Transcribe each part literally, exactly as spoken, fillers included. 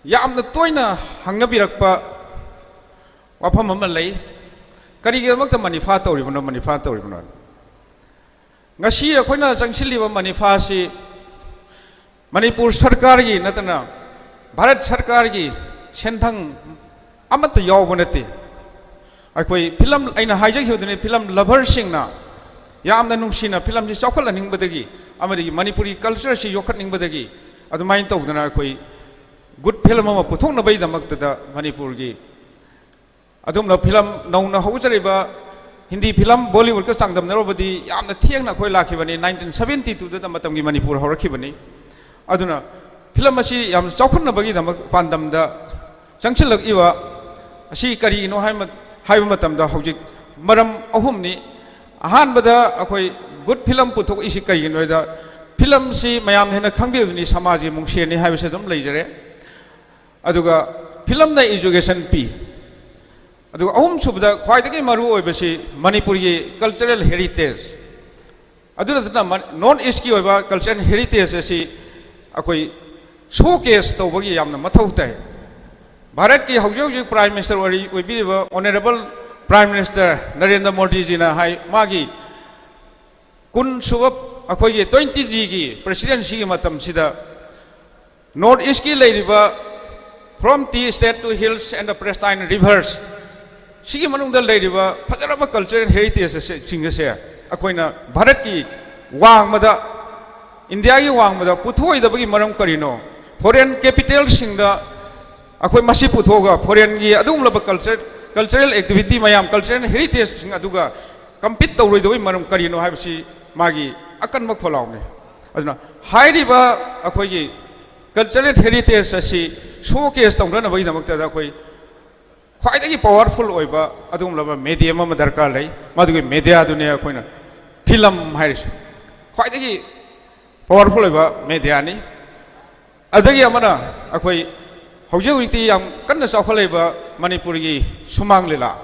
ꯌꯥꯝꯅ ꯇꯣꯏꯅ ꯍꯪꯅꯕꯤꯔꯛꯄ ꯋꯥꯐꯝ ꯑꯃ ꯂꯩ, "ꯀꯔꯤꯒꯤꯗꯃꯛꯇ ꯃꯅꯤꯐꯥ ꯇꯧꯔꯤꯕꯅꯣ, ꯃꯅꯤꯐꯥ ꯇꯧꯔꯤꯕꯅꯣ?" ꯉꯁꯤ ꯑꯩꯈꯣꯏꯅ ꯆꯪꯁꯤꯜꯂꯤꯕ ꯃꯅꯤꯐꯥꯁꯤ ꯃꯅꯤꯄꯨꯔ ꯁꯔꯀꯥꯔꯒꯤ ꯅꯠꯇꯅ ꯚꯥꯔꯠ ꯁꯔꯀꯥꯔꯒꯤ ꯁꯦꯟꯊꯪ ꯑꯃꯠꯇ ꯌꯥꯎꯕ ꯅꯠꯇꯦ꯫ ꯑꯩꯈꯣꯏ ꯐꯤꯂꯝ, ꯑꯩꯅ ꯍꯥꯏꯖꯈꯤꯕꯗꯨꯅꯤ, ꯐꯤꯂꯝ ꯂꯚꯔꯁꯤꯡꯅ ꯌꯥꯝꯅ ꯅꯨꯡꯁꯤꯅ ꯐꯤꯂꯝꯁꯤ ꯆꯥꯎꯈꯠꯍꯟꯅꯤꯡꯕꯗꯒꯤ ꯑꯃꯗꯤ ꯃꯅꯤꯄꯨꯔꯤ ꯀꯜꯆꯔꯁꯤ ꯌꯣꯛꯈꯠꯅꯤꯡꯕꯗꯒꯤ ꯑꯗꯨꯃꯥꯏꯅ ꯇꯧꯗꯅ ꯑꯩꯈꯣꯏ ꯒꯨꯗ ꯐꯤꯂꯝ ꯑꯃ ꯄꯨꯊꯣꯛꯅꯕꯒꯤꯗꯃꯛꯇꯗ ꯃꯅꯤꯄꯨꯔꯒꯤ ꯑꯗꯨꯝꯅ ꯐꯤꯂꯝ ꯅꯧꯅ ꯍꯧꯖꯔꯤꯕ ꯍꯤꯟꯗꯤ ꯐꯤꯂꯝ ꯕꯣꯂꯤꯋꯨꯗꯀ ꯆꯥꯡꯗꯝꯅꯔꯨꯕꯗꯤ ꯌꯥꯝꯅ ꯊꯦꯡꯅ ꯑꯩꯈꯣꯏ ꯂꯥꯛꯈꯤꯕꯅꯤ, ꯅꯥꯏꯟꯇꯤꯟ ꯁꯕꯦꯟꯇꯤ ꯇꯨꯗ ꯃꯇꯝꯒꯤ ꯃꯅꯤꯄꯨꯔ ꯍꯧꯔꯛꯈꯤꯕꯅꯤ꯫ ꯑꯗꯨꯅ ꯐꯤꯂꯝ ꯑꯁꯤ ꯌꯥꯝ ꯆꯥꯎꯈꯠꯅꯕꯒꯤꯗꯃꯛ ꯄꯥꯟꯗꯝꯗ ꯆꯪꯁꯤꯜꯂꯛꯏꯕ ꯑꯁꯤ ꯀꯔꯤꯒꯤꯅꯣ ꯍꯥꯏꯕ, ꯍꯥꯏꯕ ꯃꯇꯝꯗ ꯍꯧꯖꯤꯛ ꯃꯔꯝ ꯑꯍꯨꯝꯅꯤ꯫ ꯑꯍꯥꯟꯕꯗ ꯑꯩꯈꯣꯏ ꯒꯨꯗ ꯐꯤꯂꯝ ꯄꯨꯊꯣꯛꯏꯁꯤ ꯀꯔꯤꯒꯤꯅꯣ ꯍꯥꯏꯗ, ꯐꯤꯂꯝꯁꯤ ꯃꯌꯥꯝ ꯍꯦꯟꯅ ꯈꯪꯕꯤꯕꯗꯨꯅꯤ, ꯁꯃꯥꯖꯒꯤ ꯃꯨꯡꯁꯦꯟꯅꯤ ꯍꯥꯏꯕꯁꯤ ꯑꯗꯨꯝ ꯂꯩꯖꯔꯦ꯫ ꯑꯗꯨꯒ ꯐꯤꯂꯝꯅ ꯏꯖꯨꯀꯦꯁꯟ ꯄꯤ꯫ ꯑꯗꯨꯒ ꯑꯍꯨꯝꯁꯨꯕꯗ ꯈ꯭ꯋꯥꯏꯗꯒꯤ ꯃꯔꯨ ꯑꯣꯏꯕꯁꯤ ꯃꯅꯤꯄꯨꯔꯒꯤ ꯀꯜꯆꯔꯦꯜ ꯍꯦꯔꯤꯇꯦꯖ꯫ ꯑꯗꯨ ꯅꯠꯇꯅ ꯃ-, ꯅꯣꯔꯠ ꯏꯁꯀꯤ ꯑꯣꯏꯕ ꯀꯜꯆꯔꯦꯜ ꯍꯦꯔꯤꯇꯦꯖ ꯑꯁꯤ ꯑꯩꯈꯣꯏ ꯁꯣ ꯀꯦꯁ ꯇꯧꯕꯒꯤ ꯌꯥꯝꯅ ꯃꯊꯧ ꯇꯥꯏ꯫ ꯚꯥꯔꯠꯀꯤ ꯍꯧꯖꯤꯛ ꯍꯧꯖꯤꯛ ꯄ꯭ꯔꯥꯏꯝ ꯃꯤꯅꯤꯁꯇꯔ ꯑꯣꯏꯔꯤ-, ꯑꯣꯏꯕꯤꯔꯤꯕ ꯑꯣꯅꯔꯦꯕꯜ ꯄ꯭ꯔꯥꯏꯝ ꯃꯤꯅꯤꯁꯇꯔ ꯅꯔꯦꯟꯗ꯭ꯔ ꯃꯣꯗꯤꯖꯤꯅ ꯍꯥꯏ, ꯃꯥꯒꯤ ꯀꯨꯟ ꯁꯨꯕ ꯑꯩꯈꯣꯏꯒꯤ ꯇ꯭ꯋꯦꯟꯇꯤ ꯖꯤꯒꯤ ꯄ꯭ꯔꯦꯁꯤꯗꯦꯟꯁꯤꯒꯤ ꯃꯇꯝꯁꯤꯗ ꯅꯣꯔꯠ ꯏꯁꯀꯤ ꯂꯩꯔꯤꯕ from tea state to hills and the pristine rivers, ꯁꯤꯒꯤ ꯃꯅꯨꯡꯗ ꯂꯩꯔꯤꯕ ꯐꯖꯔꯕ ꯀꯜꯆꯔꯦꯜ ꯍꯦꯔꯤꯇꯦꯖ ꯑꯁꯦ, ꯁꯤꯡ ꯑꯁꯦ ꯑꯩꯈꯣꯏꯅ ꯚꯥꯔꯠꯀꯤ ꯋꯥꯡꯃꯗ, ꯏꯟꯗꯤꯌꯥꯒꯤ ꯋꯥꯡꯃꯗ ꯄꯨꯊꯣꯛꯑꯣꯏꯗꯕꯒꯤ ꯃꯔꯝ ꯀꯔꯤꯅꯣ? ꯐꯣꯔꯦꯟ ꯀꯦꯄꯤꯇꯦꯜꯁꯤꯡꯗ ꯑꯩꯈꯣꯏ ꯃꯁꯤ ꯄꯨꯊꯣꯛꯑꯒ ꯐꯣꯔꯦꯟꯒꯤ ꯑꯗꯨꯒꯨꯝꯂꯕ ꯀꯜꯆꯔ, ꯀꯜꯆꯔꯦꯜ ꯑꯦꯛꯇꯤꯚꯤꯇꯤ ꯃꯌꯥꯝ, ꯀꯜꯆꯔꯦꯜ ꯍꯦꯔꯤꯇꯦꯖꯁꯤꯡ ꯑꯗꯨꯒ ꯀꯝꯄꯤꯠ ꯇꯧꯔꯣꯏꯗꯕꯒꯤ ꯃꯔꯝ ꯀꯔꯤꯅꯣ ꯍꯥꯏꯕꯁꯤ ꯃꯥꯒꯤ ꯑꯀꯟꯕ ꯈꯣꯜꯂꯥꯎꯅꯤ꯫ ꯑꯗꯨꯅ ꯍꯥꯏꯔꯤꯕ ꯑꯩꯈꯣꯏꯒꯤ ꯀꯜꯆꯔꯦꯜ ꯍꯦꯔꯤꯇꯦꯖ ꯑꯁꯤ ꯁꯣ ꯀꯦꯁ ꯇꯧꯅꯅꯕꯒꯤꯗꯃꯛꯇꯗ ꯑꯩꯈꯣꯏ ꯈ꯭ꯋꯥꯏꯗꯒꯤ ꯄꯋꯥꯔꯐꯨꯜ ꯑꯣꯏꯕ ꯑꯗꯨꯒꯨꯝꯂꯕ ꯃꯦꯗꯤꯌꯝ ꯑꯃ ꯗꯔꯀꯥꯔ ꯂꯩ꯫ ꯃꯗꯨꯒꯤ ꯃꯦꯗꯤꯌꯥꯗꯨꯅꯤ ꯑꯩꯈꯣꯏꯅ ꯐꯤꯂꯝ ꯍꯥꯏꯔꯤꯁꯦ꯫ ꯈ꯭ꯋꯥꯏꯗꯒꯤ ꯄꯋꯥꯔꯐꯨꯜ ꯑꯣꯏꯕ ꯃꯦꯗꯤꯌꯥꯅꯤ꯫ ꯑꯗꯒꯤ ꯑꯃꯅ ꯑꯩꯈꯣꯏ ꯍꯧꯖꯤꯛ ꯍꯧꯖꯤꯛꯇꯤ ꯌꯥꯝ ꯀꯟꯅ ꯆꯥꯎꯈꯠꯂꯛꯏꯕ ꯃꯅꯤꯄꯨꯔꯒꯤ ꯁꯨꯃꯥꯡ ꯂꯤꯂꯥ꯫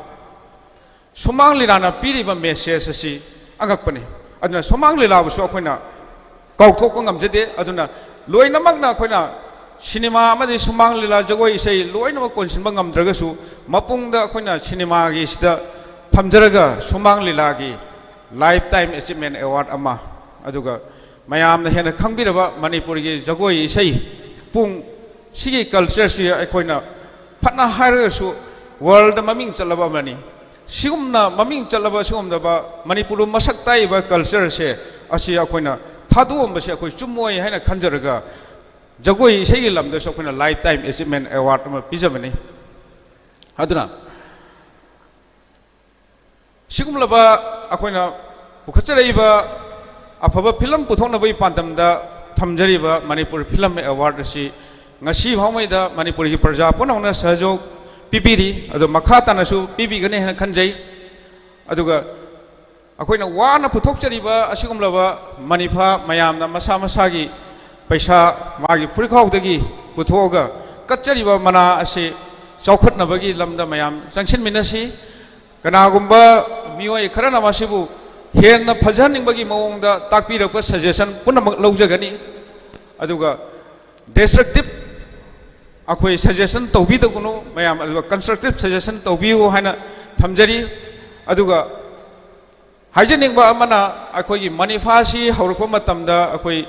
ꯁꯨꯃꯥꯡ ꯂꯤꯂꯥꯅ ꯄꯤꯔꯤꯕ ꯃꯦꯁꯦꯖ ꯑꯁꯤ ꯑꯉꯛꯄꯅꯤ꯫ ꯑꯗꯨꯅ ꯁꯨꯃꯥꯡ ꯂꯤꯂꯥꯕꯨꯁꯨ ꯑꯩꯈꯣꯏꯅ ꯀꯥꯎꯊꯣꯛꯄ ꯉꯝꯖꯗꯦ꯫ ꯑꯗꯨꯅ ꯂꯣꯏꯅꯃꯛꯅ ꯑꯩꯈꯣꯏꯅ ꯁꯤꯅꯦꯃꯥ ꯑꯃꯗꯤ ꯁꯨꯃꯥꯡ ꯂꯤꯂꯥ, ꯖꯒꯣꯏ ꯏꯁꯩ ꯂꯣꯏꯅꯃꯛ ꯀꯣꯟꯁꯤꯟꯕ ꯉꯝꯗ꯭ꯔꯒꯁꯨ, ꯃꯄꯨꯡꯗ ꯑꯩꯈꯣꯏꯅ ꯁꯤꯅꯦꯃꯥꯒꯤꯁꯤꯗ ꯊꯝꯖꯔꯒ ꯁꯨꯃꯥꯡ ꯂꯤꯂꯥꯒꯤ Lifetime Achievement Award ꯑꯃ, ꯑꯗꯨꯒ ꯃꯌꯥꯝꯅ ꯍꯦꯟꯅ ꯈꯪꯕꯤꯔꯕ ꯃꯅꯤꯄꯨꯔꯒꯤ ꯖꯒꯣꯏ ꯏꯁꯩ ꯄꯨꯡ ꯁꯤꯒꯤ culture ꯁꯤ ꯑꯩꯈꯣꯏꯅ ꯐꯅ ꯍꯥꯏꯔꯒꯁꯨ world ꯃꯃꯤꯡ ꯆꯠꯂꯕ ꯑꯃꯅꯤ꯫ ꯁꯤꯒꯨꯝꯅ ꯃꯃꯤꯡ ꯆꯠꯂꯕ ꯁꯤꯒꯨꯝꯂꯕ ꯃꯅꯤꯄꯨꯔ ꯃꯁꯛ ꯇꯥꯛꯏꯕ culture ꯁꯦ ꯑꯁꯤ ꯑꯩꯈꯣꯏꯅ ꯊꯥꯗꯣꯛꯑꯝꯕꯁꯦ ꯑꯩꯈꯣꯏ ꯆꯨꯝꯃꯣꯏ ꯍꯥꯏꯅ ꯈꯟꯖꯔꯒ, ꯖꯒꯣꯏ ꯏꯁꯩꯒꯤ ꯂꯝꯗꯁꯨ ꯑꯩꯈꯣꯏꯅ Lifetime Achievement Award ꯑꯃ ꯄꯤꯖꯕꯅꯤ꯫ ꯑꯗꯨꯅ ꯁꯤꯒꯨꯝꯂꯕ ꯑꯩꯈꯣꯏꯅ ꯄꯨꯈꯠꯆꯔꯛꯏꯕ ꯑꯐꯕ ꯐꯤꯂꯝ ꯄꯨꯊꯣꯛꯅꯕꯒꯤ ꯄꯥꯟꯗꯝꯗ ꯊꯝꯖꯔꯤꯕ ꯃꯅꯤꯄꯨꯔ Film Award ꯑꯁꯤ ꯉꯁꯤ ꯐꯥꯎꯉꯩꯗ ꯃꯅꯤꯄꯨꯔꯒꯤ ꯄ꯭ꯔꯖꯥ ꯄꯨꯝꯅꯃꯛꯅ ꯁꯍꯖꯣꯛ ꯄꯤꯕꯤꯔꯤ, ꯑꯗꯣ ꯃꯈꯥ ꯇꯥꯅꯁꯨ ꯄꯤꯕꯤꯒꯅꯤ ꯍꯥꯏꯅ ꯈꯟꯖꯩ꯫ ꯑꯗꯨꯒ ꯑꯩꯈꯣꯏꯅ ꯋꯥꯅ ꯄꯨꯊꯣꯛꯆꯔꯤꯕ ꯑꯁꯤꯒꯨꯝꯂꯕ ꯃꯅꯤꯐꯥ ꯃꯌꯥꯝꯅ ꯃꯁꯥ ꯃꯁꯥꯒꯤ ꯄꯩꯁꯥ, ꯃꯥꯒꯤ ꯐꯨꯔꯤꯈꯥꯎꯗꯒꯤ ꯄꯨꯊꯣꯛꯑꯒ ꯀꯠꯆꯔꯤꯕ ꯃꯅꯥ ꯑꯁꯤ ꯆꯥꯎꯈꯠꯅꯕꯒꯤ ꯂꯝꯗ ꯃꯌꯥꯝ ꯆꯪꯁꯤꯟꯃꯤꯟꯅꯁꯤ꯫ ꯀꯅꯥꯒꯨꯝꯕ ꯃꯤꯑꯣꯏ ꯈꯔꯅ ꯃꯁꯤꯕꯨ ꯍꯦꯟꯅ ꯐꯖꯍꯟꯅꯤꯡꯕꯒꯤ ꯃꯑꯣꯡꯗ ꯇꯥꯛꯄꯤꯔꯛꯄ suggestion ꯄꯨꯝꯅꯃꯛ ꯂꯧꯖꯒꯅꯤ꯫ ꯑꯗꯨꯒ destructive ꯑꯩꯈꯣꯏ suggestion ꯇꯧꯕꯤꯗꯒꯅꯨ ꯃꯌꯥꯝ, ꯑꯗꯨꯒ constructive suggestion ꯇꯧꯕꯤꯌꯨ ꯍꯥꯏꯅ ꯊꯝꯖꯔꯤ꯫ ꯑꯗꯨꯒ ꯍꯥꯏꯖꯅꯤꯡꯕ ꯑꯃꯅ, ꯑꯩꯈꯣꯏꯒꯤ ꯃꯅꯤꯐꯥꯁꯤ ꯍꯧꯔꯛꯄ ꯃꯇꯝꯗ ꯑꯩꯈꯣꯏ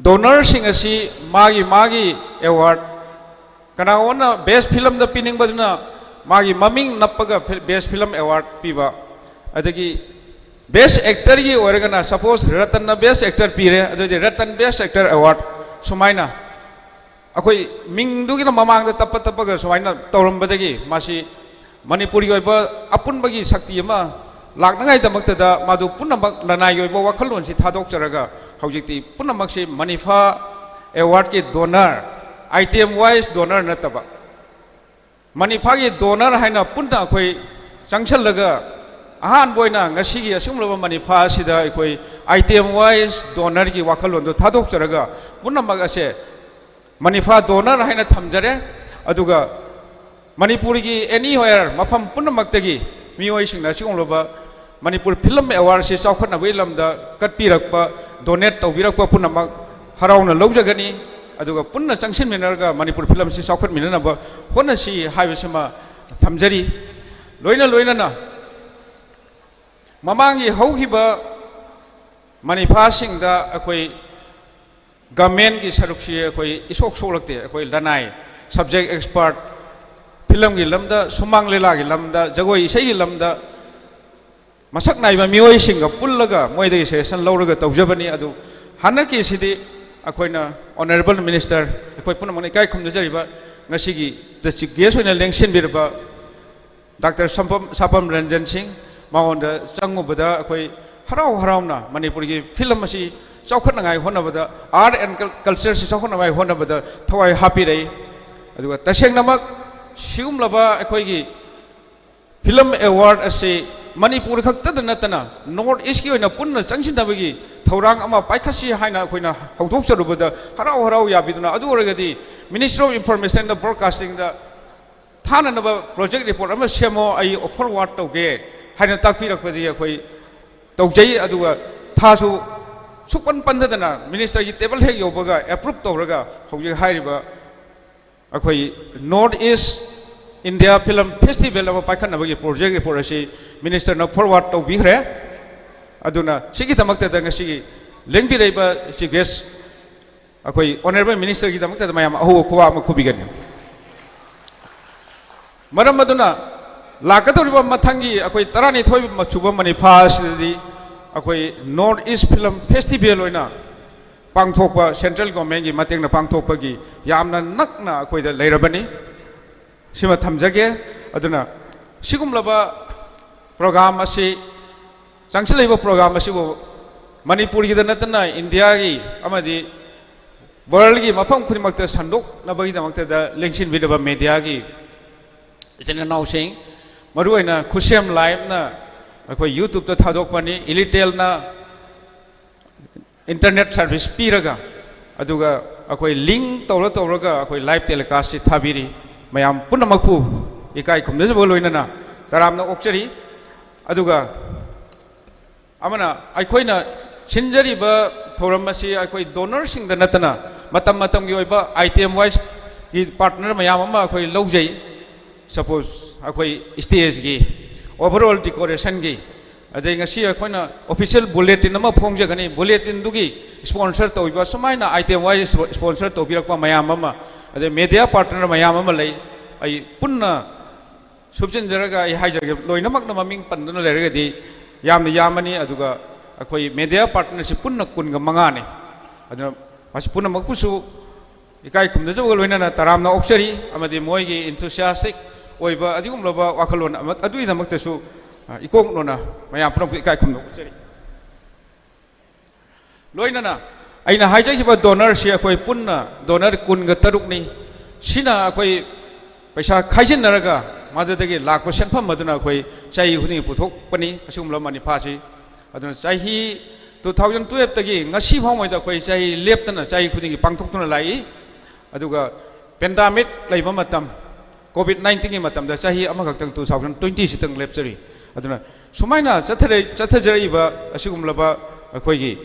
donorꯁꯤꯡ ꯑꯁꯤ ꯃꯥꯒꯤ ꯃꯥꯒꯤ award, ꯀꯅꯥꯒꯨꯝꯕꯅ best filmꯗ ꯄꯤꯅꯤꯡꯕꯗꯨꯅ ꯃꯥꯒꯤ ꯃꯃꯤꯡ ꯅꯞꯄꯒ best film award ꯄꯤꯕ, ꯑꯗꯒꯤ best actorꯒꯤ ꯑꯣꯏꯔꯒꯅ, suppose ꯔꯇꯟꯅ best actor ꯄꯤꯔꯦ, ꯑꯗꯨꯗꯤ ꯔꯇꯟ best actor award, ꯁꯨꯃꯥꯏꯅ ꯑꯩꯈꯣꯏ ꯃꯤꯡꯗꯨꯒꯤꯅ ꯃꯃꯥꯡꯗ ꯇꯞꯄ ꯇꯞꯄꯒ ꯁꯨꯃꯥꯏꯅ ꯇꯧꯔꯝꯕꯗꯒꯤ ꯃꯁꯤ ꯃꯅꯤꯄꯨꯔꯒꯤ ꯑꯣꯏꯕ ꯑꯄꯨꯟꯕꯒꯤ ꯁꯛꯇꯤ ꯑꯃ ꯂꯥꯛꯅꯉꯥꯏꯗꯃꯛꯇꯗ ꯃꯗꯨ ꯄꯨꯝꯅꯃꯛ ꯂꯅꯥꯏꯒꯤ ꯑꯣꯏꯕ ꯋꯥꯈꯜꯂꯣꯟꯁꯤ ꯊꯥꯗꯣꯛꯆꯔꯒ ꯍꯧꯖꯤꯛꯇꯤ ꯄꯨꯝꯅꯃꯛꯁꯤ ꯃꯅꯤꯐꯥ awardꯀꯤ donor, item wise donor ꯅꯠꯇꯕ, ꯃꯅꯤꯐꯥꯒꯤ donor ꯍꯥꯏꯅ ꯄꯨꯟꯅ ꯑꯩꯈꯣꯏ ꯆꯪꯁꯜꯂꯒ ꯑꯍꯥꯟꯕ ꯑꯣꯏꯅ ꯉꯁꯤꯒꯤ ꯑꯁꯤꯒꯨꯝꯂꯕ ꯃꯅꯤꯐꯥ ꯑꯁꯤꯗ ꯑꯩꯈꯣꯏ item wise donorꯒꯤ ꯋꯥꯈꯜꯂꯣꯟꯗꯨ ꯊꯥꯗꯣꯛꯆꯔꯒ ꯄꯨꯝꯅꯃꯛ ꯑꯁꯦ ꯃꯅꯤꯐꯥ donor ꯍꯥꯏꯅ ꯊꯝꯖꯔꯦ꯫ ꯑꯗꯨꯒ ꯃꯅꯤꯄꯨꯔꯒꯤ anywhere ꯃꯐꯝ ꯄꯨꯝꯅꯃꯛꯇꯒꯤ ꯃꯤꯑꯣꯏꯁꯤꯡꯅ ꯑꯁꯤꯒꯨꯝꯂꯕ ꯃꯅꯤꯄꯨꯔ Film Awardꯁꯤ ꯆꯥꯎꯈꯠꯅꯕꯒꯤ ꯂꯝꯗ ꯀꯠꯄꯤꯔꯛꯄ, donate ꯇꯧꯕꯤꯔꯛꯄ ꯄꯨꯝꯅꯃꯛ ꯍꯔꯥꯎꯅ ꯂꯧꯖꯒꯅꯤ꯫ ꯑꯗꯨꯒ ꯄꯨꯟꯅ ꯆꯪꯁꯤꯟꯃꯤꯟꯅꯔꯒ ꯃꯅꯤꯄꯨꯔ ꯐꯤꯂꯝꯁꯤ ꯆꯥꯎꯈꯠꯃꯤꯟꯅꯅꯕ ꯍꯣꯠꯅꯁꯤ ꯍꯥꯏꯕꯁꯤꯃ ꯊꯝꯖꯔꯤ꯫ ꯂꯣꯏꯅ ꯂꯣꯏꯅꯅ ꯃꯃꯥꯡꯒꯤ ꯍꯧꯈꯤꯕ ꯃꯅꯤꯐꯥꯁꯤꯡꯗ ꯑꯩꯈꯣꯏ ꯒꯃꯦꯟꯒꯤ ꯁꯔꯨꯛꯁꯤ ꯑꯩꯈꯣꯏ ꯏꯁꯣꯛ ꯁꯣꯛꯂꯛꯇꯦ꯫ ꯑꯩꯈꯣꯏ ꯂꯅꯥꯏ, ꯁꯕꯖꯦꯛ ꯑꯦꯛꯁꯄꯥꯔꯠ, ꯐꯤꯂꯝꯒꯤ ꯂꯝꯗ, ꯁꯨꯃꯥꯡ ꯂꯤꯂꯥꯒꯤ ꯂꯝꯗ, ꯖꯒꯣꯏ ꯏꯁꯩꯒꯤ ꯂꯝꯗ ꯃꯁꯛ ꯅꯥꯏꯕ ꯃꯤꯑꯣꯏꯁꯤꯡꯒ ꯄꯨꯜꯂꯒ ꯃꯣꯏꯗꯒꯤ ꯁꯖꯦꯁꯟ ꯂꯧꯔꯒ ꯇꯧꯖꯕꯅꯤ꯫ ꯑꯗꯨ ꯍꯟꯗꯛꯀꯤꯁꯤꯗꯤ ꯑꯩꯈꯣꯏꯅ ꯑꯣꯅꯔꯦꯕꯜ ꯃꯤꯅꯤꯁꯇꯔ, ꯑꯩꯈꯣꯏ ꯄꯨꯝꯅꯃꯛꯅ ꯏꯀꯥꯏ ꯈꯨꯝꯅꯖꯔꯤꯕ, ꯉꯁꯤꯒꯤ ꯗ ꯆꯤꯐ ꯒꯦꯁ ꯑꯣꯏꯅ ꯂꯦꯡꯁꯤꯟꯕꯤꯔꯕ ꯗꯥꯛꯇꯔ ꯁꯝꯄꯝ, ꯁꯥꯄꯝ ꯔꯟꯖꯟ ꯁꯤꯡ, ꯃꯉꯣꯟꯗ ꯆꯪꯉꯨꯕꯗ ꯑꯩꯈꯣꯏ ꯍꯔꯥꯎ ꯍꯔꯥꯎꯅ ꯃꯅꯤꯄꯨꯔꯒꯤ ꯐꯤꯂꯝ ꯑꯁꯤ ꯆꯥꯎꯈꯠꯅꯉꯥꯏ ꯍꯣꯠꯅꯕꯗ, ꯑꯥꯔꯠ ꯑꯦꯟ ꯀꯜꯆꯔꯁꯤ ꯆꯥꯎꯈꯠꯅꯉꯥꯏ ꯍꯣꯠꯅꯕꯗ ꯊꯋꯥꯏ ꯍꯥꯞꯄꯤꯔꯛꯏ꯫ ꯑꯗꯨꯒ ꯇꯁꯦꯡꯅꯃꯛ ꯁꯤꯒꯨꯝꯂꯕ ꯑꯩꯈꯣꯏꯒꯤ ꯐꯤꯂꯝ ꯑꯦꯋꯥꯔꯗ ꯑꯁꯤ ꯃꯅꯤꯄꯨꯔ ꯈꯛꯇꯗ ꯅꯠꯇꯅ ꯅꯣꯔꯠ ꯏꯁꯀꯤ ꯑꯣꯏꯅ ꯄꯨꯟꯅ ꯆꯪꯁꯤꯟꯅꯕꯒꯤ ꯊꯧꯔꯥꯡ ꯑꯃ ꯄꯥꯏꯈꯠꯁꯤ ꯍꯥꯏꯅ ꯑꯩꯈꯣꯏꯅ ꯍꯧꯗꯣꯛꯆꯔꯨꯕꯗ ꯍꯔꯥꯎ ꯍꯔꯥꯎ ꯌꯥꯕꯤꯗꯨꯅ, ꯑꯗꯨ ꯑꯣꯏꯔꯒꯗꯤ Ministry of Information and Broadcasting ꯗ ꯊꯥꯅꯅꯕ ꯄ꯭ꯔꯣꯖꯦꯛ ꯔꯤꯄꯣꯔꯠ ꯑꯃ ꯁꯦꯝꯃꯣ, ꯑꯩ ꯑꯣꯐꯔ ꯋꯥꯔꯗ ꯇꯧꯒꯦ ꯍꯥꯏꯅ ꯇꯥꯛꯄꯤꯔꯛꯄꯗꯒꯤ ꯑꯩꯈꯣꯏ ꯇꯧꯖꯩ꯫ ꯑꯗꯨꯒ ꯊꯥꯁꯨ ꯁꯨꯛꯄꯟ ꯄꯟꯗꯗꯅ ꯃꯤꯅꯤꯁꯇꯔꯒꯤ ꯇꯦꯕꯜ ꯍꯦꯛ ꯌꯧꯕꯒ ꯑꯦꯄ꯭ꯔꯨꯞ ꯇꯧꯔꯒ ꯍꯧꯖꯤꯛ ꯍꯥꯏꯔꯤꯕ ꯑꯩꯈꯣꯏ north east India film festival ꯑꯃ ꯄꯥꯏꯈꯠꯅꯕꯒꯤ ꯄ꯭ꯔꯣꯖꯦꯛ ꯔꯤꯄꯣꯔꯠ ꯑꯁꯤ ꯃꯤꯅꯤꯁꯇꯔꯅ ꯐꯣꯔꯋꯥꯔꯗ ꯇꯧꯕꯤꯈ꯭ꯔꯦ꯫ ꯑꯗꯨꯅ ꯁꯤꯒꯤꯗꯃꯛꯇꯗ ꯉꯁꯤꯒꯤ ꯂꯦꯡꯕꯤꯔꯛꯏꯕ ꯆꯤꯐ ꯒꯦꯁ ꯑꯩꯈꯣꯏ ꯑꯣꯅꯔꯦꯕꯜ ꯃꯤꯅꯤꯁꯇꯔꯒꯤꯗꯃꯛꯇꯗ ꯃꯌꯥꯝ ꯑꯍꯧꯕ ꯈꯨꯕꯥꯛ ꯑꯃ ꯈꯨꯕꯤꯒꯅꯤ꯫ ꯃꯔꯝ ꯑꯗꯨꯅ ꯂꯥꯛꯀꯗꯧꯔꯤꯕ ꯃꯊꯪꯒꯤ ꯑꯩꯈꯣꯏ ꯇꯔꯥꯅꯤꯊꯣꯏ ꯁꯨꯕ ꯃꯅꯤꯐꯥ ꯑꯁꯤꯗꯗꯤ ꯑꯩꯈꯣꯏ ꯅꯣꯔꯠ ꯏꯁ ꯐꯤꯂꯝ ꯐꯦꯁꯇꯤꯚꯦꯜ ꯑꯣꯏꯅ ꯄꯥꯡꯊꯣꯛꯄ, ꯁꯦꯟꯇ꯭ꯔꯦꯜ ꯒꯣꯔꯃꯦꯟꯒꯤ ꯃꯇꯦꯡꯅ ꯄꯥꯡꯊꯣꯛꯄꯒꯤ ꯌꯥꯝꯅ ꯅꯛꯅ ꯑꯩꯈꯣꯏꯗ ꯂꯩꯔꯕꯅꯤ꯫ ꯁꯤꯃ ꯊꯝꯖꯒꯦ꯫ ꯑꯗꯨꯅ ꯁꯤꯒꯨꯝꯂꯕ ꯄ꯭ꯔꯣꯒ꯭ꯔꯥꯝ ꯑꯁꯤ, ꯆꯪꯁꯤꯜꯂꯛꯂꯤꯕ ꯄ꯭ꯔꯣꯒ꯭ꯔꯥꯝ ꯑꯁꯤꯕꯨ ꯃꯅꯤꯄꯨꯔꯒꯤꯗ ꯅꯠꯇꯅ ꯏꯟꯗꯤꯌꯥꯒꯤ ꯑꯃꯗꯤ ꯋꯥꯔꯜꯒꯤ ꯃꯐꯝ ꯈꯨꯗꯤꯡꯃꯛꯇ ꯁꯟꯗꯣꯛꯅꯕꯒꯤꯗꯃꯛꯇꯗ ꯂꯦꯡꯁꯤꯟꯕꯤꯔꯕ ꯃꯦꯗꯤꯌꯥꯒꯤ ꯏꯆꯤꯟ ꯏꯅꯥꯎꯁꯤꯡ, ꯃꯔꯨꯑꯣꯏꯅ ꯈꯨꯠꯁꯦꯝ ꯂꯥꯏꯚꯅ ꯑꯩꯈꯣꯏ ꯌꯨꯇ꯭ꯌꯨꯕꯇ ꯊꯥꯗꯣꯛꯄꯅꯤ, ꯏꯂꯤꯇꯦꯜꯅ ꯏꯟꯇꯔꯅꯦꯠ ꯁꯥꯔꯚꯤꯁ ꯄꯤꯔꯒ, ꯑꯗꯨꯒ ꯑꯩꯈꯣꯏ ꯂꯤꯡ ꯇꯧꯔ ꯇꯧꯔꯒ ꯑꯩꯈꯣꯏ ꯂꯥꯏꯚ ꯇꯦꯂꯤꯀꯥꯁꯁꯤ ꯊꯥꯕꯤꯔꯤ꯫ ꯃꯌꯥꯝ ꯄꯨꯝꯅꯃꯛꯄꯨ ꯏꯀꯥꯏ ꯈꯨꯝꯅꯖꯕꯒ ꯂꯣꯏꯅꯅ ꯇꯔꯥꯝꯅ ꯑꯣꯛꯆꯔꯤ꯫ ꯑꯗꯨꯒ ꯑꯃꯅ, ꯑꯩꯈꯣꯏꯅ ꯁꯤꯟꯖꯔꯤꯕ ꯊꯧꯔꯝ ꯑꯁꯤ ꯑꯩꯈꯣꯏ ꯗꯣꯅꯔꯁꯤꯡꯗ ꯅꯠꯇꯅ ꯃꯇꯝ ꯃꯇꯝꯒꯤ ꯑꯣꯏꯕ item wise ꯒꯤ partner ꯃꯌꯥꯝ ꯑꯃ ꯑꯩꯈꯣꯏ ꯂꯧꯖꯩ꯫ Suppose ꯑꯩꯈꯣꯏ stageꯒꯤ, overall decorationꯒꯤ, ꯑꯗꯩ ꯉꯁꯤ ꯑꯩꯈꯣꯏꯅ official bulletin ꯑꯃ ꯐꯣꯡꯖꯒꯅꯤ꯫ Bulletinꯗꯨꯒꯤ sponsor ꯇꯧꯕꯤꯕ, ꯁꯨꯃꯥꯏꯅ item wise sponsor ꯇꯧꯕꯤꯔꯛꯄ ꯃꯌꯥꯝ ꯑꯃ, ꯑꯗꯩ media partner ꯃꯌꯥꯝ ꯑꯃ ꯂꯩ꯫ ꯑꯩ ꯄꯨꯟꯅ ꯁꯨꯞꯆꯤꯟꯖꯔꯒ ꯑꯩ ꯍꯥꯏꯖꯔꯒꯦ, ꯂꯣꯏꯅꯃꯛꯅ ꯃꯃꯤꯡ ꯄꯟꯗꯨꯅ ꯂꯩꯔꯒꯗꯤ ꯌꯥꯝꯅ ꯌꯥꯝꯃꯅꯤ꯫ ꯑꯗꯨꯒ ꯑꯩꯈꯣꯏ media partnerꯁꯤ ꯄꯨꯟꯅ ꯀꯨꯟꯒ ꯃꯉꯥꯅꯤ꯫ ꯑꯗꯨꯅ ꯃꯁꯤ ꯄꯨꯝꯅꯃꯛꯄꯨꯁꯨ ꯏꯀꯥꯏ ꯈꯨꯝꯅꯖꯕꯒ ꯂꯣꯏꯅꯅ ꯇꯔꯥꯝꯅ ꯑꯣꯛꯆꯔꯤ, ꯑꯃꯗꯤ ꯃꯣꯏꯒꯤ enthusiastic ꯑꯣꯏꯕ ꯑꯗꯨꯒꯨꯝꯂꯕ ꯋꯥꯈꯜꯂꯣꯟ ꯑꯃ, ꯑꯗꯨꯒꯤꯗꯃꯛꯇꯁꯨ, ꯑ, ꯏꯀꯣꯛ ꯅꯣꯟꯅ ꯃꯌꯥꯝ ꯄꯨꯝꯅꯃꯛꯇ ꯏꯀꯥꯏ ꯈꯨꯝꯅ ꯑꯣꯛꯆꯔꯤ꯫ ꯂꯣꯏꯅꯅ ꯑꯩꯅ ꯍꯥꯏꯖꯈꯤꯕ donorꯁꯤ ꯑꯩꯈꯣꯏ ꯄꯨꯟꯅ donor ꯀꯨꯟꯒ ꯇꯔꯨꯛꯅꯤ꯫ ꯁꯤꯅ ꯑꯩꯈꯣꯏ ꯄꯩꯁꯥ ꯈꯥꯏꯖꯤꯟꯅꯔꯒ ꯃꯗꯨꯗꯒꯤ ꯂꯥꯛꯄ ꯁꯦꯟꯐꯝ ꯑꯗꯨꯅ ꯑꯩꯈꯣꯏ ꯆꯍꯤ ꯈꯨꯗꯤꯡꯒꯤ ꯄꯨꯊꯣꯛꯄꯅꯤ ꯑꯁꯤꯒꯨꯝꯂꯕ ꯃꯅꯤꯐꯥꯁꯤ꯫ ꯑꯗꯨꯅ ꯆꯍꯤ two thousand twelveꯇꯒꯤ ꯉꯁꯤ ꯐꯥꯎꯉꯩꯗ ꯑꯩꯈꯣꯏ ꯆꯍꯤ ꯂꯦꯞꯇꯅ ꯆꯍꯤ ꯈꯨꯗꯤꯡꯒꯤ ꯄꯥꯡꯊꯣꯛꯇꯨꯅ ꯂꯥꯛꯏ꯫ ꯑꯗꯨꯒ pandemic ꯂꯩꯕ ꯃꯇꯝ, COVID nineteenꯒꯤ ꯃꯇꯝꯗ ꯆꯍꯤ ꯑꯃꯈꯛꯇꯪ two thousand twenty ꯁꯤꯇꯪ ꯂꯦꯞꯆꯔꯤ꯫ ꯑꯗꯨꯅ ꯁꯨꯃꯥꯏꯅ ꯆꯠꯊꯔ-, ꯆꯠꯊꯖꯔꯛꯏꯕ ꯑꯁꯤꯒꯨꯝꯂꯕ ꯑꯩꯈꯣꯏꯒꯤ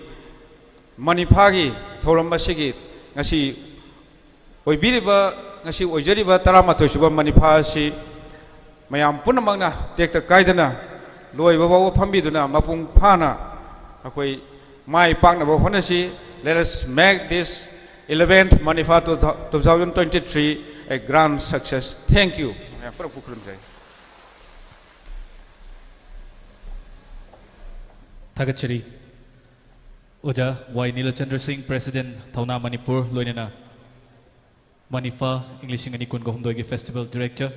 ꯃꯅꯤꯐꯥꯒꯤ ꯊꯧꯔꯝ ꯑꯁꯤꯒꯤ ꯉꯁꯤ ꯑꯣꯏꯕꯤꯔꯤꯕ, ꯉꯁꯤ ꯑꯣꯏꯖꯔꯤꯕ ꯇꯔꯥꯃꯥꯊꯣꯏ ꯁꯨꯕ ꯃꯅꯤꯐꯥ ꯑꯁꯤ ꯃꯌꯥꯝ ꯄꯨꯝꯅꯃꯛꯅ ꯇꯦꯛꯇ ꯀꯥꯏꯗꯅ ꯂꯣꯏꯕ ꯐꯥꯎꯕ ꯐꯝꯕꯤꯗꯨꯅ ꯃꯄꯨꯡ ꯐꯥꯅ ꯑꯩꯈꯣꯏ ꯃꯥꯏ ꯄꯥꯛꯅꯕ ꯍꯣꯠꯅꯁꯤ꯫ Let us make this eleventh Manifa two thousand twenty-three a grand success. Thank you. ꯃꯌꯥꯝ ꯄꯨꯝꯅꯃꯛꯄꯨ ꯈꯨꯔꯨꯝꯖꯔꯤ꯫ ꯊꯥꯒꯠꯆꯔꯤ꯫ ꯑꯣꯖꯥ ꯋꯥꯏ ꯅꯤꯂꯆꯟꯗ꯭ꯔ ꯁꯤꯡ, President, ꯊꯧꯅꯥ ꯃꯅꯤꯄꯨꯔ, ꯂꯣꯏꯅꯅ ꯃꯅꯤꯐꯥ ꯏꯪ ꯂꯤꯁꯤꯡ ꯑꯅꯤ ꯀꯨꯟꯒ ꯍꯨꯝꯗꯣꯏꯒꯤ Festival Director꯫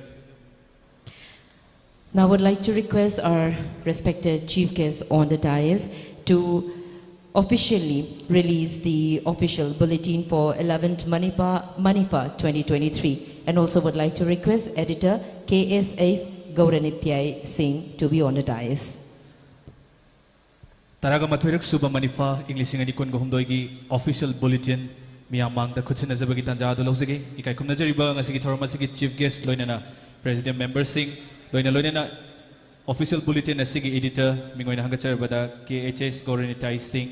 Now I would like to request our respected chief guest on the dais to officially release the official bulletin for eleventh Manifa, Manifa twenty twenty-three, and also would like to request editor K S S Gauranityai Singh to be on the dais. ꯇꯔꯥꯒ ꯃꯥꯊꯣꯏꯔꯛ ꯁꯨꯕ ꯃꯅꯤꯐꯥ ꯏꯪ ꯂꯤꯁꯤꯡ ꯑꯅꯤ ꯀꯨꯟꯒ ꯍꯨꯝꯗꯣꯏꯒꯤ official bulletin ꯃꯤꯌꯥꯝ ꯃꯥꯡꯗ ꯈꯨꯠꯁꯤꯟꯅꯖꯕꯒꯤ ꯇꯥꯟꯖꯥ ꯑꯗꯨ ꯂꯧꯖꯒꯦ꯫ ꯏꯀꯥꯏ ꯈꯨꯝꯅꯖꯔꯤꯕ ꯉꯁꯤꯒꯤ ꯊꯧꯔꯝ ꯑꯁꯤꯒꯤ chief guest ꯂꯣꯏꯅꯅ President memberꯁꯤꯡ, ꯂꯣꯏꯅ ꯂꯣꯏꯅꯅ official bulletin ꯑꯁꯤꯒꯤ editor ꯃꯤꯡ ꯑꯣꯏꯅ ꯍꯪꯒꯠꯆꯔꯕꯗ K H S Gauranityai Singh,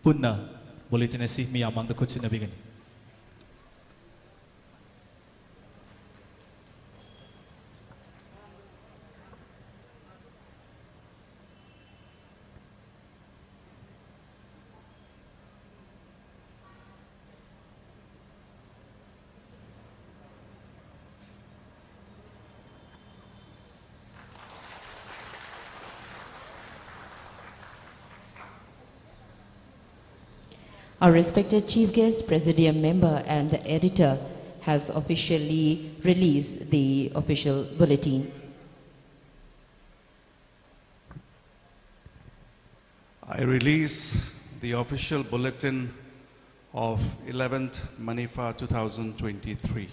ꯄꯨꯟꯅ bulletin ꯑꯁꯤ ꯃꯤꯌꯥꯝ ꯃꯥꯡꯗ ꯈꯨꯠꯁꯤꯟꯅꯕꯤꯒꯅꯤ꯫ Our respected chief guest, presidium member, and editor has officially released the official bulletin. I release the official bulletin of eleventh Manipha two thousand twenty-three.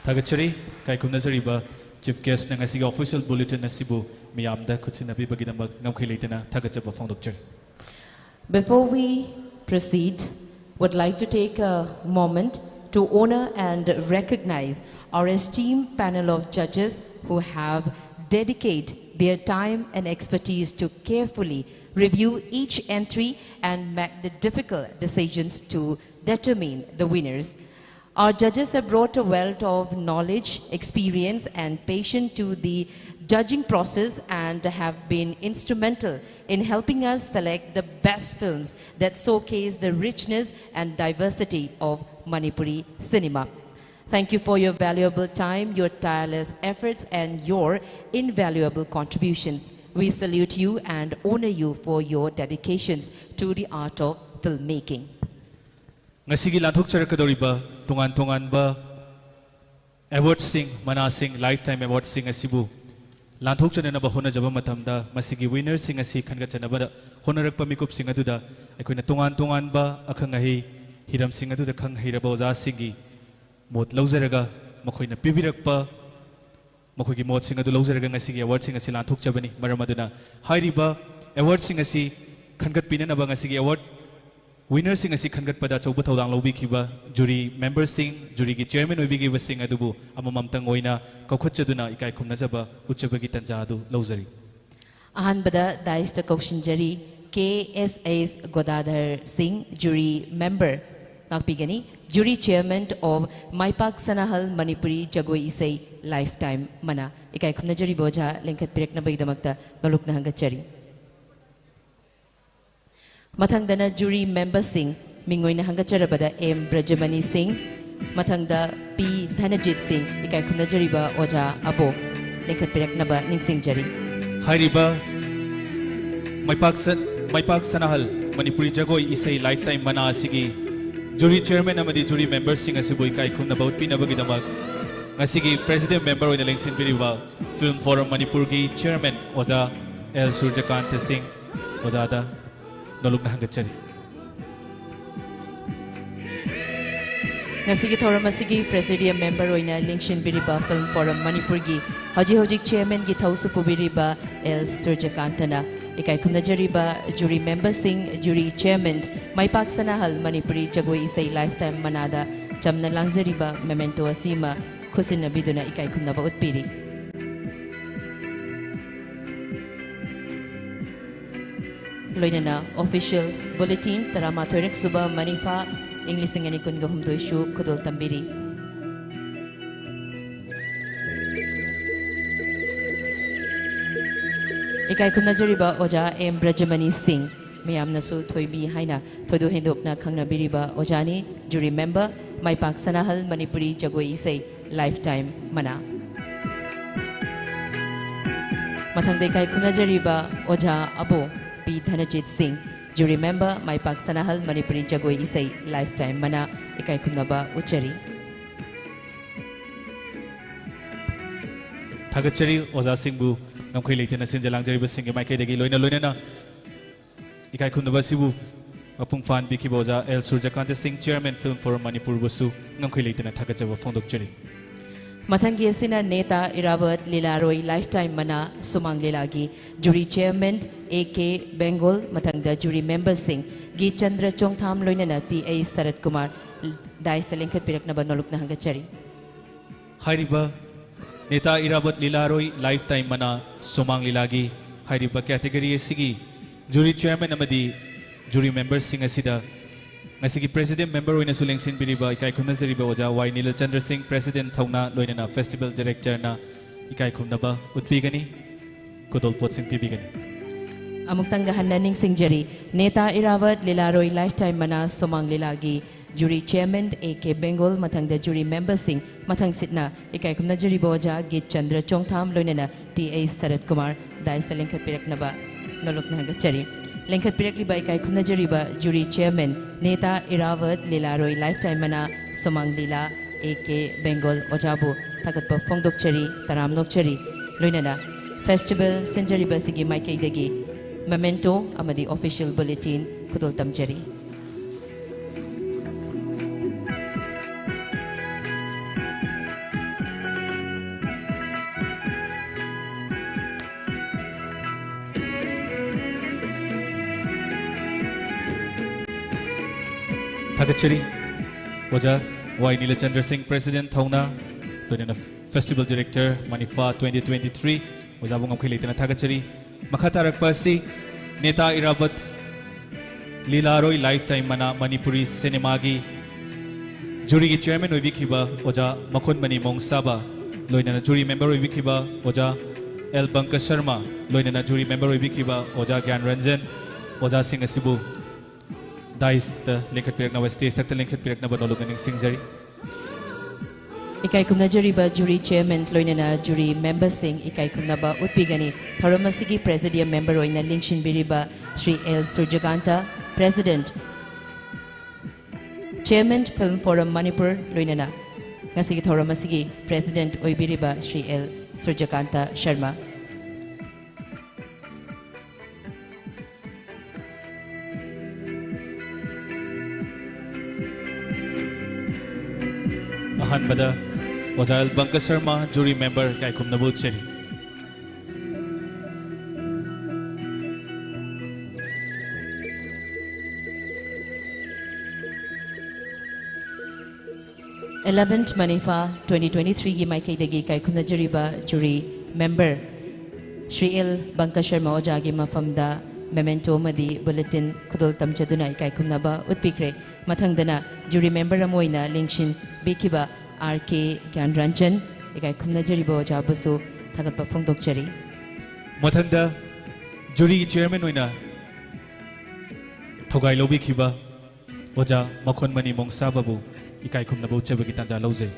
ꯊꯥꯒꯠꯆꯔꯤ꯫ ꯏꯀꯥꯏ ꯈꯨꯝꯅꯖꯔꯤꯕ chief guest ꯅ ꯉꯁꯤꯒꯤ official bulletin ꯑꯁꯤꯕꯨ ꯃꯤꯌꯥꯝꯗ ꯈꯨꯠꯁꯤꯟꯅꯕꯤꯕꯒꯤꯗꯃꯛ ꯉꯝꯈꯩ ꯂꯩꯇꯅ ꯊꯥꯒꯠꯆꯕ ꯐꯣꯡꯗꯣꯛꯆꯔꯤ꯫ Before we proceed, would like to take a moment to honor and recognize our esteemed panel of judges who have dedicated their time and expertise to carefully review each entry and make the difficult decisions to determine the winners. Our judges have brought a wealth of knowledge, experience, and passion to the judging process and have been instrumental in helping us select the best films that showcase the richness and diversity of Manipuri cinema. Thank you for your valuable time, your tireless efforts, and your invaluable contributions. We salute you and honor you for your dedications to the art of filmmaking. ꯉꯁꯤꯒꯤ ꯂꯥꯟꯊꯣꯛꯆꯔꯛꯀꯗꯧꯔꯤꯕ ꯇꯣꯉꯥꯟ ꯇꯣꯉꯥꯟꯕ award ꯁꯤꯡ, ꯃꯅꯥꯁꯤꯡ, lifetime award ꯁꯤꯡ ꯑꯁꯤꯕꯨ ꯂꯥꯟꯊꯣꯛꯆꯅꯅꯕ ꯍꯣꯠꯅꯖꯕ ꯃꯇꯝꯗ, ꯃꯁꯤꯒꯤ winner ꯁꯤꯡ ꯑꯁꯤ ꯈꯟꯒꯠꯆꯅꯕꯗ ꯍꯣꯠꯅꯔꯛꯄ ꯃꯤꯀꯨꯞꯁꯤꯡ ꯑꯗꯨꯗ ꯑꯩꯈꯣꯏꯅ ꯇꯣꯉꯥꯟ ꯇꯣꯉꯥꯟꯕ ꯑꯈꯪ ꯑꯍꯩ ꯍꯤꯔꯝꯁꯤꯡ ꯑꯗꯨꯗ ꯈꯪ ꯍꯩꯔꯕ ꯑꯣꯖꯥꯁꯤꯡꯒꯤ ꯃꯣꯠ ꯂꯧꯖꯔꯒ, ꯃꯈꯣꯏꯅ ꯄꯤꯕꯤꯔꯛꯄ ꯃꯈꯣꯏꯒꯤ ꯃꯣꯠꯁꯤꯡ ꯑꯗꯨ ꯂꯧꯖꯔꯒ ꯉꯁꯤꯒꯤ award ꯁꯤꯡ ꯑꯁꯤ ꯂꯥꯟꯊꯣꯛꯆꯕꯅꯤ꯫ ꯃꯔꯝ ꯑꯗꯨꯅ ꯍꯥꯏꯔꯤꯕ award ꯁꯤꯡ ꯑꯁꯤ ꯈꯟꯒꯠꯄꯤꯅꯅꯕ ꯉꯁꯤꯒꯤ award winner ꯁꯤꯡ ꯑꯁꯤ ꯈꯟꯒꯠꯄꯗ ꯑꯆꯧꯕ ꯊꯧꯗꯥꯡ ꯂꯧꯕꯤꯈꯤꯕ jury member ꯁꯤꯡ, jury ꯒꯤ chairman ꯑꯣꯏꯕꯤꯈꯤꯕꯁꯤꯡ ꯑꯗꯨꯕꯨ ꯑꯃꯃꯝꯇꯪ ꯑꯣꯏꯅ ꯀꯧꯈꯠꯆꯗꯨꯅ ꯏꯀꯥꯏ ꯈꯨꯝꯅꯖꯕ ꯎꯠꯆꯕꯒꯤ ꯇꯥꯟꯖꯥ ꯑꯗꯨ ꯂꯧꯖꯔꯤ꯫ ꯑꯍꯥꯟꯕꯗ dais ꯇ ꯀꯧꯁꯤꯟꯖꯔꯤ K S S Godadhar Singh, jury member ꯉꯥꯛꯄꯤꯒꯅꯤ꯫ Jury chairman of ꯃꯥꯏꯄꯥꯛ ꯁꯅꯥꯍꯜ Manipuri ꯖꯒꯣꯏ ꯏꯁꯩ lifetime ꯃꯅꯥ꯫ ꯏꯀꯥꯏ ꯈꯨꯝꯅꯖꯔꯤꯕ ꯑꯣꯖꯥ ꯂꯦꯡꯈꯠꯄꯤꯔꯛꯅꯕꯒꯤꯗꯃꯛꯇ ꯅꯣꯂꯨꯛꯅ ꯍꯪꯒꯠꯆꯔꯤ꯫ ꯃꯊꯪꯗꯅ jury memberꯁꯤꯡ, ꯃꯤꯡ ꯑꯣꯏꯅ ꯍꯪꯒꯠꯆꯔꯕꯗ ꯑꯦꯝ ꯕ꯭ꯔꯖꯃꯅꯤ ꯁꯤꯡ, ꯃꯊꯪꯗ ꯄꯤ ꯙꯅꯖꯤꯠ ꯁꯤꯡ, ꯏꯀꯥꯏ ꯈꯨꯝꯅꯖꯔꯤꯕ ꯑꯣꯖꯥ ꯑꯕꯣ ꯂꯦꯡꯈꯠꯄꯤꯔꯛꯅꯕ ꯅꯤꯡꯁꯤꯡꯖꯔꯤ꯫ ꯍꯥꯏꯔꯤꯕ ꯃꯥꯏꯄꯥꯛ ꯁ-, ꯃꯥꯏꯄꯥꯛ ꯁꯅꯥꯍꯜ ꯃꯅꯤꯄꯨꯔꯤ ꯖꯒꯣꯏ ꯏꯁꯩ lifetime ꯃꯅꯥ ꯑꯁꯤꯒꯤ jury chairman ꯑꯃꯗꯤ jury memberꯁꯤꯡ ꯑꯁꯤꯕꯨ ꯏꯀꯥꯏ ꯈꯨꯝꯅꯕ ꯎꯠꯄꯤꯅꯕꯒꯤꯗꯃꯛ ꯉꯁꯤꯒꯤ president member ꯑꯣꯏꯅ ꯂꯦꯡꯁꯤꯟꯕꯤꯔꯤꯕ Film Forum ꯃꯅꯤꯄꯨꯔꯒꯤ chairman ꯑꯣꯖꯥ ꯑꯦꯜ ꯁꯨꯔꯖꯀꯥꯟꯇ ꯁꯤꯡ ꯑꯣꯖꯥꯗ ꯅꯣꯂꯨꯛꯅ ꯍꯪꯒꯠꯆꯔꯤ꯫ ꯉꯁꯤꯒꯤ ꯊꯧꯔꯝ ꯑꯁꯤꯒꯤ presidium member ꯑꯣꯏꯅ ꯂꯦꯡꯁꯤꯟꯕꯤꯔꯤꯕ Film Forum ꯃꯅꯤꯄꯨꯔꯒꯤ ꯍꯧꯖꯤꯛ ꯍꯧꯖꯤꯛ chairmanꯒꯤ ꯊꯧꯁꯨ ꯄꯨꯕꯤꯔꯤꯕ ꯑꯦꯜ ꯁꯨꯔꯖꯀꯥꯟꯇꯅ ꯏꯀꯥꯏ ꯈꯨꯝꯅꯖꯔꯤꯕ jury memberꯁꯤꯡ, jury chairman, ꯃꯥꯏꯄꯥꯛ ꯁꯅꯥꯍꯜ ꯃꯅꯤꯄꯨꯔꯤ ꯖꯒꯣꯏ ꯏꯁꯩ lifetime ꯃꯅꯥꯗ ꯆꯝꯅ ꯂꯥꯡꯖꯔꯤꯕ memento ꯑꯁꯤꯃ ꯈꯨꯠꯁꯤꯟꯅꯕꯤꯗꯨꯅ ꯏꯀꯥꯏ ꯈꯨꯝꯅꯕ ꯎꯠꯄꯤꯔꯤ꯫ ꯂꯣꯏꯅꯅ official bulletin ꯇꯔꯥꯃꯥꯊꯣꯏꯔꯛ ꯁꯨꯕ ꯃꯅꯤꯐꯥ ꯏꯪ ꯂꯤꯁꯤꯡ ꯑꯅꯤ ꯀꯨꯟꯒ ꯍꯨꯝꯗꯣꯏꯁꯨ ꯈꯨꯗꯣꯜ ꯇꯝꯕꯤꯔꯤ꯫ ꯏꯀꯥꯏ ꯈꯨꯝꯅꯖꯔꯤꯕ ꯑꯣꯖꯥ ꯑꯦꯝ ꯕ꯭ꯔꯖꯃꯅꯤ ꯁꯤꯡ, ꯃꯌꯥꯝꯅꯁꯨ ꯊꯣꯏꯕꯤ ꯍꯥꯏꯅ ꯊꯣꯏꯗꯣꯛ ꯍꯦꯟꯗꯣꯛꯅ ꯈꯪꯅꯕꯤꯔꯤꯕ ꯑꯣꯖꯥꯅꯤ, jury member, ꯃꯥꯏꯄꯥꯛ ꯁꯅꯥꯍꯜ ꯃꯅꯤꯄꯨꯔꯤ ꯖꯒꯣꯏ ꯏꯁꯩ lifetime ꯃꯅꯥ꯫ ꯃꯊꯪꯗ ꯏꯀꯥꯏ ꯈꯨꯝꯅꯖꯔꯤꯕ ꯑꯣꯖꯥ ꯑꯕꯣ ꯄꯤ ꯙꯅꯖꯤꯠ ꯁꯤꯡ, jury member, ꯃꯥꯏꯄꯥꯛ ꯁꯅꯥꯍꯜ ꯃꯅꯤꯄꯨꯔꯤ ꯖꯒꯣꯏ ꯏꯁꯩ lifetime ꯃꯅꯥ, ꯏꯀꯥꯏ ꯈꯨꯝꯅꯕ ꯎꯠꯆꯔꯤ꯫ ꯊꯥꯒꯠꯆꯔꯤ ꯑꯣꯖꯥꯁꯤꯡꯕꯨ ꯉꯝꯈꯩ ꯂꯩꯇꯅ ꯁꯤꯟꯖ ꯂꯥꯡꯖꯔꯤꯕꯁꯤꯡꯒꯤ ꯃꯥꯏꯀꯩꯗꯒꯤ꯫ ꯂꯣꯏꯅ ꯂꯣꯏꯅꯅ ꯏꯀꯥꯏ ꯈꯨꯝꯅꯕ ꯑꯁꯤꯕꯨ ꯃꯄꯨꯡ ꯐꯥꯍꯟꯕꯤꯈꯤꯕ ꯑꯣꯖꯥ ꯑꯦꯜ ꯁꯨꯔꯖꯀꯥꯟꯇ ꯁꯤꯡ, chairman Film Forum ꯃꯅꯤꯄꯨꯔꯕꯨꯁꯨ ꯉꯝꯈꯩ ꯂꯩꯇꯅ ꯊꯥꯒꯠꯆꯕ ꯐꯣꯡꯗꯣꯛꯆꯔꯤ꯫ ꯃꯊꯪꯒꯤ ꯑꯁꯤꯅ ꯅꯦꯇꯥ ꯏꯔꯥꯕꯠ ꯂꯤꯂꯥꯔꯣꯏ lifetime ꯃꯅꯥ ꯁꯨꯃꯥꯡ ꯂꯤꯂꯥꯒꯤ jury chairman A K Bengal, ꯃꯊꯪꯗ jury memberꯁꯤꯡ ꯒꯤ ꯆꯟꯗ꯭ꯔ ꯆꯣꯡꯊꯥꯝ ꯂꯣꯏꯅꯅ ꯇꯤ ꯑꯩ ꯁꯔꯠ ꯀꯨꯃꯥꯔ dais ꯂꯤꯡꯈꯠꯄꯤꯔꯛꯅꯕ ꯅꯣꯂꯨꯛꯅ ꯍꯪꯒꯠꯆꯔꯤ꯫ ꯍꯥꯏꯔꯤꯕ ꯅꯦꯇꯥ ꯏꯔꯥꯕꯠ ꯂꯤꯂꯥꯔꯣꯏ lifetime ꯃꯅꯥ ꯁꯨꯃꯥꯡ ꯂꯤꯂꯥꯒꯤ ꯍꯥꯏꯔꯤꯕ category ꯑꯁꯤꯒꯤ Jury chairman ꯑꯃꯗꯤ jury memberꯁꯤꯡ ꯑꯁꯤꯗ ꯉꯁꯤꯒꯤ president member ꯑꯣꯏꯅꯁꯨ ꯂꯦꯡꯁꯤꯟꯕꯤꯔꯤꯕ ꯏꯀꯥꯏ ꯈꯨꯝꯅꯖꯔꯤꯕ ꯑꯣꯖꯥ ꯋꯥꯏ ꯅꯤꯂꯆꯟꯗ꯭ꯔ ꯁꯤꯡ, president ꯊꯧꯅꯥ, ꯂꯣꯏꯅꯅ festival directorꯅ ꯏꯀꯥꯏ ꯈꯨꯝꯅꯕ ꯎꯠꯄꯤꯒꯅꯤ, ꯈꯨꯗꯣꯜꯄꯣꯠꯁꯤꯡ ꯄꯤꯕꯤꯒꯅꯤ꯫ ꯑꯃꯨꯛꯇꯪꯒ ꯍꯟꯅ ꯅꯤꯡꯁꯤꯡꯖꯔꯤ, ꯅꯦꯇꯥ ꯏꯔꯥꯕꯠ ꯂꯤꯂꯥꯔꯣꯏ lifetime ꯃꯅꯥ ꯁꯣꯃꯥꯡ ꯂꯤꯂꯥꯒꯤ jury chairman A K Bengal, ꯃꯊꯪꯗ jury memberꯁꯤꯡ, ꯃꯊꯪꯁꯤꯠꯅ ꯏꯀꯥꯏ ꯈꯨꯝꯅꯖꯔꯤꯕ ꯑꯣꯖꯥ ꯒꯤꯠ ꯆꯟꯗ꯭ꯔ ꯆꯣꯡꯊꯥꯝ, ꯂꯣꯏꯅꯅ ꯇꯤ ꯑꯩꯆ ꯁꯔꯠ ꯀꯨꯃꯥꯔ dais ꯂꯤꯡꯈꯠꯄꯤꯔꯛꯅꯕ ꯅꯣꯂꯨꯛꯅ ꯍꯪꯒꯠꯆꯔꯤ꯫ ꯂꯤꯡꯈꯠꯄꯤꯔꯛꯂꯤꯕ ꯏꯀꯥꯏ ꯈꯨꯝꯅꯖꯔꯤꯕ jury chairman ꯅꯦꯇꯥ ꯏꯔꯥꯕꯠ ꯂꯤꯂꯥꯔꯣꯏ lifetime ꯃꯅꯥ ꯁꯣꯃꯥꯡ ꯂꯤꯂꯥ ꯑꯦ ꯀꯦ ꯕꯦꯡꯒꯣꯜ ꯑꯣꯖꯥꯕꯨ ꯊꯥꯒꯠꯄ ꯐꯣꯡꯗꯣꯛꯆꯔꯤ, ꯇꯔꯥꯝꯅ ꯑꯣꯛꯆꯔꯤ꯫ ꯂꯣꯏꯅꯅ festival ꯁꯤꯟꯖꯔꯤꯕ ꯑꯁꯤꯒꯤ ꯃꯥꯏꯀꯩꯗꯒꯤ memento ꯑꯃꯗꯤ official bulletin ꯈꯨꯗꯣꯜ ꯇꯝꯖꯔꯤ꯫ ꯊꯥꯒꯠꯆꯔꯤ꯫ ꯑꯣꯖꯥ ꯋꯥꯏ ꯅꯤꯂꯆꯟꯗ꯭ꯔ ꯁꯤꯡ, president ꯊꯧꯅꯥ, ꯂꯣꯏꯅꯅ festival director ꯃꯅꯤꯐꯥ twenty twenty three, ꯑꯣꯖꯥꯕꯨ ꯉꯝꯈꯩ ꯂꯩꯇꯅ ꯊꯥꯒꯠꯆꯔꯤ꯫ ꯃꯈꯥ ꯇꯥꯔꯛꯄ ꯑꯁꯤ ꯅꯦꯇꯥ ꯏꯔꯥꯕꯠ ꯂꯤꯂꯥꯔꯣꯏ lifetime ꯃꯅꯥ ꯃꯅꯤꯄꯨꯔꯤ ꯁꯤꯅꯦꯃꯥꯒꯤ juryꯒꯤ chairman ꯑꯣꯏꯕꯤꯈꯤꯕ ꯑꯣꯖꯥ ꯃꯈꯨꯟꯃꯅꯤ ꯃꯣꯡꯁꯥꯕ, ꯂꯣꯏꯅꯅ jury member ꯑꯣꯏꯕꯤꯈꯤꯕ ꯑꯣꯖꯥ ꯑꯦꯜ ꯕꯪꯀ ꯁꯔꯃ, ꯂꯣꯏꯅꯅ jury member ꯑꯣꯏꯕꯤꯈꯤꯕ ꯑꯣꯖꯥ ꯒ꯭ꯌꯥꯟ ꯔꯟꯖꯟ, ꯑꯣꯖꯥꯁꯤꯡ ꯑꯁꯤꯕꯨ daisꯇ ꯂꯤꯡꯈꯠꯄꯤꯔꯛꯅꯕ, stage ꯊꯛꯇ ꯂꯤꯡꯈꯠꯄꯤꯔꯛꯅꯕ ꯅꯣꯂꯨꯛꯅ ꯅꯤꯡꯁꯤꯡꯖꯔꯤ꯫ ꯏꯀꯥꯏ ꯈꯨꯝꯅꯖꯔꯤꯕ jury chairman ꯂꯣꯏꯅꯅ jury memberꯁꯤꯡ ꯏꯀꯥꯏ ꯈꯨꯝꯅꯕ ꯎꯠꯄꯤꯒꯅꯤ꯫ ꯊꯧꯔꯝ ꯑꯁꯤꯒꯤ presidium member ꯑꯣꯏꯅ ꯂꯤꯡꯁꯤꯟꯕꯤꯔꯤꯕ Shri L Surjakanta, president, chairman Film Forum Manipur, ꯂꯣꯏꯅꯅ ꯉꯁꯤꯒꯤ ꯊꯧꯔꯝ ꯑꯁꯤꯒꯤ president ꯑꯣꯏꯕꯤꯔꯤꯕ ꯁ꯭ꯔꯤ ꯑꯦꯜ ꯁꯨꯔꯖꯀꯥꯟꯇ ꯁꯔꯃ꯫ ꯑꯍꯥꯟꯕꯗ ꯑꯣꯖꯥ L Banka Sharma, jury member, ꯏꯀꯥꯏ ꯈꯨꯝꯅꯕ ꯎꯠꯆꯔꯤ꯫ Eleventh ꯃꯅꯤꯐꯥ twenty twenty threeꯒꯤ ꯃꯥꯏꯀꯩꯗꯒꯤ ꯏꯀꯥꯏ ꯈꯨꯝꯅꯖꯔꯤꯕ jury member Shri L Banka Sharma ꯑꯣꯖꯥꯒꯤ ꯃꯐꯝꯗ memento ꯑꯃꯗꯤ bulletin ꯈꯨꯗꯣꯜ ꯇꯝꯖꯗꯨꯅ ꯏꯀꯥꯏ ꯈꯨꯝꯅꯕ ꯎꯠꯄꯤꯈ꯭ꯔꯦ꯫ ꯃꯊꯪꯗꯅ jury member ꯑꯃ ꯑꯣꯏꯅ ꯂꯦꯡꯁꯤꯟꯕꯤꯈꯤꯕ R K ꯒ꯭ꯌꯥꯟꯔꯟꯖꯟ, ꯏꯀꯥꯏ ꯈꯨꯝꯅꯖꯔꯤꯕ ꯑꯣꯖꯥꯕꯨꯁꯨ ꯊꯥꯒꯠꯄ ꯐꯣꯡꯗꯣꯛꯆꯔꯤ꯫ ꯃꯊꯪꯗ jury chairman ꯑꯣꯏꯅ ꯊꯧꯒꯥꯏ ꯂꯧꯕꯤꯈꯤꯕ ꯑꯣꯖꯥ ꯃꯈꯣꯟꯃꯅꯤ ꯃꯣꯡꯁꯥꯕꯕꯨ ꯏꯀꯥꯏ ꯈꯨꯝꯅꯕ ꯎꯠꯆꯕꯒꯤ ꯇꯥꯟꯖꯥ ꯂꯧꯖꯩ꯫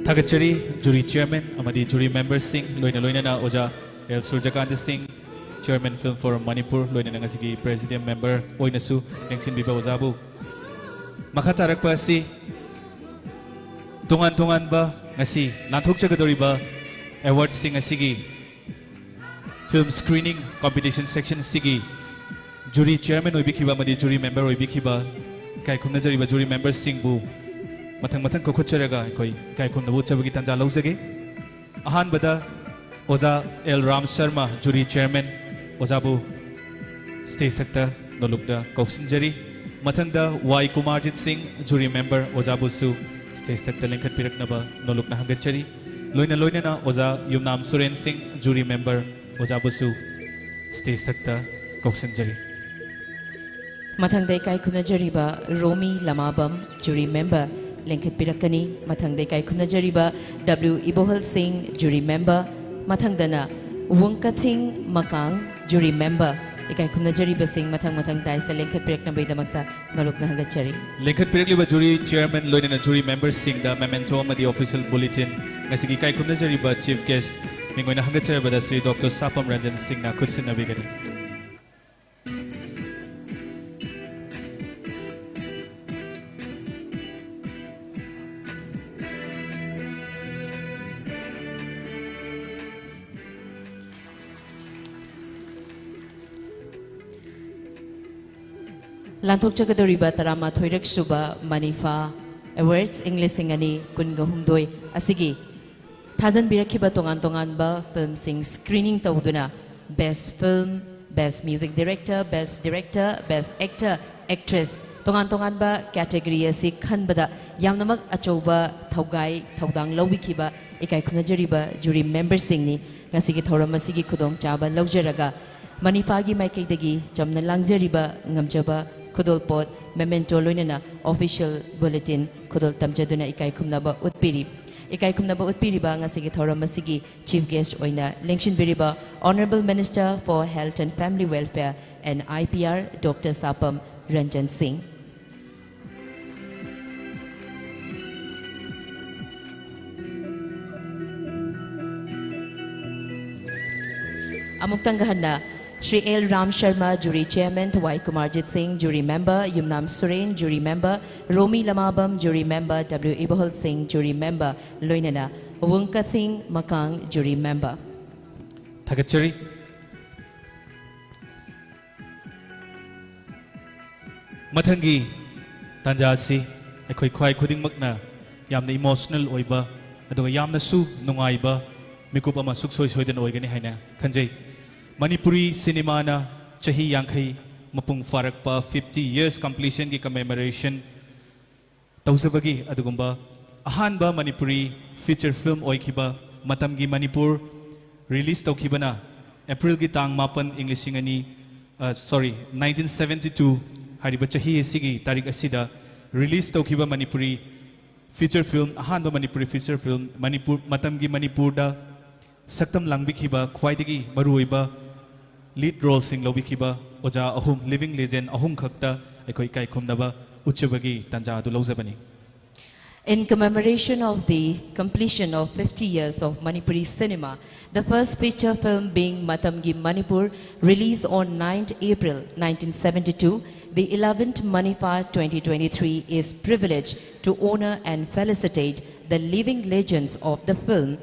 ꯊꯥꯒꯠꯆꯔꯤ꯫ Jury chairman ꯑꯃꯗꯤ jury memberꯁꯤꯡ, ꯂꯣꯏꯅ ꯂꯣꯏꯅꯅ ꯑꯣꯖꯥ ꯑꯦꯜ ꯁꯨꯔꯖꯀꯥꯟꯇ ꯁꯤꯡ, chairman Film Forum ꯃꯅꯤꯄꯨꯔ, ꯂꯣꯏꯅꯅ ꯉꯁꯤꯒꯤ president member ꯑꯣꯏꯅꯁꯨ ꯂꯦꯡꯁꯤꯟꯕꯤꯕ ꯑꯣꯖꯥꯕꯨ꯫ ꯃꯈꯥ ꯇꯥꯔꯛꯄ ꯑꯁꯤ ꯇꯣꯉꯥꯟ ꯇꯣꯉꯥꯟꯕ ꯉꯁꯤ ꯂꯥꯟꯊꯣꯛꯆꯒꯗꯧꯔꯤꯕ awardꯁꯤꯡ ꯑꯁꯤꯒꯤ film screening competition section ꯑꯁꯤꯒꯤ jury chairman ꯑꯣꯏꯕꯤꯈꯤꯕ ꯑꯃꯗꯤ jury member ꯑꯣꯏꯕꯤꯈꯤꯕ ꯏꯀꯥꯏ ꯈꯨꯝꯅꯖꯔꯤꯕ jury memberꯁꯤꯡꯕꯨ ꯃꯊꯪ ꯃꯊꯪ ꯀꯧꯈꯠꯆꯔꯒ ꯑꯩꯈꯣꯏ ꯏꯀꯥꯏ ꯈꯨꯝꯅꯕ ꯎꯠꯆꯕꯒꯤ ꯇꯥꯟꯖꯥ ꯂꯧꯖꯒꯦ꯫ ꯑꯍꯥꯟꯕꯗ ꯑꯣꯖꯥ L Ram Sharma, jury chairman, ꯑꯣꯖꯥꯕꯨ stageꯊꯛꯇ ꯅꯣꯂꯨꯛꯇ ꯀꯧꯁꯤꯟꯖꯔꯤ꯫ ꯃꯊꯪꯗ ꯋꯥꯏ ꯀꯨꯃꯥꯔꯖꯤꯠ ꯁꯤꯡ, jury member, ꯑꯣꯖꯥꯕꯨꯁꯨ stageꯊꯛꯇ ꯂꯦꯡꯈꯠꯄꯤꯔꯛꯅꯕ ꯅꯣꯂꯨꯛꯅ ꯍꯪꯒꯠꯆꯔꯤ꯫ ꯂꯣꯏꯅ ꯂꯣꯏꯅꯅ ꯑꯣꯖꯥ ꯌꯨꯝꯅꯥꯝ ꯁꯨꯔꯦꯟ ꯁꯤꯡ, jury member, ꯑꯣꯖꯥꯕꯨꯁꯨ stageꯊꯛꯇ ꯀꯧꯁꯤꯟꯖꯔꯤ꯫ ꯃꯊꯪꯗ ꯏꯀꯥꯏ ꯈꯨꯝꯅꯖꯔꯤꯕ ꯔꯣꯃꯤ ꯂꯃꯥꯕꯝ, jury member, ꯂꯦꯡꯈꯠꯄꯤꯔꯛꯀꯅꯤ꯫ ꯃꯊꯪꯗ ꯏꯀꯥꯏ ꯈꯨꯝꯅꯖꯔꯤꯕ W ꯏꯕꯣꯍꯜ ꯁꯤꯡ, jury member, ꯃꯊꯪꯗꯅ ꯋꯨꯡꯀꯊꯤꯡ ꯃꯀꯥꯡ, jury member, ꯏꯀꯥꯏ ꯈꯨꯝꯅꯖꯔꯤꯕꯁꯤꯡ ꯃꯊꯪ ꯃꯊꯪ dais ꯂꯦꯡꯈꯠꯄꯤꯔꯛꯅꯕꯒꯤꯗꯃꯛꯇ ꯅꯣꯂꯨꯛꯅ ꯍꯪꯒꯠꯆꯔꯤ꯫ ꯂꯦꯡꯈꯠꯄꯤꯔꯛꯂꯤꯕ jury chairman ꯂꯣꯏꯅꯅ jury memberꯁꯤꯡꯗ memento ꯑꯃꯗꯤ official bulletin, ꯉꯁꯤꯒꯤ ꯏꯀꯥꯏ ꯈꯨꯝꯅꯖꯔꯤꯕ chief guest ꯃꯤꯡ ꯑꯣꯏꯅ ꯍꯪꯒꯠꯆꯔꯕꯗ ꯁ꯭ꯔꯤ ꯗꯣꯛꯇꯔ ꯁꯥꯄꯝ ꯔꯟꯖꯟ ꯁꯤꯡꯅ ꯈꯨꯠꯁꯤꯟꯅꯕꯤꯒꯅꯤ꯫ ꯂꯥꯟꯊꯣꯛꯆꯒꯗꯧꯔꯤꯕ ꯇꯔꯥꯃꯥꯊꯣꯏꯔꯛ ꯁꯨꯕ ꯃꯅꯤꯐꯥ Awards ꯏꯪ ꯂꯤꯁꯤꯡ ꯑꯅꯤ ꯀꯨꯟꯒ ꯍꯨꯝꯗꯣꯏ ꯑꯁꯤꯒꯤ ꯊꯥꯖꯟꯕꯤꯔꯛꯈꯤꯕ ꯇꯣꯉꯥꯟ ꯇꯣꯉꯥꯟꯕ filmꯁꯤꯡ screening ꯇꯧꯗꯨꯅ best film, Best Music Director, Best Director, Best Actor, Actress, ꯇꯣꯉꯥꯟ ꯇꯣꯉꯥꯟꯕ category ꯑꯁꯤ ꯈꯟꯕꯗ ꯌꯥꯝꯅꯃꯛ ꯑꯆꯧꯕ ꯊꯧꯒꯥꯏ ꯊꯧꯗꯥꯡ ꯂꯧꯕꯤꯈꯤꯕ ꯏꯀꯥꯏ ꯈꯨꯝꯅꯖꯔꯤꯕ jury memberꯁꯤꯡꯅꯤ꯫ ꯉꯁꯤꯒꯤ ꯊꯧꯔꯝ ꯑꯁꯤꯒꯤ ꯈꯨꯗꯣꯡꯆꯥꯕ ꯂꯧꯖꯔꯒ ꯃꯅꯤꯐꯥꯒꯤ ꯃꯥꯏꯀꯩꯗꯒꯤ ꯆꯝꯅ ꯂꯥꯡꯖꯔꯤꯕ ꯉꯝꯖꯕ ꯈꯨꯗꯣꯜꯄꯣꯠ memento ꯂꯣꯏꯅꯅ official bulletin ꯈꯨꯗꯣꯜ ꯇꯝꯖꯗꯨꯅ ꯏꯀꯥꯏ ꯈꯨꯝꯅꯕ ꯎꯠꯄꯤꯔꯤ꯫ ꯏꯀꯥꯏ ꯈꯨꯝꯅꯕ ꯎꯠꯄꯤꯔꯤꯕ ꯉꯁꯤꯒꯤ ꯊꯧꯔꯝ ꯑꯁꯤꯒꯤ Chief Guest ꯑꯣꯏꯅ ꯂꯦꯡꯁꯤꯟꯕꯤꯔꯤꯕ Honourable Minister for Health and Family Welfare and I P R Doctor ꯁꯥꯄꯝ Ranjan ꯁꯤꯡ꯫ ꯑꯃꯨꯛꯇꯪꯒ ꯍꯟꯅ Shri L Ram Sharma, jury chairman, ꯊꯋꯥꯏ ꯀꯨꯃꯥꯔꯖꯤꯠ ꯁꯤꯡ, jury member, ꯌꯨꯝꯅꯥꯝ ꯁꯨꯔꯦꯟ, jury member, ꯔꯣꯃꯤ ꯂꯃꯥꯕꯝ, jury member, W ꯏꯕꯣꯍꯜ ꯁꯤꯡ, jury member, ꯂꯣꯏꯅꯅ ꯋꯨꯡꯀꯊꯤꯡ ꯃꯀꯥꯡ, jury member꯫ ꯊꯥꯒꯠꯆꯔꯤ꯫ ꯃꯊꯪꯒꯤ ꯇꯥꯟꯖꯥ ꯑꯁꯤ ꯑꯩꯈꯣꯏ ꯈ꯭ꯋꯥꯏ ꯈꯨꯗꯤꯡꯃꯛꯅ ꯌꯥꯝꯅ emotional ꯑꯣꯏꯕ, ꯑꯗꯨꯒ ꯌꯥꯝꯅꯁꯨ ꯅꯨꯡꯉꯥꯏꯕ ꯃꯤꯀꯨꯞ ꯑꯃ ꯁꯨꯛꯁꯣꯏ ꯁꯣꯏꯗꯅ ꯑꯣꯏꯒꯅꯤ ꯍꯥꯏꯅ ꯈꯟꯖꯩ꯫ ꯃꯅꯤꯄꯨꯔꯤ ꯁꯤꯅꯦꯃꯥꯅ ꯆꯍꯤ ꯌꯥꯡꯈꯩ ꯃꯄꯨꯡ ꯐꯥꯔꯛꯄ, fifty years completionꯒꯤ commemoration ꯇꯧꯖꯕꯒꯤ ꯑꯗꯨꯒꯨꯝꯕ ꯑꯍꯥꯟꯕ ꯃꯅꯤꯄꯨꯔꯤ feature film ꯑꯣꯏꯈꯤꯕ ꯃꯇꯝꯒꯤ ꯃꯅꯤꯄꯨꯔ release ꯇꯧꯈꯤꯕꯅ Aprilꯒꯤ ꯇꯥꯡ ꯃꯥꯄꯟ, ꯏꯪ ꯂꯤꯁꯤꯡ ꯑꯅꯤ, ꯑ, sorry, nineteen seventy two ꯍꯥꯏꯔꯤꯕ ꯆꯍꯤ ꯑꯁꯤꯒꯤ ꯇꯥꯔꯤꯛ ꯑꯁꯤꯗ release ꯇꯧꯈꯤꯕ ꯃꯅꯤꯄꯨꯔꯤ feature film, ꯑꯍꯥꯟꯕ ꯃꯅꯤꯄꯨꯔꯤ feature film, ꯃꯅꯤꯄꯨꯔ, ꯃꯇꯝꯒꯤ ꯃꯅꯤꯄꯨꯔꯗ ꯁꯛꯇꯝ ꯂꯥꯡꯕꯤꯈꯤꯕ ꯈ꯭ꯋꯥꯏꯗꯒꯤ ꯃꯔꯨꯑꯣꯏꯕ lead roleꯁꯤꯡ ꯂꯧꯕꯤꯈꯤꯕ ꯑꯣꯖꯥ ꯑꯍꯨꯝ, living legend ꯑꯍꯨꯝ ꯈꯛꯇ ꯑꯩꯈꯣꯏ ꯏꯀꯥꯏ ꯈꯨꯝꯅꯕ ꯎꯠꯆꯕꯒꯤ ꯇꯥꯟꯖꯥ ꯑꯗꯨ ꯂꯧꯖꯕꯅꯤ꯫ In commemoration of the completion of fifty years of Manipuri cinema, the first feature film being Matamgi Manipur, released on ninth April nineteen seventy two, the eleventh Manipha twenty twenty three is privileged to honour and felicitate the living legends of the film,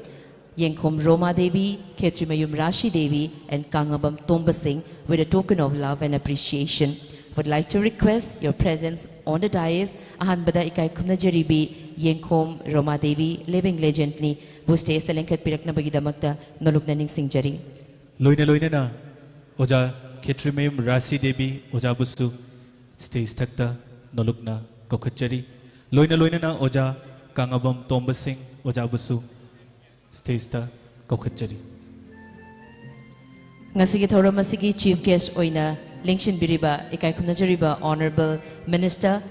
Yengkhom Roma Devi, Khetrimayum Rashi Devi, and Kangabam Tomba Singh with a token of love and appreciation. Would like to request your presence on the dais. ꯑꯍꯥꯟꯕꯗ ꯏꯀꯥꯏ ꯈꯨꯝꯅꯖꯔꯤꯕꯤ Yengkhom Roma Devi, living legend ꯅꯤ, ꯕꯨ stage ꯇ ꯂꯦꯡꯈꯠꯄꯤꯔꯛꯅꯕꯒꯤꯗꯃꯛꯇ ꯅꯣꯂꯨꯛꯅ ꯅꯤꯡꯁꯤꯡꯖꯔꯤ꯫ ꯂꯣꯏꯅ ꯂꯣꯏꯅꯅ ꯑꯣꯖꯥ ꯈꯦꯇ꯭ꯔꯤꯃꯌꯨꯝ ꯔꯥꯁꯤ ꯗꯦꯕꯤ ꯑꯣꯖꯥꯕꯨꯁꯨ ꯁ꯭ꯇꯦꯖ ꯊꯛꯇ ꯅꯣꯂꯨꯛꯅ ꯀꯧꯈꯠꯆꯔꯤ꯫ ꯂꯣꯏꯅ ꯂꯣꯏꯅꯅ ꯑꯣꯖꯥ ꯀꯥꯡꯉꯕꯝ ꯇꯣꯝꯕ ꯁꯤꯡ ꯑꯣꯖꯥꯕꯨꯁꯨ ꯁ꯭ꯇꯦꯖꯇ ꯀꯧꯈꯠꯆꯔꯤ꯫ ꯉꯁꯤꯒꯤ ꯊꯧꯔꯝ ꯑꯁꯤꯒꯤ ꯆꯤꯐ ꯒꯦꯁ ꯑꯣꯏꯅ ꯂꯦꯡꯁꯤꯟꯕꯤꯔꯤꯕ ꯏꯀꯥꯏ ꯈꯨꯝꯅꯖꯔꯤꯕ honourable minister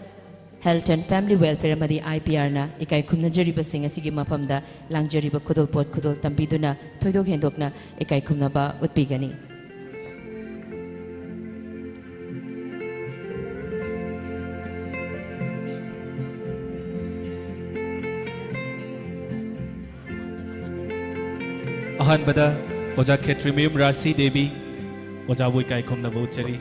health and family welfare ꯑꯃꯗꯤ ꯑꯥꯏ ꯄꯤ ꯑꯥꯔꯅ ꯏꯀꯥꯏ ꯈꯨꯝꯅꯖꯔꯤꯕꯁꯤꯡ ꯑꯁꯤꯒꯤ ꯃꯐꯝꯗ ꯂꯥꯡꯖꯔꯤꯕ ꯈꯨꯗꯣꯜꯄꯣꯠ ꯈꯨꯗꯣꯜ ꯇꯝꯕꯤꯗꯨꯅ ꯊꯣꯏꯗꯣꯛ ꯍꯦꯟꯗꯣꯛꯅ ꯏꯀꯥꯏ ꯈꯨꯝꯅꯕ ꯎꯠꯄꯤꯒꯅꯤ꯫ ꯑꯍꯥꯟꯕꯗ ꯑꯣꯖꯥ ꯈꯦꯇ꯭ꯔꯤꯃꯌꯨꯝ ꯔꯥꯁꯤ ꯗꯦꯕꯤ ꯑꯣꯖꯥꯕꯨ ꯏꯀꯥꯏ ꯈꯨꯝꯅꯕ ꯎꯠꯆꯔꯤ꯫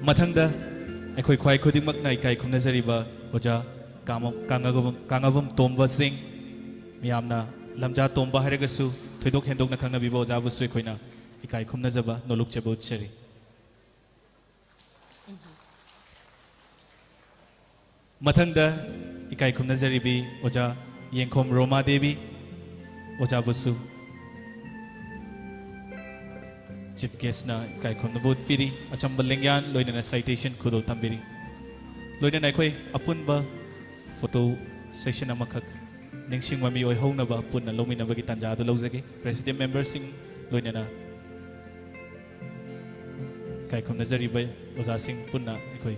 ꯃꯊꯪꯗ ꯑꯩꯈꯣꯏ ꯈ꯭ꯋꯥꯏ ꯈꯨꯗꯤꯡꯃꯛꯅ ꯏꯀꯥꯏ ꯈꯨꯝꯅꯖꯔꯤꯕ ꯑꯣꯖꯥ ꯀꯥꯃ-, ꯀꯥꯡꯉꯕꯝ, ꯀꯥꯡꯉꯕꯝ ꯇꯣꯝꯕ ꯁꯤꯡ, ꯃꯤꯌꯥꯝꯅ ꯂꯝꯖꯥ ꯇꯣꯝꯕ ꯍꯥꯏꯔꯒꯁꯨ ꯊꯣꯏꯗꯣꯛ ꯍꯦꯟꯗꯣꯛꯅ ꯈꯪꯅꯕꯤꯕ ꯑꯣꯖꯥꯕꯨꯁꯨ ꯑꯩꯈꯣꯏꯅ ꯏꯀꯥꯏ ꯈꯨꯝꯅꯖꯕ ꯅꯣꯂꯨꯛꯆꯕ ꯎꯠꯆꯔꯤ꯫ ꯃꯊꯪꯗ ꯏꯀꯥꯏ ꯈꯨꯝꯅꯖꯔꯤꯕꯤ ꯑꯣꯖꯥ ꯌꯦꯡꯈꯣꯝ ꯔꯣꯃꯥ ꯗꯦꯕꯤ ꯑꯣꯖꯥꯕꯨꯁꯨ ꯆꯤꯐ ꯒꯦꯁꯅ ꯏꯀꯥꯏ ꯈꯨꯝꯅꯕ ꯎꯠꯄꯤꯔꯤ꯫ ꯑꯆꯝꯕ ꯂꯦꯡꯌꯥꯟ ꯂꯣꯏꯅꯅ ꯁꯥꯏꯇꯦꯁꯟ ꯈꯨꯗꯣꯜ ꯇꯝꯕꯤꯔꯤ꯫ ꯂꯣꯏꯅꯅ ꯑꯩꯈꯣꯏ ꯑꯄꯨꯟꯕ ꯐꯣꯇꯣ ꯁꯦꯁꯟ ꯑꯃꯈꯛ ꯅꯤꯡꯁꯤꯡ ꯃꯃꯤ ꯑꯣꯏꯍꯧꯅꯕ ꯄꯨꯟꯅ ꯂꯧꯃꯤꯟꯅꯕꯒꯤ ꯇꯥꯟꯖꯥ ꯑꯗꯨ ꯂꯧꯖꯒꯦ꯫ ꯄ꯭ꯔꯦꯁꯤꯗꯦꯟ ꯃꯦꯝꯕꯔꯁꯤꯡ ꯂꯣꯏꯅꯅ ꯏꯀꯥꯏ ꯈꯨꯝꯅꯖꯔꯤꯕ ꯑꯣꯖꯥꯁꯤꯡ ꯄꯨꯟꯅ ꯑꯩꯈꯣꯏ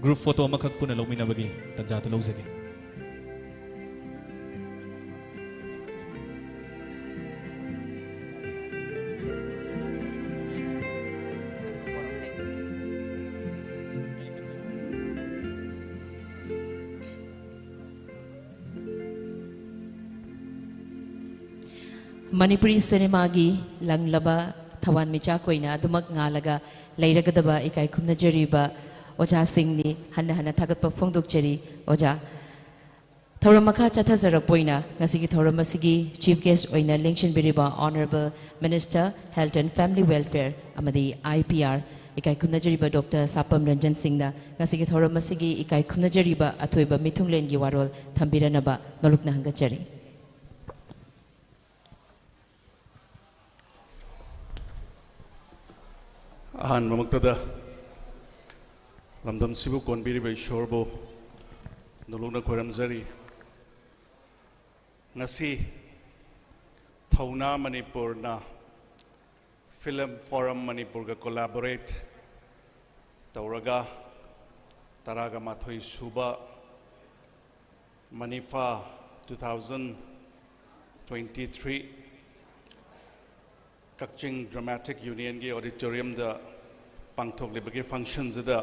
ꯒ꯭ꯔꯨꯞ ꯐꯣꯇꯣ ꯑꯃꯈꯛ ꯄꯨꯟꯅ ꯂꯧꯃꯤꯟꯅꯕꯒꯤ ꯇꯥꯟꯖꯥꯗꯨ ꯂꯧꯖꯒꯦ꯫ ꯃꯅꯤꯄꯨꯔꯤ ꯁꯤꯅꯦꯃꯥꯒꯤ ꯂꯪꯂꯕ ꯊꯋꯥꯟꯃꯤꯆꯥꯛ ꯑꯣꯏꯅ ꯑꯗꯨꯃꯛ ꯉꯥꯜꯂꯒ ꯂꯩꯔꯒꯗꯕ ꯏꯀꯥꯏ ꯈꯨꯝꯅꯖꯔꯤꯕ ꯑꯣꯖꯥꯁꯤꯡꯅꯤ꯫ ꯍꯟꯅ ꯍꯟꯅ ꯊꯥꯒꯠꯄ ꯐꯣꯡꯗꯣꯛꯆꯔꯤ ꯑꯣꯖꯥ꯫ ꯊꯧꯔꯝ ꯃꯈꯥ ꯆꯠꯊꯖꯔꯛꯄ ꯑꯣꯏꯅ ꯉꯁꯤꯒꯤ ꯊꯧꯔꯝ ꯑꯁꯤꯒꯤ ꯆꯤꯐ ꯒꯦꯁ ꯑꯣꯏꯅ ꯂꯦꯡꯁꯤꯟꯕꯤꯔꯤꯕ honourable minister health and family welfare ꯑꯃꯗꯤ ꯑꯥꯏ ꯄꯤ ꯑꯥꯔ ꯏꯀꯥꯏ ꯈꯨꯝꯅꯖꯔꯤꯕ ꯗꯣꯛꯇꯔ ꯁꯥꯄꯝ ꯔꯟꯖꯟ ꯁꯤꯡꯅ ꯉꯁꯤꯒꯤ ꯊꯧꯔꯝ ꯑꯁꯤꯒꯤ ꯏꯀꯥꯏ ꯈꯨꯝꯅꯖꯔꯤꯕ ꯑꯊꯣꯏꯕ ꯃꯤꯊꯨꯡꯂꯦꯟꯒꯤ ꯋꯥꯔꯣꯜ ꯊꯝꯕꯤꯔꯅꯕ ꯅꯣꯂꯨꯛꯅ ꯍꯪꯒꯠꯆꯔꯤ꯫ ꯑꯍꯥꯟꯕꯃꯛꯇꯗ ꯂꯝꯗꯝꯁꯤꯕꯨ ꯀꯣꯟꯕꯤꯔꯤꯕ ꯏꯁꯣꯔꯕꯨ ꯅꯣꯂꯨꯛꯅ ꯈꯣꯏꯔꯝꯖꯔꯤ꯫ ꯉꯁꯤ ꯊꯧꯅꯥ ꯃꯅꯤꯄꯨꯔꯅ Film Forum ꯃꯅꯤꯄꯨꯔꯒ collaborate ꯇꯧꯔꯒ ꯇꯔꯥꯒ ꯃꯥꯊꯣꯏ ꯁꯨꯕ ꯃꯅꯤꯐꯥ two thousand twenty-three ꯀꯛꯆꯤꯡ Dramatic Unionꯒꯤ auditoriumꯗ ꯄꯥꯡꯊꯣꯛꯂꯤꯕꯒꯤ functionꯁꯤꯗ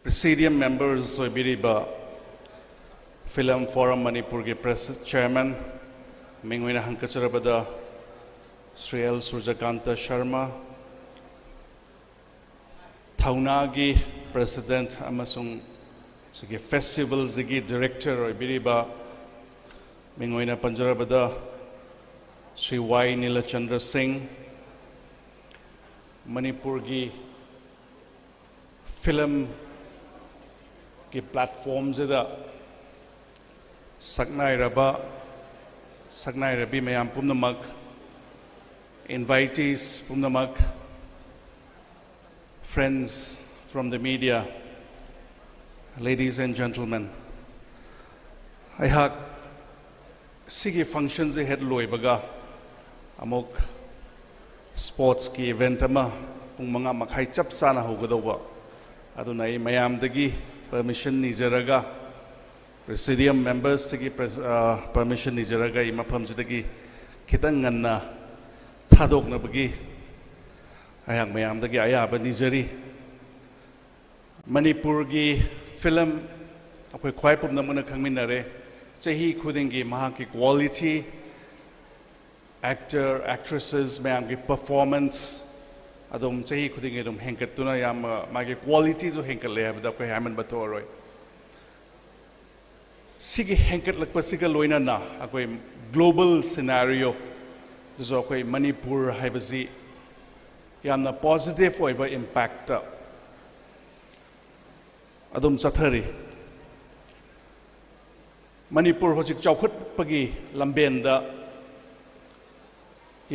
Presidium members ꯑꯣꯏꯕꯤꯔꯤꯕ Film Forum ꯃꯅꯤꯄꯨꯔꯒꯤ press chairman, ꯃꯤꯡ ꯑꯣꯏꯅ ꯍꯪꯀꯠꯆꯔꯕꯗ ꯁ꯭ꯔꯤ ꯑꯦꯜ ꯁꯨꯔꯖꯀꯥꯟꯇ ꯁꯔꯃ, ꯊꯧꯅꯥꯒꯤ president ꯑꯃꯁꯨꯡ ꯁꯤꯒꯤ festivalꯁꯤꯒꯤ director ꯑꯣꯏꯕꯤꯔꯤꯕ, ꯃꯤꯡ ꯑꯣꯏꯅ ꯄꯟꯖꯔꯕꯗ ꯁ꯭ꯔꯤ ꯋꯥꯏ ꯅꯤꯂꯆꯟꯗ꯭ꯔ ꯁꯤꯡ, ꯃꯅꯤꯄꯨꯔꯒꯤ filmꯒꯤ platformꯁꯤꯗ ꯁꯛꯅꯥꯏꯔꯕ, ꯁꯛꯅꯥꯏꯔꯕꯤ ꯃꯌꯥꯝ ꯄꯨꯝꯅꯃꯛ, invitees ꯄꯨꯝꯅꯃꯛ, friends from the media, ladies and gentlemen, ꯑꯩꯍꯥꯛ ꯁꯤꯒꯤ functionꯁꯦ ꯍꯦꯛ ꯂꯣꯏꯕꯒ ꯑꯃꯨꯛ sportsꯀꯤ event ꯑꯃ ꯄꯨꯡ ꯃꯉꯥ ꯃꯈꯥꯏ ꯆꯞ ꯆꯥꯅ ꯍꯧꯒꯗꯧꯕ, ꯑꯗꯨꯅ ꯑꯩ ꯃꯌꯥꯝꯗꯒꯤ permission ꯅꯤꯖꯔꯒ, Presidium membersꯇꯒꯤ pres-, ꯑ, permission ꯅꯤꯖꯔꯒ ꯑꯩ ꯃꯐꯝꯁꯤꯗꯒꯤ ꯈꯤꯇꯪ ꯉꯟꯅ ꯊꯥꯗꯣꯛꯅꯕꯒꯤ ꯑꯩꯍꯥꯛ ꯃꯌꯥꯝꯗꯒꯤ ꯑꯌꯥꯕ ꯅꯤꯖꯔꯤ꯫ ꯃꯅꯤꯄꯨꯔꯒꯤ film ꯑꯩꯈꯣꯏ ꯈ꯭ꯋꯥꯏ ꯄꯨꯝꯅꯃꯛꯅ ꯈꯪꯃꯤꯟꯅꯔꯦ, ꯆꯍꯤ ꯈꯨꯗꯤꯡꯒꯤ ꯃꯍꯥꯛꯀꯤ quality, actor, actresses ꯃꯌꯥꯝꯒꯤ performance ꯑꯗꯨꯝ ꯆꯍꯤ ꯈꯨꯗꯤꯡꯒꯤ ꯑꯗꯨꯝ ꯍꯦꯟꯒꯠꯇꯨꯅ ꯌꯥꯝ, ꯃꯥꯒꯤ qualityꯁꯨ ꯍꯦꯟꯒꯠꯂꯦ ꯍꯥꯏꯕꯗ ꯑꯩꯈꯣꯏ ꯍꯥꯏꯃꯟꯕ ꯊꯣꯛꯑꯔꯣꯏ꯫ ꯁꯤꯒꯤ ꯍꯦꯟꯒꯠꯂꯛꯄꯁꯤꯒ ꯂꯣꯏꯅꯅ ꯑꯩꯈꯣꯏ global scenario ꯗꯁꯨ ꯑꯩꯈꯣꯏ ꯃꯅꯤꯄꯨꯔ ꯍꯥꯏꯕꯁꯤ ꯌꯥꯝꯅ positive ꯑꯣꯏꯕ impactꯇ ꯑꯗꯨꯝ ꯆꯠꯊꯔꯤ꯫ ꯃꯅꯤꯄꯨꯔ ꯍꯧꯖꯤꯛ ꯆꯥꯎꯈꯠꯄꯒꯤ ꯂꯝꯕꯦꯟꯗ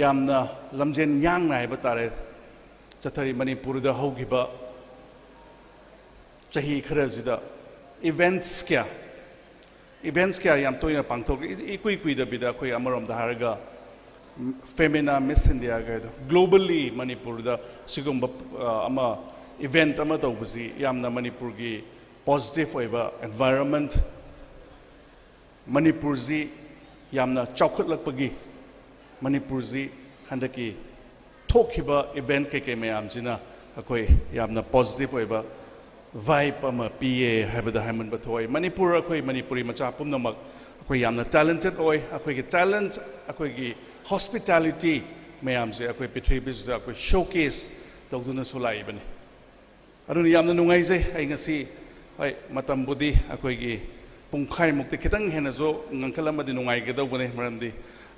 ꯌꯥꯝꯅ ꯂꯝꯖꯦꯟ ꯌꯥꯡꯅ ꯍꯥꯏꯕ ꯇꯥꯔꯦ ꯆꯠꯊꯔꯤ꯫ ꯃꯅꯤꯄꯨꯔꯗ ꯍꯧꯈꯤꯕ ꯆꯍꯤ ꯈꯔꯁꯤꯗ events ꯀꯌꯥ events ꯀꯌꯥ ꯌꯥꯝ ꯇꯣꯏꯅ ꯄꯥꯡꯊꯣꯛꯏ꯫ ꯏꯀꯨꯏ ꯀꯨꯏꯗꯕꯤꯗ ꯑꯩꯈꯣꯏ ꯑꯃꯔꯣꯝꯗ ꯍꯥꯏꯔꯒ Femina Miss India ꯀꯥꯏꯗꯣ globally ꯃꯅꯤꯄꯨꯔꯗ ꯁꯤꯒꯨꯝꯕ ꯑ, ꯑꯃ event ꯑꯃ ꯇꯧꯕꯁꯤ ꯌꯥꯝꯅ ꯃꯅꯤꯄꯨꯔꯒꯤ positive ꯑꯣꯏꯕ environment, ꯃꯅꯤꯄꯨꯔꯁꯤ ꯌꯥꯝꯅ ꯆꯥꯎꯈꯠꯂꯛꯄꯒꯤ, ꯃꯅꯤꯄꯨꯔꯁꯤ ꯍꯟꯗꯛꯀꯤ ꯊꯣꯛꯈꯤꯕ event ꯀꯩꯀꯩ ꯃꯌꯥꯝꯁꯤꯅ ꯑꯩꯈꯣꯏ ꯌꯥꯝꯅ positive ꯑꯣꯏꯕ vibe ꯑꯃ ꯄꯤꯌꯦ ꯍꯥꯏꯕꯗ ꯍꯥꯏꯃꯟꯕ ꯊꯣꯛꯑꯣꯏ꯫ ꯃꯅꯤꯄꯨꯔ, ꯑꯩꯈꯣꯏ ꯃꯅꯤꯄꯨꯔꯤ ꯃꯆꯥ ꯄꯨꯝꯅꯃꯛ ꯑꯩꯈꯣꯏ ꯌꯥꯝꯅ talented ꯑꯣꯏ꯫ ꯑꯩꯈꯣꯏꯒꯤ talent, ꯑꯩꯈꯣꯏꯒꯤ hospitality ꯃꯌꯥꯝꯁꯦ ꯑꯩꯈꯣꯏ ꯄ꯭ꯔꯤꯊꯤꯕꯤꯁꯤꯗ ꯑꯩꯈꯣꯏ showcase ꯇꯧꯗꯨꯅꯁꯨ ꯂꯥꯛꯏꯕꯅꯤ꯫ ꯑꯗꯨꯅ ꯌꯥꯝꯅ ꯅꯨꯡꯉꯥꯏꯖꯩ꯫ ꯑꯩ ꯉꯁꯤ, ꯍꯣꯏ, ꯃꯇꯝꯕꯨꯗꯤ ꯑꯩꯈꯣꯏꯒꯤ ꯄꯨꯡꯈꯥꯏꯃꯨꯛꯇꯤ ꯈꯤꯇꯪ ꯍꯦꯟꯅꯁꯨ ꯉꯟꯈꯠꯂꯝꯃꯗꯤ ꯅꯨꯡꯉꯥꯏꯒꯗꯧꯕꯅꯤ, ꯃꯔꯝꯗꯤ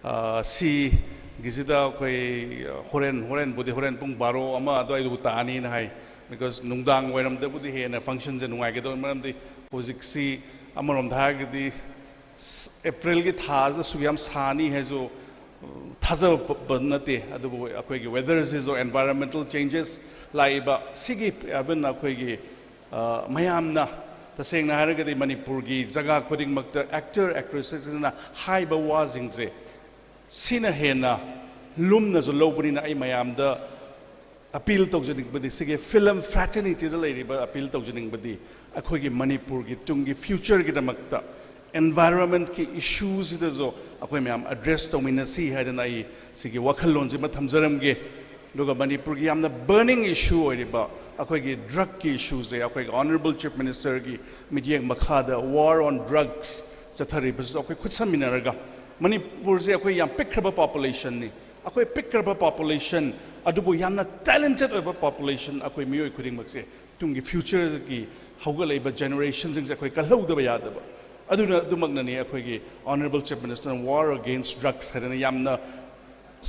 ꯑ, ꯁꯤꯒꯤꯁꯤꯗ ꯑꯩꯈꯣꯏ ꯍꯣꯔꯦꯟ, ꯍꯣꯔꯦꯟꯕꯨꯗꯤ, ꯍꯣꯔꯦꯟ ꯄꯨꯡ ꯕꯥꯔꯣ ꯑꯃ ꯑꯗꯨꯋꯥꯏꯗꯕꯨ ꯇꯥꯅꯤꯅ ꯍꯥꯏ, because ꯅꯨꯡꯗꯥꯡ ꯋꯥꯏꯔꯝꯗꯕꯨꯗꯤ ꯍꯦꯟꯅ functionꯁꯦ ꯅꯨꯡꯉꯥꯏꯒꯗꯧꯕꯅꯤ꯫ ꯃꯔꯝꯗꯤ ꯍꯧꯖꯤꯛꯁꯤ ꯑꯃꯔꯣꯝꯗ ꯍꯥꯏꯔꯒꯗꯤ ꯁ-, Aprilꯒꯤ ꯊꯥꯁꯤꯗ ꯑꯁꯨꯛ ꯌꯥꯝ ꯁꯥꯅꯤ ꯍꯥꯏꯁꯨ, ꯎ, ꯊꯥꯖꯕ ꯄ-, ꯅꯠꯇꯦ꯫ ꯑꯗꯨꯕꯨ ꯑꯩꯈꯣꯏꯒꯤ weatherꯁꯤꯁꯨ, environmental changes ꯂꯥꯛꯏꯕ ꯁꯤꯒꯤ, even ꯑꯩꯈꯣꯏꯒꯤ, ꯑ, ꯃꯌꯥꯝꯅ, ꯇꯁꯦꯡꯅ ꯍꯥꯏꯔꯒꯗꯤ ꯃꯅꯤꯄꯨꯔꯒꯤ ꯖꯒꯥ ꯈꯨꯗꯤꯡꯃꯛꯇ actor actressꯁꯤꯡꯅ ꯍꯥꯏꯕ ꯋꯥꯁꯤꯡꯁꯦ, ꯁꯤꯅ ꯍꯦꯟꯅ ꯂꯨꯝꯅꯁꯨ ꯂꯧꯕꯅꯤꯅ ꯑꯩ ꯃꯌꯥꯝꯗ appeal ꯇꯧꯖꯅꯤꯡꯕꯗꯤ, ꯁꯤꯒꯤ film fraternityꯗ ꯂꯩꯔꯤꯕ appeal ꯇꯧꯖꯅꯤꯡꯕꯗꯤ, ꯑꯩꯈꯣꯏꯒꯤ ꯃꯅꯤꯄꯨꯔꯒꯤ ꯇꯨꯡꯒꯤ futureꯒꯤꯗꯃꯛꯇ environmentꯀꯤ issueꯁꯤꯗꯁꯨ ꯑꯩꯈꯣꯏ ꯃꯌꯥꯝ address ꯇꯧꯃꯤꯟꯅꯁꯤ ꯍꯥꯏꯗꯅ ꯑꯩ ꯁꯤꯒꯤ ꯋꯥꯈꯜꯂꯣꯟꯁꯤꯃ ꯊꯝꯖꯔꯝꯒꯦ꯫ ꯑꯗꯨꯒ ꯃꯅꯤꯄꯨꯔꯒꯤ ꯌꯥꯝꯅ burning issue ꯑꯣꯏꯔꯤꯕ ꯑꯩꯈꯣꯏꯒꯤ drugꯀꯤ issueꯁꯦ ꯑꯩꯈꯣꯏꯒꯤ Honourable Chief Ministerꯒꯤ ꯃꯤꯠꯌꯦꯡ ꯃꯈꯥꯗ war on drugs ꯆꯠꯊꯔꯤꯕꯁꯤꯁꯨ ꯑꯩꯈꯣꯏ ꯈꯨꯠꯁꯝꯃꯤꯟꯅꯔꯒ ꯃꯅꯤꯄꯨꯔꯁꯦ ꯑꯩꯈꯣꯏ ꯌꯥꯝ ꯄꯤꯛꯈ꯭ꯔꯕ populationꯅꯤ꯫ ꯑꯩꯈꯣꯏ ꯄꯤꯛꯈ꯭ꯔꯕ population ꯑꯗꯨꯕꯨ ꯌꯥꯝꯅ talented ꯑꯣꯏꯕ population ꯑꯩꯈꯣꯏ ꯃꯤꯑꯣꯏ ꯈꯨꯗꯤꯡꯃꯛꯁꯦ ꯇꯨꯡꯒꯤ futureꯒꯤ ꯍꯧꯒꯠꯂꯛꯏꯕ generationꯁꯤꯡꯁꯦ ꯑꯩꯈꯣꯏ ꯀꯜꯍꯧꯗꯕ ꯌꯥꯗꯕ꯫ ꯑꯗꯨꯅ ꯑꯗꯨꯃꯛꯅꯅꯤ ꯑꯩꯈꯣꯏꯒꯤ Honourable Chief Ministerꯅ war against drugs ꯍꯥꯏꯗꯅ ꯌꯥꯝꯅ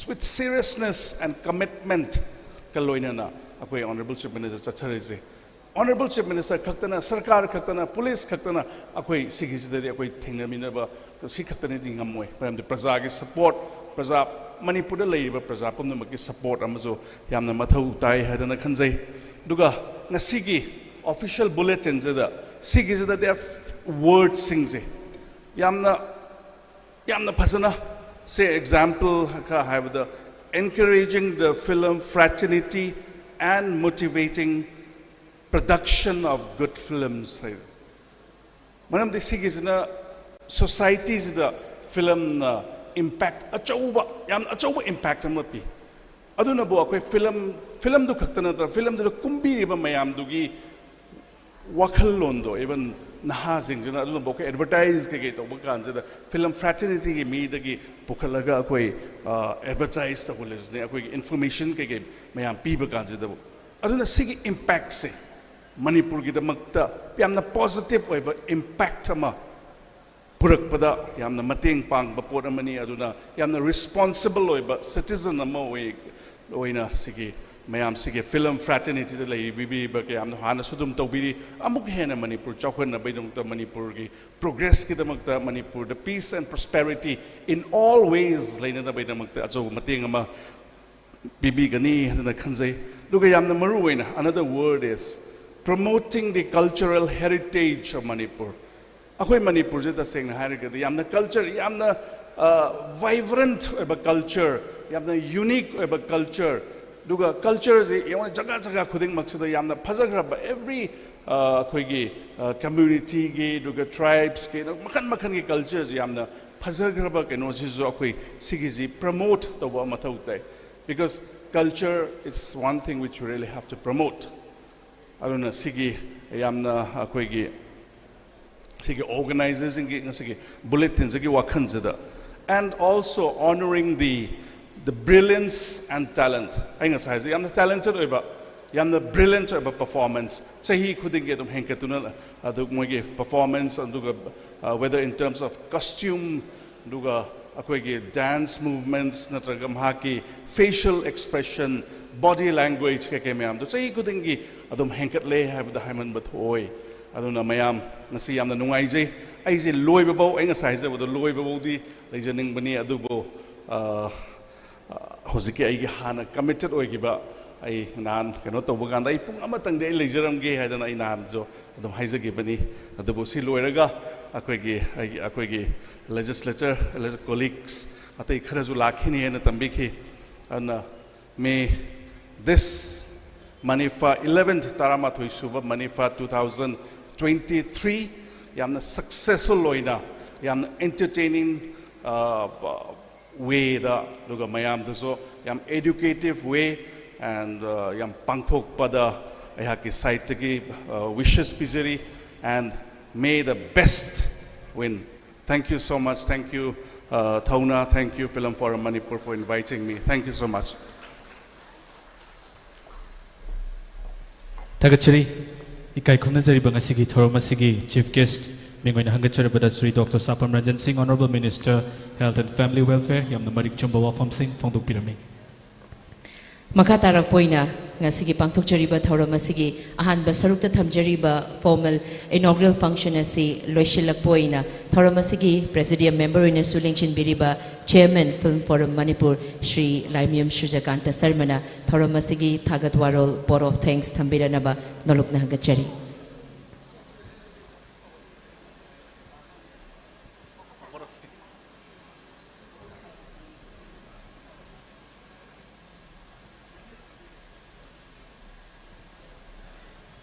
with seriousness and commitment ꯀ ꯂꯣꯏꯅꯅ ꯑꯩꯈꯣꯏ Honourable Chief Minister ꯆꯠꯆꯔꯤꯁꯦ꯫ Honourable Chief Minister ꯈꯛꯇꯅ, ꯁꯔꯀꯥꯔ ꯈꯛꯇꯅ, ꯄꯨꯂꯤꯁ ꯈꯛꯇꯅ ꯑꯩꯈꯣꯏ ꯁꯤꯒꯤꯁꯤꯗꯗꯤ ꯑꯩꯈꯣꯏ ꯊꯦꯡꯅꯃꯤꯟꯅꯕ ꯁꯤ ꯈꯛꯇꯅꯗꯤ ꯉꯝꯃꯣꯏ꯫ ꯃꯔꯝꯗꯤ ꯄ꯭ꯔꯖꯥꯒꯤ support, ꯄ꯭ꯔꯖꯥ, ꯃꯅꯤꯄꯨꯔꯗ ꯂꯩꯔꯤꯕ ꯄ꯭ꯔꯖꯥ ꯄꯨꯝꯅꯃꯛꯀꯤ support ꯑꯃꯁꯨ ꯌꯥꯝꯅ ꯃꯊꯧ ꯇꯥꯏ ꯍꯥꯏꯗꯅ ꯈꯟꯖꯩ꯫ ꯑꯗꯨꯒ ꯉꯁꯤꯒꯤ official bulletinꯁꯤꯗ ꯁꯤꯒꯤꯁꯤꯗ ꯗꯦꯐ ꯋꯥꯔꯗꯁꯤꯡꯁꯦ ꯌꯥꯝꯅ, ꯌꯥꯝꯅ ꯐꯖꯅ, ꯁꯦ, example ꯈꯔ ꯍꯥꯏꯕꯗ, encouraging the film fraternity and motivating production of good films ꯍꯥꯏ꯫ ꯃꯔꯝꯗꯤ ꯁꯤꯒꯤꯁꯤꯅ societyꯁꯤꯗ filmꯅ impact ꯑꯆꯧꯕ, ꯌꯥꯝ ꯑꯆꯧꯕ impact ꯑꯃ ꯄꯤ꯫ ꯑꯗꯨꯅꯕꯨ ꯑꯩꯈꯣꯏ film, filmꯗꯨ ꯈꯛꯇ ꯅꯠꯇꯅ filmꯗꯨꯗ ꯀꯨꯝꯕꯤꯔꯤꯕ ꯃꯌꯥꯝꯗꯨꯒꯤ ꯋꯥꯈꯜꯂꯣꯟꯗꯣ, even ꯅꯍꯥꯁꯤꯡꯁꯤꯅ ꯑꯗꯨꯅꯕꯨ ꯑꯩꯈꯣꯏ advertise ꯀꯩꯀꯩ ꯇꯧꯕ ꯀꯥꯟꯁꯤꯗ film fraternityꯒꯤ ꯃꯤꯗꯒꯤ ꯄꯨꯈꯠꯂꯒ ꯑꯩꯈꯣꯏ, ꯑ, advertise ꯇꯧꯍꯜꯂꯤꯁꯤꯅꯦ, ꯑꯩꯈꯣꯏꯒꯤ information ꯀꯩꯀꯩ ꯃꯌꯥꯝ ꯄꯤꯕ ꯀꯥꯟꯁꯤꯗꯕꯨ꯫ ꯑꯗꯨꯅ ꯁꯤꯒꯤ impactꯁꯦ ꯃꯅꯤꯄꯨꯔꯒꯤꯗꯃꯛꯇ ꯌꯥꯝꯅ positive ꯑꯣꯏꯕ impact ꯑꯃ ꯄꯨꯔꯛꯄꯗ ꯌꯥꯝꯅ ꯃꯇꯦꯡ ꯄꯥꯡꯕ ꯄꯣꯠ ꯑꯃꯅꯤ꯫ ꯑꯗꯨꯅ ꯌꯥꯝꯅ responsible ꯑꯣꯏꯕ citizen ꯑꯃ ꯑꯣꯏ-, ꯑꯣꯏꯅ ꯁꯤꯒꯤ ꯃꯌꯥꯝꯁꯤꯒꯤ film fraternityꯗ ꯂꯩꯕꯤꯕ ꯀꯌꯥꯝꯅ ꯍꯥꯟꯅꯁꯨ ꯑꯗꯨꯝ ꯇꯧꯕꯤꯔꯤ꯫ ꯑꯃꯨꯛ ꯍꯦꯟꯅ ꯃꯅꯤꯄꯨꯔ ꯆꯥꯎꯈꯠꯅꯕꯒꯤꯗꯃꯛꯇ, ꯃꯅꯤꯄꯨꯔꯒꯤ progressꯀꯤꯗꯃꯛꯇ, ꯃꯅꯤꯄꯨꯔꯗ peace and prosperity in all ways ꯂꯩꯅꯅꯕꯒꯤꯗꯃꯛꯇ ꯑꯆꯧꯕ ꯃꯇꯦꯡ ꯑꯃ ꯄꯤꯕꯤꯒꯅꯤ ꯍꯥꯏꯅ ꯈꯟꯖꯩ꯫ ꯑꯗꯨꯒ ꯌꯥꯝꯅ ꯃꯔꯨ ꯑꯣꯏꯅ, another word is promoting the cultural heritage of Manipur꯫ ꯑꯩꯈꯣꯏ ꯃꯅꯤꯄꯨꯔꯁꯦ ꯇꯁꯦꯡꯅ ꯍꯥꯏꯔꯒꯗꯤ ꯌꯥꯝꯅ culture, ꯌꯥꯝꯅ, ꯑ, vibrant ꯑꯣꯏꯕ culture, ꯌꯥꯝꯅ unique ꯑꯣꯏꯕ culture, ꯑꯗꯨꯒ cultureꯁꯤ ꯌꯦꯡꯉꯣ, ꯖꯒꯥ ꯖꯒꯥ ꯈꯨꯗꯤꯡꯃꯛꯁꯤꯗ ꯌꯥꯝꯅ ꯐꯖꯈ꯭ꯔꯕ, every, ꯑ, ꯑꯩꯈꯣꯏꯒꯤ, ꯑ, communityꯒꯤ, ꯑꯗꯨꯒ tribesꯀꯤ, ꯑꯗꯨꯒ ꯃꯈꯜ ꯃꯈꯜꯒꯤ cultureꯁꯤ ꯌꯥꯝꯅ ꯐꯖꯈ꯭ꯔꯕ ꯀꯩꯅꯣꯁꯤꯁꯨ ꯑꯩꯈꯣꯏ ꯁꯤꯒꯤꯁꯤ promote ꯇꯧꯕ ꯃꯊꯧ ꯇꯥꯏ꯫ Because culture is one thing which you really have to promote. ꯑꯗꯨꯅ ꯁꯤꯒꯤ ꯌꯥꯝꯅ ꯑꯩꯈꯣꯏꯒꯤ ꯁꯤꯒꯤ organizerꯁꯤꯡꯒꯤ ꯉꯁꯤꯒꯤ bulletinꯁꯤꯒꯤ ꯋꯥꯈꯜꯁꯤꯗ, and also honouring the, the brilliance and talent, ꯑꯩ ꯉꯁꯥꯏ ꯍꯥꯏꯖꯩ, ꯌꯥꯝꯅ talented ꯑꯣꯏꯕ, ꯌꯥꯝꯅ brilliant ꯑꯣꯏꯕ performance ꯆꯍꯤ ꯈꯨꯗꯤꯡꯒꯤ ꯑꯗꯨꯝ ꯍꯦꯟꯒꯠꯇꯨꯅ, ꯑꯗꯨ ꯃꯣꯏꯒꯤ performance, ꯑꯗꯨꯒ, uh, whether in terms of costume, ꯑꯗꯨꯒ ꯑꯩꯈꯣꯏꯒꯤ dance movements ꯅꯠꯇ꯭ꯔꯒ ꯃꯍꯥꯛꯀꯤ facial expression, body language ꯀꯩꯀꯩ ꯃꯌꯥꯝꯗꯣ ꯆꯍꯤ ꯈꯨꯗꯤꯡꯒꯤ ꯑꯗꯨꯝ ꯍꯦꯟꯒꯠꯂꯦ ꯍꯥꯏꯕꯗ ꯍꯥꯏꯃꯟꯕ ꯊꯣꯛꯑꯣꯏ꯫ ꯑꯗꯨꯅ ꯃꯌꯥꯝ ꯉꯁꯤ ꯌꯥꯝꯅ ꯅꯨꯡꯉꯥꯏꯖꯩ꯫ ꯑꯩꯁꯦ ꯂꯣꯏꯕꯐꯧ, ꯑꯩ ꯉꯁꯥꯏ ꯍꯥꯏꯖꯕꯗꯣ, ꯂꯣꯏꯕꯐꯧꯗꯤ ꯂꯩꯖꯅꯤꯡꯕꯅꯤ, ꯑꯗꯨꯕꯨ ꯑ, ꯑ, ꯍꯧꯖꯤꯛꯀꯤ ꯑꯩꯒꯤ ꯍꯥꯟꯅ committed ꯑꯣꯏꯈꯤꯕ, ꯑꯩ ꯅꯍꯥꯟ ꯀꯩꯅꯣ ꯇꯧꯕ ꯀꯥꯟꯗ ꯑꯩ ꯄꯨꯡ ꯑꯃꯇꯪꯗꯤ ꯑꯩ ꯂꯩꯖꯔꯝꯒꯦ ꯍꯥꯏꯗꯅ ꯑꯩ ꯅꯍꯥꯟꯁꯨ ꯑꯗꯨꯝ ꯍꯥꯏꯖꯈꯤꯕꯅꯤ꯫ ꯑꯗꯨꯕꯨ ꯁꯤ ꯂꯣꯏꯔꯒ ꯑꯩꯈꯣꯏꯒꯤ, ꯑꯩꯒꯤ, ꯑꯩꯈꯣꯏꯒꯤ legislature, colleagues ꯑꯇꯩ ꯈꯔꯁꯨ ꯂꯥꯛꯈꯤꯅꯤ ꯍꯥꯏꯅ ꯇꯝꯕꯤꯈꯤ꯫ ꯑꯗꯨꯅ may this ꯃꯅꯤꯐꯥ eleventh, ꯇꯔꯥꯃꯥꯊꯣꯏ ꯁꯨꯕ ꯃꯅꯤꯐꯥ two thousand twenty three ꯌꯥꯝꯅ successful ꯑꯣꯏꯅ, ꯌꯥꯝꯅ entertaining wayꯗ, ꯑꯗꯨꯒ ꯃꯌꯥꯝꯗꯁꯨ ꯌꯥꯝ educative way and, uh, ꯌꯥꯝ ꯄꯥꯡꯊꯣꯛꯄꯗ ꯑꯩꯍꯥꯛꯀꯤ sideꯇꯒꯤ, uh, wishes ꯄꯤꯖꯔꯤ, and may the best win. Thank you so much. Thank you, uh, Thauna. Thank you, Film Forum Manipur, for inviting me. Thank you so much. ꯊꯥꯒꯠꯆꯔꯤ꯫ ꯏꯀꯥꯏ ꯈꯨꯝꯅꯖꯔꯤꯕ ꯉꯁꯤꯒꯤ ꯊꯧꯔꯝ ꯑꯁꯤꯒꯤ chief guest ꯃꯤꯡ ꯑꯣꯏꯅ ꯍꯪꯒꯠꯆꯔꯕꯗ Shri doctor ꯁꯥꯄꯝ Ranjan ꯁꯤꯡ, Honourable Minister, Health and Family Welfare, ꯌꯥꯝꯅ ꯃꯔꯤꯛ ꯆꯨꯝꯕ ꯋꯥꯐꯝꯁꯤꯡ ꯐꯣꯡꯗꯣꯛꯄꯤꯔꯝꯃꯤ꯫ ꯃꯈꯥ ꯇꯥꯔꯛꯄ ꯑꯣꯏꯅ ꯉꯁꯤꯒꯤ ꯄꯥꯡꯊꯣꯛꯆꯔꯤꯕ ꯊꯧꯔꯝ ꯑꯁꯤꯒꯤ ꯑꯍꯥꯟꯕ ꯁꯔꯨꯛꯇ ꯊꯝꯖꯔꯤꯕ formal inaugural function ꯑꯁꯤ ꯂꯣꯏꯁꯤꯜꯂꯛꯄ ꯑꯣꯏꯅ ꯊꯧꯔꯝ ꯑꯁꯤꯒꯤ presidium member ꯑꯣꯏꯅꯁꯨ ꯂꯦꯡꯁꯤꯟꯕꯤꯔꯤꯕ Chairman Film Forum Manipur Shri Laimayum ꯁꯨꯔꯖꯀꯥꯟꯇ ꯁꯔꯃꯅ ꯊꯧꯔꯝ ꯑꯁꯤꯒꯤ ꯊꯥꯒꯠ ꯋꯥꯔꯣꯜ vote of thanks ꯊꯝꯕꯤꯔꯅꯕ ꯅꯣꯂꯨꯛꯅ ꯍꯪꯒꯠꯆꯔꯤ꯫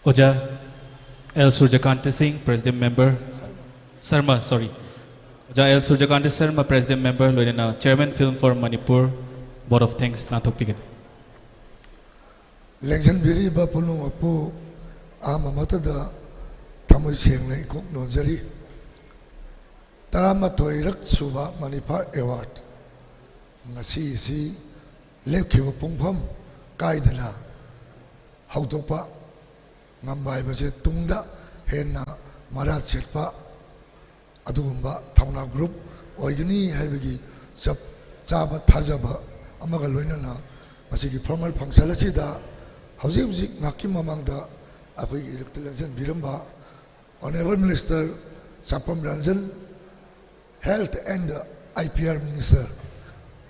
ꯑꯣꯖꯥ ꯑꯦꯜ ꯁꯨꯔꯖꯀꯥꯟꯇ ꯁꯤꯡ, President Member, ꯁꯔꯃ, sorry, ꯑꯣꯖꯥ L Surjakanta Sharma, President Member, ꯂꯣꯏꯅꯅ Chairman Film Forum Manipur vote of thanks ꯂꯥꯟꯊꯣꯛꯄꯤꯒꯅꯤ꯫ ꯂꯦꯡꯁꯤꯟꯕꯤꯔꯤꯕ ꯄꯨꯝꯅꯃꯛꯄꯨ ꯑꯍꯥꯟꯕꯃꯛꯇꯗ ꯊꯃꯣꯏ ꯁꯦꯡꯅ ꯏꯀꯣꯛ ꯅꯣꯟꯖꯔꯤ꯫ ꯇꯔꯥꯃꯥꯊꯣꯏꯔꯛ ꯁꯨꯕ ꯃꯅꯤꯐꯥ ꯑꯦꯋꯥꯔꯗ ꯉꯁꯤ ꯑꯁꯤ ꯂꯦꯞꯈꯤꯕ ꯄꯨꯡꯐꯝ ꯀꯥꯏꯗꯅ ꯍꯧꯗꯣꯛꯄ ꯉꯝꯕ ꯍꯥꯏꯕꯁꯦ ꯇꯨꯡꯗ ꯍꯦꯟꯅ ꯃꯔꯥ ꯁꯦꯠꯄ ꯑꯗꯨꯒꯨꯝꯕ ꯊꯧꯅꯥ ꯒ꯭ꯔꯨꯞ ꯑꯣꯏꯒꯅꯤ ꯍꯥꯏꯕꯒꯤ ꯆꯞ ꯆꯥꯕ ꯊꯥꯖꯕ ꯑꯃꯒ ꯂꯣꯏꯅꯅ ꯃꯁꯤꯒꯤ formal function ꯑꯁꯤꯗ ꯍꯧꯖꯤꯛ ꯍꯧꯖꯤꯛ ꯉꯥꯏꯍꯥꯛꯀꯤ ꯃꯃꯥꯡꯗ ꯑꯩꯈꯣꯏꯒꯤ ꯏꯔꯛꯇ ꯂꯦꯡꯁꯤꯟꯕꯤꯔꯝꯕ Honourable Minister ꯆꯥꯄꯝ Ranjan, Health and I P R Minister,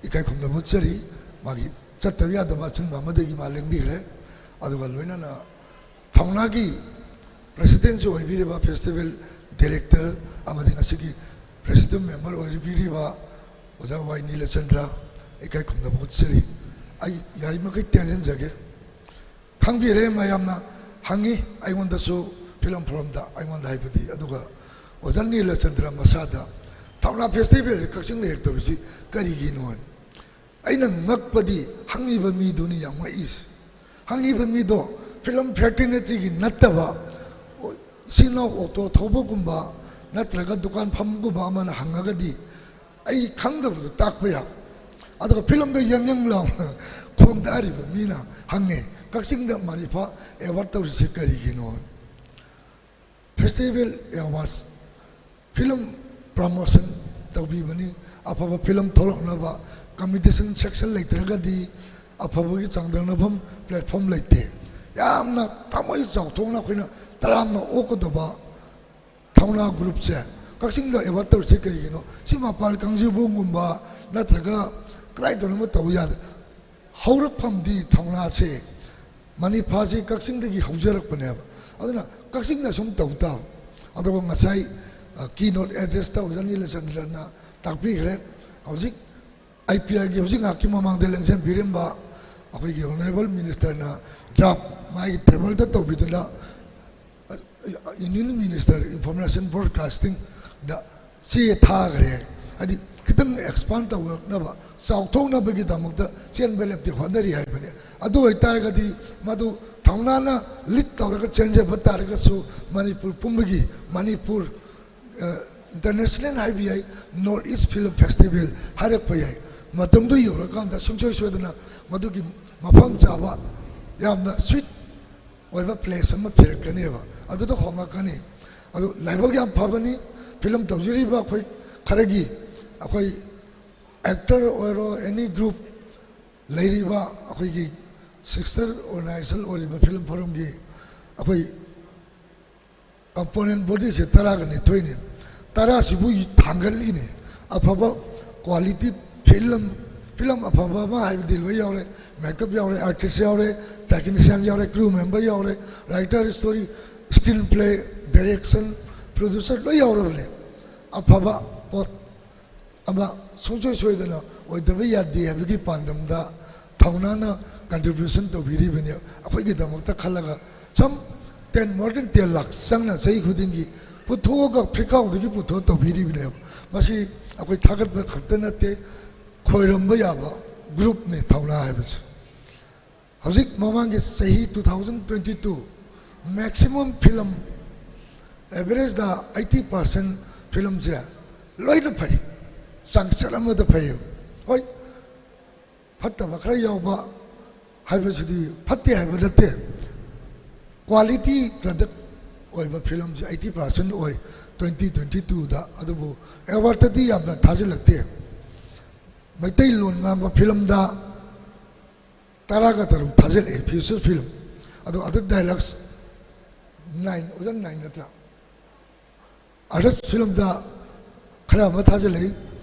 ꯏꯀꯥꯏ ꯈꯨꯝꯅꯕ ꯎꯠꯆꯔꯤ꯫ ꯃꯥꯒꯤ ꯆꯠꯇꯕ ꯌꯥꯗꯕ ꯑꯆꯤꯟꯕ ꯑꯃꯗꯒꯤ ꯃꯥ ꯂꯦꯡꯕꯤꯈ꯭ꯔꯦ꯫ ꯑꯗꯨꯒ ꯂꯣꯏꯅꯅ ꯊꯧꯅꯥꯒꯤ Presidentꯁꯨ ꯑꯣꯏꯕꯤꯔꯤꯕ, Festival Director ꯑꯃꯗꯤ ꯉꯁꯤꯒꯤ Presidium Member ꯑꯣꯏꯕꯤꯔꯤꯕ ꯑꯣꯖꯥ ꯋꯥꯏ ꯅꯤꯂꯆꯟꯗ꯭ꯔ, ꯏꯀꯥꯏ ꯈꯨꯝꯅꯕ ꯎꯠꯆꯔꯤ꯫ ꯑꯩ ꯌꯥꯔꯤꯃꯈꯩ ꯇꯦꯟꯁꯤꯟꯖꯒꯦ꯫ ꯈꯪꯕꯤꯔꯦ, ꯃꯌꯥꯝꯅ ꯍꯪꯉꯤ ꯑꯩꯉꯣꯟꯗꯁꯨ, ꯐꯤꯂꯝ ꯐꯣꯔꯝꯗ ꯑꯩꯉꯣꯟꯗ ꯍꯥꯏꯕꯗꯤ, ꯑꯗꯨꯒ ꯑꯣꯖꯥ ꯅꯤꯂꯆꯟꯗ꯭ꯔ ꯃꯁꯥꯗ ꯊꯧꯅꯥ Festivalꯁꯤ ꯀꯛꯆꯤꯡꯗ ꯍꯦꯛ ꯇꯧꯔꯤꯁꯤ ꯀꯔꯤꯒꯤꯅꯣ? ꯑꯩꯅ ꯉꯛꯄꯗꯤ ꯍꯪꯉꯤꯕ ꯃꯤꯗꯨꯅꯤ ꯌꯥꯝ ꯉꯛꯏꯁꯦ꯫ ꯍꯪꯉꯤꯕ ꯃꯤꯗꯣ ꯐꯤꯂꯝ fraternityꯒꯤ ꯅꯠꯇꯕ, ꯏꯆꯤꯟ ꯏꯅꯥꯎ ꯑꯣꯇꯣ ꯊꯧꯕꯒꯨꯝꯕ ꯅꯠꯇ꯭ꯔꯒ ꯗꯨꯀꯥꯟ ꯐꯝꯒꯨꯝꯕ ꯑꯃꯅ ꯍꯪꯉꯒꯗꯤ ꯑꯩ ꯈꯪꯗꯕꯗꯨ ꯇꯥꯛꯄ ꯌꯥꯕ꯫ ꯑꯗꯨꯒ ꯐꯤꯂꯝꯗ ꯌꯪ ꯌꯪ ꯂꯥꯎꯅ ꯈꯣꯡꯗꯥꯔꯤꯕ ꯃꯤꯅ ꯍꯪꯉꯦ, "ꯀꯛꯆꯤꯡꯗ ꯃꯅꯤꯐꯥ award ꯇꯧꯔꯤꯁꯦ ꯀꯔꯤꯒꯤꯅꯣ?" Festival awards, film promotion ꯇꯧꯕꯤꯕꯅꯤ꯫ ꯑꯐꯕ ꯐꯤꯂꯝ ꯊꯣꯛꯂꯛꯅꯕ competition section ꯂꯩꯇ꯭ꯔꯒꯗꯤ ꯑꯐꯕꯒꯤ ꯆꯥꯡꯗꯝꯅꯐꯝ platform ꯂꯩꯇꯦ꯫ ꯌꯥꯝꯅ ꯊꯃꯣꯏ ꯆꯥꯎꯊꯣꯛꯅ ꯑꯩꯈꯣꯏꯅ ꯇꯔꯥꯝꯅ ꯑꯣꯛꯀꯗꯕ ꯊꯧꯅꯥ groupꯁꯦ ꯀꯛꯆꯤꯡꯗ award ꯇꯧꯔꯤꯁꯦ ꯀꯩꯒꯤꯅꯣ? ꯁꯤ ꯃꯄꯥꯟ ꯀꯥꯡꯖꯩꯕꯨꯡꯒꯨꯝꯕ ꯅꯠꯇ꯭ꯔꯒ ꯀꯗꯥꯏꯗꯅꯣꯃ ꯇꯧꯕ ꯌꯥꯗꯦ꯫ ꯍꯧꯔꯛꯐꯝꯗꯤ ꯊꯧꯅꯥꯁꯦ ꯃꯅꯤꯐꯥꯁꯤ ꯀꯛꯆꯤꯡꯗꯒꯤ ꯍꯧꯖꯔꯛꯄꯅꯦꯕ꯫ ꯑꯗꯨꯅ ꯀꯛꯆꯤꯡꯅ ꯁꯨꯝ ꯇꯧ ꯇꯥꯕ꯫ ꯑꯗꯨꯒ ꯉꯁꯥꯏ, ꯑ, keynote addressꯇ ꯑꯣꯖꯥ ꯅꯤꯂꯆꯟꯗ꯭ꯔꯅ ꯇꯥꯛꯄꯤꯈ꯭ꯔꯦ꯫ ꯍꯧꯖꯤꯛ IPRꯒꯤ ꯍꯧꯖꯤꯛ ꯉꯥꯏꯍꯥꯛꯀꯤ ꯃꯃꯥꯡꯗ ꯂꯦꯡꯁꯤꯟꯕꯤꯔꯝꯕ ꯑꯩꯈꯣꯏꯒꯤ Honourable Ministerꯅ draft ꯃꯥꯒꯤ tableꯗ ꯇꯧꯕꯤꯗꯨꯅ Union Minister Information Broadcastingꯗ ꯆꯦ ꯊꯥꯈ꯭ꯔꯦ꯫ ꯍꯥꯏꯗꯤ ꯈꯤꯇꯪ expand ꯇꯧꯔꯛꯅꯕ, ꯆꯥꯎꯊꯣꯛꯅꯕꯒꯤꯗꯃꯛꯇ ꯆꯦꯟꯕ ꯂꯦꯞꯇꯦ ꯍꯣꯠꯅꯔꯤ ꯍꯥꯏꯕꯅꯤ꯫ ꯑꯗꯨ ꯑꯣꯏꯇꯥꯔꯒꯗꯤ ꯃꯗꯨ ꯊꯧꯅꯥꯅ lead ꯇꯧꯔꯒ ꯆꯦꯟꯖꯕ ꯇꯥꯔꯒꯁꯨ ꯃꯅꯤꯄꯨꯔ ꯄꯨꯝꯕꯒꯤ, ꯃꯅꯤꯄꯨꯔ, ꯑ, international ꯍꯥꯏꯕ ꯌꯥꯏ, North East Film Festival ꯍꯥꯏꯔꯛꯄ ꯌꯥꯏ꯫ ꯃꯇꯝꯗꯨ ꯌꯧꯔꯀꯥꯟꯗ ꯁꯨꯡꯁꯣꯏ ꯁꯣꯏꯗꯅ ꯃꯗꯨꯒꯤ ꯃꯐꯝ ꯆꯥꯕ ꯌꯥꯝꯅ sweet ꯑꯣꯏꯕ place ꯑꯃ ꯊꯤꯔꯛꯀꯅꯦꯕ, ꯑꯗꯨꯗ ꯍꯣꯡꯉꯛꯀꯅꯤ꯫ ꯑꯗꯨ ꯂꯥꯏꯕꯛ ꯌꯥꯝ ꯐꯕꯅꯤ, ꯐꯤꯂꯝ ꯇꯧꯖꯔꯤꯕ ꯑꯩꯈꯣꯏ ꯈꯔꯒꯤ, ꯑꯩꯈꯣꯏ actor ꯑꯣꯏꯔꯣ, any group, ꯂꯩꯔꯤꯕ ꯑꯩꯈꯣꯏꯒꯤ sister organization ꯑꯣꯏꯔꯤꯕ film forum ꯒꯤ ꯑꯩꯈꯣꯏ component body ꯁꯦ ꯇꯔꯥꯒ ꯅꯤꯊꯣꯏꯅꯤ꯫ ꯇꯔꯥꯁꯤꯕꯨ ꯊꯥꯡꯒꯠꯂꯤꯅꯤ꯫ ꯑꯐꯕ quality film, film ꯑꯐꯕ ꯑꯃ ꯍꯥꯏꯕꯗꯤ ꯂꯣꯏ ꯌꯥꯎꯔꯦ꯫ Makeup ꯌꯥꯎꯔꯦ, artist ꯌꯥꯎꯔꯦ, technician ꯌꯥꯎꯔꯦ, crew member ꯌꯥꯎꯔꯦ, writer, story, screenplay, direction, producer ꯂꯣꯏ ꯌꯥꯎꯔꯕꯅꯦ꯫ ꯑꯐꯕ ꯄꯣꯠ ꯑꯃ ꯁꯨꯡꯁꯣꯏ ꯁꯣꯏꯗꯅ ꯑꯣꯏꯗꯕ ꯌꯥꯗꯦ ꯍꯥꯏꯕꯒꯤ ꯄꯥꯟꯗꯝꯗ ꯊꯧꯅꯥꯅ contribution ꯇꯧꯕꯤꯔꯤꯕꯅꯤ꯫ ꯑꯩꯈꯣꯏꯒꯤꯗꯃꯛꯇ ꯈꯜꯂꯒ some ten, more than ten lakh ꯆꯪꯅ ꯆꯍꯤ ꯈꯨꯗꯤꯡꯒꯤ ꯄꯨꯊꯣꯛꯑꯒ ꯐꯤꯈꯥꯎꯗꯒꯤ ꯄꯨꯊꯣꯛꯑ ꯇꯧꯕꯤꯔꯤꯕꯅꯦꯕ꯫ ꯃꯁꯤ ꯑꯩꯈꯣꯏ ꯊꯥꯒꯠꯄ ꯈꯛꯇ ꯅꯠꯇꯦ, ꯈꯣꯏꯔꯝꯕ ꯌꯥꯕ group ꯅꯤ ꯊꯧꯅꯥ ꯍꯥꯏꯕꯁꯦ꯫ ꯍꯧꯖꯤꯛ ꯃꯃꯥꯡꯒꯤ ꯆꯍꯤ two thousand twenty two maximum film, average ꯗ eighty percent film ꯁꯦ ꯂꯣꯏꯅ ꯐꯩ, ꯆꯥꯡꯆꯠ ꯑꯃꯗ ꯐꯩ꯫ ꯍꯣꯏ, ꯐꯠꯇꯕ ꯈꯔ ꯌꯥꯎꯕ ꯍꯥꯏꯕꯁꯤꯗꯤ ꯐꯠꯇꯦ ꯍꯥꯏꯕ ꯅꯠꯇꯦ꯫ Quality product ꯑꯣꯏꯕ film ꯁꯦ eighty percent ꯑꯣꯏ twenty twenty two ꯗ꯫ ꯑꯗꯨꯕꯨ award ꯇꯗꯤ ꯌꯥꯝꯅ ꯊꯥꯖꯤꯜꯂꯛꯇꯦ꯫ ꯃꯩꯇꯩꯂꯣꯟ ꯉꯥꯡꯕ film ꯗ ꯇꯔꯥꯒ ꯇꯔꯨꯛ ꯊꯥꯖꯤꯜꯂꯛꯑꯦ feature film꯫ ꯑꯗꯣ other dialogues nine, ꯑꯣꯖꯥ, nine ꯅꯠꯇ꯭ꯔꯥ? Other film ꯗ ꯈꯔ ꯑꯃ ꯊꯥꯖꯤꯜꯂꯛꯏ꯫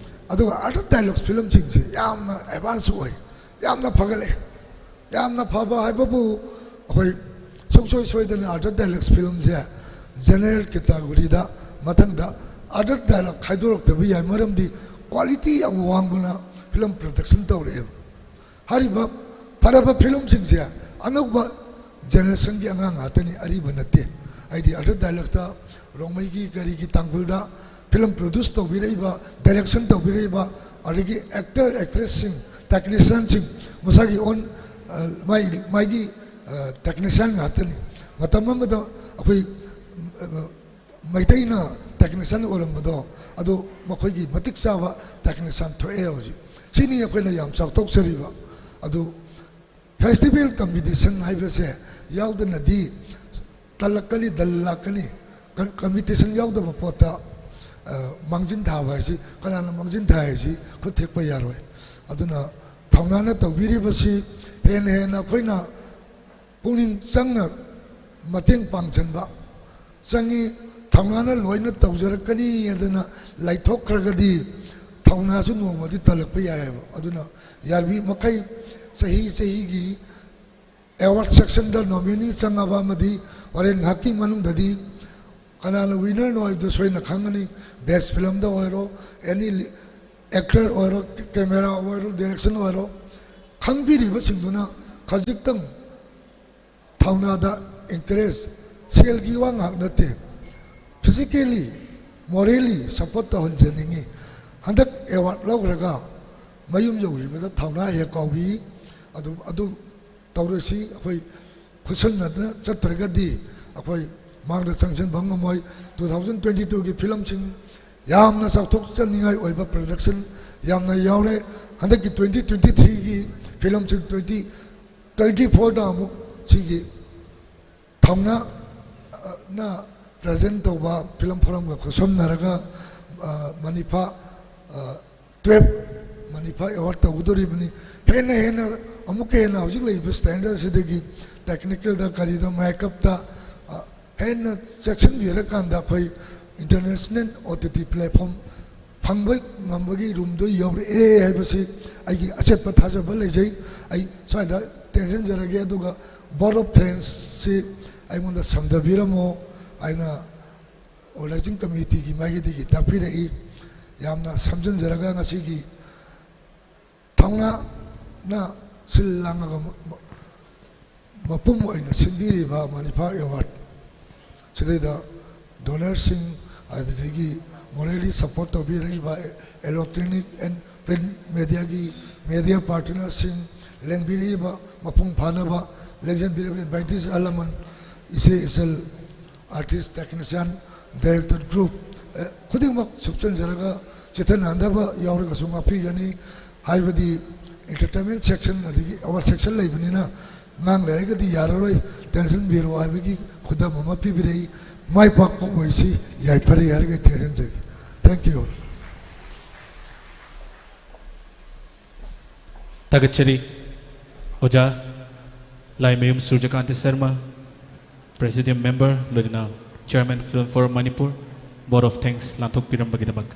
ꯑꯗꯨꯒ other dialogues film ꯁꯤꯡꯁꯦ ꯌꯥꯝꯅ advance ꯑꯣꯏ, ꯌꯥꯝꯅ ꯐꯒꯠꯂꯦ꯫ ꯌꯥꯝꯅ ꯐꯕ ꯍꯥꯏꯕꯕꯨ ꯑꯩꯈꯣꯏ ꯁꯨꯡꯁꯣꯏ ꯁꯣꯏꯗꯅ other dialogues film ꯁꯦ general category ꯗ, ꯃꯊꯪꯗ other dialogue ꯈꯥꯏꯗꯣꯔꯛꯇꯕ ꯌꯥꯏ, ꯃꯔꯝꯗꯤ quality ꯌꯥꯝ ꯋꯥꯡꯕꯅ film production ꯇꯧꯔꯛꯑꯦꯕ꯫ ꯍꯥꯏꯔꯤꯕ ꯐꯔꯕ film ꯁꯤꯡꯁꯦ ꯑꯅꯧꯕ generation ꯒꯤ ꯑꯉꯥꯡ ꯉꯥꯛꯇꯅꯤ, ꯑꯔꯤꯕ ꯅꯠꯇꯦ꯫ ꯍꯥꯏꯗꯤ other dialogues ꯇ ꯔꯣꯡꯃꯩꯒꯤ ꯀꯔꯤꯒꯤ ꯇꯥꯡꯈꯨꯜꯗ film produce ꯇꯧꯕꯤꯔꯛꯏꯕ, direction ꯇꯧꯕꯤꯔꯛꯏꯕ, ꯑꯗꯒꯤ actor, actress ꯁꯤꯡ, technician ꯁꯤꯡ ꯃꯁꯥꯒꯤ own, ꯑ, ꯃꯥꯏ-, ꯃꯥꯒꯤ, ꯑ, technician ꯉꯥꯛꯇꯅꯤ꯫ ꯃꯇꯝ ꯑꯃꯗ ꯑꯩꯈꯣꯏ, ꯑ, ꯃꯩꯇꯩꯅ technician ꯑꯣꯏꯔꯝꯕꯗꯣ ꯑꯗꯨ ꯃꯈꯣꯏꯒꯤ ꯃꯇꯤꯛ ꯆꯥꯕ technician ꯊꯣꯛꯑꯦ ꯍꯧꯖꯤꯛ꯫ ꯁꯤꯅꯤ ꯑꯩꯈꯣꯏꯅ ꯌꯥꯝ ꯆꯥꯎꯊꯣꯛꯆꯔꯤꯕ꯫ ꯑꯗꯨ festival competition ꯍꯥꯏꯕꯁꯦ ꯌꯥꯎꯗꯅꯗꯤ ꯇꯜꯂꯛꯀꯅꯤ, ꯗꯜ ꯂꯥꯛꯀꯅꯤ꯫ ꯀꯝ-, competition ꯌꯥꯎꯗꯕ ꯄꯣꯠꯇ, ꯑ, ꯃꯥꯡꯖꯤꯟ ꯊꯥꯕ ꯍꯥꯏꯁꯤ, ꯀꯅꯥꯅ ꯃꯥꯡꯖꯤꯟ ꯊꯥꯏ ꯍꯥꯏꯁꯤ ꯈꯨꯠ ꯊꯦꯛꯄ ꯌꯥꯔꯣꯏ꯫ ꯑꯗꯨꯅ ꯊꯧꯅꯥꯅ ꯇꯧꯕꯤꯔꯤꯕꯁꯤ ꯍꯦꯟꯅ ꯍꯦꯟꯅ ꯑꯩꯈꯣꯏꯅ ꯄꯨꯛꯅꯤꯡ ꯆꯪꯅ ꯃꯇꯦꯡ ꯄꯥꯡꯁꯤꯟꯕ ꯆꯪꯉꯤ꯫ ꯊꯧꯅꯥꯅ ꯂꯣꯏꯅ ꯇꯧꯖꯔꯛꯀꯅꯤ ꯑꯗꯨꯅ ꯂꯩꯊꯣꯛꯈ꯭ꯔꯒꯗꯤ ꯊꯧꯅꯥꯁꯨ ꯅꯣꯡꯃꯗꯤ ꯇꯜꯂꯛꯄ ꯌꯥꯏꯑꯕ꯫ ꯑꯗꯨꯅ ꯌꯥꯔꯤꯕ ꯃꯈꯩ ꯆꯍꯤ ꯆꯍꯤꯒꯤ ꯑꯦꯋꯥꯔꯗ ꯁꯦꯛꯁꯟꯗ ꯅꯣꯃꯤꯅꯤ ꯆꯪꯉꯕ ꯑꯃꯗꯤ ꯍꯣꯔꯦꯟ ꯉꯥꯏꯍꯥꯛꯀꯤ ꯃꯅꯨꯡꯗꯗꯤ ꯀꯅꯥꯅ ꯋꯤꯅꯔꯅꯣ ꯍꯥꯏꯕꯗꯨ ꯁꯣꯏꯅ ꯈꯪꯒꯅꯤ꯫ ꯕꯦꯁ ꯐꯤꯂꯝꯗ ꯑꯣꯏꯔꯣ, ꯑꯦꯅꯤ ꯑꯦꯛꯇꯔ ꯑꯣꯏꯔꯣ, ꯀꯦꯃꯦꯔꯥ ꯑꯣꯏꯔꯣ, ꯗꯥꯏꯔꯦꯛꯁꯟ ꯑꯣꯏꯔꯣ, ꯈꯪꯕꯤꯔꯤꯕꯁꯤꯡꯗꯨꯅ ꯈꯖꯤꯛꯇꯪ ꯊꯧꯅꯥꯗ ꯏꯟꯀꯔꯦꯖ, ꯁꯦꯜꯒꯤ ꯋꯥ ꯉꯥꯛ ꯅꯠꯇꯦ, ꯐꯤꯖꯤꯀꯦꯜꯂꯤ, ꯃꯣꯔꯦꯜꯂꯤ ꯁꯞꯄꯣꯔꯠ ꯇꯧꯍꯟꯖꯅꯤꯡꯉꯤ꯫ ꯍꯟꯗꯛ ꯑꯦꯋꯥꯔꯗ ꯂꯧꯈ꯭ꯔꯒ ꯃꯌꯨꯝ ꯌꯧꯈꯤꯕꯗ ꯊꯧꯅꯥ ꯍꯦꯛ ꯀꯥꯎꯕꯤ꯫ ꯑꯗꯨ ꯑꯗꯨ ꯇꯧꯔꯁꯤ꯫ ꯑꯩꯈꯣꯏ ꯈꯨꯠꯁꯝꯅꯗꯅ ꯆꯠꯇ꯭ꯔꯒꯗꯤ ꯑꯩꯈꯣꯏ ꯃꯥꯡꯗ ꯆꯪꯁꯤꯟꯕ ꯉꯝꯃꯣꯏ꯫ ꯇꯨ ꯊꯥꯎꯖꯟ ꯇ꯭ꯋꯦꯟꯇꯤ ꯇꯨꯒꯤ ꯐꯤꯂꯝꯁꯤꯡ ꯌꯥꯝꯅ ꯆꯥꯎꯊꯣꯛꯆꯅꯤꯡꯉꯥꯏ ꯑꯣꯏꯕ ꯄ꯭ꯔꯗꯛꯁꯟ ꯌꯥꯝꯅ ꯌꯥꯎꯔꯦ꯫ ꯍꯟꯗꯛꯀꯤ ꯇ꯭ꯋꯦꯟꯇꯤ ꯇ꯭ꯋꯦꯟꯇꯤ ꯊ꯭ꯔꯤꯒꯤ ꯐꯤꯂꯝꯁꯤꯡ ꯇ꯭ꯋꯦꯟꯇꯤ ꯇ꯭ꯋꯦꯟꯇꯤ ꯐꯣꯔꯗ ꯑꯃꯨꯛ ꯁꯤꯒꯤ ꯊꯧꯅꯥꯅ ꯄ꯭ꯔꯖꯦꯟ ꯇꯧꯕ ꯐꯤꯂꯝ ꯐꯣꯔꯝꯒ ꯈꯨꯠꯁꯝꯅꯔꯒ, ꯑ, ꯃꯅꯤꯐꯥ, ꯑ, ꯇꯨꯌꯦꯜꯐ ꯃꯅꯤꯐꯥ ꯑꯦꯋꯥꯔꯗ ꯇꯧꯒꯗꯧꯔꯤꯕꯅꯤ꯫ ꯍꯦꯟꯅ ꯍꯦꯟꯅ ꯑꯃꯨꯛꯀ ꯍꯦꯟꯅ ꯍꯧꯖꯤꯛ ꯂꯩꯔꯤꯕ ꯁ꯭ꯇꯦꯟꯗꯔꯗꯁꯤꯗꯒꯤ ꯇꯦꯛꯅꯤꯀꯦꯜꯗ ꯀꯔꯤꯗ ꯃꯦꯀꯞꯇ, ꯑ, ꯍꯦꯟꯅ ꯆꯦꯛꯁꯤꯟꯕꯤꯔꯀꯥꯟꯗ ꯑꯩꯈꯣꯏ international O T T platform ꯐꯪꯕ ꯉꯝꯕꯒꯤ ꯔꯨꯝꯗꯣ ꯌꯧꯔꯛꯑꯦ ꯍꯥꯏꯕꯁꯤ ꯑꯩꯒꯤ ꯑꯆꯦꯠꯄ ꯊꯥꯖꯕ ꯂꯩꯖꯩ꯫ ꯑꯩ ꯁ꯭ꯋꯥꯏꯗ ꯇꯦꯟꯁꯤꯟꯖꯔꯒꯦ, ꯑꯗꯨꯒ ꯚꯣꯠ ꯑꯣꯐ ꯊꯦꯡꯛꯁꯁꯤ ꯑꯩꯉꯣꯟꯗ ꯁꯝꯊꯕꯤꯔꯝꯃꯣ ꯍꯥꯏꯅ ꯑꯣꯔꯒꯅꯥꯏꯖꯤꯡ ꯀꯃꯤꯇꯤꯒꯤ ꯃꯥꯏꯀꯩꯗꯒꯤ ꯇꯥꯛꯄꯤꯔꯛꯏ꯫ ꯌꯥꯝꯅ ꯁꯝꯖꯤꯟꯖꯔꯒ ꯉꯁꯤꯒꯤ ꯊꯧꯅꯥꯅ ꯁꯤꯜ ꯂꯥꯡꯉꯒ ꯃ-, ꯃ-, ꯃꯄꯨꯝ ꯑꯣꯏꯅ ꯁꯤꯟꯕꯤꯔꯤꯕ ꯃꯅꯤꯐꯥ ꯑꯦꯋꯥꯔꯗ ꯁꯤꯗꯩꯗ ꯗꯣꯅꯔꯁꯤꯡ, ꯑꯗꯨꯗꯒꯤ ꯃꯣꯔꯦꯂꯤ ꯁꯞꯄꯣꯔꯠ ꯇꯧꯕꯤꯔꯛꯏꯕ electronic and print mediaꯒꯤ media partnerꯁꯤꯡ, ꯂꯦꯡꯕꯤꯔꯛꯏꯕ ꯃꯄꯨꯡ ꯐꯥꯅꯕ ꯂꯦꯡꯖꯟꯕꯤꯔꯛꯏꯕ invitees ꯑꯍꯜ ꯂꯃꯟ, ꯏꯆꯦ ꯏꯆꯜ, artist, technician, director group, ꯑꯦ, ꯈꯨꯗꯤꯡꯃꯛ ꯁꯨꯞꯆꯟꯖꯔꯒ ꯆꯤꯠꯊ ꯅꯥꯟꯗꯕ ꯌꯥꯎꯔꯒꯁꯨ ꯉꯥꯛꯄꯤꯒꯅꯤ꯫ ꯍꯥꯏꯕꯗꯤ entertainment section ꯑꯗꯒꯤ award section ꯂꯩꯕꯅꯤꯅ ꯉꯥꯡ ꯂꯩꯔꯒꯗꯤ ꯌꯥꯔꯔꯣꯏ, ꯇꯦꯟꯁꯤꯟꯕꯤꯔꯣ ꯍꯥꯏꯕꯒꯤ ꯈꯨꯗꯝ ꯑꯃ ꯄꯤꯕꯤꯔꯛꯏ꯫ ꯃꯥꯏ ꯄꯥꯛꯄ ꯑꯣꯏꯁꯤ, ꯌꯥꯏꯐꯔꯦ ꯍꯥꯏꯔꯒ ꯇꯦꯟꯁꯤꯟꯖꯒꯦ꯫ Thank you꯫ ꯊꯥꯒꯠꯆꯔꯤ ꯑꯣꯖꯥ ꯂꯥꯏꯃꯌꯨꯝ ꯁꯨꯔꯖꯀꯥꯟꯇ ꯁꯔꯃ, Presidium Member, ꯂꯣꯏꯅꯅ Chairman Film for Manipur, Vote of Thanks ꯂꯥꯟꯊꯣꯛꯄꯤꯔꯝꯕꯒꯤꯗꯃꯛ꯫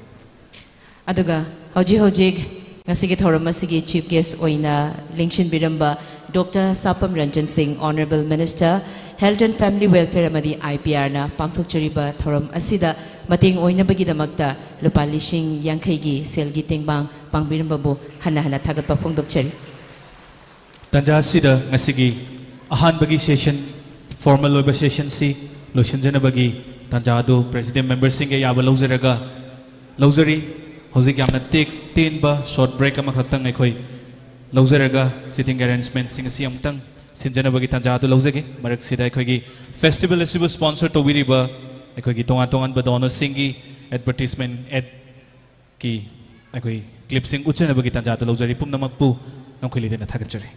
ꯑꯗꯨꯒ ꯍꯧꯖꯤꯛ ꯍꯧꯖꯤꯛ ꯉꯁꯤꯒꯤ ꯊꯧꯔꯝ ꯑꯁꯤꯒꯤ Chief Guest ꯑꯣꯏꯅ ꯂꯦꯡꯁꯤꯟꯕꯤꯔꯝꯕ Doctor ꯁꯥꯄꯝ ꯔꯟꯖꯟ ꯁꯤꯡ, Honourable Minister, Health and Family Welfare ꯑꯃꯗꯤ I P R ꯅ ꯄꯥꯡꯊꯣꯛꯆꯔꯤꯕ ꯊꯧꯔꯝ ꯑꯁꯤꯗ ꯃꯇꯦꯡ ꯑꯣꯏꯅꯕꯒꯤꯗꯃꯛꯇ ꯂꯨꯄꯥ ꯂꯤꯁꯤꯡ ꯌꯥꯡꯈꯩꯒꯤ ꯁꯦꯜꯒꯤ ꯇꯦꯡꯕꯥꯡ ꯄꯥꯡꯕꯤꯔꯝꯕꯕꯨ ꯍꯟꯅ ꯍꯟꯅ ꯊꯥꯒꯠꯄ ꯐꯣꯡꯗꯣꯛꯆꯔꯤ꯫ ꯇꯥꯟꯖꯥ ꯑꯁꯤꯗ ꯉꯁꯤꯒꯤ ꯑꯍꯥꯟꯕꯒꯤ session, formal ꯑꯣꯏꯕ session ꯁꯤ ꯂꯣꯏꯁꯤꯟꯖꯅꯕꯒꯤ ꯇꯥꯟꯖꯥ ꯑꯗꯨ Presidium Member ꯁꯤꯡꯒꯤ ꯑꯌꯥꯕ ꯂꯧꯖꯔꯒ, ꯂꯧꯖꯔꯤ꯫ ꯍꯧꯖꯤꯛ ꯌꯥꯝꯅ ꯇꯦꯛ ꯇꯦꯟꯕ short break ꯑꯃꯈꯛꯇꯪ ꯑꯩꯈꯣꯏ ꯂꯧꯖꯔꯒ sitting arrangement ꯁꯤꯡ ꯑꯁꯤ ꯑꯃꯨꯛꯇꯪ ꯁꯤꯟꯖꯅꯕꯒꯤ ꯇꯥꯟꯖꯥ ꯑꯗꯨ ꯂꯧꯖꯒꯦ꯫ ꯃꯔꯛꯁꯤꯗ ꯑꯩꯈꯣꯏꯒꯤ festival ꯑꯁꯤꯕꯨ sponsor ꯇꯧꯕꯤꯔꯤꯕ ꯑꯩꯈꯣꯏꯒꯤ ꯇꯣꯉꯥꯟ ꯇꯣꯉꯥꯟꯕ donor ꯁꯤꯡꯒꯤ advertisement ad ꯀꯤ ꯑꯩꯈꯣꯏ clip ꯁꯤꯡ ꯎꯠꯆꯅꯕꯒꯤ ꯇꯥꯟꯖꯥ ꯑꯗꯨ ꯂꯧꯖꯔꯤ꯫ ꯄꯨꯝꯅꯃꯛꯄꯨ ꯉꯝꯈꯩ ꯂꯩꯇꯅ ꯊꯥꯒꯠꯆꯔꯤ꯫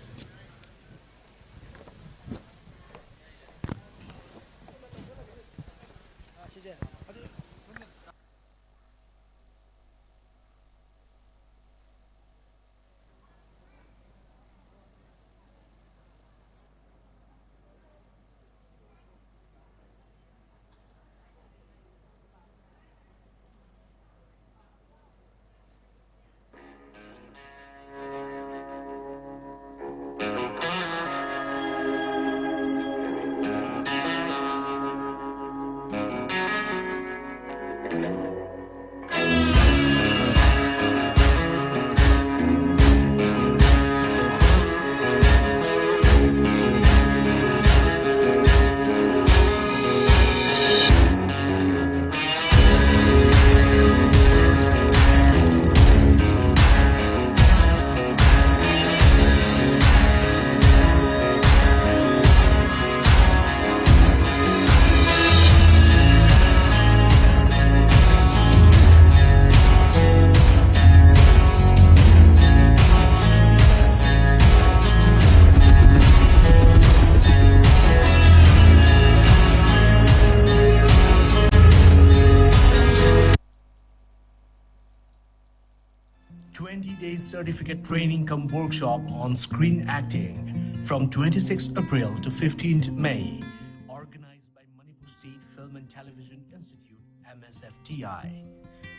Day certificate training cum workshop on screen acting from twenty-sixth April to fifteenth May. Organized by Manipur State Film and Television Institute, M S F T I.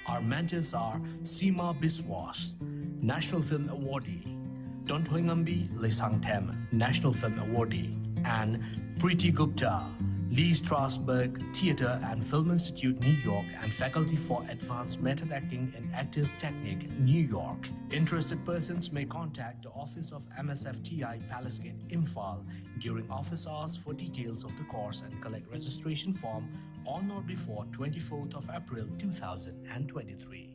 Our mentors are Seema Biswas, National Film Awardee, Tonthoingambi Leisangthem, National Film Awardee, and Preeti Gupta, Lee Strasberg Theatre and Film Institute, New York, and Faculty for Advanced Method Acting and Actors Technique, New York. Interested persons may contact the office of M S F T I Palace Gate, Imphal, during office hours for details of the course and collect registration form on or before twenty-fourth of April two thousand and twenty-three.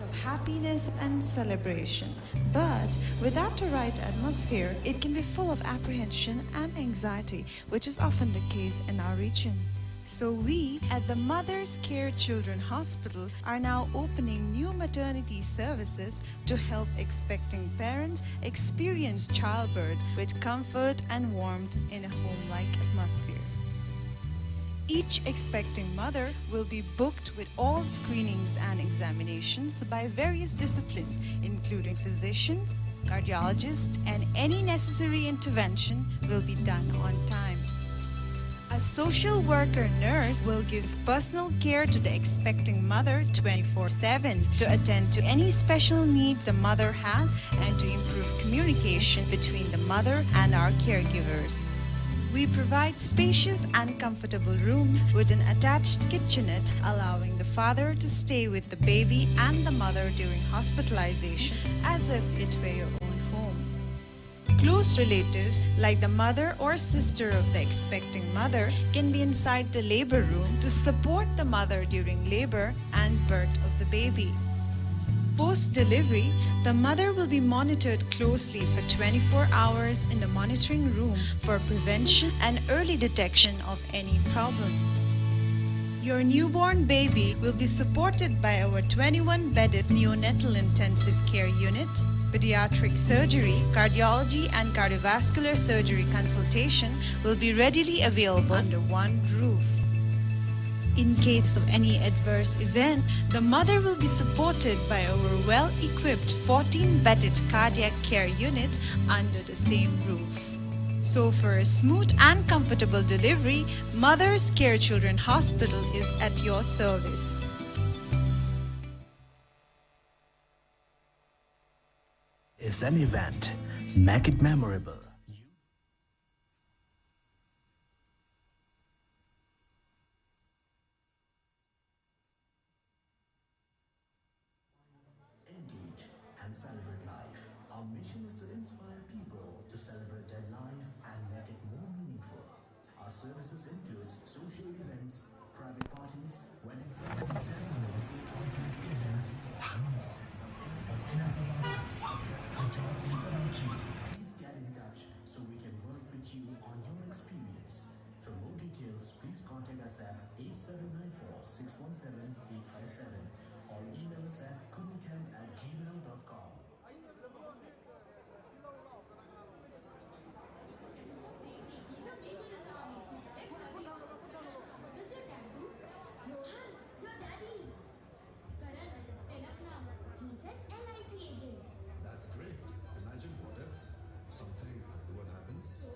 of happiness and celebration. But without the right atmosphere, it can be full of apprehension and anxiety, which is often the case in our region. So, we at the Mother's Care Children Hospital are now opening new maternity services to help expecting parents experience childbirth with comfort and warmth in a home like atmosphere. Each expecting mother will be booked with all screenings and examinations by various disciplines, including physicians, cardiologists, and any necessary intervention will be done on time. A social worker nurse will give personal care to the expecting mother twenty-four seven to attend to any special needs the mother has and to improve communication between the mother and our caregivers. We provide spacious and comfortable rooms with an attached kitchenette, allowing the father to stay with the baby and the mother during hospitalization as if it were your own home. Close relatives, like the mother or sister of the expecting mother, can be inside the labor room to support the mother during labor and birth of the baby. Post delivery, the mother will be monitored closely for twenty-four hours in the monitoring room for prevention and early detection of any problem. Your newborn baby will be supported by our twenty-one bedded neonatal intensive care unit. Pediatric surgery, cardiology, and cardiovascular surgery consultation will be readily available under one roof. In case of any adverse event, the mother will be supported by our well equipped fourteen bedded cardiac care unit under the same roof. So, for a smooth and comfortable delivery, Mother's Care Children Hospital is at your service. Is an event. Make it memorable. Engage and celebrate life. Our mission is to inspire people to celebrate their life and make it more meaningful. Our services includes social events, Private parties, wedding ceremonies, events, and more. But enough about us. Our job is about you. Please get in touch so we can work with you on your experience. For more details, please contact us at eight seven nine four six one seven eight five seven or email us at kumitem at gmail dot com. Rohan, your daddy. Karan, tell us now. He's an L I C agent. That's great. Imagine what if something untoward happens? So,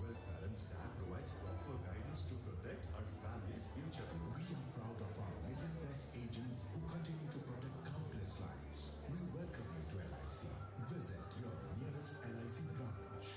Well, parents, dad provides proper guidance to protect our family's future. We are proud of our million plus agents who continue to protect countless lives. We welcome you to L I C. Visit your nearest L I C branch.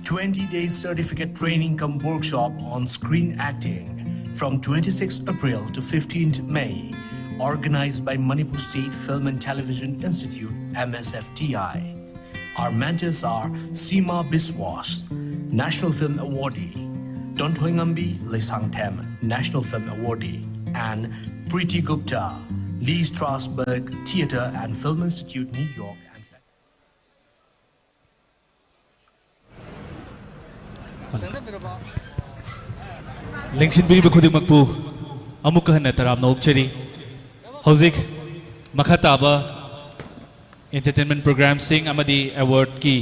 Twenty day certificate training cum workshop on screen acting from twenty-sixth April to fifteenth May, organized by Manipur State Film and Television Institute, M S F T I. Our mentors are Seema Biswas, National Film Awardee, Tonthoingambi Leisangthem, National Film Awardee, and Preeti Gupta, Lee Strasberg Theatre and Film Institute, New York. And fa- ꯂꯦꯡꯁꯤꯟꯕꯤꯔꯤꯕ ꯈꯨꯗꯤꯡꯃꯛꯄꯨ ꯑꯃꯨꯛꯀ ꯍꯟꯅ ꯇꯔꯥꯝꯅ ꯑꯣꯛꯆꯔꯤ꯫ ꯍꯧꯖꯤꯛ ꯃꯈꯥ ꯇꯥꯕ entertainment programꯁꯤꯡ ꯑꯃꯗꯤ awardꯀꯤ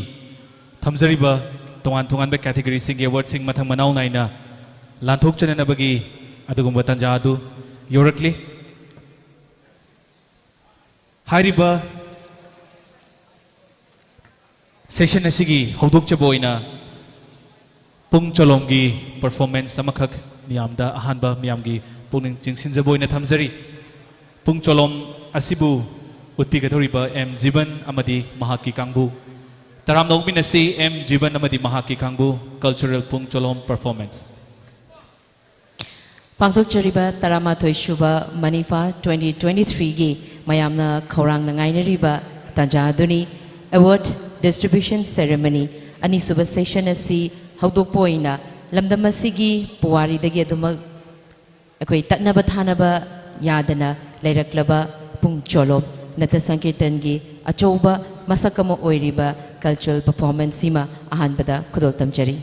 ꯊꯝꯖꯔꯤꯕ ꯇꯣꯉꯥꯟ ꯇꯣꯉꯥꯟꯕ categoryꯁꯤꯡꯒꯤ awardꯁꯤꯡ ꯃꯊꯪ ꯃꯅꯥꯎ ꯅꯥꯏꯅ ꯂꯥꯟꯊꯣꯛꯆꯅꯅꯕꯒꯤ ꯑꯗꯨꯒꯨꯝꯕ ꯇꯥꯟꯖꯥ ꯑꯗꯨ ꯌꯧꯔꯛꯂꯤ꯫ ꯍꯥꯏꯔꯤꯕ session ꯑꯁꯤꯒꯤ ꯍꯧꯗꯣꯛꯆꯕ ꯑꯣꯏꯅ ꯄꯨꯡ ꯆꯣꯂꯣꯝꯒꯤ performance ꯑꯃꯈꯛ ꯃꯤꯌꯥꯝꯗ ꯑꯍꯥꯟꯕ ꯃꯤꯌꯥꯝꯒꯤ ꯄꯨꯛꯅꯤꯡ ꯆꯤꯡꯁꯤꯟꯖꯕ ꯑꯣꯏꯅ ꯊꯝꯖꯔꯤ꯫ ꯄꯨꯡ ꯆꯣꯂꯣꯝ ꯑꯁꯤꯕꯨ ꯎꯠꯄꯤꯒꯗꯧꯔꯤꯕ ꯑꯦꯝ ꯖꯤꯕꯟ ꯑꯃꯗꯤ ꯃꯍꯥꯛꯀꯤ ꯀꯥꯡꯕꯨ꯫ ꯇꯔꯥꯝꯅ ꯑꯣꯛꯃꯤꯟꯅꯁꯤ ꯑꯦꯝ ꯖꯤꯕꯟ ꯑꯃꯗꯤ ꯃꯍꯥꯛꯀꯤ ꯀꯥꯡꯕꯨ cultural ꯄꯨꯡ ꯆꯣꯂꯣꯝ performance꯫ ꯄꯥꯡꯊꯣꯛꯆꯔꯤꯕ ꯇꯔꯥꯃꯥꯊꯣꯏ ꯁꯨꯕ ꯃꯅꯤꯐꯥ twenty twenty-threeꯒꯤ ꯃꯌꯥꯝꯅ ꯈꯧꯔꯥꯡꯅ ꯉꯥꯏꯅꯔꯤꯕ ꯇꯥꯟꯖꯥ ꯑꯗꯨꯅꯤ꯫ Award distribution ceremony ꯑꯅꯤꯁꯨꯕ session ꯑꯁꯤ ꯍꯧꯗꯣꯛꯄ ꯑꯣꯏꯅ ꯂꯝꯗꯝ ꯑꯁꯤꯒꯤ ꯄꯨꯋꯥꯔꯤꯗꯒꯤ ꯑꯗꯨꯃꯛ ꯑꯩꯈꯣꯏ ꯇꯠꯅꯕ ꯊꯥꯅꯕ ꯌꯥꯗꯅ ꯂꯩꯔꯛꯂꯕ ꯄꯨꯡ ꯆꯣꯂꯣꯝ ꯅꯠꯇ ꯁꯪꯀꯤꯔꯇꯟꯒꯤ ꯑꯆꯧꯕ ꯃꯁꯛ ꯑꯃ ꯑꯣꯏꯔꯤꯕ cultural performanceꯁꯤꯃ ꯑꯍꯥꯟꯕꯗ ꯈꯨꯗꯣꯜ ꯇꯝꯖꯔꯤ꯫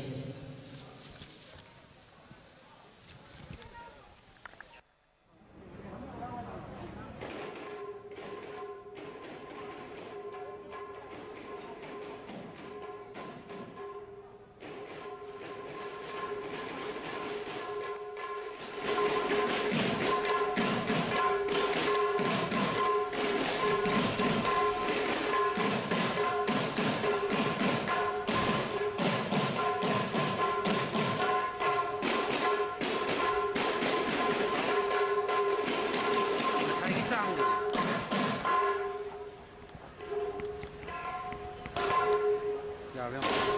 ꯉꯁꯥꯏꯒꯤ ꯆꯥꯡꯗꯣ꯫ ꯌꯥꯔꯕ ꯌꯦꯡꯉꯣ꯫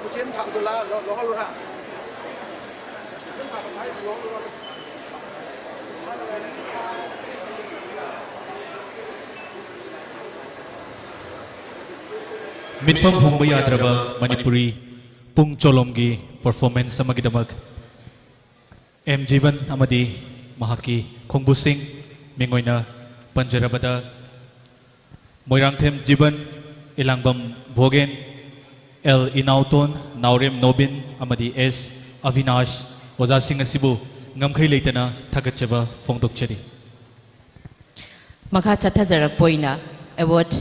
ꯍꯨꯁꯦꯟ ꯈꯥꯟꯗꯨ ꯂꯥ-, ꯂꯧ-, ꯂꯧꯍꯜꯂꯨꯔꯥ? ꯃꯤꯠꯐꯝ ꯍꯣꯡꯕ ꯌꯥꯗ꯭ꯔꯕ ꯃꯅꯤꯄꯨꯔꯤ ꯄꯨꯡ ꯆꯣꯂꯣꯝꯒꯤ performance ꯑꯃꯒꯤꯗꯃꯛ ꯑꯦꯝ ꯖꯤꯕꯟ ꯑꯃꯗꯤ ꯃꯍꯥꯛꯀꯤ ꯈꯣꯡꯕꯨꯁꯤꯡ, ꯃꯤꯡ ꯑꯣꯏꯅ ꯄꯟꯖꯔꯕꯗ, ꯃꯣꯏꯔꯥꯡꯊꯦꯝ ꯖꯤꯕꯟ, ꯏꯂꯥꯡꯕꯝ ꯚꯣꯒꯦꯟ, ꯑꯦꯜ ꯏꯅꯥꯎꯇꯣꯟ, ꯅꯥꯎꯔꯦꯝ ꯅꯣꯕꯤꯟ ꯑꯃꯗꯤ ꯑꯦꯁ ꯑꯚꯤꯅꯥꯁ, ꯑꯣꯖꯥꯁꯤꯡ ꯑꯁꯤꯕꯨ ꯉꯝꯈꯩ ꯂꯩꯇꯅ ꯊꯥꯒꯠꯆꯕ ꯐꯣꯡꯗꯣꯛꯆꯔꯤ꯫ ꯃꯈꯥ ꯆꯠꯊꯖꯔꯛꯄ ꯑꯣꯏꯅ award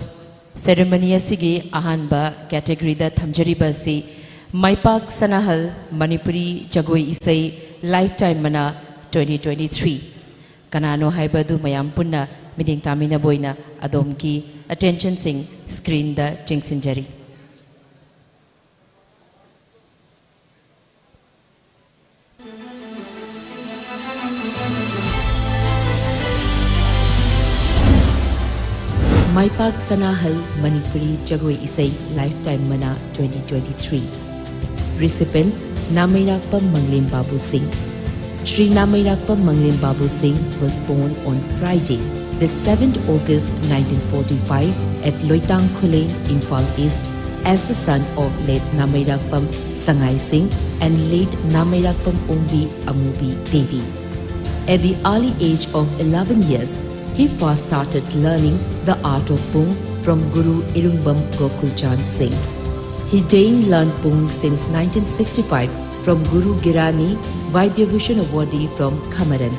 ceremony ꯑꯁꯤꯒꯤ ꯑꯍꯥꯟꯕ categoryꯗ ꯊꯝꯖꯔꯤꯕ ꯑꯁꯤ ꯃꯥꯏꯄꯥꯛ ꯁꯅꯥꯍꯜ ꯃꯅꯤꯄꯨꯔꯤ ꯖꯒꯣꯏ ꯏꯁꯩ lifetime ꯃꯅꯥ twenty twenty three꯫ ꯀꯅꯥꯅꯣ ꯍꯥꯏꯕ ꯑꯗꯨ ꯃꯌꯥꯝ ꯄꯨꯟꯅ ꯃꯤꯠꯌꯦꯡ ꯇꯥꯃꯤꯟꯅꯕ ꯑꯣꯏꯅ ꯑꯗꯣꯝꯒꯤ attentionꯁꯤꯡ screenꯗ ꯆꯤꯡꯁꯤꯟꯖꯔꯤ꯫ ꯃꯥꯏꯄꯥꯛ ꯁꯅꯥꯍꯜ ꯃꯅꯤꯄꯨꯔꯤ ꯖꯒꯣꯏ ꯏꯁꯩ lifetime ꯃꯅꯥ twenty twenty three꯫ Recipient, ꯅꯥꯃꯩꯔꯥꯛꯄꯝ ꯃꯪꯂꯦꯝ ꯕꯥꯕꯨ ꯁꯤꯡ꯫ Shri ꯅꯥꯃꯩꯔꯥꯛꯄꯝ ꯃꯪꯂꯦꯝ ꯕꯥꯕꯨ ꯁꯤꯡ was born on Friday, the seventh August nineteen forty five, at Loitang Khullen, Imphal East, as the son of late ꯅꯥꯃꯩꯔꯥꯛꯄꯝ ꯁꯉꯥꯏ ꯁꯤꯡ and late ꯅꯥꯃꯩꯔꯥꯛꯄꯝ Ongbi Amubi Devi. At the early age of eleven years, he first started learning the art of Pung from Guru Irungbam Gokulchand Singh. He then learned Pung since nineteen sixty five from Guru Girani, Vaidya Bhushan Awardee from Khamaran.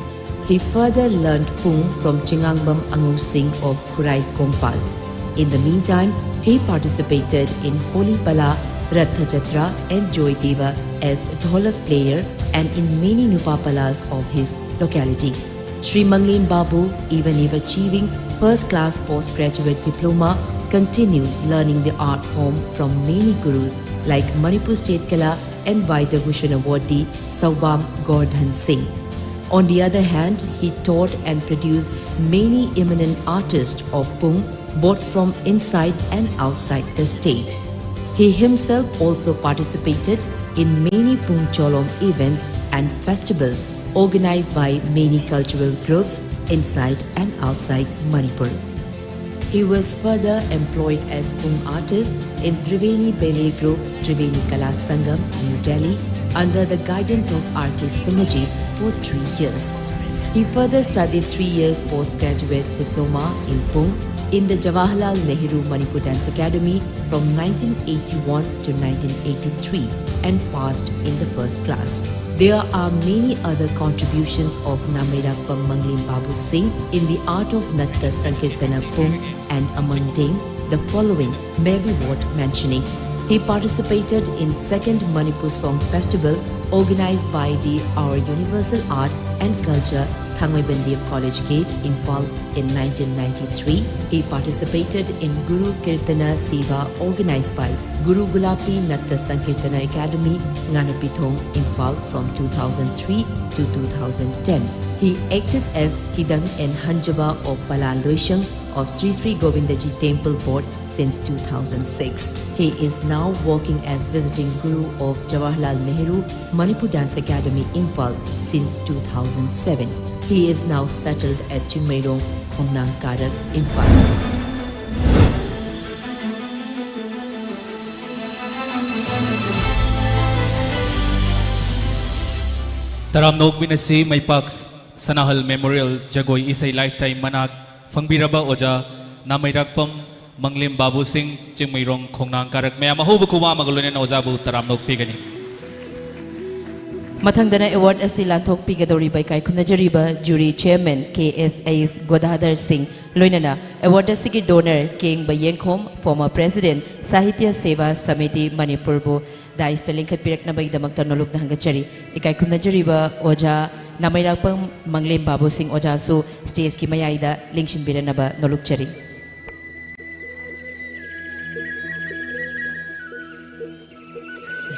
He further learned Pung from Chingangbam Angou Singh of Khurai Kongpal. In the meantime, he participated in Holi Pala, Ratha Jatra and Joy Deva as dholak player and in many Nupa Palas of his locality. Shri Manglem Babu, even if achieving first class postgraduate diploma, continued learning the art form from many gurus like Manipur State Kala and Vaidya Bhushan Awardee Saubam Gordhan Singh. On the other hand, he taught and produced many eminent artists of Pung, both from inside and outside the state. He himself also participated in many Pung Cholom events and festivals organized by many cultural groups inside and outside Manipur. He was further employed as Pung artist in Triveni Ballet Group, Triveni Kala Sangam, New Delhi, under the guidance of R K Singhaji for three years. He further studied three years postgraduate diploma in Pung in the Jawaharlal Nehru Manipur Dance Academy from nineteen eighty-one to nineteen eighty-three and passed in the first class. There are many other contributions of Namairakpam Manglim Babu Singh in the art of Natta Sankirtana Pung and among them the following may be worth mentioning. He participated in Second Manipur Song Festival organized by the Our Universal Art and Culture Thangmeibandiap College Gate, Imphal in nineteen ninety-three. He participated in Guru Kirtana Seva organized by Guru Gulapi Natta Sankirtana Academy, Nganapithong, Imphal from two thousand three to two thousand ten. He acted as Hidang and Hanjaba of Pala Loishang of Sri Sri Govindaji Temple Board since two thousand six. He is now working as visiting guru of Jawaharlal Nehru Manipur Dance Academy, Imphal since two thousand seven. He is now settled at Chingmeirong, Khongnang Karak, Imphal. ꯇꯔꯥꯝꯅ ꯑꯣꯛꯃꯤꯟꯅꯁꯤ꯫ ꯃꯥꯏꯄꯥꯛ ꯁꯅꯥꯍꯜ Memorial ꯖꯒꯣꯏ ꯏꯁꯩ Lifetime ꯃꯅꯥ ꯐꯪꯕꯤꯔꯕ ꯑꯣꯖꯥ ꯅꯥꯃꯩꯔꯥꯛꯄꯝ ꯃꯪꯂꯦꯝ ꯕꯥꯕꯨ ꯁꯤꯡ, ꯆꯤꯡꯃꯩꯔꯣꯡ ꯈꯣꯡꯅꯥꯡ ꯀꯥꯔꯛ꯫ ꯃꯌꯥꯝ ꯑꯍꯧꯕ ꯈꯨꯋꯥ ꯑꯃꯒ ꯂꯣꯏꯅꯅ ꯑꯣꯖꯥꯕꯨ ꯇꯔꯥꯝꯅ ꯑꯣꯛꯄꯤꯒꯅꯤ꯫ ꯃꯊꯪꯗꯅ award ꯑꯁꯤ ꯂꯥꯟꯊꯣꯛꯄꯤꯒꯗꯧꯔꯤꯕ ꯏꯀꯥꯏ ꯈꯨꯝꯅꯖꯔꯤꯕ jury chairman K S H ꯒꯣꯗꯥꯙꯔ ꯁꯤꯡ, ꯂꯣꯏꯅꯅ award ꯑꯁꯤꯒꯤ donor ꯀꯦꯡꯕ ꯌꯦꯡꯈꯣꯝ, former president ꯁꯥꯍꯤꯇ꯭ꯌ ꯁꯦꯕꯥ ꯁꯃꯤꯇꯤ ꯃꯅꯤꯄꯨꯔꯕꯨ dais ꯇ ꯂꯤꯡꯈꯠꯄꯤꯔꯛꯅꯕꯒꯤꯗꯃꯛꯇ ꯅꯣꯂꯨꯛꯅ ꯍꯪꯒꯠꯆꯔꯤ꯫ ꯏꯀꯥꯏ ꯈꯨꯝꯅꯖꯔꯤꯕ ꯑꯣꯖꯥ ꯅꯥꯃꯩꯔꯥꯛꯄꯝ ꯃꯪꯂꯦꯝ ꯕꯥꯕꯨ ꯁꯤꯡ ꯑꯣꯖꯥꯁꯨ stage ꯀꯤ ꯃꯌꯥꯏꯗ ꯂꯦꯡꯁꯤꯟꯕꯤꯔꯛꯅꯕ ꯅꯣꯂꯨꯛꯆꯔꯤ꯫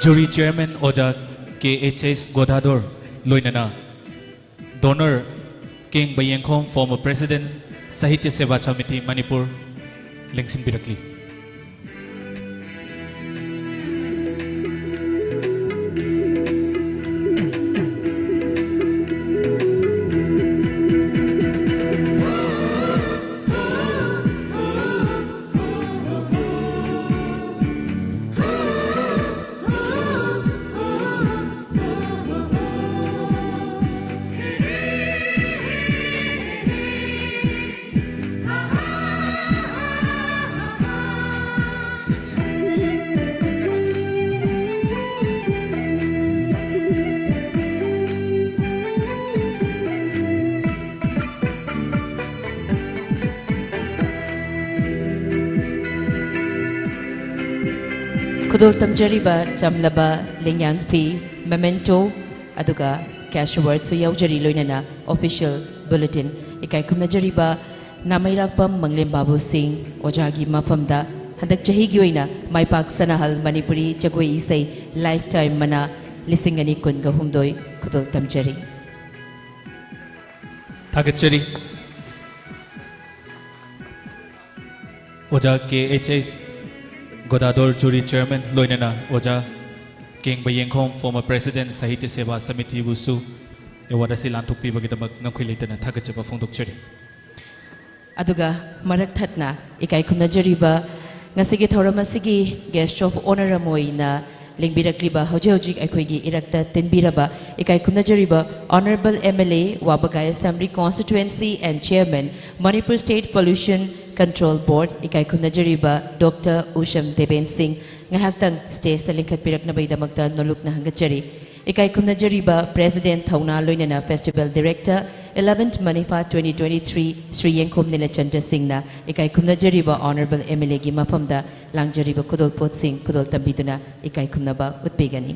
Jury chairman ꯑꯣꯖꯥ K H H ꯒꯣꯗꯥꯙꯣꯔ, ꯂꯣꯏꯅꯅ donor ꯀꯦꯡꯕ ꯌꯦꯡꯈꯣꯝ, former president ꯁꯥꯍꯤꯇ꯭ꯌ ꯁꯦꯕꯥ ꯁꯃꯤꯇꯤ ꯃꯅꯤꯄꯨꯔ, ꯂꯦꯡꯁꯤꯟꯕꯤꯔꯛꯂꯤ꯫ ꯇꯝꯖꯔꯤꯕ ꯆꯝꯂꯕ ꯂꯤꯡꯌꯥꯟꯐꯤ, memento, ꯑꯗꯨꯒ cash awardꯁꯨ ꯌꯥꯎꯖꯔꯤ, ꯂꯣꯏꯅꯅ official bulletin꯫ ꯏꯀꯥꯏ ꯈꯨꯝꯅꯖꯔꯤꯕ ꯅꯥꯃꯩꯔꯥꯛꯄꯝ ꯃꯪꯂꯦꯝꯕꯥꯕꯨ ꯁꯤꯡ ꯑꯣꯖꯥꯒꯤ ꯃꯐꯝꯗ ꯍꯟꯗꯛ ꯆꯍꯤꯒꯤ ꯑꯣꯏꯅ ꯃꯥꯏꯄꯥꯛ ꯁꯅꯥꯍꯜ ꯃꯅꯤꯄꯨꯔꯤ ꯖꯒꯣꯏ ꯏꯁꯩ lifetime ꯃꯅꯥ ꯂꯤꯁꯤꯡ ꯑꯅꯤ ꯀꯨꯟꯒ ꯍꯨꯝꯗꯣꯏ ꯈꯨꯗꯣꯜ ꯇꯝꯖꯔꯤ꯫ ꯊꯥꯒꯠꯆꯔꯤ꯫ ꯑꯣꯖꯥ ꯀꯦ ꯑꯩꯆ ꯑꯩꯆ ꯒꯣꯗꯥꯗꯣꯔ ꯖꯨꯔꯤ ꯆꯤꯌꯔꯃꯦꯟ, ꯂꯣꯏꯅꯅ ꯑꯣꯖꯥ ꯀꯦꯡꯕ ꯌꯦꯡꯈꯣꯝ, former president, ꯁꯥꯍꯤꯇ꯭ꯌ ꯁꯦꯕꯥ ꯁꯃꯤꯇꯤꯕꯨꯁꯨ award ꯑꯁꯤ ꯂꯥꯟꯊꯣꯛꯄꯤꯕꯒꯤꯗꯃꯛ ꯉꯝꯈꯩ ꯂꯩꯇꯅ ꯊꯥꯒꯠꯆꯕ ꯐꯣꯡꯗꯣꯛꯆꯔꯤ꯫ ꯑꯗꯨꯒ ꯃꯔꯛ ꯊꯠꯅ ꯏꯀꯥꯏ ꯈꯨꯝꯅꯖꯔꯤꯕ ꯉꯁꯤꯒꯤ ꯊꯧꯔꯝ ꯑꯁꯤꯒꯤ guest of honour ꯑꯃ ꯑꯣꯏꯅ ꯂꯦꯡꯕꯤꯔꯛꯂꯤꯕ, ꯍꯧꯖꯤꯛ ꯍꯧꯖꯤꯛ ꯑꯩꯈꯣꯏꯒꯤ ꯏꯔꯛꯇ ꯇꯤꯟꯕꯤꯔꯕ ꯏꯀꯥꯏ ꯈꯨꯝꯅꯖꯔꯤꯕ Honourable M L A, ꯋꯥꯕꯒꯥꯏ Assembly Constituency and Chairman, Manipur State Pollution Control Board, ꯏꯀꯥꯏ ꯈꯨꯝꯅꯖꯔꯤꯕ ꯗꯣꯛꯇꯔ ꯎꯁꯝ ꯗꯦꯕꯦꯟ ꯁꯤꯡ, ꯉꯥꯏꯍꯥꯛꯇꯪ stageꯇ ꯂꯤꯡꯈꯠꯄꯤꯔꯛꯅꯕꯒꯤꯗꯃꯛꯇ ꯅꯣꯂꯨꯛꯅ ꯍꯪꯒꯠꯆꯔꯤ꯫ ꯏꯀꯥꯏ ꯈꯨꯝꯅꯖꯔꯤꯕ president ꯊꯧꯅꯥ ꯂꯣꯏꯅꯅ festival director, eleventh MANIPHA twenty twenty-three, Shri ꯌꯦꯡꯈꯣꯝ ꯅꯤꯂꯆꯟꯗ꯭ꯔ ꯁꯤꯡꯅ ꯏꯀꯥꯏ ꯈꯨꯝꯅꯖꯔꯤꯕ Honourable M L Aꯒꯤ ꯃꯐꯝꯗ ꯂꯥꯡꯖꯔꯤꯕ ꯈꯨꯗꯣꯜꯄꯣꯠꯁꯤꯡ ꯈꯨꯗꯣꯜ ꯇꯝꯕꯤꯗꯨꯅ ꯏꯀꯥꯏ ꯈꯨꯝꯅꯕ ꯎꯠꯄꯤꯒꯅꯤ꯫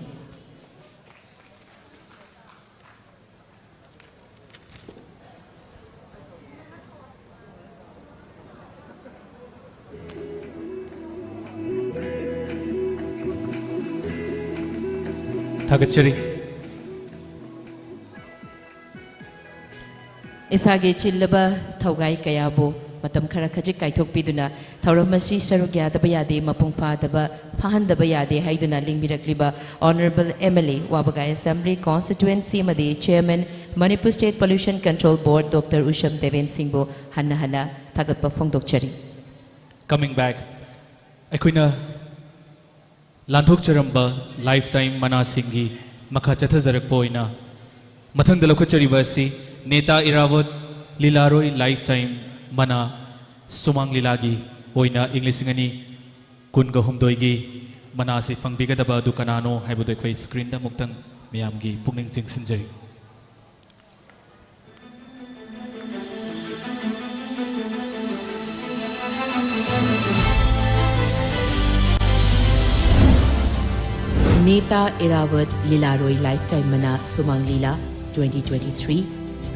ꯊꯥꯒꯠꯆꯔꯤ꯫ ꯏꯁꯥꯒꯤ ꯆꯤꯜꯂꯕ ꯊꯧꯒꯥꯏ ꯀꯌꯥꯕꯨ ꯃꯇꯝ ꯈꯔ ꯈꯖꯤꯛ ꯀꯥꯏꯊꯣꯛꯄꯤꯗꯨꯅ ꯊꯧꯔꯝ ꯑꯁꯤ ꯁꯔꯨꯛ ꯌꯥꯗꯕ ꯌꯥꯗꯦ, ꯃꯄꯨꯡ ꯐꯥꯗꯕ, ꯐꯥꯍꯟꯗꯕ ꯌꯥꯗꯦ ꯍꯥꯏꯗꯨꯅ ꯂꯤꯡꯕꯤꯔꯛꯂꯤꯕ Honourable M L A, ꯋꯥꯕꯒꯥꯏ Assembly Constituency ꯑꯃꯗꯤ Chairman, Manipur State Pollution Control Board, doctor Usham Deben ꯁꯤꯡꯕꯨ ꯍꯟꯅ ꯍꯟꯅ ꯊꯥꯒꯠꯄ ꯐꯣꯡꯗꯣꯛꯆꯔꯤ꯫ Coming back, ꯑꯩꯈꯣꯏꯅ ꯂꯥꯟꯊꯣꯛꯆꯔꯝꯕ lifetime ꯃꯅꯥꯁꯤꯡꯒꯤ ꯃꯈꯥ ꯆꯠꯊꯖꯔꯛꯄ ꯑꯣꯏꯅ ꯃꯊꯪꯗ ꯂꯧꯈꯠꯆꯔꯤꯕ ꯑꯁꯤ ꯅꯦꯇꯥ ꯏꯔꯥꯕꯣꯠ ꯂꯤꯂꯥꯔꯣꯏ lifetime ꯃꯅꯥ ꯁꯨꯃꯥꯡ ꯂꯤꯂꯥꯒꯤ ꯑꯣꯏꯅ ꯏꯪ ꯂꯤꯁꯤꯡ ꯑꯅꯤ ꯀꯨꯟꯒ ꯍꯨꯝꯗꯣꯏꯒꯤ ꯃꯅꯥ ꯑꯁꯤ ꯐꯪꯕꯤꯒꯗꯕ ꯑꯗꯨ ꯀꯅꯥꯅꯣ ꯍꯥꯏꯕꯗꯨ ꯑꯩꯈꯣꯏ screenꯗ ꯑꯃꯨꯛꯇꯪ ꯃꯌꯥꯝꯒꯤ ꯄꯨꯛꯅꯤꯡ ꯆꯤꯡꯁꯤꯟꯖꯔꯤ꯫ Neta Irawat Lilaroi Lifetime Mana Sumang Lila twenty twenty-three.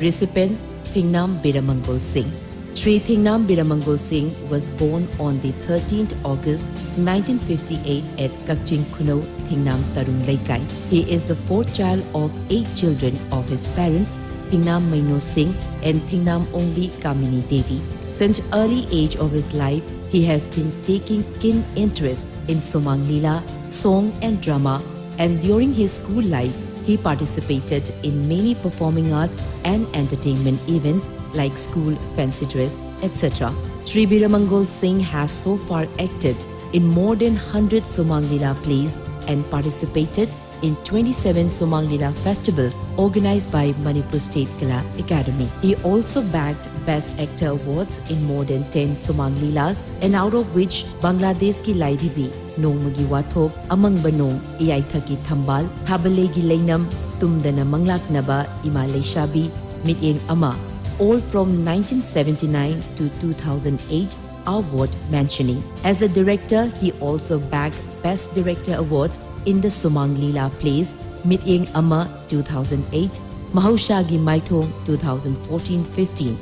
Recipient Thingnam Biramangol Singh. Shri Thingnam Biramangol Singh was born on the thirteenth August nineteen fifty-eight at Kakching Khunou, Thingnam Tarung Leikai. He is the fourth child of eight children of his parents, Thingnam Maino Singh and Thingnam Ongbi Kamini Devi. Since early age of his life, he has been taking keen interest in Sumang Lila, song and drama, and during his school life, he participated in many performing arts and entertainment events like school fancy dress, et cetera. Shri Biramangol Singh has so far acted in more than one hundred Sumang Lila plays and participated in twenty-seven Sumang Lila festivals organized by Manipur State Kala Academy. He also bagged Best Actor awards in more than ten Sumang Lilas, and out of which Bangladesh ki Laidibi, Nongmagi Wathok, Amangba Nong, Iyaithaki Thambal, Thabalegi Leinam, Tumdana Manglaknaba, Ima Leishabi, Mityeng Ama, all from nineteen seventy-nine to two thousand eight are worth mentioning. As a director, he also bagged Best Director awards in the Sumang Lila plays, Mityeng Ama two thousand eight, Mahausagi Maithong two thousand fourteen fifteen.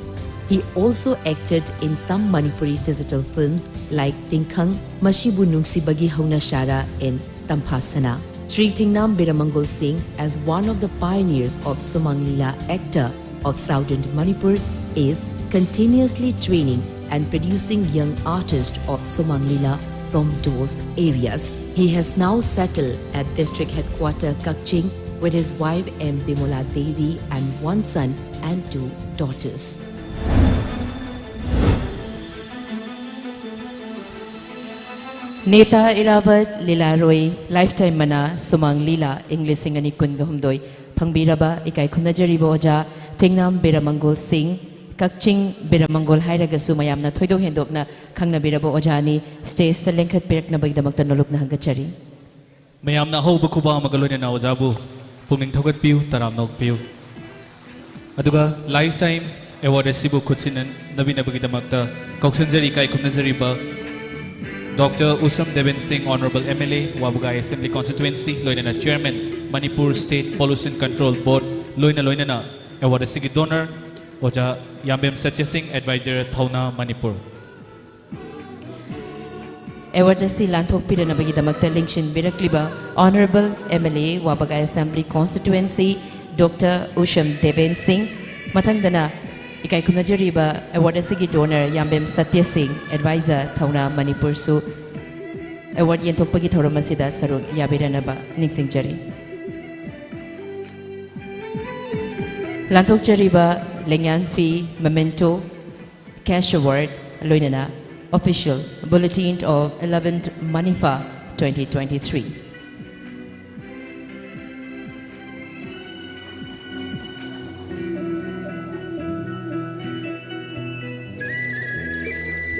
He also acted in some Manipuri digital films like Tingkhang, Mashibu Nungsibagi Hauna Shara, and Tamphasana. Shri Thingnam Biramangol Singh, as one of the pioneers of Sumang Lila, actor of Southern Manipur, is continuously training and producing young artists of Sumang Lila from those areas. He has now settled at District Headquarter Kakching with his wife M Bimola Devi and one son and two daughters. Neta Irawat Lilaroi Lifetime Mana Sumang Lila ꯏꯪ ꯂꯤꯁꯤꯡ ꯑꯅꯤ ꯀꯨꯟꯒ ꯍꯨꯝꯗꯣꯏ ꯐꯪꯕꯤꯔꯕ ꯏꯀꯥꯏ ꯈꯨꯝꯅꯖꯔꯤꯕ ꯑꯣꯖꯥ ꯊꯦꯡꯅꯥꯝ ꯕꯤꯔꯃꯪꯒꯣꯜ ꯁꯤꯡ, ꯀꯛꯆꯤꯡ ꯕꯤꯔꯃꯪꯒꯣꯜ ꯍꯥꯏꯔꯒꯁꯨ ꯃꯌꯥꯝꯅ ꯊꯣꯏꯗꯣꯛ ꯍꯦꯟꯗꯣꯛꯅ ꯈꯪꯅꯕꯤꯔꯕ ꯑꯣꯖꯥꯅꯤ, ꯁ꯭ꯇꯦꯖꯇ ꯂꯦꯡꯈꯠꯄꯤꯔꯛꯅꯕꯒꯤꯗꯃꯛꯇ ꯅꯣꯂꯨꯛꯅ ꯍꯪꯒꯠꯆꯔꯤ꯫ ꯃꯌꯥꯝꯅ ꯑꯍꯧꯕ ꯈꯨꯕꯥꯛ ꯑꯃꯒ ꯂꯣꯏꯅꯅ ꯑꯣꯖꯥꯕꯨ ꯄꯨꯛꯅꯤꯡ ꯊꯧꯒꯠꯄꯤꯌꯨ, ꯇꯔꯥꯝꯅ ꯑꯣꯛꯄꯤꯌꯨ꯫ ꯑꯗꯨꯒ Lifetime Award ꯑꯁꯤꯕꯨ ꯈꯨꯠꯁꯤꯟꯅꯕꯤꯅꯕꯒꯤꯗꯃꯛꯇ ꯀꯧꯁꯤꯟꯖꯔꯤ, ꯏꯀꯥꯏ ꯈꯨꯝꯅꯖꯔꯤꯕ Doctor Usam Deben Singh, Honorable M L A, Wabagai Assembly Constituency, ꯂꯣꯏꯅꯅ Chairman, Manipur State Pollution Control Board, ꯂꯣꯏꯅ ꯂꯣꯏꯅꯅ award ꯑꯁꯤꯒꯤ donor ꯑꯣꯖꯥ ꯌꯥꯝꯕꯦꯝ ꯁꯇ꯭ꯌ ꯁꯤꯡ, Advisor, ꯊꯧꯅꯥ, ꯃꯅꯤꯄꯨꯔ꯫ Award ꯑꯁꯤ ꯂꯥꯟꯊꯣꯛꯄꯤꯔꯅꯕꯒꯤꯗꯃꯛꯇ ꯂꯦꯡꯁꯤꯟꯕꯤꯔꯛꯂꯤꯕ Honorable M L A, ꯋꯥꯕꯒꯥꯏ Assembly Constituency, Doctor ꯎꯁꯝ ꯗꯦꯕꯦꯟ ꯁꯤꯡ꯫ ꯃꯊꯪꯗꯅ ꯏꯀꯥꯏ ꯈꯨꯝꯅꯖꯔꯤꯕ award ꯑꯁꯤꯒꯤ donor ꯌꯥꯝꯕꯦꯝ ꯁꯇ꯭ꯌ ꯁꯤꯡ, Advisor, ꯊꯧꯅꯥ, ꯃꯅꯤꯄꯨꯔꯁꯨ award ꯌꯦꯟꯊꯣꯛꯄꯒꯤ ꯊꯧꯔꯝ ꯑꯁꯤꯗ ꯁꯔꯨꯛ ꯌꯥꯕꯤꯔꯅꯕ ꯅꯤꯡꯁꯤꯡꯖꯔꯤ꯫ ꯂꯥꯟꯊꯣꯛꯆꯔꯤꯕ ꯂꯦꯡꯌꯥꯟ ꯐꯤ, memento, cash award, ꯂꯣꯏꯅꯅ official bulletin of eleventh MANIFA twenty twenty-three꯫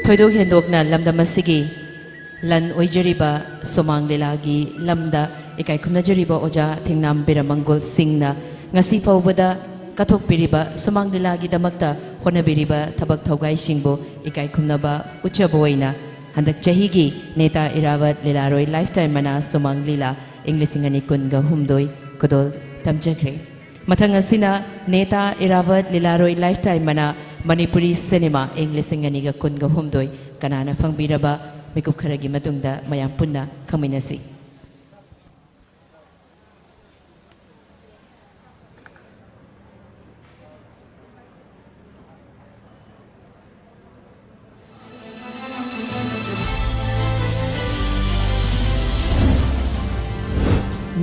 ꯊꯣꯏꯗꯣꯛ ꯍꯦꯟꯗꯣꯛꯅ ꯂꯝꯗꯝ ꯑꯁꯤꯒꯤ ꯂꯟ ꯑꯣꯏꯖꯔꯤꯕ ꯁꯨꯃꯥꯡ ꯂꯤꯂꯥꯒꯤ ꯂꯝꯗ ꯏꯀꯥꯏ ꯈꯨꯝꯅꯖꯔꯤꯕ ꯑꯣꯖꯥ ꯊꯦꯡꯅꯥꯝ ꯕꯤꯔꯃꯪꯒꯣꯜ ꯁꯤꯡꯅ ꯉꯁꯤ ꯐꯥꯎꯕꯗ ꯀꯠꯊꯣꯛꯄꯤꯔꯤꯕ ꯁꯨꯃꯥꯡ ꯂꯤꯂꯥꯒꯤꯗꯃꯛꯇ ꯍꯣꯠꯅꯕꯤꯔꯤꯕ ꯊꯕꯛ ꯊꯧꯒꯥꯏꯁꯤꯡꯕꯨ ꯏꯀꯥꯏ ꯈꯨꯝꯅꯕ ꯎꯠꯆꯕ ꯑꯣꯏꯅ ꯍꯟꯗꯛ ꯆꯍꯤꯒꯤ ꯅꯦꯇꯥ ꯏꯔꯥꯋꯠ ꯂꯤꯂꯥꯔꯣꯏ lifetime ꯃꯅꯥ ꯁꯨꯃꯥꯡ ꯂꯤꯂꯥ ꯏꯪ ꯂꯤꯁꯤꯡ ꯑꯅꯤ ꯀꯨꯟꯒ ꯍꯨꯝꯗꯣꯏ ꯈꯨꯗꯣꯜ ꯇꯝꯖꯈ꯭ꯔꯦ꯫ ꯃꯊꯪ ꯑꯁꯤꯅ ꯅꯦꯇꯥ ꯏꯔꯥꯋꯠ ꯂꯤꯂꯥꯔꯣꯏ lifetime ꯃꯅꯥ ꯃꯅꯤꯄꯨꯔꯤ ꯁꯤꯅꯦꯃꯥ ꯏꯪ ꯂꯤꯁꯤꯡ ꯑꯅꯤꯒ ꯀꯨꯟꯒ ꯍꯨꯝꯗꯣꯏ꯫ ꯀꯅꯥꯅ ꯐꯪꯕꯤꯔꯕ ꯃꯤꯀꯨꯞ ꯈꯔꯒꯤ ꯃꯇꯨꯡꯗ ꯃꯌꯥꯝ ꯄꯨꯟꯅ ꯈꯪꯃꯤꯟꯅꯁꯤ꯫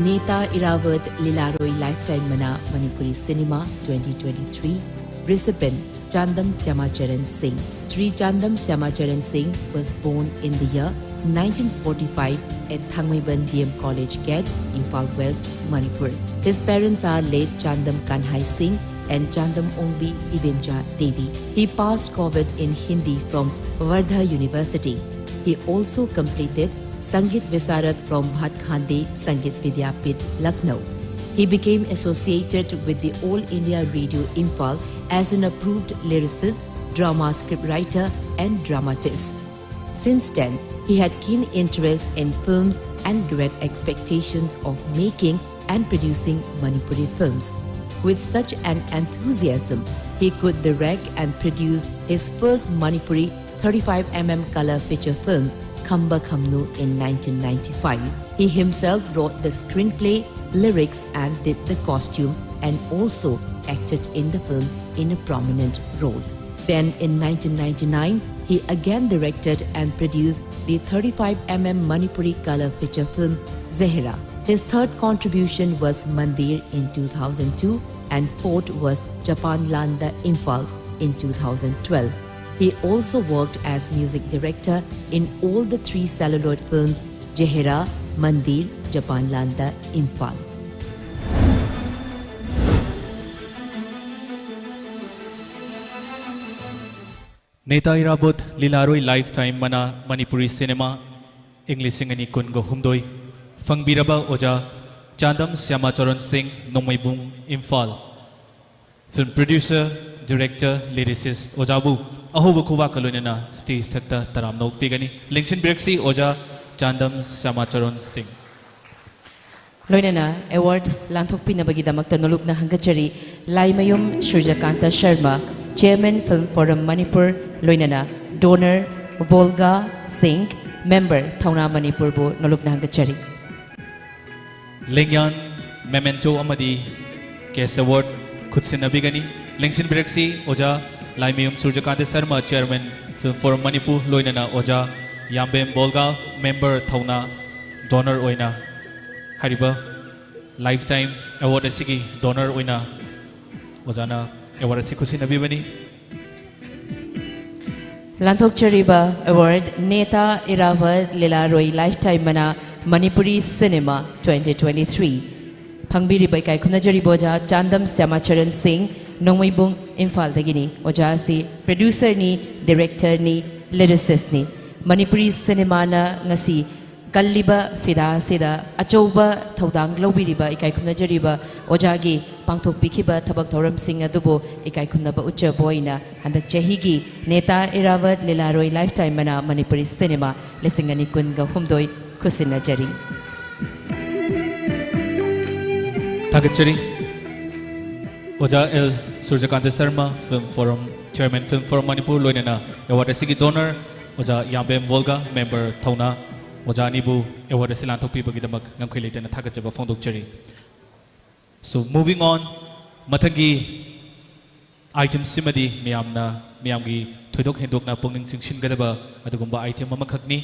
ꯅꯦꯇꯥ ꯏꯔꯥꯋꯠ ꯂꯤꯂꯥꯔꯣꯏ lifetime ꯃꯅꯥ Manipuri cinema twenty twenty-three, recipient Chandam Syamacharan Singh. Shri Chandam Syamacharan Singh was born in the year nineteen forty-five at Thangmeiban D M College Gate, Imphal West, Manipur. His parents are late Chandam Kanhai Singh and Chandam Ongbi Ibemja Devi. He passed Covid in Hindi from Wardha University. He also completed Sangeet Visharad from Bhat Khande Sangeet Vidyapith, Lucknow. He became associated with the All India Radio Imphal as an approved lyricist, drama scriptwriter, and dramatist. Since then, He had keen interest in films and great expectations of making and producing Manipuri films. With such an enthusiasm, he could direct and produce his first Manipuri thirty-five millimeter color feature film, Khamba Khamnu, in nineteen ninety-five. He himself wrote the screenplay, lyrics, and did the costume, and also acted in the film in a prominent role. Then in nineteen ninety-nine, he again directed and produced the thirty-five millimeter Manipuri color feature film Zehra. His third contribution was Mandir in two thousand two, and fourth was Japan Landa Imphal in two thousand twelve. He also worked as music director in all the three celluloid films Zehra, Mandir, Japan Landa Imphal. Neta Irabot Lilaroi Lifetime Mana Manipuri Cinema, ꯏꯪ ꯂꯤꯁꯤꯡ ꯑꯅꯤ ꯀꯨꯟꯒ ꯍꯨꯝꯗꯣꯏ, ꯐꯪꯕꯤꯔꯕ ꯑꯣꯖꯥ ꯆꯥꯟꯗꯝ ꯁ꯭ꯌꯥꯃꯥꯆꯔꯟ ꯁꯤꯡ, ꯅꯣꯡꯃꯩꯕꯨꯡ, Imphal. Film producer, director, lyricist ꯑꯣꯖꯥꯕꯨ ꯑꯍꯧꯕ ꯈꯨꯕꯥꯛꯀ ꯂꯣꯏꯅꯅ stage ꯊꯛꯇ ꯇꯔꯥꯝꯅ ꯑꯣꯛꯄꯤꯒꯅꯤ꯫ ꯂꯦꯡꯁꯤꯟꯕꯤꯔꯛꯁꯤ ꯑꯣꯖꯥ ꯆꯥꯟꯗꯝ ꯁ꯭ꯌꯥꯃꯥꯆꯔꯟ ꯁꯤꯡ꯫ ꯂꯣꯏꯅꯅ award ꯂꯥꯟꯊꯣꯛꯄꯤꯅꯕꯒꯤꯗꯃꯛꯇ ꯅꯣꯂꯨꯛꯅ ꯍꯪꯒꯠꯆꯔꯤ꯫ ꯂꯥꯏꯃꯌꯨꯝ ꯁꯨꯔꯖꯀꯥꯟꯇ Sharma, Chairman Film Forum Manipur, ꯂꯣꯏꯅꯅ donor ꯕꯣꯜꯒꯥ ꯁꯤꯡ, member ꯊꯧꯅꯥ ꯃꯅꯤꯄꯨꯔꯕꯨ ꯅꯣꯂꯨꯛꯅ ꯍꯪꯒꯠꯆꯔꯤ꯫ ꯂꯦꯡꯌꯥꯟ, memento ꯑꯃꯗꯤ cash award ꯈꯨꯠꯁꯤꯟꯅꯕꯤꯒꯅꯤ꯫ ꯂꯦꯡꯁꯤꯟꯕꯤꯔꯛꯁꯤ ꯑꯣꯖꯥ ꯂꯥꯏꯃꯌꯨꯝ ꯁꯨꯔꯖꯀꯥꯟꯇ Sharma, Chairman Film Forum Manipur, ꯂꯣꯏꯅꯅ ꯑꯣꯖꯥ ꯌꯥꯝꯕꯦꯝ ꯕꯣꯜꯒꯥ, member ꯊꯧꯅꯥ, donor ꯑꯣꯏꯅ ꯍꯥꯏꯔꯤꯕ lifetime award ꯑꯁꯤꯒꯤ donor ꯑꯣꯏꯅ ꯑꯣꯖꯥꯅ award ꯑꯁꯤ ꯈꯨꯠꯁꯤꯟꯅꯕꯤꯕꯅꯤ꯫ ꯂꯥꯟꯊꯣꯛꯆꯔꯤꯕ award Neta Irabot Lilaroi Lifetime Mana Manipuri Cinema twenty twenty-three꯫ ꯐꯪꯕꯤꯔꯤꯕ ꯏꯀꯥꯏ ꯈꯨꯝꯅꯖꯔꯤꯕ ꯑꯣꯖꯥ ꯆꯥꯟꯗꯝ ꯁ꯭ꯌꯥꯃꯥꯆꯔꯟ ꯁꯤꯡ, ꯅꯣꯡꯃꯩꯕꯨꯡ, ꯏꯝꯐꯥꯜꯗꯒꯤꯅꯤ꯫ ꯑꯣꯖꯥ ꯑꯁꯤ producerꯅꯤ, directorꯅꯤ, lyricistꯅꯤ꯫ ꯃꯅꯤꯄꯨꯔꯤ ꯁꯤꯅꯦꯃꯥꯅ ꯉꯁꯤ ꯀꯜꯂꯤꯕ ꯐꯤꯗꯥ ꯑꯁꯤꯗ ꯑꯆꯧꯕ ꯊꯧꯗꯥꯡ ꯂꯧꯕꯤꯔꯤꯕ ꯏꯀꯥꯏ ꯈꯨꯝꯅꯖꯔꯤꯕ ꯑꯣꯖꯥꯒꯤ ꯄꯥꯡꯊꯣꯛꯄꯤꯈꯤꯕ ꯊꯕꯛ ꯊꯧꯔꯝꯁꯤꯡ ꯑꯗꯨꯕꯨ ꯏꯀꯥꯏ ꯈꯨꯝꯅꯕ ꯎꯠꯆꯕ ꯑꯣꯏꯅ ꯍꯟꯗꯛ ꯆꯍꯤꯒꯤ ꯅꯦꯇꯥ ꯏꯔꯥꯕꯠ ꯂꯤꯂꯥꯔꯣꯏ ꯂꯥꯏꯐꯇꯥꯏꯝ ꯃꯅꯥ ꯃꯅꯤꯄꯨꯔꯤ ꯁꯤꯅꯦꯃꯥ ꯂꯤꯁꯤꯡ ꯑꯅꯤ ꯀꯨꯟꯒ ꯍꯨꯝꯗꯣꯏ ꯈꯨꯠꯁꯤꯟꯅꯖꯔꯤ꯫ ꯊꯥꯒꯠꯆꯔꯤ꯫ ꯑꯣꯖꯥ L Surjakanta Sharma, film forum chairman, film forum Manipur, ꯂꯣꯏꯅꯅ ꯑꯦꯋꯥꯔꯗ ꯑꯁꯤꯒꯤ ꯗꯣꯅꯔ ꯑꯣꯖꯥ ꯌꯥꯝꯕꯦꯝ ꯋꯣꯜꯒ, ꯃꯦꯝꯕꯔ ꯊꯧꯅꯥ, ꯑꯣꯖꯥ ꯑꯅꯤꯕꯨ ꯑꯦꯋꯥꯔꯗ ꯑꯁꯤ ꯂꯥꯟꯊꯣꯛꯄꯤꯕꯒꯤꯗꯃꯛ ꯉꯝꯈꯩ ꯂꯩꯇꯅ ꯊꯥꯒꯠꯆꯕ ꯐꯣꯡꯗꯣꯛꯆꯔꯤ꯫ So, moving on, ꯃꯊꯪꯒꯤ ꯑꯥꯏꯇꯦꯝꯁꯤꯃꯗꯤ ꯃꯤꯌꯥꯝꯅ, ꯃꯤꯌꯥꯝꯒꯤ ꯊꯣꯏꯗꯣꯛ ꯍꯦꯟꯗꯣꯛꯅ ꯄꯨꯛꯅꯤꯡ ꯆꯤꯡꯁꯤꯟꯒꯗꯕ ꯑꯗꯨꯒꯨꯝꯕ ꯑꯥꯏꯇꯦꯝ ꯑꯃꯈꯛꯅꯤ꯫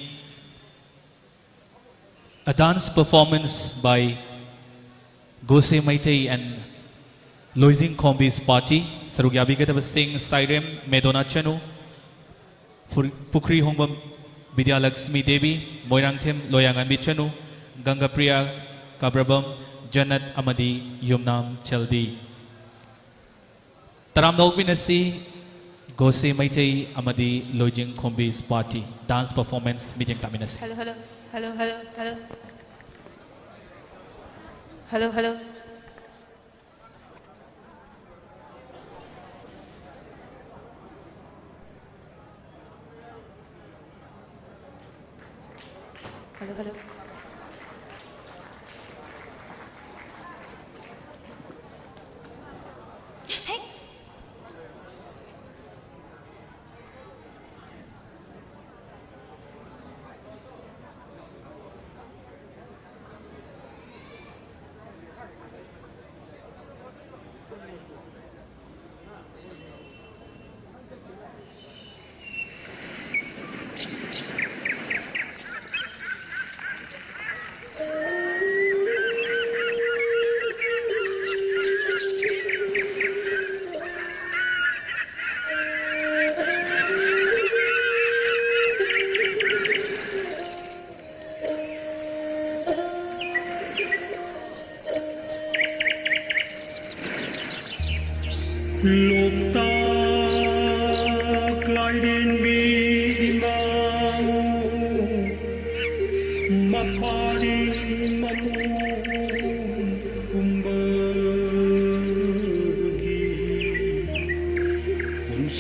A dance performance by Gose Meitei and Loizing Khombi's party. ꯁꯔꯨꯛ ꯌꯥꯕꯤꯒꯗꯕꯁꯤꯡ: ꯁꯥꯏꯔꯦꯝ ꯃꯦꯗꯣꯅꯥ ꯆꯅꯨ, ꯐꯨꯔ-, ꯄꯨꯈ꯭ꯔꯤ ꯍꯣꯡꯕꯝ ꯕꯤꯗ꯭ꯌꯥꯂꯛꯁꯃꯤ ꯗꯦꯕꯤ, ꯃꯣꯏꯔꯥꯡꯊꯦꯝ ꯂꯣꯌꯥꯉꯥꯟꯕꯤ ꯆꯅꯨ, ꯒꯪꯒꯥꯄ꯭ꯔꯤꯌꯥ ꯀꯥꯕ꯭ꯔꯕꯝ, ꯖꯟꯅꯠ ꯑꯃꯗꯤ ꯌꯨꯝꯅꯥꯝ ꯆꯦꯜꯗꯤ꯫ ꯇꯔꯥꯝꯅ ꯑꯣꯛꯃꯤꯟꯅꯁꯤ, ꯒꯣꯁꯦ ꯃꯩꯇꯩ ꯑꯃꯗꯤ ꯂꯣꯏꯖꯤꯡ ꯈꯣꯝꯕꯤꯁ ꯄꯥꯔꯇꯤ ꯗꯥꯟꯁ ꯄꯔꯐꯣꯔꯃꯦꯟꯁ ꯃꯤꯠꯌꯦꯡ ꯇꯥꯃꯤꯟꯅꯁꯤ꯫ Hello, hello, hello, hello, hello. Hello, hello. Hello, hello. Hey.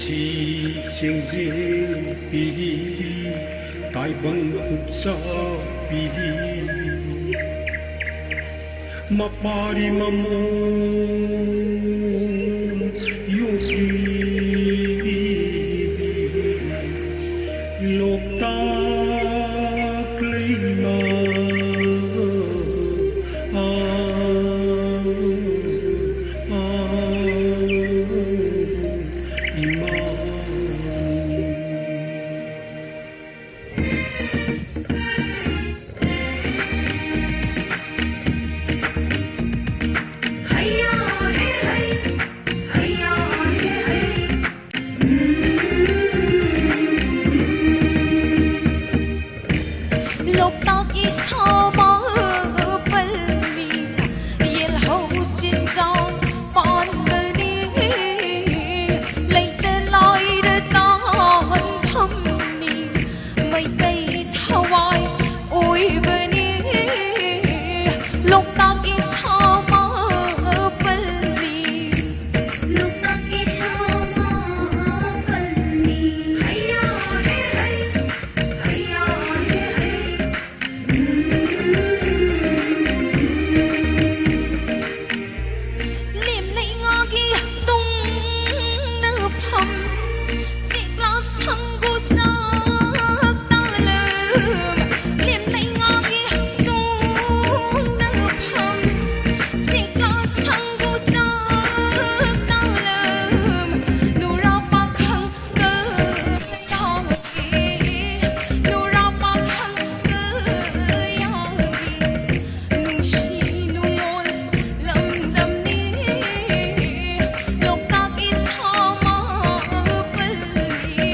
ꯁꯤ ꯆꯦꯡꯖꯦꯜ ꯄꯤꯔꯤ, ꯇꯥꯏꯕꯪ ꯄꯨꯛꯆꯥ ꯄꯤꯔꯤ, ꯃꯄꯥꯔꯤ ꯃꯃꯣꯝ ꯌꯣꯛꯂꯤ꯫ ꯂꯣꯛꯇꯥꯛ ꯂꯩꯃ, ꯑꯥ, ꯑꯥ, ꯏꯃꯥ꯫ ꯂꯣꯛꯇꯥꯛ ꯏꯁꯥ ꯃꯥꯄꯜꯅꯤ, ꯌꯦꯜꯍꯧ ꯆꯤꯟꯖꯥꯎ ꯄꯥꯟꯕꯅꯤ, ꯂꯩꯇ ꯂꯥꯏꯔ ꯇꯥꯟꯐꯝꯅꯤ, ꯃꯩꯇꯩ ꯊꯋꯥꯏ ꯑꯣꯏꯕꯅꯤ꯫ ꯂꯣꯛꯇꯥꯛ ꯏꯁꯥ ꯃꯥꯄꯜꯅꯤ꯫ ꯂꯣꯛꯇꯥꯛ ꯏꯁꯥ ꯃꯥꯄꯜꯅꯤ꯫ ꯍꯩꯌꯥ ꯍꯦ ꯍꯩ, ꯍꯩꯌꯥ ꯍꯦ ꯍꯩ꯫ ꯂꯦꯝꯅꯩ ꯉꯥꯒꯤ ꯇꯨꯡꯅꯐꯝ, ꯆꯦꯛꯂꯥ ꯁꯪꯒꯨ ꯆꯥꯛ ꯇꯥꯂꯝ꯫ ꯂꯦꯝꯅꯩ ꯉꯥꯒꯤ ꯇꯨꯡꯅꯐꯝ, ꯆꯦꯛꯂꯥ ꯁꯪꯒꯨ ꯆꯥꯛ ꯇꯥꯂꯝ꯫ ꯅꯨꯔꯥ ꯄꯥꯈꯪ ꯀꯌꯥꯒꯤ, ꯅꯨꯔꯥ ꯄꯥꯈꯪ ꯀꯌꯥꯒꯤ ꯅꯨꯡꯁꯤ ꯅꯨꯡꯉꯣꯜ ꯂꯝꯗꯝꯅꯤ꯫ ꯂꯣꯛꯇꯥꯛ ꯏꯁꯥ ꯃꯥꯄꯜꯅꯤ꯫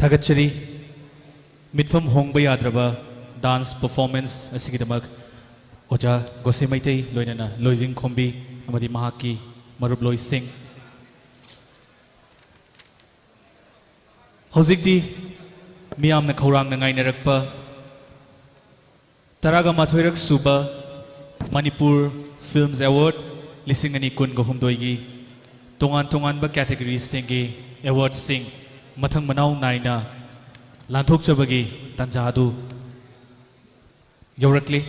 ꯊꯥꯒꯠꯆꯔꯤ꯫ ꯃꯤꯠꯐꯝ ꯍꯣꯡꯕ ꯌꯥꯗ꯭ꯔꯕ ꯗꯥꯟꯁ ꯄꯔꯐꯣꯔꯃꯦꯟꯁ ꯑꯁꯤꯒꯤꯗꯃꯛ ꯑꯣꯖꯥ ꯒꯣꯁꯦ ꯃꯩꯇꯩ, ꯂꯣꯏꯅꯅ ꯂꯣꯏꯖꯤꯡ ꯈꯣꯝꯕꯤ ꯑꯃꯗꯤ ꯃꯍꯥꯛꯀꯤ ꯃꯔꯨꯞꯂꯣꯏꯁꯤꯡ꯫ ꯍꯧꯖꯤꯛꯇꯤ ꯃꯤꯌꯥꯝꯅ ꯈꯧꯔꯥꯡꯅ ꯉꯥꯏꯅꯔꯛꯄ ꯇꯔꯥꯒ ꯃꯥꯊꯣꯏꯔꯛ ꯁꯨꯕ ꯃꯅꯤꯄꯨꯔ ꯐꯤꯜꯝꯁ ꯑꯦꯋꯥꯔꯗ ꯂꯤꯁꯤꯡ ꯑꯅꯤ ꯀꯨꯟꯒ ꯍꯨꯝꯗꯣꯏꯒꯤ ꯇꯣꯉꯥꯟ ꯇꯣꯉꯥꯟꯕ ꯀꯦꯇꯦꯒꯣꯔꯤꯁꯤꯡꯒꯤ ꯑꯦꯋꯥꯔꯗꯁꯤꯡ ꯃꯊꯪ ꯃꯅꯥꯎ ꯅꯥꯏꯅ ꯂꯥꯟꯊꯣꯛꯆꯕꯒꯤ ꯇꯥꯟꯖꯥ ꯑꯗꯨ ꯌꯧꯔꯛꯂꯤ꯫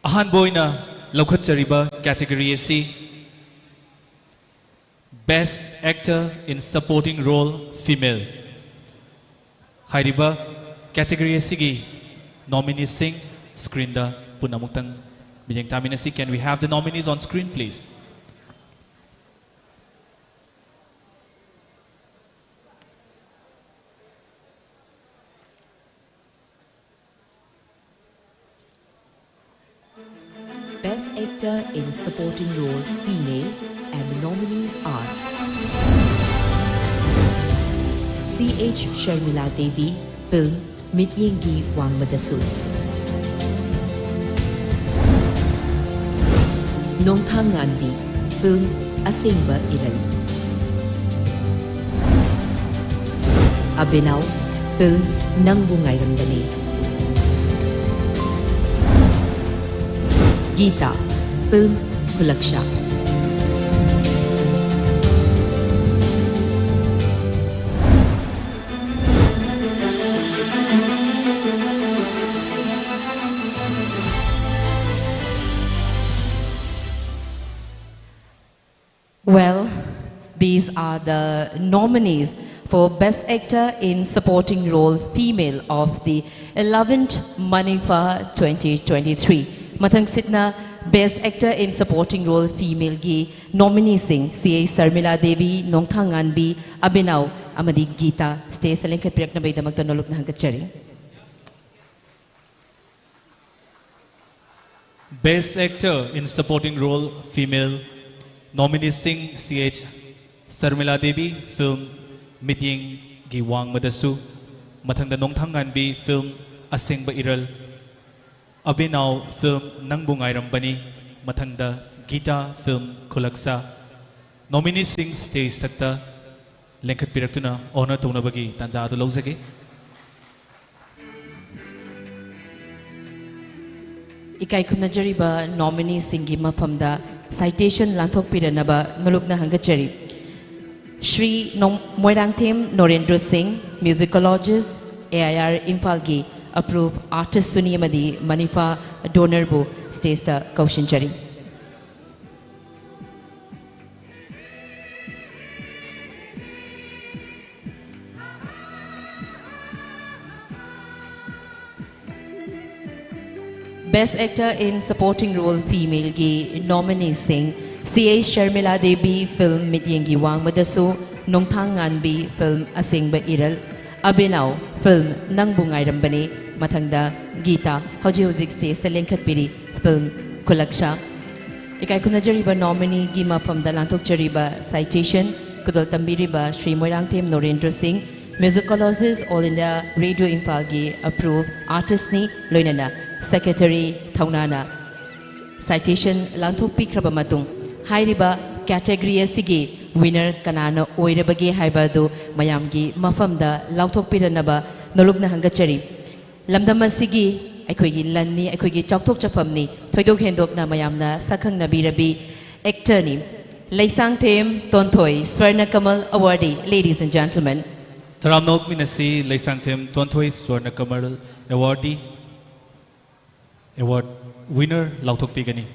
ꯑꯍꯥꯟꯕ ꯑꯣꯏꯅ ꯂꯧꯈꯠꯆꯔꯤꯕ ꯀꯦꯇꯦꯒꯣꯔꯤ ꯑꯁꯤ Best Actor in Supporting Role Female ꯍꯥꯏꯔꯤꯕ ꯀꯦꯇꯦꯒꯣꯔꯤ ꯑꯁꯤꯒꯤ ꯅꯣꯃꯤꯅꯤꯁꯤꯡ ꯁ꯭ꯀ꯭ꯔꯤꯟꯗ ꯄꯨꯟꯅ ꯑꯃꯨꯛꯇꯪ ꯃꯤꯠꯌꯦꯡ ꯇꯥꯃꯤꯟꯅꯁꯤ꯫ Can we have the nominees on screen, please? Best Actor in Supporting Role Female, and the nominees are C H Sharmila Devi, film ꯃꯤꯠꯌꯦꯡꯒꯤ ꯋꯥꯡꯃꯗꯁꯨ, ꯅꯣꯡꯊꯥꯡꯉꯥꯟꯕꯤ, film ꯑꯁꯦꯡꯕ ꯏꯔꯜ, Abenao, film ꯅꯪꯕꯨ ꯉꯥꯏꯔꯝꯕꯅꯤ, Gita, film ꯈꯨꯂꯛꯁꯥ꯫ Well, these are the nominees for Best Actor in Supporting Role Female of the eleventh Manipha twenty twenty-three. ꯃꯊꯪꯁꯤꯠꯅ Best Actor in Supporting Role Femaleꯒꯤ nomineeꯁꯤꯡ C H Sharmila Devi, ꯅꯣꯡꯊꯥꯡꯉꯥꯟꯕꯤ, ꯑꯕꯤꯅꯥꯎ ꯑꯃꯗꯤ ꯒꯤꯇꯥ stageꯇ ꯂꯦꯡꯈꯠꯄꯤꯔꯛꯅꯕꯒꯤꯗꯃꯛꯇ ꯅꯣꯂꯨꯛꯅ ꯍꯪꯒꯠꯆꯔꯤ꯫ Best Actor in Supporting Role Female, nomineesꯁꯤꯡ C H Sharmila Devi, film ꯃꯤꯠꯌꯦꯡ ꯒꯤ ꯋꯥꯡꯃꯗꯁꯨ, ꯃꯊꯪꯗ ꯅꯣꯡꯊꯥꯡꯉꯥꯟꯕꯤ film ꯑꯁꯦꯡꯕ ꯏꯔꯜ, ꯑꯕꯦꯅꯥꯎ film ꯅꯪꯕꯨ ꯉꯥꯏꯔꯝꯕꯅꯤ, ꯃꯊꯪꯗ ꯒꯤꯇꯥ film ꯈꯨꯂꯛꯁꯥ꯫ Nomineeꯁꯤꯡ stage ꯊꯛꯇ ꯂꯦꯡꯈꯠꯄꯤꯔꯛꯇꯨꯅ honour ꯇꯧꯅꯕꯒꯤ ꯇꯥꯟꯖꯥ ꯑꯗꯨ ꯂꯧꯖꯒꯦ꯫ ꯏꯀꯥꯏ ꯈꯨꯝꯅꯖꯔꯤꯕ nomineeꯁꯤꯡꯒꯤ ꯃꯐꯝꯗ citation ꯂꯥꯟꯊꯣꯛꯄꯤꯔꯅꯕ ꯅꯣꯂꯨꯛꯅ ꯍꯪꯒꯠꯆꯔꯤ꯫ ꯁ꯭ꯔꯤ ꯅꯣꯡ-, ꯃꯣꯏꯔꯥꯡꯊꯦꯝ ꯅꯣꯔꯦꯟꯗ꯭ꯔꯣ ꯁꯤꯡ, musicologist, A I R ꯏꯝꯐꯥꯜꯒꯤ approved artistꯁꯨꯅꯤ ꯑꯃꯗꯤ ꯃꯅꯤꯐꯥ donorꯕꯨ stageꯇ ꯀꯧꯁꯤꯟꯖꯔꯤ꯫ Best Actor in Supporting Role Femaleꯒꯤ nomineeꯁꯤꯡ: C H Sharmila Devi film ꯃꯤꯠꯌꯦꯡꯒꯤ ꯋꯥꯡꯃꯗꯁꯨ, ꯅꯣꯡꯊꯥꯡ ꯉꯥꯟꯕꯤ film ꯑꯁꯦꯡꯕ ꯏꯔꯜ, ꯑꯕꯦꯅꯥꯎ film ꯅꯪꯕꯨ ꯉꯥꯏꯔꯝꯕꯅꯤ, ꯃꯊꯪꯗ ꯒꯤꯇꯥ ꯍꯧꯖꯤꯛ ꯍꯧꯖꯤꯛ stageꯇ ꯂꯦꯡꯈꯠꯄꯤꯔꯤ film ꯈꯨꯂꯛꯁꯥ꯫ ꯏꯀꯥꯏ ꯈꯨꯝꯅꯖꯔꯤꯕ nomineeꯒꯤ ꯃꯐꯝꯗ ꯂꯥꯟꯊꯣꯛꯆꯔꯤꯕ citation ꯈꯨꯗꯣꯜ ꯇꯝꯕꯤꯔꯤꯕ ꯁ꯭ꯔꯤ ꯃꯣꯏꯔꯥꯡꯊꯦꯝ ꯅꯣꯔꯦꯟꯗ꯭ꯔꯣ ꯁꯤꯡ, musicologist, All India Radio ꯏꯝꯐꯥꯜꯒꯤ approved artistꯅꯤ, ꯂꯣꯏꯅꯅ secretary ꯊꯧꯅꯥꯅ citation ꯂꯥꯟꯊꯣꯛꯄꯤꯈ꯭ꯔꯕ ꯃꯇꯨꯡ, ꯍꯥꯏꯔꯤꯕ category ꯑꯁꯤꯒꯤ winner ꯀꯅꯥꯅ ꯑꯣꯏꯔꯕꯒꯦ ꯍꯥꯏꯕ ꯑꯗꯨ ꯃꯌꯥꯝꯒꯤ ꯃꯐꯝꯗ ꯂꯥꯎꯊꯣꯛꯄꯤꯔꯅꯕ ꯅꯣꯂꯨꯛꯅ ꯍꯪꯒꯠꯆꯔꯤ꯫ ꯂꯝꯗꯝ ꯑꯁꯤꯒꯤ ꯑꯩꯈꯣꯏꯒꯤ ꯂꯟꯅꯤ, ꯑꯩꯈꯣꯏꯒꯤ ꯆꯥꯎꯊꯣꯛꯆꯐꯝꯅꯤ, ꯊꯣꯏꯗꯣꯛ ꯍꯦꯟꯗꯣꯛꯅ ꯃꯌꯥꯝꯅ ꯁꯛꯈꯪꯅꯕꯤꯔꯕꯤ actorꯅꯤ, Leishangthem ꯇꯣꯟꯊꯣꯏ, Swarna Kamal awardee, ladies and gentlemen꯫ ꯇꯔꯥꯝꯅ ꯑꯣꯛꯃꯤꯟꯅꯁꯤ, Leishangthem ꯇꯣꯟꯊꯣꯏ, Swarna Kamal awardee, award winner ꯂꯥꯎꯊꯣꯛꯄꯤꯒꯅꯤ꯫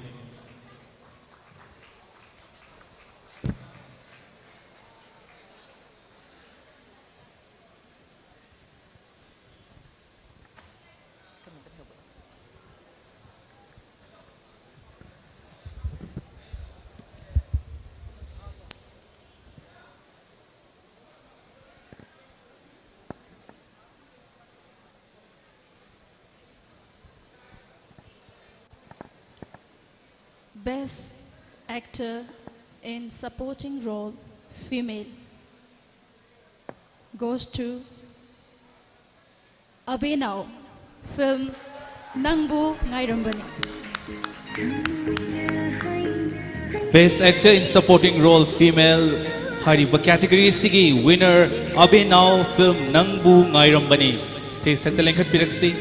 Best Actor in Supporting Role, Female. Goes to Abhenao, film Nangbu Ngairambani. Best Actor in Supporting Role Female ꯍꯥꯏꯔꯤꯕ category ꯑꯁꯤꯒꯤ winner Abhenao, film Nangbu Ngairambani꯫ Stage ꯁꯛꯇ ꯂꯦꯡꯈꯠꯄꯤꯔꯛꯁꯤ꯫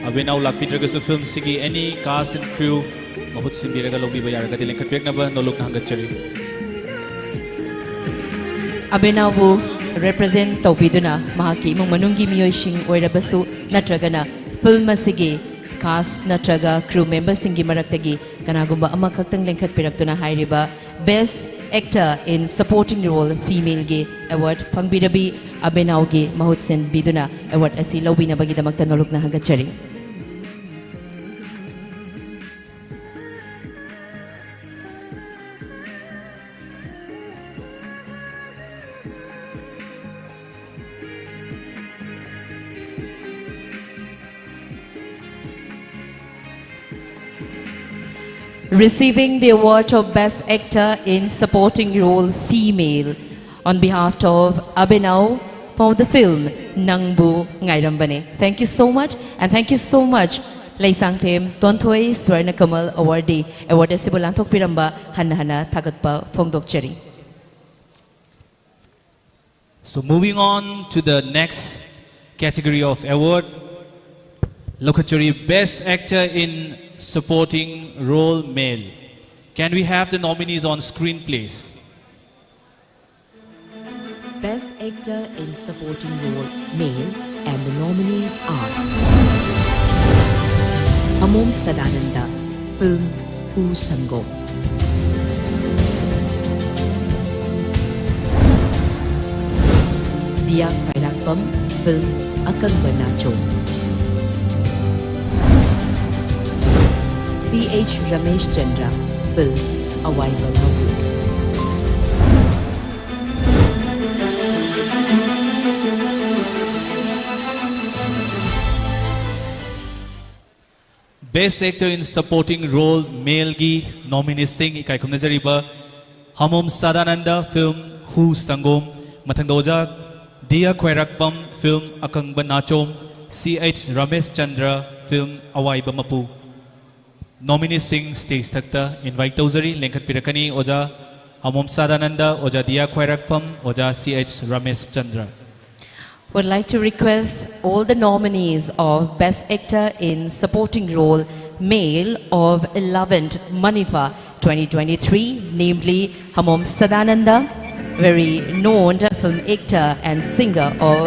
Abhenao ꯂꯥꯛꯄꯤꯗ꯭ꯔꯒꯁꯨ film ꯁꯤꯒꯤ any cast and crew ꯃꯍꯨꯠ ꯁꯤꯟꯕꯤꯔꯒ ꯂꯧꯕꯤꯕ ꯌꯥꯔꯒꯗꯤ ꯂꯦꯡꯈꯠꯄꯤꯔꯛꯅꯕ ꯅꯣꯂꯨꯛꯅ ꯍꯪꯒꯠꯆꯔꯤ꯫ Abhenaoꯕꯨ represent ꯇꯧꯕꯤꯗꯨꯅ ꯃꯍꯥꯛꯀꯤ ꯏꯃꯨꯡ ꯃꯅꯨꯡꯒꯤ ꯃꯤꯑꯣꯏꯁꯤꯡ ꯑꯣꯏꯔꯕꯁꯨ ꯅꯠꯇ꯭ꯔꯒꯅ film ꯑꯁꯤꯒꯤ cast ꯅꯠꯇ꯭ꯔꯒ crew memberꯁꯤꯡꯒꯤ ꯃꯔꯛꯇꯒꯤ ꯀꯅꯥꯒꯨꯝꯕ ꯑꯃꯈꯛꯇꯪ ꯂꯦꯡꯈꯠꯄꯤꯔꯛꯇꯨꯅ ꯍꯥꯏꯔꯤꯕ Best Actor in Supporting Role Femaleꯒꯤ award ꯐꯪꯕꯤꯔꯕꯤ Abhenaoꯒꯤ ꯃꯍꯨꯠ ꯁꯤꯟꯕꯤꯗꯨꯅ award ꯑꯁꯤ ꯂꯧꯕꯤꯅꯕꯒꯤꯗꯃꯛꯇ ꯅꯣꯂꯨꯛꯅ ꯍꯪꯒꯠꯆꯔꯤ꯫ Receiving the award of Best Actor in Supporting Role Female on behalf of Abhenao for the film Nangbu Ngairambane. Thank you so much, and thank you so much, Leisangthem Tonthoi Swarna Kamal Awardee, award ꯑꯁꯤꯕꯨ ꯂꯥꯟꯊꯣꯛꯄꯤꯔꯝꯕ ꯍꯟꯅ ꯍꯟꯅ ꯊꯥꯒꯠꯄ ꯐꯣꯡꯗꯣꯛꯆꯔꯤ꯫ So moving on to the next category of award, ꯂꯧꯈꯠꯆꯔꯤ Best Actor in Supporting Role Male. Can we have the nominees on screen, please? Best Actor in Supporting Role Male, and the nominees are Amom Sadananda, film Hu Sangom. Diya Khairakpam, film Akangba Nachom. C H Ramesh Chandra, film Awaiba Magu. Best Actor in Supporting Role Male ꯒꯤ nominees ꯁꯤꯡ ꯏꯀꯥꯏ ꯈꯨꯝꯅꯖꯔꯤꯕ Hamom Sadananda, film Hu Sangom, ꯃꯊꯪꯗ ꯑꯣꯖꯥ ꯗꯤꯌꯥ ꯈ꯭ꯋꯥꯏꯔꯥꯛꯄꯝ, film ꯑꯀꯪꯕ ꯅꯥꯆꯣꯝ, ꯁꯤ H Ramesh Chandra, film ꯑꯋꯥꯏꯕ ꯃꯄꯨ꯫ Nomineesꯁꯤꯡ stage ꯊꯛꯇ invite ꯇꯧꯖꯔꯤ, ꯂꯦꯡꯈꯠꯄꯤꯔꯛꯀꯅꯤ ꯑꯣꯖꯥ ꯑꯃꯣꯝ ꯁꯗꯥꯅꯟꯗ, ꯑꯣꯖꯥ ꯗꯤꯌꯥ ꯈ꯭ꯋꯥꯏꯔꯥꯛꯄꯝ, ꯑꯣꯖꯥ ꯁꯤ H Ramesh Chandra. Would like to request all the nominees of Best Actor in Supporting Role, Male of eleventh Manipha twenty twenty-three, namely Hamom Sadananda, very known film actor and singer of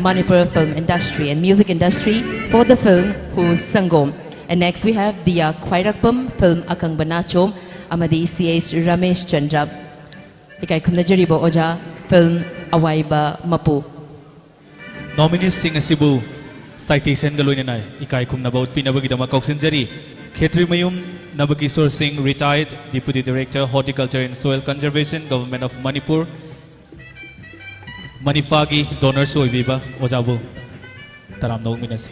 Manipur film industry and music industry, for the film Hu Sangom. And next we have Diya Khwairakpam, film Akang Banachom, amadi C H Ramesh Chandra. ꯏꯀꯥꯏ ꯈꯨꯝꯅꯖꯔꯤꯕ ꯑꯣꯖꯥ, film ꯑꯋꯥꯏꯕ ꯃꯄꯨ꯫ Nomineesꯁꯤꯡ ꯑꯁꯤꯕꯨ citationꯒ ꯂꯣꯏꯅꯅ ꯏꯀꯥꯏ ꯈꯨꯝꯅꯕ ꯎꯠꯄꯤꯅꯕꯒꯤꯗꯃꯛ ꯀꯧꯁꯤꯟꯖꯔꯤ꯫ ꯈꯦꯇ꯭ꯔꯤꯃꯌꯨꯝ ꯅꯕꯀꯤꯁꯣꯔ ꯁꯤꯡ, retired Deputy Director, Horticulture and Soil Conservation, Government of Manipur, ꯃꯅꯤꯐꯥꯒꯤ donors ꯑꯣꯏꯕꯤꯕ ꯑꯣꯖꯥꯕꯨ ꯇꯔꯥꯝꯅ ꯑꯣꯛꯃꯤꯟꯅꯁꯤ꯫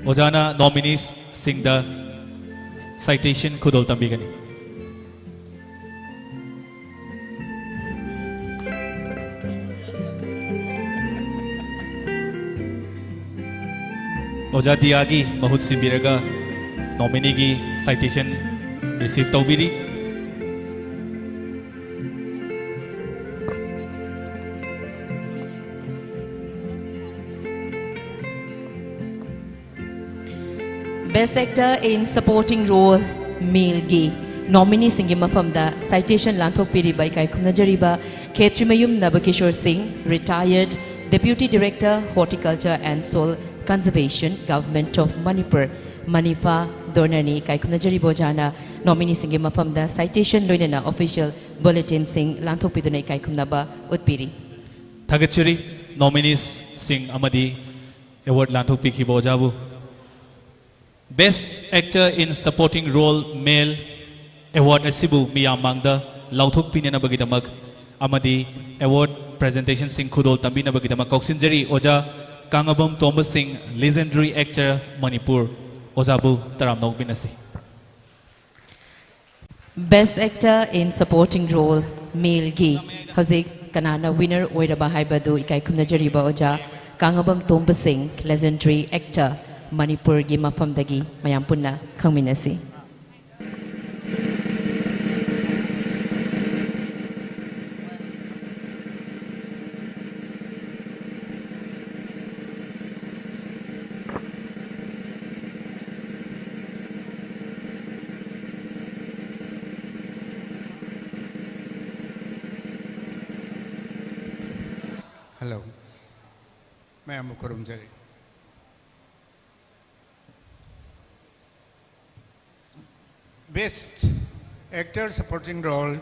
ꯑꯣꯖꯥꯅ nomineesꯁꯤꯡꯗ citation ꯈꯨꯗꯣꯜ ꯇꯝꯕꯤꯒꯅꯤ꯫ ꯑꯣꯖꯥ ꯗꯤꯌꯥꯒꯤ ꯃꯍꯨꯠ ꯁꯤꯟꯕꯤꯔꯒ nomineeꯒꯤ citation receive ꯇꯧꯕꯤꯔꯤ꯫ Best Actor in Supporting Role, Maleꯒꯤ nomineeꯁꯤꯡꯒꯤ ꯃꯐꯝꯗ citation ꯂꯥꯟꯊꯣꯛꯄꯤꯔꯤꯕ ꯏꯀꯥꯏ ꯈꯨꯝꯅꯖꯔꯤꯕ ꯈꯦꯇ꯭ꯔꯤꯃꯌꯨꯝ ꯅꯕꯀꯤꯁꯣꯔ ꯁꯤꯡ, retired Deputy Director, Horticulture and Soil Conservation, Government of Manipur, ꯃꯅꯤꯐꯥ donorꯅꯤ꯫ ꯏꯀꯥꯏ ꯈꯨꯝꯅꯖꯔꯤꯕ ꯑꯣꯖꯥꯅ nomineeꯁꯤꯡꯒꯤ ꯃꯐꯝꯗ citation ꯂꯣꯏꯅꯅ official bulletinꯁꯤꯡ ꯂꯥꯟꯊꯣꯛꯄꯤꯗꯨꯅ ꯏꯀꯥꯏ ꯈꯨꯝꯅꯕ ꯎꯠꯄꯤꯔꯤ꯫ ꯊꯥꯒꯠꯆꯔꯤ nomineesꯁꯤꯡ ꯑꯃꯗꯤ award ꯂꯥꯟꯊꯣꯛꯄꯤꯈꯤꯕ ꯑꯣꯖꯥꯕꯨ꯫ Best Actor in Supporting Role, Male award ꯑꯁꯤꯕꯨ ꯃꯤꯌꯥꯝ ꯃꯥꯡꯗ ꯂꯥꯎꯊꯣꯛꯄꯤꯅꯅꯕꯒꯤꯗꯃꯛ ꯑꯃꯗꯤ award presentationꯁꯤꯡ ꯈꯨꯗꯣꯜ ꯇꯝꯕꯤꯅꯕꯒꯤꯗꯃꯛ ꯀꯧꯁꯤꯟꯖꯔꯤ ꯑꯣꯖꯥ ꯀꯥꯡꯉꯕꯝ ꯇꯣꯝꯕ ꯁꯤꯡ, legendary actor, ꯃꯅꯤꯄꯨꯔ꯫ ꯑꯣꯖꯥꯕꯨ ꯇꯔꯥꯝꯅ ꯑꯣꯛꯃꯤꯟꯅꯁꯤ꯫ Best Actor in Supporting Role, Maleꯒꯤ ꯍꯧꯖꯤꯛ ꯀꯅꯥꯅ winner ꯑꯣꯏꯔꯕ ꯍꯥꯏꯕꯗꯨ ꯏꯀꯥꯏ ꯈꯨꯝꯅꯖꯔꯤꯕ ꯑꯣꯖꯥ ꯀꯥꯡꯉꯕꯝ ꯇꯣꯝꯕ ꯁꯤꯡ, legendary actor, ꯃꯅꯤꯄꯨꯔꯒꯤ ꯃꯐꯝꯗꯒꯤ ꯃꯌꯥꯝ ꯄꯨꯟꯅ ꯈꯪꯃꯤꯟꯅꯁꯤ꯫ Hello. ꯃꯌꯥꯝꯕꯨ ꯈꯨꯔꯨꯝꯖꯔꯤ꯫ Best Actor Supporting Role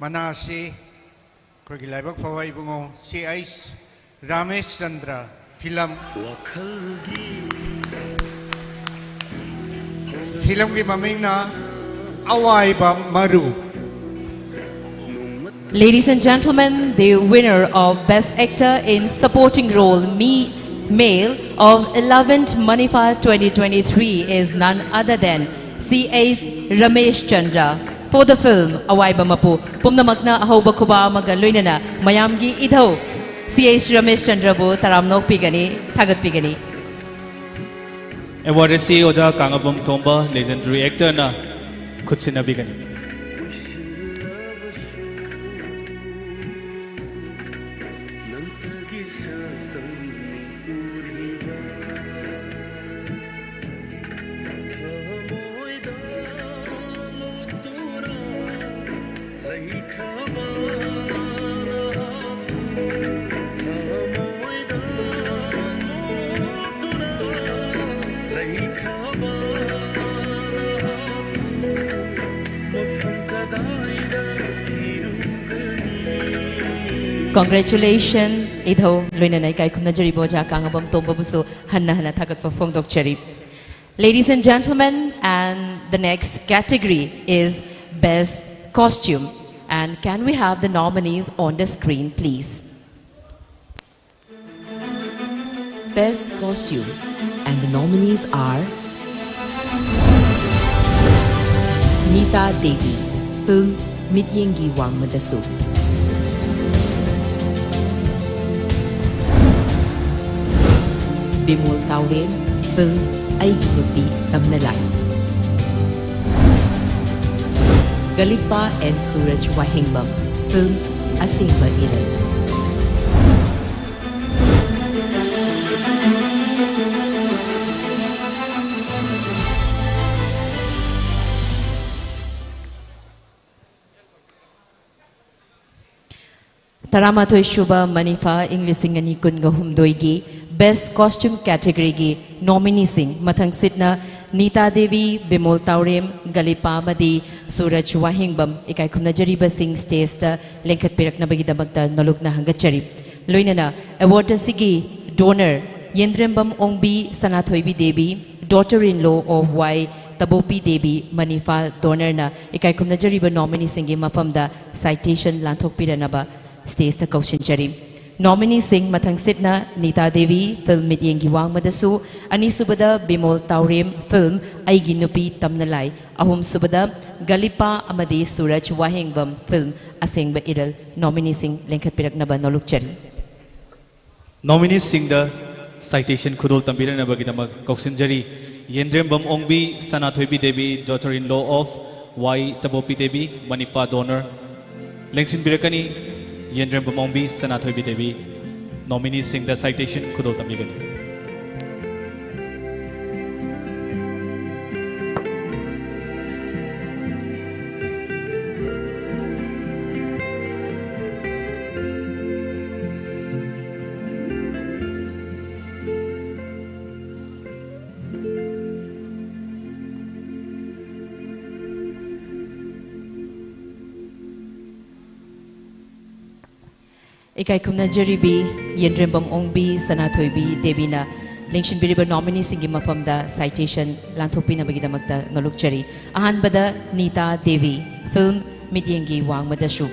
ꯃꯅꯥ ꯑꯁꯤ ꯑꯩꯈꯣꯏꯒꯤ ꯂꯥꯏꯕꯛ ꯐꯕ ꯏꯕꯨꯡꯉꯣ ꯁꯤ ꯑꯩꯆ ꯔꯥꯃꯦꯁ ꯆꯟꯗ꯭ꯔ, film꯫ ꯋꯥꯈꯜꯒꯤ Filmꯒꯤ ꯃꯃꯤꯡꯅ ꯑꯋꯥꯏꯕ ꯃꯔꯨ꯫ Ladies and gentlemen, the winner of Best Actor in Supporting Role, me, male, of eleventh Manipur twenty twenty-three is none other than C H Ramesh Chandra for the film Awaiba Mapu꯫ ꯄꯨꯝꯅꯃꯛꯅ ꯑꯍꯧꯕ ꯈꯨꯕꯥꯛ ꯑꯃꯒ ꯂꯣꯏꯅꯅ ꯃꯌꯥꯝꯒꯤ ꯏꯙꯧ C H Ramesh ꯆꯟꯗ꯭ꯔꯕꯨ ꯇꯔꯥꯝꯅ ꯑꯣꯛꯄꯤꯒꯅꯤ, ꯊꯥꯒꯠꯄꯤꯒꯅꯤ꯫ Award ꯑꯁꯤ ꯑꯣꯖꯥ ꯀꯥꯡꯉꯕꯝ ꯇꯣꯝꯕ, legendary actorꯅ ꯈꯨꯠꯁꯤꯟꯅꯕꯤꯒꯅꯤ꯫ Congratulations, ꯏꯙꯧ, ꯂꯣꯏꯅꯅ ꯏꯀꯥꯏ ꯈꯨꯝꯅꯖꯔꯤꯕ ꯑꯣꯖꯥ ꯀꯥꯡꯉꯕꯝ ꯇꯣꯝꯕꯕꯨꯁꯨ ꯍꯟꯅ ꯍꯟꯅ ꯊꯥꯒꯠꯄ ꯐꯣꯡꯗꯣꯛꯆꯔꯤ꯫ Ladies and gentlemen, and the next category is Best Costume. And can we have the nominees on the screen, please? Best Costume, and the nominees are Nita Devi, film ꯃꯤꯠꯌꯦꯡꯒꯤ ꯋꯥꯡꯃꯗꯁꯨ꯫ Bimol ꯇꯥꯎꯔꯦꯝ, film ꯑꯩꯒꯤ ꯅꯨꯄꯤ ꯇꯝꯅ ꯂꯥꯛꯏ꯫ ꯒꯂꯤꯄꯥ and ꯁꯨꯔꯖ ꯋꯥꯍꯦꯡꯕꯝ, film ꯑꯁꯦꯡꯕ ꯏꯔꯜ꯫ ꯇꯔꯥꯃꯥꯊꯣꯏ ꯁꯨꯕ ꯃꯅꯤꯐꯥ ꯏꯪ ꯂꯤꯁꯤꯡ ꯑꯅꯤ ꯀꯨꯟꯒ ꯍꯨꯝꯗꯣꯏꯒꯤ Best Costume category ꯒꯤ nomineeꯁꯤꯡ ꯃꯊꯪꯁꯤꯠꯅ ꯅꯤꯇꯥ ꯗꯦꯕꯤ, ꯕꯤꯃꯣꯜ ꯇꯥꯎꯔꯦꯝ, ꯒꯂꯤꯄꯥ ꯑꯃꯗꯤ ꯁꯨꯔꯖ ꯋꯥꯍꯦꯡꯕꯝ ꯏꯀꯥꯏ ꯈꯨꯝꯅꯖꯔꯤꯕꯁꯤꯡ stageꯇ ꯂꯦꯡꯈꯠꯄꯤꯔꯛꯅꯕꯒꯤꯗꯃꯛꯇ ꯅꯣꯂꯨꯛꯅ ꯍꯪꯒꯠꯆꯔꯤ꯫ ꯂꯣꯏꯅꯅ award ꯑꯁꯤꯒꯤ donor ꯌꯦꯟꯗ꯭ꯔꯦꯝꯕꯝ Ongbi ꯁꯅꯥꯊꯣꯏꯕꯤ Devi, daughter in law of ꯋꯥꯏ ꯇꯕꯣꯄꯤ ꯗꯦꯕꯤ, ꯃꯅꯤꯐꯥ donorꯅ ꯏꯀꯥꯏ ꯈꯨꯝꯅꯖꯔꯤꯕ nomineeꯁꯤꯡꯒꯤ ꯃꯐꯝꯗ citation ꯂꯥꯟꯊꯣꯛꯄꯤꯔꯅꯕ stageꯇ ꯀꯧꯁꯤꯟꯖꯔꯤ꯫ Nomineeꯁꯤꯡ ꯃꯊꯪꯁꯤꯠꯅ ꯅꯤꯇꯥ ꯗꯦꯕꯤ, film ꯃꯤꯠꯌꯦꯡꯒꯤ ꯋꯥꯡꯃꯗꯁꯨ, ꯑꯅꯤꯁꯨꯕꯗ ꯕꯤꯃꯣꯜ ꯇꯥꯎꯔꯦꯝ, film ꯑꯩꯒꯤ ꯅꯨꯄꯤ ꯇꯝꯅ ꯂꯥꯛꯏ, ꯑꯍꯨꯝꯁꯨꯕꯗ ꯒꯂꯤꯄꯥ ꯑꯃꯗꯤ ꯁꯨꯔꯖ ꯋꯥꯍꯦꯡꯕꯝ, film ꯑꯁꯦꯡꯕ ꯏꯔꯜ꯫ Nomineeꯁꯤꯡ ꯂꯦꯡꯈꯠꯄꯤꯔꯛꯅꯕ ꯅꯣꯂꯨꯛꯆꯔꯤ꯫ Nomineesꯁꯤꯡꯗ citation ꯈꯨꯗꯣꯜ ꯇꯝꯕꯤꯔꯛꯅꯕꯒꯤꯗꯃꯛ ꯀꯧꯁꯤꯟꯖꯔꯤ꯫ ꯌꯦꯟꯗ꯭ꯔꯦꯝꯕꯝ ꯑꯣꯡꯕꯤ ꯁꯅꯥꯊꯣꯏꯕꯤ Devi, daughter in law of Y ꯇꯕꯣꯄꯤ Devi, ꯃꯅꯤꯐꯥ donor꯫ ꯂꯦꯡꯁꯤꯟꯕꯤꯔꯛꯀꯅꯤ, ꯌꯦꯟꯗ꯭ꯔꯦꯝꯕꯝ Ongbi ꯁꯅꯥꯊꯣꯏꯕꯤ Devi. Nomineesꯁꯤꯡꯗ citation ꯈꯨꯗꯣꯜ ꯇꯝꯕꯤꯒꯅꯤ꯫ ꯏꯀꯥꯏ ꯈꯨꯝꯅꯖꯔꯤꯕꯤ ꯌꯦꯟꯗ꯭ꯔꯦꯝꯕꯝ ꯑꯣꯡꯕꯤ ꯁꯅꯥꯊꯣꯏꯕꯤ ꯗꯦꯕꯤꯅ ꯂꯦꯡꯁꯤꯟꯕꯤꯔꯤꯕ nomineeꯁꯤꯡꯒꯤ ꯃꯐꯝꯗ citation ꯂꯥꯟꯊꯣꯛꯄꯤꯅꯕꯒꯤꯗꯃꯛꯇ ꯅꯣꯂꯨꯛꯆꯔꯤ꯫ ꯑꯍꯥꯟꯕꯗ ꯅꯤꯇꯥ ꯗꯦꯕꯤ, film ꯃꯤꯠꯌꯦꯡꯒꯤ ꯋꯥꯡꯃꯗꯁꯨ꯫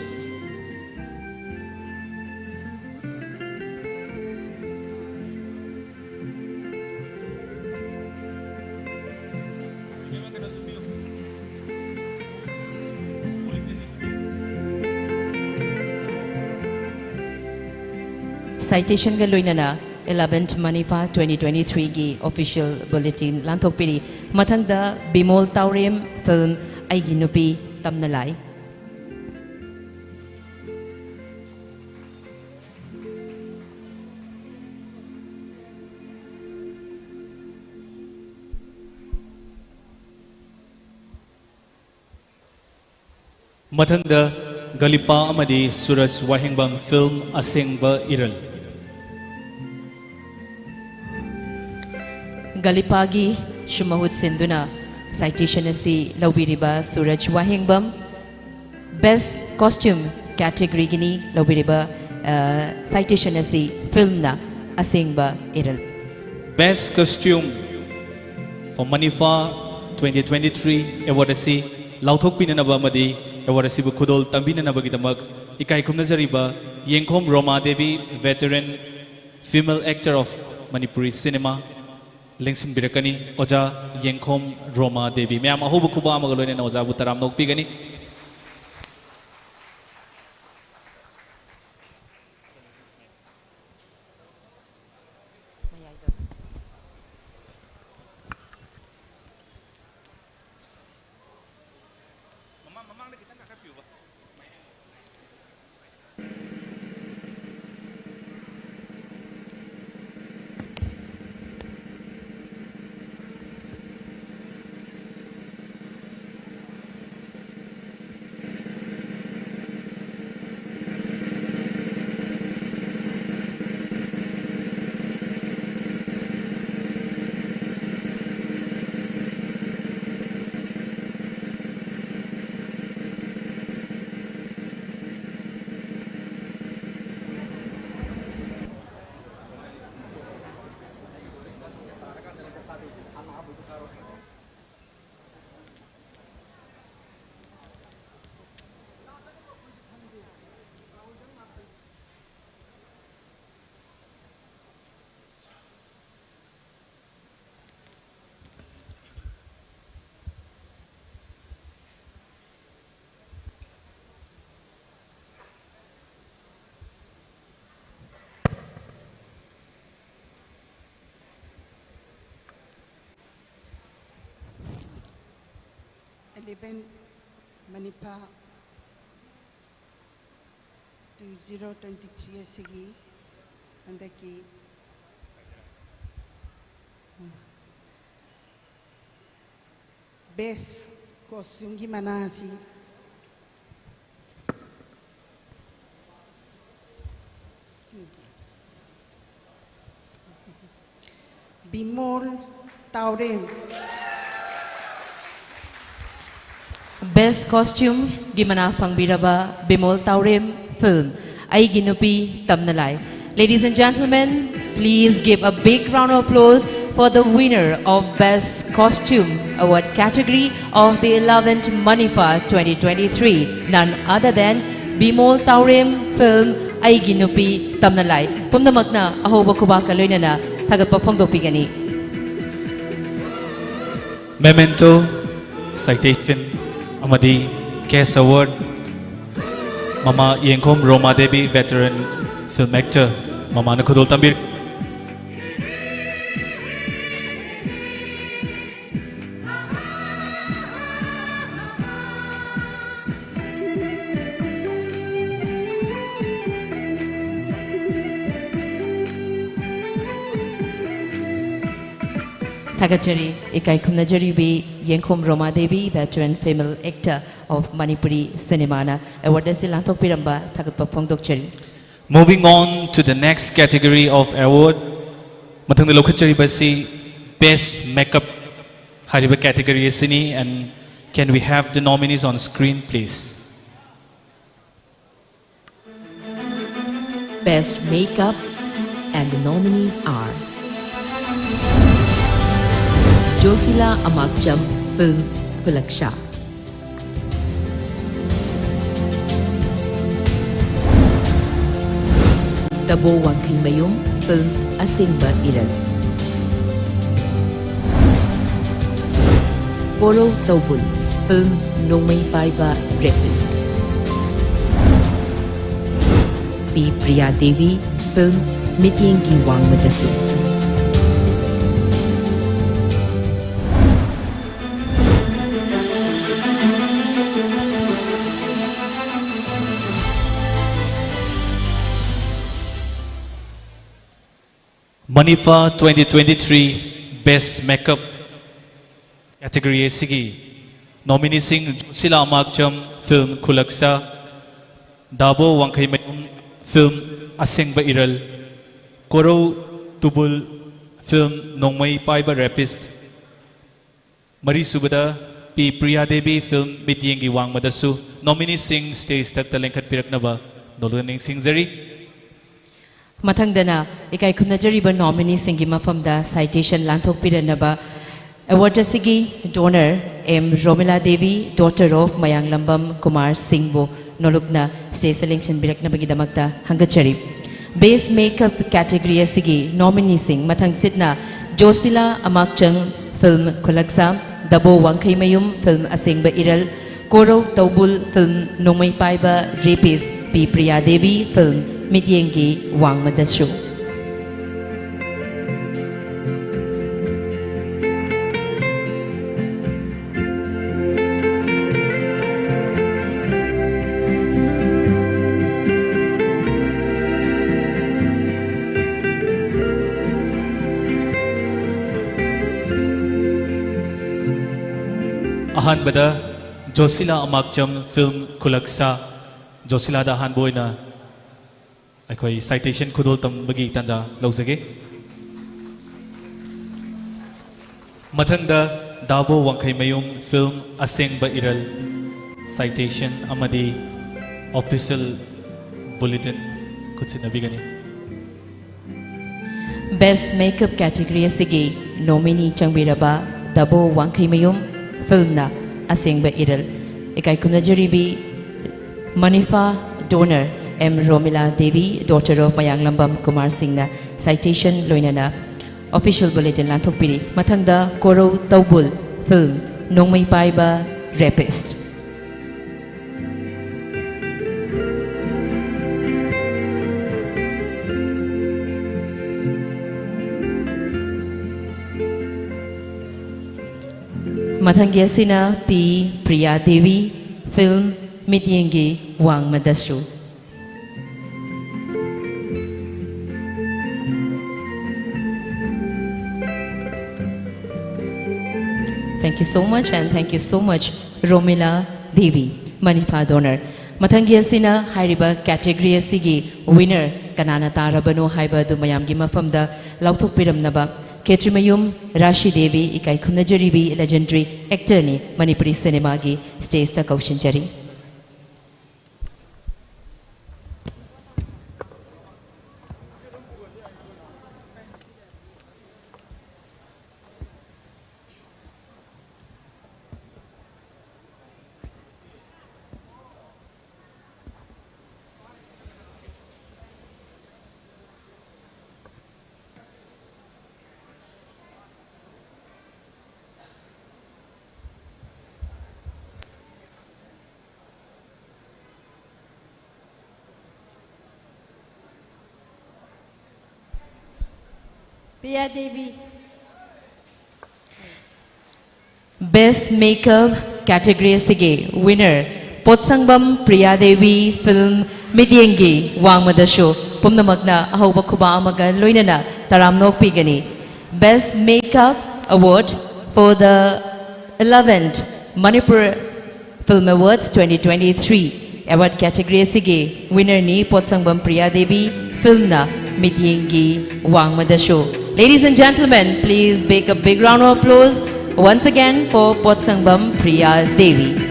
Citationꯒ ꯂꯣꯏꯅꯅ eleventh Manipha twenty twenty-three ꯒꯤ official bulletin ꯂꯥꯟꯊꯣꯛꯄꯤꯔꯤ꯫ ꯃꯊꯪꯗ ꯕꯤꯃꯣꯜ ꯇꯥꯎꯔꯦꯝ film ꯑꯩꯒꯤ ꯅꯨꯄꯤ ꯇꯝꯅ ꯂꯥꯛꯏ꯫ ꯃꯊꯪꯗ ꯒꯂꯤꯄꯥ ꯑꯃꯗꯤ ꯁꯨꯔꯖ ꯋꯥꯍꯦꯡꯕꯝ film ꯑꯁꯦꯡꯕ ꯏꯔꯜ꯫ ꯒꯂꯤꯄꯥꯒꯤ ꯁꯨ ꯃꯍꯨꯠ ꯁꯤꯟꯗꯨꯅ citation ꯑꯁꯤ ꯂꯧꯕꯤꯔꯤꯕ ꯁꯨꯔꯖ ꯋꯥꯍꯦꯡꯕꯝ, best costume category ꯒꯤꯅꯤ ꯂꯧꯕꯤꯔꯤꯕ, ꯑ, citation ꯑꯁꯤ film ꯅ ꯑꯁꯦꯡꯕ ꯏꯔꯜ꯫ Best costume for Manipha twenty twenty-three award ꯑꯁꯤ ꯂꯥꯎꯊꯣꯛꯄꯤꯅꯅꯕ ꯑꯃꯗꯤ award ꯑꯁꯤꯕꯨ ꯈꯨꯗꯣꯜ ꯇꯝꯕꯤꯅꯅꯕꯒꯤꯗꯃꯛ ꯏꯀꯥꯏ ꯈꯨꯝꯅꯖꯔꯤꯕ ꯌꯦꯡꯈꯣꯝ ꯔꯣꯃꯥ Devi, veteran female actor of Manipuri cinema, ꯂꯦꯡꯁꯤꯟꯕꯤꯔꯛꯀꯅꯤ꯫ ꯑꯣꯖꯥ ꯌꯦꯡꯈꯣꯝ ꯔꯣꯃꯥ ꯗꯦꯕꯤ꯫ ꯃꯌꯥꯝ ꯑꯍꯧꯕ ꯈꯨꯕꯥꯛ ꯑꯃꯒ ꯂꯣꯏꯅꯅ ꯑꯣꯖꯥꯕꯨ ꯇꯔꯥꯝꯅ ꯑꯣꯛꯄꯤꯒꯅꯤ꯫ ꯃꯃꯥꯡ-, ꯃꯃꯥꯡꯗ ꯈꯤꯇꯪ ꯀꯥꯈꯠꯄꯤꯌꯨꯕ꯫ eleven ꯃꯅꯤꯄꯥ two zero twenty three ꯑꯁꯤꯒꯤ ꯍꯟꯗꯛꯀꯤ best costumeꯒꯤ ꯃꯅꯥ ꯑꯁꯤ ꯕꯤꯃꯣꯜ ꯇꯥꯎꯔꯦꯝ꯫ Best Costumeꯒꯤ ꯃꯅꯥ ꯐꯪꯕꯤꯔꯕ ꯕꯤꯃꯣꯜ ꯇꯥꯎꯔꯦꯝ film ꯑꯩꯒꯤ ꯅꯨꯄꯤ ꯇꯝꯅ ꯂꯥꯏ꯫ Ladies and gentlemen, please give a big round of applause for the winner of Best Costume Award category of the eleventh Manipur twenty twenty-three, none other than Bimol ꯇꯥꯎꯔꯦꯝ film ꯑꯩꯒꯤ ꯅꯨꯄꯤ ꯇꯝꯅ ꯂꯥꯏ꯫ ꯄꯨꯝꯅꯃꯛꯅ ꯑꯍꯧꯕ ꯈꯨꯕꯥꯛꯀ ꯂꯣꯏꯅꯅ ꯊꯥꯒꯠꯄ ꯐꯣꯡꯗꯣꯛꯄꯤꯒꯅꯤ꯫ Memento, citation ꯑꯃꯗꯤ cash award ꯃꯃꯥ ꯌꯦꯡꯈꯣꯝ ꯔꯣꯃꯥ Devi veteran film actor ꯃꯃꯥꯅ ꯈꯨꯗꯣꯜ ꯇꯝꯕꯤꯔꯤ꯫ ꯊꯥꯒꯠꯆꯔꯤ꯫ ꯏꯀꯥꯏ ꯈꯨꯝꯅꯖꯔꯤꯕꯤ ꯌꯦꯡꯈꯣꯝ ꯔꯣꯃꯥ Devi, veteran female actor of Manipuri cinemaꯅ award ꯑꯁꯤ ꯂꯥꯟꯊꯣꯛꯄꯤꯔꯝꯕ ꯊꯥꯒꯠꯄ ꯐꯣꯡꯗꯣꯛꯆꯔꯤ꯫ Moving on to the next category of award, ꯃꯊꯪꯗ ꯂꯧꯈꯠꯆꯔꯤꯕ ꯑꯁꯤ best makeup ꯍꯥꯏꯔꯤꯕ category ꯑꯁꯤꯅꯤ, and can we have the nominees on screen please? Best Makeup, and the nominees are Josila Amakcham, film Khulaksha, Tabo Wangkheimayum, film Asengba Iral, Poro Taubul, film Nongmei Paiba Rapist, P Priya Devi, film Mityengki Wangmadasu, ꯃꯅꯤꯐꯥ twenty twenty-three Best Makeup category ꯑꯁꯤꯒꯤ nomineeꯁꯤꯡ: ꯖꯣꯁꯤꯂꯥ ꯑꯃꯥꯛꯆꯝ, film ꯈꯨꯂꯛꯁꯥ, ꯗꯥꯕꯣ ꯋꯥꯡꯈꯩꯃꯌꯨꯝ, film ꯑꯁꯦꯡꯕ ꯏꯔꯜ, ꯀꯣꯔꯧ ꯇꯨꯕꯨꯜ, film ꯅꯣꯡꯃꯩ ꯄꯥꯏꯕ rapist, ꯃꯔꯤꯁꯨꯕꯗ ꯄꯤ Priya Devi, film ꯃꯤꯠꯌꯦꯡꯒꯤ ꯋꯥꯡꯃꯗꯁꯨ꯫ Nomineeꯁꯤꯡ stage ꯊꯛꯇ ꯂꯦꯡꯈꯠꯄꯤꯔꯛꯅꯕ ꯅꯣꯂꯨꯛꯅ ꯅꯤꯡꯁꯤꯡꯖꯔꯤ꯫ ꯃꯊꯪꯗꯅ ꯏꯀꯥꯏ ꯈꯨꯝꯅꯖꯔꯤꯕ nomineeꯁꯤꯡꯒꯤ ꯃꯐꯝꯗ citation ꯂꯥꯟꯊꯣꯛꯄꯤꯔꯅꯕ award ꯑꯁꯤꯒꯤ donor M Romila Devi, daughter of Mayanglambam Kumar ꯁꯤꯡꯕꯨ ꯅꯣꯂꯨꯛꯅ stage ꯂꯦꯡꯁꯤꯟꯕꯤꯔꯛꯅꯕꯒꯤꯗꯃꯛꯇ ꯍꯪꯒꯠꯆꯔꯤ꯫ Best Makeup category ꯑꯁꯤꯒꯤ nomineeꯁꯤꯡ ꯃꯊꯪꯁꯤꯠꯅ: ꯖꯣꯁꯤꯂꯥ ꯑꯃꯥꯛꯆꯪ, film ꯈꯨꯂꯛꯁꯥ, ꯗꯕꯣ ꯋꯥꯡꯈꯩꯃꯌꯨꯝ, film ꯑꯁꯦꯡꯕ ꯏꯔꯜ, ꯀꯣꯔꯧ ꯇꯧꯕꯨꯜ, film ꯅꯣꯡꯃꯩ ꯄꯥꯏꯕ rapist, ꯄꯤ ꯄ꯭ꯔꯤꯌꯥ ꯗꯦꯕꯤ, film ꯃꯤꯠꯌꯦꯡꯒꯤ ꯋꯥꯡꯃꯗꯁꯨ꯫ ꯑꯍꯥꯟꯕꯗ ꯖꯣꯁꯤꯂꯥ ꯑꯃꯥꯛꯆꯝ, film ꯈꯨꯂꯛꯁꯥ꯫ ꯖꯣꯁꯤꯂꯥꯗ ꯑꯍꯥꯟꯕ ꯑꯣꯏꯅ ꯑꯩꯈꯣꯏ citation ꯈꯨꯗꯣꯜ ꯇꯝꯕꯒꯤ ꯇꯥꯟꯖꯥ ꯂꯧꯖꯒꯦ꯫ ꯃꯊꯪꯗ ꯗꯥꯕꯣ ꯋꯥꯡꯈꯩꯃꯌꯨꯝ, film ꯑꯁꯦꯡꯕ ꯏꯔꯜ, citation ꯑꯃꯗꯤ official bulletin ꯈꯨꯠꯁꯤꯟꯅꯕꯤꯒꯅꯤ꯫ Best Makeup category ꯑꯁꯤꯒꯤ nominee ꯆꯪꯕꯤꯔꯕ ꯗꯕꯣ ꯋꯥꯡꯈꯩꯃꯌꯨꯝ, filmꯅ ꯑꯁꯦꯡꯕ ꯏꯔꯜ꯫ ꯏꯀꯥꯏ ꯈꯨꯝꯅꯖꯔꯤꯕꯤ ꯃꯅꯤꯐꯥ donor M Romila Devi, daughter of Mayanglambam Kumar ꯁꯤꯡꯅ citation ꯂꯣꯏꯅꯅ official bulletin ꯂꯥꯟꯊꯣꯛꯄꯤꯔꯤ꯫ ꯃꯊꯪꯗ ꯀꯣꯔꯧ ꯇꯧꯕꯨꯜ, film ꯅꯣꯡꯃꯩ ꯄꯥꯏꯕ rapist꯫ ꯃꯊꯪꯒꯤ ꯑꯁꯤꯅ ꯄꯤ Priya Devi, film ꯃꯤꯠꯌꯦꯡꯒꯤ ꯋꯥꯡꯃꯗꯁꯨ꯫ Thank you so much and thank you so much, Romila Devi, Manipha donor. ꯃꯊꯪꯒꯤ ꯑꯁꯤꯅ ꯍꯥꯏꯔꯤꯕ category ꯑꯁꯤꯒꯤ winner ꯀꯅꯥꯅ ꯇꯥꯔꯕꯅꯣ ꯍꯥꯏꯕ ꯑꯗꯨ ꯃꯌꯥꯝꯒꯤ ꯃꯐꯝꯗ ꯂꯥꯎꯊꯣꯛꯄꯤꯔꯝꯅꯕ ꯈꯦꯇ꯭ꯔꯤꯃꯌꯨꯝ ꯔꯥꯁꯤ ꯗꯦꯕꯤ, ꯏꯀꯥꯏ ꯈꯨꯝꯅꯖꯔꯤꯕꯤ legendary actorꯅꯤ, Manipuri cinemaꯒꯤ stageꯇ ꯀꯧꯁꯤꯟꯖꯔꯤ꯫ Priya Devi. Best Makeup category ꯑꯁꯤꯒꯤ winner ꯄꯣꯠꯁꯪꯕꯝ ꯄ꯭ꯔꯤꯌꯥ ꯗꯦꯕꯤ film ꯃꯤꯠꯌꯦꯡꯒꯤ ꯋꯥꯡꯃꯗꯁꯨ ꯄꯨꯝꯅꯃꯛꯅ ꯑꯍꯧꯕ ꯈꯨꯕꯥꯛ ꯑꯃꯒ ꯂꯣꯏꯅꯅ ꯇꯔꯥꯝꯅ ꯑꯣꯛꯄꯤꯒꯅꯤ꯫ Best Makeup Award for the eleventh Manipur Film Awards twenty twenty-three award category ꯑꯁꯤꯒꯤ winnerꯅꯤ ꯄꯣꯠꯁꯪꯕꯝ Priya Devi, filmꯅ ꯃꯤꯠꯌꯦꯡꯒꯤ ꯋꯥꯡꯃꯗꯁꯨ꯫ Ladies and gentlemen, please make a big round of applause once again for ꯄꯣꯠꯁꯪꯕꯝ Priya Devi.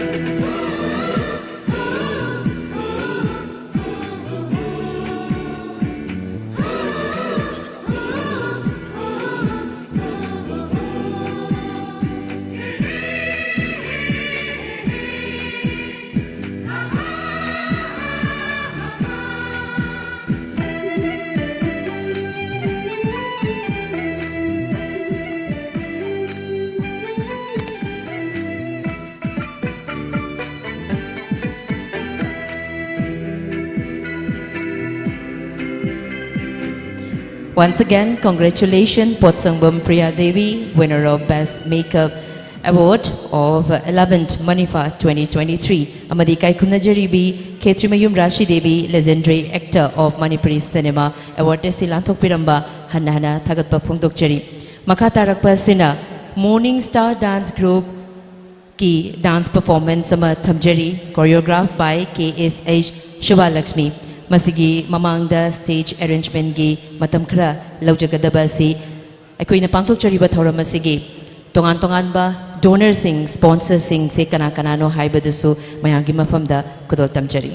Once again, congratulations, ꯄꯣꯠꯁꯪꯕꯝ Priya Devi, winner of Best Makeup Award of eleventh ꯃꯅꯤꯐꯥ twenty twenty-three, ꯑꯃꯗꯤ ꯏꯀꯥꯏ ꯈꯨꯝꯅꯖꯔꯤꯕꯤ ꯈꯦꯇ꯭ꯔꯤꯃꯌꯨꯝ ꯔꯥꯁꯤ Devi, legendary actor of Manipuri cinema, award ꯑꯁꯤ ꯂꯥꯟꯊꯣꯛꯄꯤꯔꯝꯕ ꯍꯟꯅ ꯍꯟꯅ ꯊꯥꯒꯠꯄ ꯐꯣꯡꯗꯣꯛꯆꯔꯤ꯫ ꯃꯈꯥ ꯇꯥꯔꯛꯄ ꯑꯁꯤꯅ Morning Star Dance Group ꯀꯤ dance performance ꯑꯃ ꯊꯝꯖꯔꯤ, choreograph by K S H Shubhalakshmi꯫ ꯃꯁꯤꯒꯤ ꯃꯃꯥꯡꯗ stage arrangementꯀꯤ ꯃꯇꯝ ꯈꯔ ꯂꯧꯖꯒꯗꯕ ꯑꯁꯤ, ꯑꯩꯈꯣꯏꯅ ꯄꯥꯡꯊꯣꯛꯆꯔꯤꯕ ꯊꯧꯔꯝ ꯑꯁꯤꯒꯤ ꯇꯣꯉꯥꯟ ꯇꯣꯉꯥꯟꯕ donorꯁꯤꯡ, sponsorꯁꯤꯡꯁꯦ ꯀꯅꯥ ꯀꯅꯥꯅꯣ ꯍꯥꯏꯕꯗꯨꯁꯨ ꯃꯌꯥꯝꯒꯤ ꯃꯐꯝꯗ ꯈꯨꯗꯣꯜ ꯇꯝꯖꯔꯤ꯫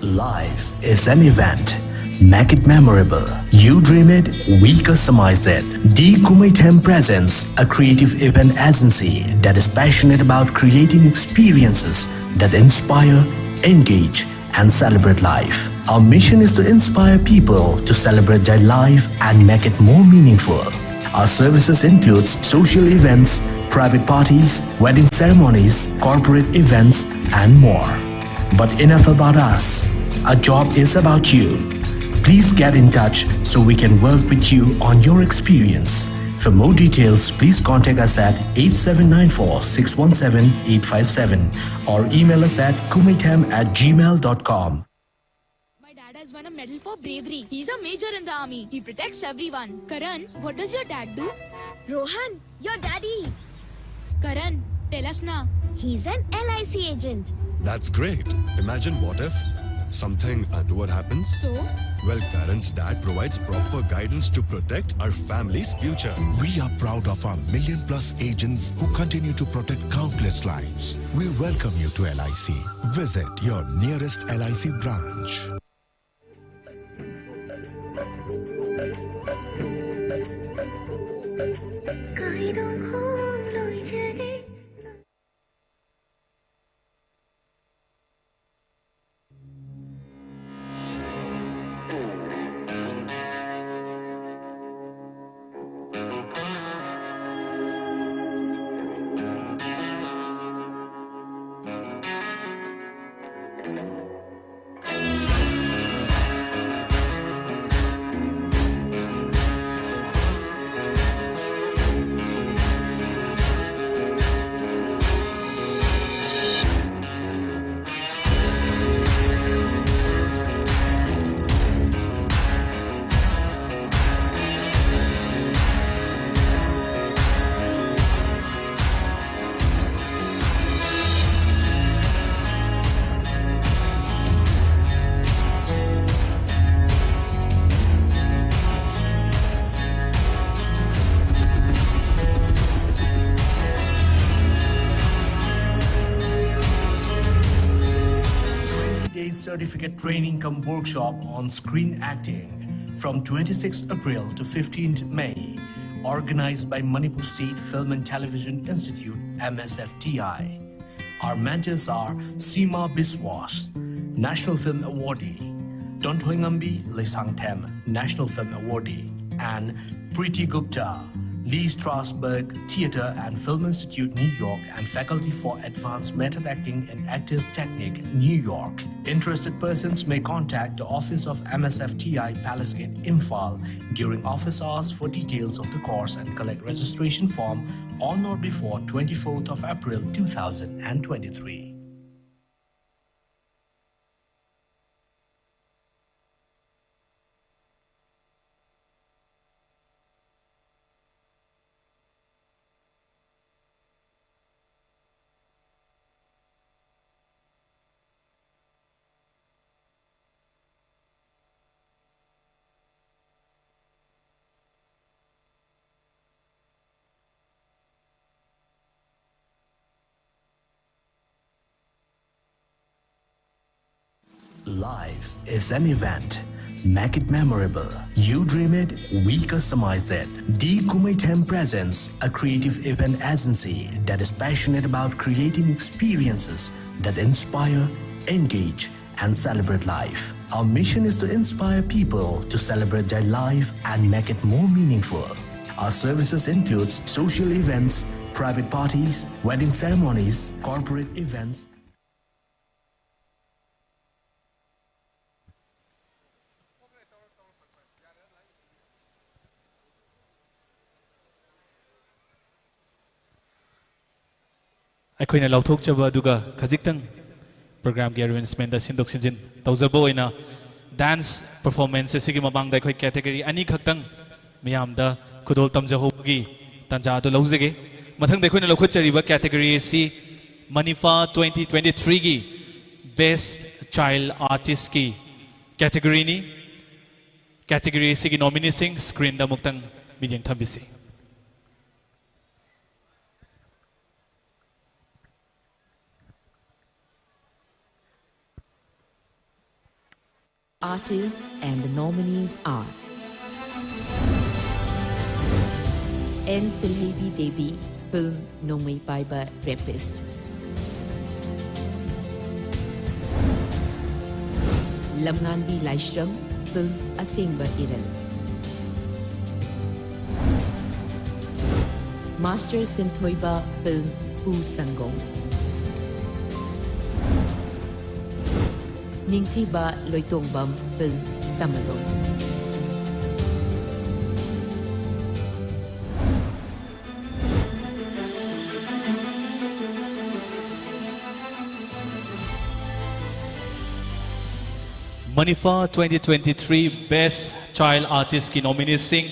Life is an event. Make it memorable. You dream it, we customize it. D Kumeithem presents a creative event agency that is passionate about creating experiences that inspire, engage, and celebrate life. Our mission is to inspire people to celebrate their life and make it more meaningful. Our services includes social events, private parties, wedding ceremonies, corporate events, and more. But enough about us. Our job is about you. Please get in touch so we can work with you on your experience. For more details, please contact us at eight seven nine four six one seven eight five seven or email us at kumeithem at gmail dot com. My dad has won a medal for bravery. He's a major in the army. He protects everyone. Karan, what does your dad do? Rohan, your daddy. Karan, tell us now. He's an L I C agent. That's great. Imagine what if something untoward happens? So? Well, Karan's dad provides proper guidance to protect our family's future. We are proud of our million plus agents who continue to protect countless lives. We welcome you to L I C. Visit your nearest L I C branch. certificate training cum workshop on screen acting from twenty-sixth April to fifteenth May, organized by Manipur State Film and Television Institute, M S F T I. Our mentors are Seema Biswas, National Film Awardee, Donthoingambi Leisangthem, National Film Awardee, and Preeti Gupta, Lee Strasberg Theatre and Film Institute, New York, and Faculty for Advanced Method Acting and Actors Technique, New York. Interested persons may contact the office of M S F T I Palace Gate, Imphal, during office hours for details of the course and collect registration form on or before twenty-fourth of April two thousand and twenty-three. Life is an event. Make it memorable. You dream it, we customize it. D Kumaithem presents a creative event agency that is passionate about creating experiences that inspire, engage, and celebrate life. Our mission is to inspire people to celebrate their life and make it more meaningful. Our services includes social events, private parties, wedding ceremonies, corporate events, ꯑꯩꯈꯣꯏꯅ ꯂꯧꯊꯣꯛꯆꯕ ꯑꯗꯨꯒ ꯈꯖꯤꯛꯇꯪ ꯄ꯭ꯔꯣꯒ꯭ꯔꯥꯝꯒꯤ ꯑꯦꯔꯦꯟꯖꯃꯦꯟꯗ ꯁꯤꯟꯗꯣꯛ ꯁꯤꯟꯖꯤꯟ ꯇꯧꯖꯕ ꯑꯣꯏꯅ dance performance ꯑꯁꯤꯒꯤ ꯃꯃꯥꯡꯗ ꯑꯩꯈꯣꯏ ꯀꯦꯇꯦꯒꯣꯔꯤ ꯑꯅꯤꯈꯛꯇꯪ ꯃꯤꯌꯥꯝꯗ ꯈꯨꯗꯣꯜ ꯇꯝꯖꯍꯧꯕꯒꯤ ꯇꯥꯟꯖꯥ ꯑꯗꯨ ꯂꯧꯖꯒꯦ꯫ ꯃꯊꯪꯗ ꯑꯩꯈꯣꯏꯅ ꯂꯧꯈꯠꯆꯔꯤꯕ ꯀꯦꯇꯦꯒꯣꯔꯤ ꯑꯁꯤ ꯃꯅꯤꯐꯥ ꯇ꯭ꯋꯦꯟꯇꯤ ꯇ꯭ꯋꯦꯟꯇꯤ ꯊ꯭ꯔꯤꯒꯤ ꯕꯦꯁ ꯆꯥꯏꯜ ꯑꯥꯔꯇꯤꯁꯀꯤ ꯀꯦꯇꯦꯒꯣꯔꯤꯅꯤ꯫ ꯀꯦꯇꯦꯒꯣꯔꯤ ꯑꯁꯤꯒꯤ ꯅꯣꯃꯤꯅꯤꯁꯤꯡ ꯁ꯭ꯀ꯭ꯔꯤꯟꯗ ꯑꯃꯨꯛꯇꯪ ꯃꯤꯠꯌꯦꯡ ꯊꯝꯕꯤꯁꯤ꯫ Artists and the nominees are N Silheibi Devi, film Nongmei Paiba Rapist. Lamnganbi Laishram, film Asengba Iral. Master Sinthoiba, film Hu Sangom. Ningthiba Loitongbam, film Samadon. Manipha twenty twenty-three Best Child Artist ki nominees sing: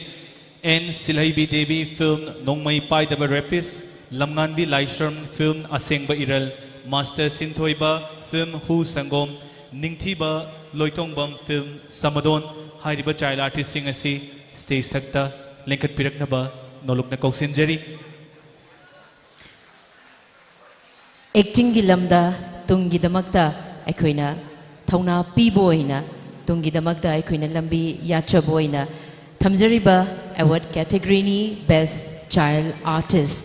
N Silheibi Devi, film Nongmei Paidaba Rapist, Lamnganbi Laishram, film Asengba Iral, Master Sinthoiba, film Hu Sangom, Ningthiba Loitongbam, film Samadon. ꯍꯥꯏꯔꯤꯕ child artist ꯁꯤꯡ ꯑꯁꯤ stage ꯊꯛꯇ ꯂꯦꯡꯈꯠꯄꯤꯔꯛꯅꯕ ꯅꯣꯂꯨꯛꯅ ꯀꯧꯁꯤꯟꯖꯔꯤ꯫ Actingꯒꯤ ꯂꯝꯗ ꯇꯨꯡꯒꯤꯗꯃꯛꯇ ꯑꯩꯈꯣꯏꯅ ꯊꯧꯅꯥ ꯄꯤꯕ ꯑꯣꯏꯅ, ꯇꯨꯡꯒꯤꯗꯃꯛꯇ ꯑꯩꯈꯣꯏꯅ ꯂꯝꯕꯤ ꯌꯥꯠꯆꯕ ꯑꯣꯏꯅ ꯊꯝꯖꯔꯤꯕ award categoryꯅꯤ Best Child Artist꯫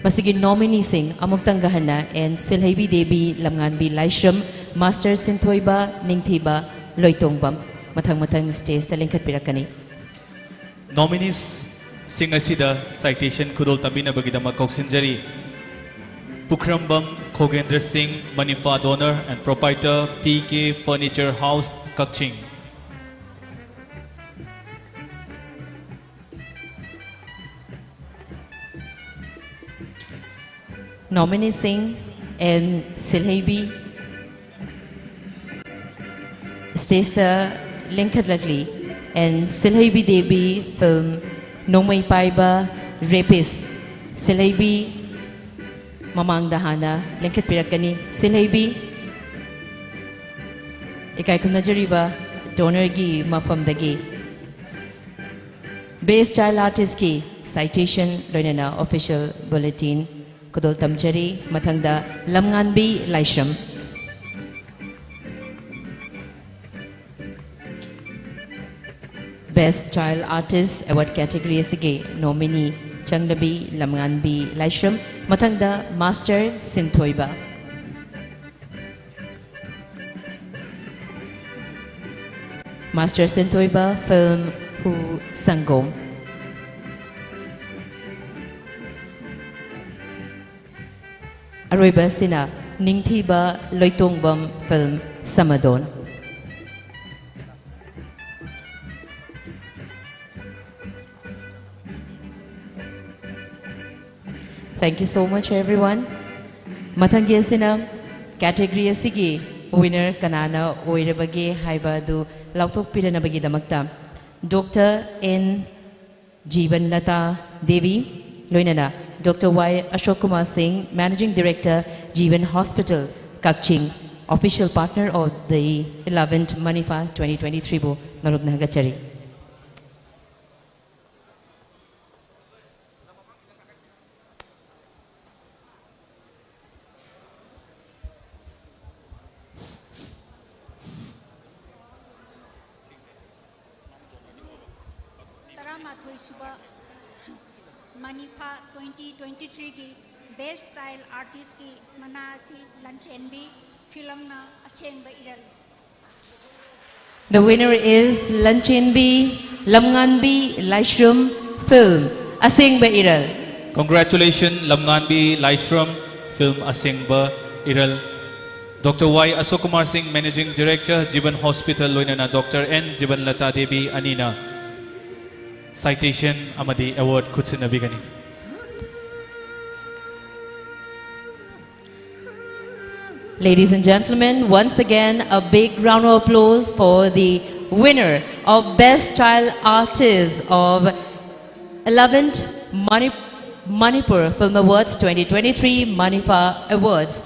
ꯃꯁꯤꯒꯤ nomineeꯁꯤꯡ ꯑꯃꯨꯛꯇꯪꯒ ꯍꯟꯅ: N Silheibi Devi, Lamnganbi Laishram, Master Sinthoiba, Ningthiba Loitongbam꯫ ꯃꯊꯪ ꯃꯊꯪ stageꯇ ꯂꯦꯡꯈꯠꯄꯤꯔꯛꯀꯅꯤ꯫ Nominees ꯁꯤꯡ ꯑꯁꯤꯗ citation ꯈꯨꯗꯣꯜ ꯇꯝꯕꯤꯅꯕꯒꯤꯗꯃꯛ ꯀꯧꯁꯤꯟꯖꯔꯤ: ꯄꯨꯈ꯭ꯔꯝꯕꯝ ꯈꯣꯒꯦꯟꯗ꯭ꯔ ꯁꯤꯡ, Manipha donor and proprietor, P K Furniture House, Kakching. Nomineeꯁꯤꯡ: N Silheibi, stageꯇ ꯂꯦꯡꯈꯠꯂꯛꯂꯤ꯫ N Silheibi Devi, film Nongmei Paiba Rapist꯫ Silheibi ꯃꯃꯥꯡꯗ ꯍꯥꯟꯅ ꯂꯦꯡꯈꯠꯄꯤꯔꯛꯀꯅꯤ꯫ Silheibi, ꯏꯀꯥꯏ ꯈꯨꯝꯅꯖꯔꯤꯕ donorꯒꯤ ꯃꯐꯝꯗꯒꯤ꯫ Best Child Artistꯀꯤ citation ꯂꯣꯏꯅꯅ official bulletin ꯈꯨꯗꯣꯜ ꯇꯝꯖꯔꯤ꯫ ꯃꯊꯪꯗ ꯂꯝꯉꯥꯟꯕꯤ ꯂꯥꯏꯁ꯭ꯔꯝ꯫ Best Child Artist Award category ꯑꯁꯤꯒꯤ nominee ꯆꯪꯂꯕꯤ ꯂꯝꯉꯥꯟꯕꯤ ꯂꯥꯏꯁ꯭ꯔꯝ, ꯃꯊꯪꯗ Master ꯁꯤꯟꯊꯣꯏꯕ꯫ Master ꯁꯤꯟꯊꯣꯏꯕ film ꯍꯨ ꯁꯪꯒꯣꯝ꯫ ꯑꯔꯣꯏꯕ ꯑꯁꯤꯅ ꯅꯤꯡꯊꯤꯕ ꯂꯣꯏꯇꯣꯡꯕꯝ film ꯁꯃꯗꯣꯟ꯫ Thank you so much, everyone. ꯃꯊꯪꯒꯤ ꯑꯁꯤꯅ category ꯑꯁꯤꯒꯤ winner ꯀꯅꯥꯅ ꯑꯣꯏꯔꯕꯒꯦ ꯍꯥꯏꯕ ꯑꯗꯨ ꯂꯥꯎꯊꯣꯛꯄꯤꯔꯅꯕꯒꯤꯗꯃꯛꯇ Doctor N ꯖꯤꯕꯟꯂꯇꯥ ꯗꯦꯕꯤ, ꯂꯣꯏꯅꯅ Doctor Y ꯑꯁꯣꯛ ꯀꯨꯃꯥꯔ ꯁꯤꯡ, Managing Director, Jeevan Hospital, Kakching, official partner of the eleventh Manipha twenty twenty-three ꯕꯨ ꯅꯣꯂꯨꯛꯅ ꯊꯥꯒꯠꯆꯔꯤ꯫ ꯇꯔꯥꯃꯥꯊꯣꯏꯁꯨꯕ ꯃꯅꯤꯐꯥ twenty twenty-three ꯒꯤ Best Child Artist ꯀꯤ ꯃꯅꯥ ꯑꯁꯤ ꯂꯟꯆꯦꯟꯕꯤ film ꯅ ꯑꯁꯦꯡꯕ ꯏꯔꯜ꯫ The winner is Lanchenbi ꯂꯝꯉꯥꯟꯕꯤ Laishram film ꯑꯁꯦꯡꯕ ꯏꯔꯜ꯫ Congratulations, ꯂꯝꯉꯥꯟꯕꯤ ꯂꯥꯏꯁ꯭ꯔꯝ film ꯑꯁꯦꯡꯕ ꯏꯔꯜ꯫ Doctor Y ꯑꯁꯣꯛ ꯀꯨꯃꯥꯔ ꯁꯤꯡ, Managing Director, Jeevan Hospital, ꯂꯣꯏꯅꯅ Doctor N ꯖꯤꯕꯟꯂꯇꯥ ꯗꯦꯕꯤ ꯑꯅꯤꯅ citation ꯑꯃꯗꯤ award ꯈꯨꯠꯁꯤꯟꯅꯕꯤꯒꯅꯤ꯫ Ladies and gentlemen, once again, a big round of applause for the winner of Best Child Artist of eleventh Mani-, Manipur Film Awards twenty twenty-three, Manipha Awards,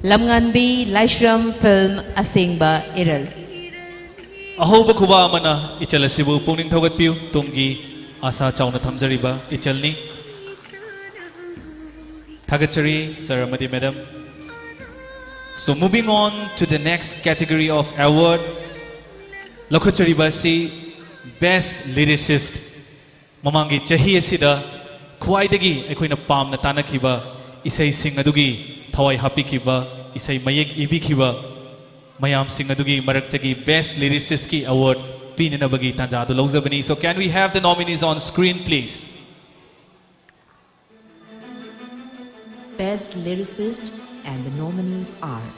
ꯂꯝꯉꯥꯟꯕꯤ Laishram film ꯑꯁꯦꯡꯕ ꯏꯔꯜ꯫ ꯑꯍꯧꯕ ꯈꯨꯕꯥꯛ ꯑꯃꯅ ꯏꯆꯜ ꯑꯁꯤꯕꯨ ꯄꯨꯛꯅꯤꯡ ꯊꯧꯒꯠꯄꯤꯌꯨ꯫ ꯇꯨꯡꯒꯤ ꯑꯥꯁꯥ ꯆꯥꯎꯅ ꯊꯝꯖꯔꯤꯕ ꯏꯆꯜꯅꯤ꯫ ꯊꯥꯒꯠꯆꯔꯤ, sir ꯑꯃꯗꯤ madam꯫ So, moving on to the next category of award, ꯂꯧꯈꯠꯆꯔꯤꯕ ꯑꯁꯤ Best Lyricist, ꯃꯃꯥꯡꯒꯤ ꯆꯍꯤ ꯑꯁꯤꯗ ꯈ꯭ꯋꯥꯏꯗꯒꯤ ꯑꯩꯈꯣꯏꯅ ꯄꯥꯝꯅ ꯇꯥꯅꯈꯤꯕ ꯏꯁꯩꯁꯤꯡ ꯑꯗꯨꯒꯤ ꯊꯋꯥꯏ ꯍꯥꯞꯄꯤꯈꯤꯕ, ꯏꯁꯩ ꯃꯌꯦꯛ ꯏꯕꯤꯈꯤꯕ ꯃꯌꯥꯝꯁꯤꯡ ꯑꯗꯨꯒꯤ ꯃꯔꯛꯇꯒꯤ Best Lyricistꯀꯤ award ꯄꯤꯅꯅꯕꯒꯤ ꯇꯥꯟꯖꯥ ꯑꯗꯨ ꯂꯧꯖꯕꯅꯤ꯫ So can we have the nominees on screen, please? Best Lyricist and the nominees are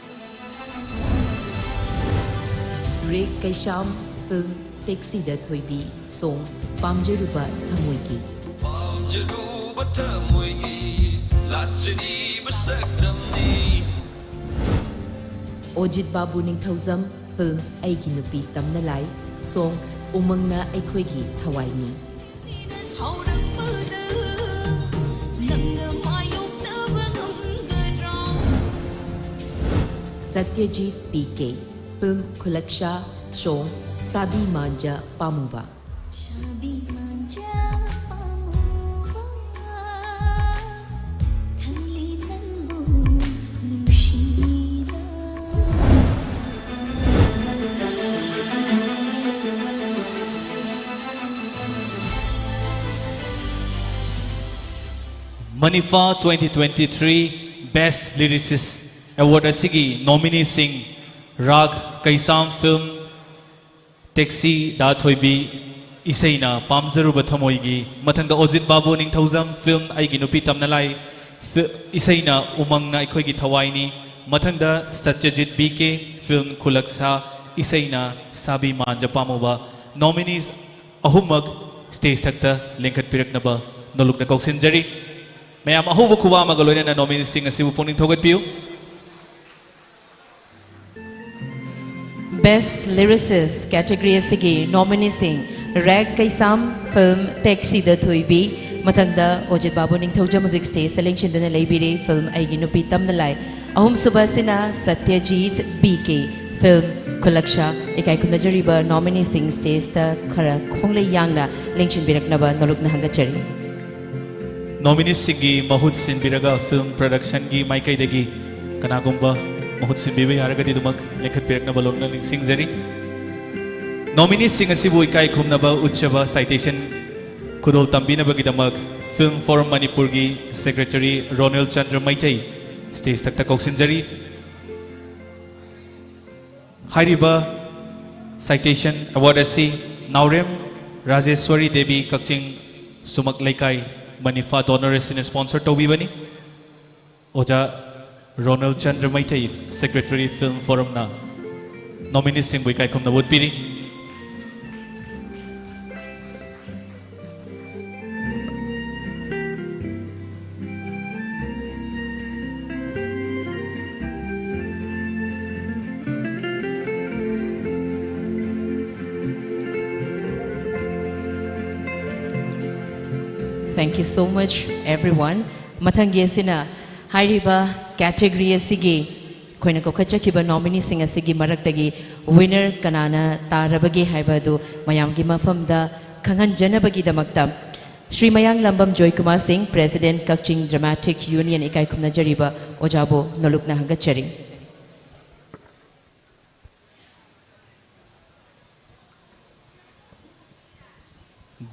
ꯔꯦꯛ ꯀꯩꯁꯥꯝ, film ꯇꯦꯛꯁꯤꯗ ꯊꯣꯏꯕꯤ, song ꯄꯥꯝꯖꯔꯨꯕ ꯊꯃꯣꯏꯒꯤ꯫ ꯄꯥꯝꯖꯔꯨꯕ ꯊꯃꯣꯏꯒꯤ ꯂꯥꯠꯆꯔꯤꯕ ꯁꯛꯇꯝꯅꯤ꯫ ꯑꯣꯖꯤꯠ ꯕꯥꯕꯨ ꯅꯤꯡꯊꯧꯖꯝ, film ꯑꯩꯒꯤ ꯅꯨꯄꯤ ꯇꯝꯅ ꯂꯥꯏ, song ꯎꯃꯪꯅ ꯑꯩꯈꯣꯏꯒꯤ ꯊꯋꯥꯏꯅꯤ꯫ ꯁꯥꯎꯔꯛꯄꯗ ꯅꯪꯅ ꯃꯥꯌꯣꯛꯅꯕ ꯉꯝꯒꯗ꯭ꯔꯥ? ꯁꯇ꯭ꯌꯖꯤꯠ ꯕꯤ ꯀꯦ, film ꯈꯨꯂꯛꯁꯥ, song ꯁꯥꯕꯤ ꯃꯥꯟꯖ ꯄꯥꯝꯃꯨꯕ꯫ ꯁꯥꯕꯤ ꯃꯥꯟꯖ ꯄꯥꯝꯃꯨꯕ, ꯈꯪꯂꯤ ꯅꯪꯕꯨ ꯅꯨꯡꯁꯤꯕ꯫ ꯃꯅꯤꯐꯥ twenty twenty-three Best Lyricist Award ꯑꯁꯤꯒꯤ nomineeꯁꯤꯡ: ꯔꯥꯒ ꯀꯩꯁꯥꯝ, film ꯇꯦꯛꯁꯤꯗ ꯊꯣꯏꯕꯤ, ꯏꯁꯩꯅ ꯄꯥꯝꯖꯔꯨꯕ ꯊꯃꯣꯏꯒꯤ꯫ ꯃꯊꯪꯗ ꯑꯣꯖꯤꯠ ꯕꯥꯕꯨ ꯅꯤꯡꯊꯧꯖꯝ, film ꯑꯩꯒꯤ ꯅꯨꯄꯤ ꯇꯝꯅ ꯂꯥꯏ, ꯐꯤ-, ꯏꯁꯩꯅ ꯎꯃꯪꯅ ꯑꯩꯈꯣꯏꯒꯤ ꯊꯋꯥꯏꯅꯤ꯫ ꯃꯊꯪꯗ ꯁꯇ꯭ꯌꯖꯤꯠ ꯕꯤ ꯀꯦ, film ꯈꯨꯂꯛꯁꯥ, ꯏꯁꯩꯅ ꯁꯥꯕꯤ ꯃꯥꯟꯖ ꯄꯥꯝꯃꯨꯕ꯫ Nominees ꯑꯍꯨꯝꯃꯛ stage ꯊꯛꯇ ꯂꯦꯡꯈꯠꯄꯤꯔꯛꯅꯕ ꯅꯣꯂꯨꯛꯅ ꯀꯧꯁꯤꯟꯖꯔꯤ꯫ ꯃꯌꯥꯝ ꯑꯍꯧꯕ ꯈꯨꯕꯥꯛ ꯑꯃꯒ ꯂꯣꯏꯅꯅ nomineesꯁꯤꯡ ꯑꯁꯤꯕꯨ ꯄꯨꯛꯅꯤꯡ ꯊꯧꯒꯠꯄꯤꯌꯨ꯫ Best Lyricist category ꯑꯁꯤꯒꯤ nomineeꯁꯤꯡ: ꯔꯦꯛ ꯀꯩꯁꯥꯝ, film ꯇꯦꯛꯁꯤꯗ ꯊꯣꯏꯕꯤ, ꯃꯊꯪꯗ ꯑꯣꯖꯤꯠ ꯕꯥꯕꯨ ꯅꯤꯡꯊꯧꯖꯝ ꯍꯧꯖꯤꯛ stageꯇ ꯂꯦꯡꯁꯤꯟꯗꯨꯅ ꯂꯩꯕꯤꯔꯤ, film ꯑꯩꯒꯤ ꯅꯨꯄꯤ ꯇꯝꯅ ꯂꯥꯏ, ꯑꯍꯨꯝꯁꯨꯕ ꯑꯁꯤꯅ ꯁꯇ꯭ꯌꯖꯤꯠ ꯕꯤ ꯀꯦ, film ꯈꯨꯂꯛꯁꯥ꯫ ꯏꯀꯥꯏ ꯈꯨꯝꯅꯖꯔꯤꯕ nomineeꯁꯤꯡ stageꯇ ꯈꯔ ꯈꯣꯡꯂꯩ ꯌꯥꯡꯅ ꯂꯦꯡꯁꯤꯟꯕꯤꯔꯛꯅꯕ ꯅꯣꯂꯨꯛꯅ ꯍꯪꯒꯠꯆꯔꯤ꯫ Nomineesꯁꯤꯡꯒꯤ ꯃꯍꯨꯠ ꯁꯤꯟꯕꯤꯔꯒ film productionꯒꯤ ꯃꯥꯏꯀꯩꯗꯒꯤ ꯀꯅꯥꯒꯨꯝꯕ ꯃꯍꯨꯠ ꯁꯤꯟꯕꯤꯕ ꯌꯥꯔꯒꯗꯤ ꯑꯗꯨꯃꯛ ꯂꯦꯡꯈꯠꯄꯤꯔꯛꯅꯕ ꯅꯣꯂꯨꯛꯅ ꯅꯤꯡꯁꯤꯡꯖꯔꯤ꯫ Nomineeꯁꯤꯡ ꯑꯁꯤꯕꯨ ꯏꯀꯥꯏ ꯈꯨꯝꯅꯕ ꯎꯠꯆꯕ citation ꯈꯨꯗꯣꯜ ꯇꯝꯕꯤꯅꯕꯒꯤꯗꯃꯛ Film Forum ꯃꯅꯤꯄꯨꯔꯒꯤ Secretary ꯔꯣꯅꯦꯜ ꯆꯟꯗ꯭ꯔ ꯃꯩꯇꯩ stage ꯊꯛꯇ ꯀꯧꯁꯤꯟꯖꯔꯤ꯫ ꯍꯥꯏꯔꯤꯕ citation award ꯑꯁꯤ ꯅꯥꯎꯔꯦꯝ ꯔꯥꯖꯦꯁ꯭ꯋꯔꯤ ꯗꯦꯕꯤ, ꯀꯛꯆꯤꯡ ꯁꯨꯃꯛ ꯂꯩꯀꯥꯏ, ꯃꯅꯤꯐꯥ donor ꯑꯁꯤꯅ sponsor ꯇꯧꯕꯤꯕꯅꯤ꯫ ꯑꯣꯖꯥ ꯔꯣꯅꯦꯜ ꯆꯟꯗ꯭ꯔ ꯃꯩꯇꯩ, Secretary Film Forumꯅ nomineeꯁꯤꯡꯕꯨ ꯏꯀꯥꯏ ꯈꯨꯝꯅꯕ ꯎꯠꯄꯤꯔꯤ꯫ Thank you so much, everyone. ꯃꯊꯪꯒꯤ ꯑꯁꯤꯅ ꯍꯥꯏꯔꯤꯕ category ꯑꯁꯤꯒꯤ ꯑꯩꯈꯣꯏꯅ ꯀꯧꯈꯠꯆꯈꯤꯕ nomineeꯁꯤꯡ ꯑꯁꯤꯒꯤ ꯃꯔꯛꯇꯒꯤ winner ꯀꯅꯥꯅ ꯇꯥꯔꯕꯒꯦ ꯍꯥꯏꯕ ꯑꯗꯨ ꯃꯌꯥꯝꯒꯤ ꯃꯐꯝꯗ ꯈꯪꯍꯟꯖꯅꯕꯒꯤꯗꯃꯛꯇ ꯁ꯭ꯔꯤ ꯃꯌꯥꯡꯂꯝꯕꯝ ꯖꯣꯏꯀꯨꯃꯥꯔ ꯁꯤꯡ, President ꯀꯛꯆꯤꯡ Dramatic Union, ꯏꯀꯥꯏ ꯈꯨꯝꯅꯖꯔꯤꯕ ꯑꯣꯖꯥꯕꯨ ꯅꯣꯂꯨꯛꯅ ꯍꯪꯒꯠꯆꯔꯤ꯫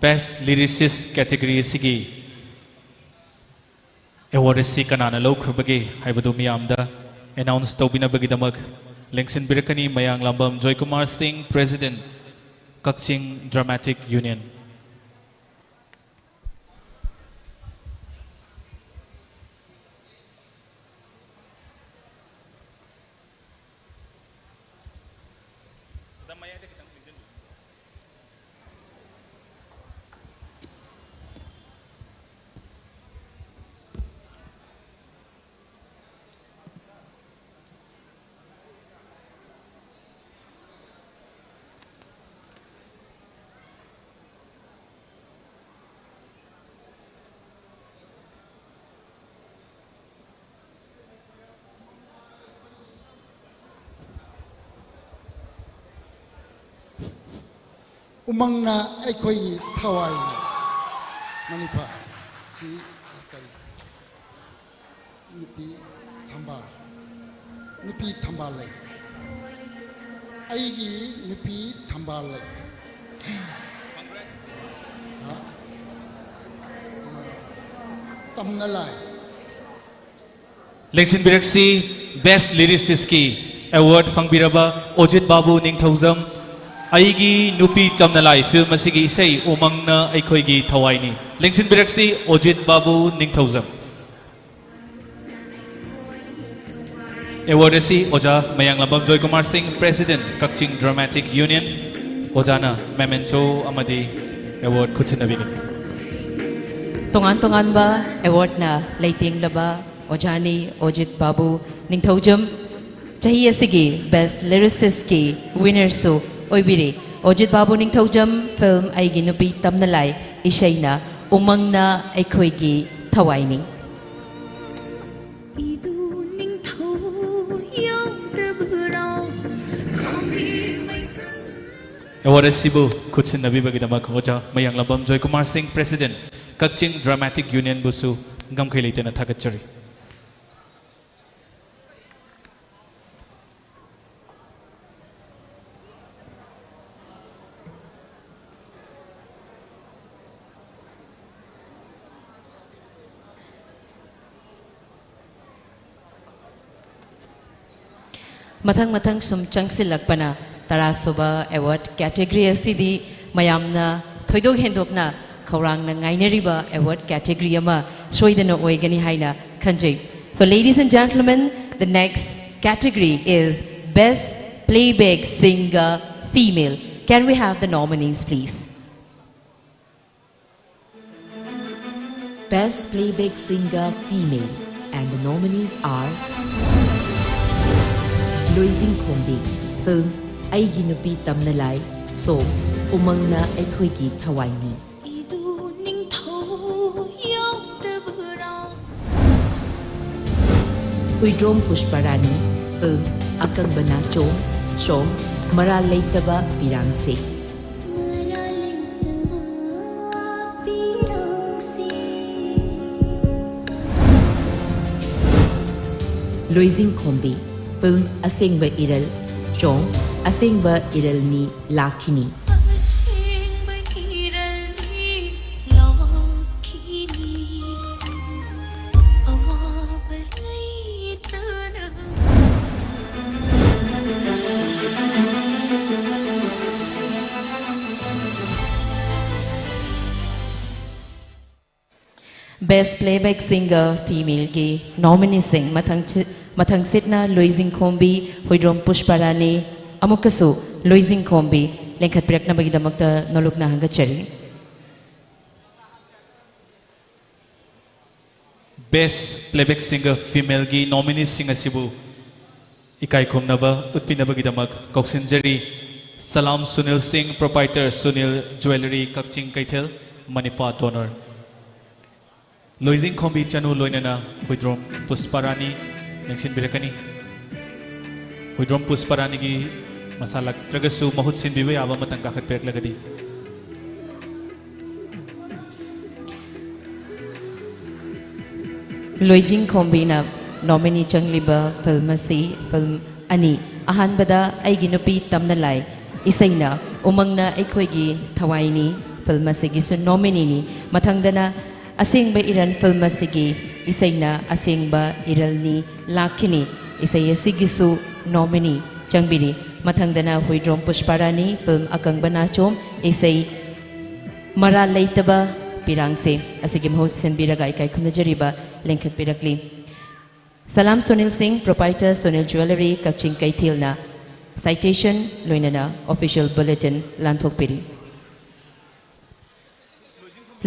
Best Lyricist category ꯑꯁꯤꯒꯤ award ꯑꯁꯤ ꯀꯅꯥꯅ ꯂꯧꯈ꯭ꯔꯕꯒꯦ ꯍꯥꯏꯕꯗꯨ ꯃꯤꯌꯥꯝꯗ announce ꯇꯧꯕꯤꯅꯕꯒꯤꯗꯃꯛ ꯂꯦꯡꯁꯤꯟꯕꯤꯔꯛꯀꯅꯤ ꯃꯌꯥꯡꯂꯝꯕꯝ ꯖꯣꯏꯀꯨꯃꯥꯔ ꯁꯤꯡ, President, ꯀꯛꯆꯤꯡ Dramatic Union꯫ ꯎꯃꯪꯅ ꯑꯩꯈꯣꯏꯒꯤ ꯊꯋꯥꯏꯅꯤ꯫ ꯃꯅꯤꯄꯨꯔ ꯁꯤ ꯀꯔꯤ? ꯅꯨꯄꯤ ꯊꯝꯕꯥꯜ, ꯅꯨꯄꯤ ꯊꯝꯕꯥꯜ ꯂꯩ꯫ ꯑꯩꯒꯤ ꯅꯨꯄꯤ ꯊꯝꯕꯥꯜ ꯂꯩ꯫ ꯍꯥ? ꯇꯝꯅ ꯂꯥꯏ꯫ ꯂꯦꯡꯁꯤꯟꯕꯤꯔꯛꯁꯤ, Best Lyricistꯀꯤ award ꯐꯪꯕꯤꯔꯕ ꯑꯣꯖꯤꯠ ꯕꯥꯕꯨ ꯅꯤꯡꯊꯧꯖꯝ꯫ ꯑꯩꯒꯤ ꯅꯨꯄꯤ ꯇꯝꯅ ꯂꯥꯏ film ꯑꯁꯤꯒꯤ ꯏꯁꯩ ꯎꯃꯪꯅ ꯑꯩꯈꯣꯏꯒꯤ ꯊꯋꯥꯏꯅꯤ꯫ ꯂꯦꯡꯁꯤꯟꯕꯤꯔꯛꯁꯤ, ꯑꯣꯖꯤꯠ ꯕꯥꯕꯨ ꯅꯤꯡꯊꯧꯖꯝ꯫ Award ꯑꯁꯤ ꯑꯣꯖꯥ ꯃꯌꯥꯡꯂꯝꯕꯝ ꯖꯣꯏꯀꯨꯃꯥꯔ ꯁꯤꯡ, President, ꯀꯛꯆꯤꯡ Dramatic Union, ꯑꯣꯖꯥꯅ memento ꯑꯃꯗꯤ award ꯈꯨꯠꯁꯤꯟꯅꯕꯤꯒꯅꯤ꯫ ꯇꯣꯉꯥꯟ ꯇꯣꯉꯥꯟꯕ awardꯅ ꯂꯩꯇꯦꯡꯂꯕ ꯑꯣꯖꯥꯅꯤ ꯑꯣꯖꯤꯠ ꯕꯥꯕꯨ ꯅꯤꯡꯊꯧꯖꯝ꯫ ꯆꯍꯤ ꯑꯁꯤꯒꯤ Best Lyricistꯀꯤ winnerꯁꯨ ꯑꯣꯏꯕꯤꯔꯦ꯫ ꯑꯣꯖꯤꯠ ꯕꯥꯕꯨ ꯅꯤꯡꯊꯧꯖꯝ film ꯑꯩꯒꯤ ꯅꯨꯄꯤ ꯇꯝꯅ ꯂꯥꯏ ꯏꯁꯩꯅ ꯎꯃꯪꯅ ꯑꯩꯈꯣꯏꯒꯤ ꯊꯋꯥꯏꯅꯤ꯫ Award ꯑꯁꯤꯕꯨ ꯈꯨꯠꯁꯤꯟꯅꯕꯤꯕꯒꯤꯗꯃꯛ ꯑꯣꯖꯥ ꯃꯌꯥꯡꯂꯝꯕꯝ ꯖꯣꯏꯀꯨꯃꯥꯔ ꯁꯤꯡ, President, ꯀꯛꯆꯤꯡ Dramatic Unionꯕꯨꯁꯨ ꯉꯝꯈꯩ ꯂꯩꯇꯅ ꯊꯥꯒꯠꯆꯔꯤ꯫ ꯃꯊꯪ ꯃꯊꯪ ꯁꯨꯝ ꯆꯪꯁꯤꯜꯂꯛꯄꯅ ꯇꯔꯥꯁꯨꯕ award category ꯑꯁꯤꯗꯤ ꯃꯌꯥꯝꯅ ꯊꯣꯏꯗꯣꯛ ꯍꯦꯟꯗꯣꯛꯅ ꯈꯧꯔꯥꯡꯅ ꯉꯥꯏꯅꯔꯤꯕ award category ꯑꯃ ꯁꯣꯏꯗꯅ ꯑꯣꯏꯒꯅꯤ ꯍꯥꯏꯅ ꯈꯟꯖꯩ꯫ So, ladies and gentlemen, the next category is Best Playback Singer Female. Can we have the nominees, please? Best Playback Singer Female, and the nominees are ꯂꯣꯏꯖꯤꯡ ꯈꯣꯝꯕꯤ, film ꯑꯩꯒꯤ ꯅꯨꯄꯤ ꯇꯝꯅ ꯂꯥꯏ, song ꯎꯃꯪꯅ ꯑꯩꯈꯣꯏꯒꯤ ꯊꯋꯥꯏꯅꯤ꯫ ꯍꯨꯏꯗ꯭ꯔꯣꯝ ꯄꯨꯁꯄꯔꯥꯅꯤ, film ꯑꯀꯪꯕ ꯅꯥꯆꯣꯝ, song ꯃꯔꯥꯜ ꯂꯩꯇꯕ ꯄꯤꯔꯥꯡꯁꯦ꯫ ꯂꯣꯏꯖꯤꯡ ꯈꯣꯝꯕꯤ, film ꯑꯁꯦꯡꯕ ꯏꯔꯜ, song ꯑꯁꯦꯡꯕ ꯏꯔꯜꯅꯤ ꯂꯥꯛꯈꯤꯅꯤ꯫ ꯑꯁꯦꯡꯕ ꯏꯔꯜꯅꯤ ꯂꯥꯛꯈꯤꯅꯤ꯫ ꯑꯋꯥꯕ ꯂꯩꯇꯅ꯫ Best Playback Singer Femaleꯒꯤ nomineeꯁꯤꯡ ꯃꯊꯪ ꯆꯤ-, ꯃꯊꯪꯁꯤꯠꯅ ꯂꯣꯏꯖꯤꯡꯈꯣꯝꯕꯤ, ꯍꯨꯏꯗ꯭ꯔꯣꯝ ꯄꯨꯁꯄꯔꯥꯅꯤ꯫ ꯑꯃꯨꯛꯀꯁꯨ ꯂꯣꯏꯖꯤꯡꯈꯣꯝꯕꯤ ꯂꯦꯡꯈꯠꯄꯤꯔꯛꯅꯕꯒꯤꯗꯃꯛꯇ ꯅꯣꯂꯨꯛꯅ ꯍꯪꯒꯠꯆꯔꯤ꯫ Best Playback Singer Femaleꯒꯤ nomineeꯁꯤꯡ ꯑꯁꯤꯕꯨ ꯏꯀꯥꯏ ꯈꯨꯝꯅꯕ ꯎꯠꯄꯤꯅꯕꯒꯤꯗꯃꯛ ꯀꯧꯁꯤꯟꯖꯔꯤ꯫ ꯁꯂꯥꯝ ꯁꯨꯅꯤꯜ ꯁꯤꯡ, proprietor ꯁꯨꯅꯤꯜ Jewellery, ꯀꯛꯆꯤꯡ ꯀꯩꯊꯦꯜ, ꯃꯅꯤꯐꯥ donor꯫ ꯂꯣꯏꯖꯤꯡꯈꯣꯝꯕꯤ ꯆꯅꯨ ꯂꯣꯏꯅꯅ ꯍꯨꯏꯗ꯭ꯔꯣꯝ ꯄꯨꯁꯄꯥꯔꯥꯅꯤ ꯂꯦꯡꯁꯤꯟꯕꯤꯔꯛꯀꯅꯤ꯫ ꯍꯨꯏꯗ꯭ꯔꯣꯝ ꯄꯨꯁꯄꯥꯔꯥꯅꯤꯒꯤ ꯃꯁꯥ ꯂꯥꯛꯇ꯭ꯔꯒꯁꯨ ꯃꯍꯨꯠ ꯁꯤꯟꯕꯤꯕ ꯌꯥꯕ ꯑꯃꯇꯪ ꯀꯥꯈꯠꯄꯤꯔꯛꯂꯒꯗꯤ꯫ ꯂꯣꯏꯖꯤꯡꯈꯣꯝꯕꯤꯅ nominee ꯆꯪꯂꯤꯕ film ꯑꯁꯤ film ꯑꯅꯤ, ꯑꯍꯥꯟꯕꯗ ꯑꯩꯒꯤ ꯅꯨꯄꯤ ꯇꯝꯅ ꯂꯥꯏ, ꯏꯁꯩꯅ ꯎꯃꯪꯅ ꯑꯩꯈꯣꯏꯒꯤ ꯊꯋꯥꯏꯅꯤ, film ꯑꯁꯤꯒꯤꯁꯨ nomineeꯅꯤ꯫ ꯃꯊꯪꯗꯅ ꯑꯁꯦꯡꯕ ꯏꯔꯜ film ꯑꯁꯤꯒꯤ ꯏꯁꯩꯅ ꯑꯁꯦꯡꯕ ꯏꯔꯜꯅꯤ ꯂꯥꯛꯈꯤꯅꯤ, ꯏꯁꯩ ꯑꯁꯤꯒꯤꯁꯨ nominee ꯆꯪꯕꯤꯔꯤ꯫ ꯃꯊꯪꯗꯅ ꯍꯨꯏꯗ꯭ꯔꯣꯝ ꯄꯨꯁꯄꯥꯔꯥꯅꯤ, film ꯑꯀꯪꯕ ꯅꯥꯆꯣꯝ, ꯏꯁꯩ ꯃꯔꯥꯜ ꯂꯩꯇꯕ ꯄꯤꯔꯥꯡꯁꯦ ꯑꯁꯤꯒꯤ ꯃꯍꯨꯠ ꯁꯤꯟꯕꯤꯔꯒ ꯏꯀꯥꯏ ꯈꯨꯝꯅꯖꯔꯤꯕ ꯂꯦꯡꯈꯠꯄꯤꯔꯛꯂꯤ꯫ ꯁꯂꯥꯝ ꯁꯨꯅꯤꯜ ꯁꯤꯡ, proprietor ꯁꯨꯅꯤꯜ Jewellery, ꯀꯛꯆꯤꯡ ꯀꯩꯊꯦꯜꯅ citation ꯂꯣꯏꯅꯅ official bulletin ꯂꯥꯟꯊꯣꯛꯄꯤꯔꯤ꯫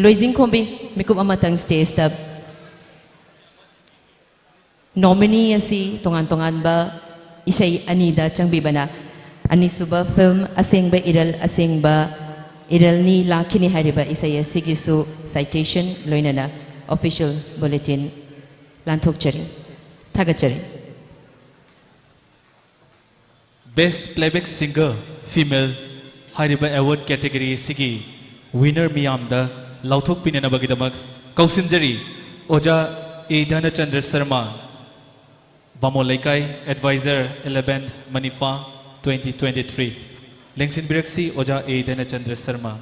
ꯂꯣꯏꯖꯤꯡꯈꯣꯝꯕꯤ, ꯃꯤꯀꯨꯞ ꯑꯃꯇꯪ stageꯇ꯫ Nominee ꯑꯁꯤ ꯇꯣꯉꯥꯟ ꯇꯣꯉꯥꯟꯕ ꯏꯁꯩ ꯑꯅꯤꯗ ꯆꯪꯕꯤꯕꯅ, ꯑꯅꯤꯁꯨꯕ film ꯑꯁꯦꯡꯕ ꯏꯔꯜ, ꯑꯁꯦꯡꯕ ꯏꯔꯜꯅꯤ ꯂꯥꯛꯈꯤꯅꯤ ꯍꯥꯏꯔꯤꯕ ꯏꯁꯩ ꯑꯁꯤꯒꯤꯁꯨ citation ꯂꯣꯏꯅꯅ official bulletin ꯂꯥꯟꯊꯣꯛꯆꯔꯤ꯫ ꯊꯥꯒꯠꯆꯔꯤ꯫ Best Playback Singer Female ꯍꯥꯏꯔꯤꯕ award category ꯑꯁꯤꯒꯤ winner ꯃꯤꯌꯥꯝꯗ ꯂꯥꯎꯊꯣꯛꯄꯤꯅꯅꯕꯒꯤꯗꯃꯛ ꯀꯧꯁꯤꯟꯖꯔꯤ ꯑꯣꯖꯥ ꯑꯦ ꯙꯅꯆꯟꯗ꯭ꯔ ꯁꯔꯃ, ꯕꯥꯃꯣꯟ ꯂꯩꯀꯥꯏ, advisor eleventh ꯃꯅꯤꯐꯥ, twenty twenty-three꯫ ꯂꯦꯡꯁꯤꯟꯕꯤꯔꯛꯁꯤ ꯑꯣꯖꯥ ꯑꯦ ꯙꯅꯆꯟꯗ꯭ꯔ Sharma.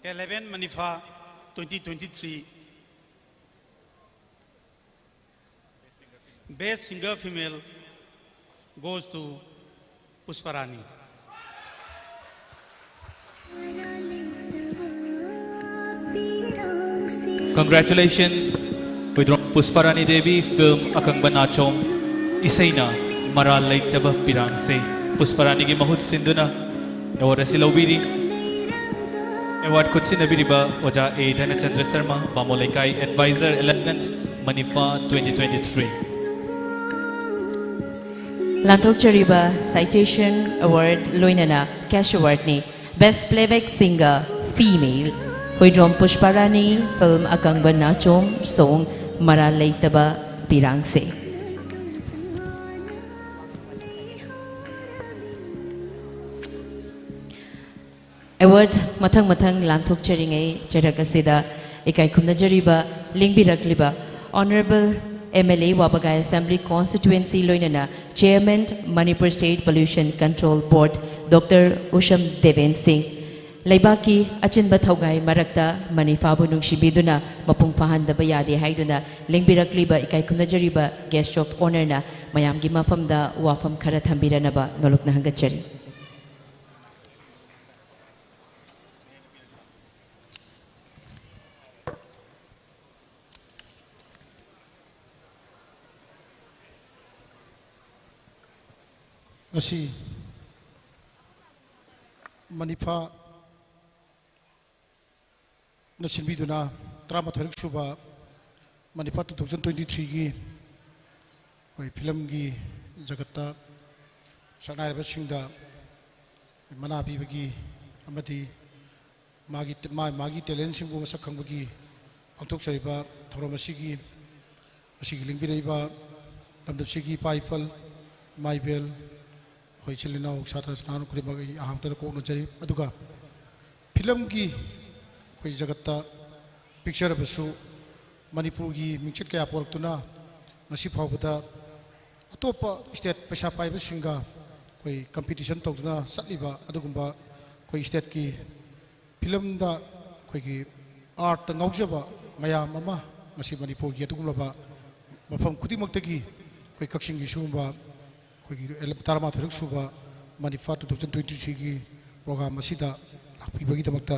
Eleven Manipha twenty twenty-three, Best Singer Female goes to Pushparani. Congratulations, Huidrom ꯄꯨꯁꯄꯥꯔꯥꯅꯤ Devi. Film ꯑꯀꯪꯕ ꯅꯥꯆꯣꯝ, ꯏꯁꯩꯅ ꯃꯔꯥꯜ ꯂꯩꯇꯕ ꯄꯤꯔꯥꯡꯁꯦ꯫ ꯄꯨꯁꯄꯥꯔꯥꯅꯤꯒꯤ ꯃꯍꯨꯠ ꯁꯤꯟꯗꯨꯅ award ꯑꯁꯤ ꯂꯧꯕꯤꯔꯤ꯫ Award ꯈꯨꯠꯁꯤꯟꯅꯕꯤꯔꯤꯕ ꯑꯣꯖꯥ ꯑꯦ ꯙꯅꯆꯟꯗ꯭ꯔ ꯁꯔꯃ, ꯕꯥꯃꯣꯟ ꯂꯩꯀꯥꯏ, Advisor, Eleventh Manipha twenty twenty-three꯫ ꯂꯥꯟꯊꯣꯛꯆꯔꯤꯕ citation award ꯂꯣꯏꯅꯅ cash awardꯅꯤ꯫ Best Playback Singer Female, Huidrom ꯄꯨꯁꯄꯥꯔꯥꯅꯤ, film ꯑꯀꯪꯕ ꯅꯥꯆꯣꯝ, song ꯃꯔꯥꯜ ꯂꯩꯇꯕ ꯄꯤꯔꯥꯡꯁꯦ꯫ Award ꯃꯊꯪ ꯃꯊꯪ ꯂꯥꯟꯊꯣꯛꯆꯔꯤꯉꯩ ꯆꯩꯔꯛ ꯑꯁꯤꯗ ꯏꯀꯥꯏ ꯈꯨꯝꯅꯖꯔꯤꯕ ꯂꯦꯡꯕꯤꯔꯛꯂꯤꯕ Honourable M L A ꯋꯥꯕꯒꯥꯏ Assembly Constituency ꯂꯣꯏꯅꯅ Chairman Manipur State Pollution Control Board Doctor ꯎꯁꯝ ꯗꯦꯕꯦꯟ ꯁꯤꯡ, ꯂꯩꯕꯥꯛꯀꯤ ꯑꯆꯤꯟꯕ ꯊꯧꯒꯥꯏ ꯃꯔꯛꯇ ꯃꯅꯤꯐꯥꯕꯨ ꯅꯨꯡꯁꯤꯕꯤꯗꯨꯅ ꯃꯄꯨꯡ ꯐꯥꯍꯟꯗꯕ ꯌꯥꯗꯦ ꯍꯥꯏꯗꯨꯅ ꯂꯦꯡꯕꯤꯔꯛꯂꯤꯕ ꯏꯀꯥꯏ ꯈꯨꯝꯅꯖꯔꯤꯕ Guest of Honourꯅ ꯃꯌꯥꯝꯒꯤ ꯃꯐꯝꯗ ꯋꯥꯐꯝ ꯈꯔ ꯊꯝꯕꯤꯔꯅꯕ ꯅꯣꯂꯨꯛꯅ ꯍꯪꯒꯠꯆꯔꯤ꯫ ꯉꯁꯤ ꯃꯅꯤꯐꯥꯅ ꯁꯤꯟꯕꯤꯗꯨꯅ ꯇꯔꯥꯃꯥꯊꯣꯏꯔꯛ ꯁꯨꯕ ꯃꯅꯤꯐꯥ two thousand twenty threeꯒꯤ ꯑꯩꯈꯣꯏ ꯐꯤꯂꯝꯒꯤ ꯖꯒꯠꯇ ꯁꯛꯅꯥꯏꯔꯕꯁꯤꯡꯗ ꯃꯅꯥ ꯄꯤꯕꯒꯤ ꯑꯃꯗꯤ ꯃꯥꯒꯤ, ꯃꯥ-, ꯃꯥꯒꯤ talentꯁꯤꯡꯕꯨ ꯃꯁꯛ ꯈꯪꯕꯒꯤ ꯄꯥꯡꯊꯣꯛꯆꯔꯤꯕ ꯊꯧꯔꯝ ꯑꯁꯤꯒꯤ, ꯑꯁꯤꯒꯤ ꯂꯦꯡꯕꯤꯔꯛꯏꯕ ꯂꯝꯗꯝꯁꯤꯒꯤ ꯏꯄꯥ ꯏꯄꯜ, ꯏꯃꯥ ꯏꯕꯦꯜ, ꯑꯩꯈꯣꯏ ꯏꯆꯤꯜ ꯏꯅꯥꯎ, ꯁꯥꯇ꯭ꯔ ꯁꯅꯥꯅꯨ ꯈꯨꯗꯤꯡꯃꯛ ꯑꯩ ꯑꯍꯥꯟꯕꯗ ꯀꯣꯛꯅꯖꯔꯤ꯫ ꯑꯗꯨꯒ ꯐꯤꯂꯝꯒꯤ ꯑꯩꯈꯣꯏ ꯖꯒꯠꯇ ꯄꯤꯛꯆꯔꯕꯁꯨ ꯃꯅꯤꯄꯨꯔꯒꯤ ꯃꯤꯡꯆꯠ ꯀꯌꯥ ꯄꯣꯔꯛꯇꯨꯅ ꯉꯁꯤ ꯐꯥꯎꯕꯗ ꯑꯇꯣꯞꯄ state ꯄꯩꯁꯥ ꯄꯥꯏꯕꯁꯤꯡꯒ ꯑꯩꯈꯣꯏ competition ꯇꯧꯗꯨꯅ ꯆꯠꯂꯤꯕ ꯑꯗꯨꯒꯨꯝꯕ ꯑꯩꯈꯣꯏ stateꯀꯤ ꯐꯤꯂꯝꯗ ꯑꯩꯈꯣꯏꯒꯤ artꯇ ꯉꯥꯎꯖꯕ ꯃꯌꯥꯝ ꯑꯃ ꯉꯁꯤ ꯃꯅꯤꯄꯨꯔꯒꯤ ꯑꯗꯨꯒꯨꯝꯂꯕ ꯃꯐꯝ ꯈꯨꯗꯤꯡꯃꯛꯇꯒꯤ ꯑꯩꯈꯣꯏ ꯀꯛꯆꯤꯡꯒꯤ ꯁꯤꯒꯨꯝꯕ ꯑꯩꯈꯣꯏꯒꯤ ꯑꯦꯂ-, ꯇꯔꯥꯃꯥꯊꯣꯏꯔꯛ ꯁꯨꯕ ꯃꯅꯤꯐꯥ two thousand twenty threeꯒꯤ program ꯑꯁꯤꯗ ꯂꯥꯛꯄꯤꯕꯒꯤꯗꯃꯛꯇ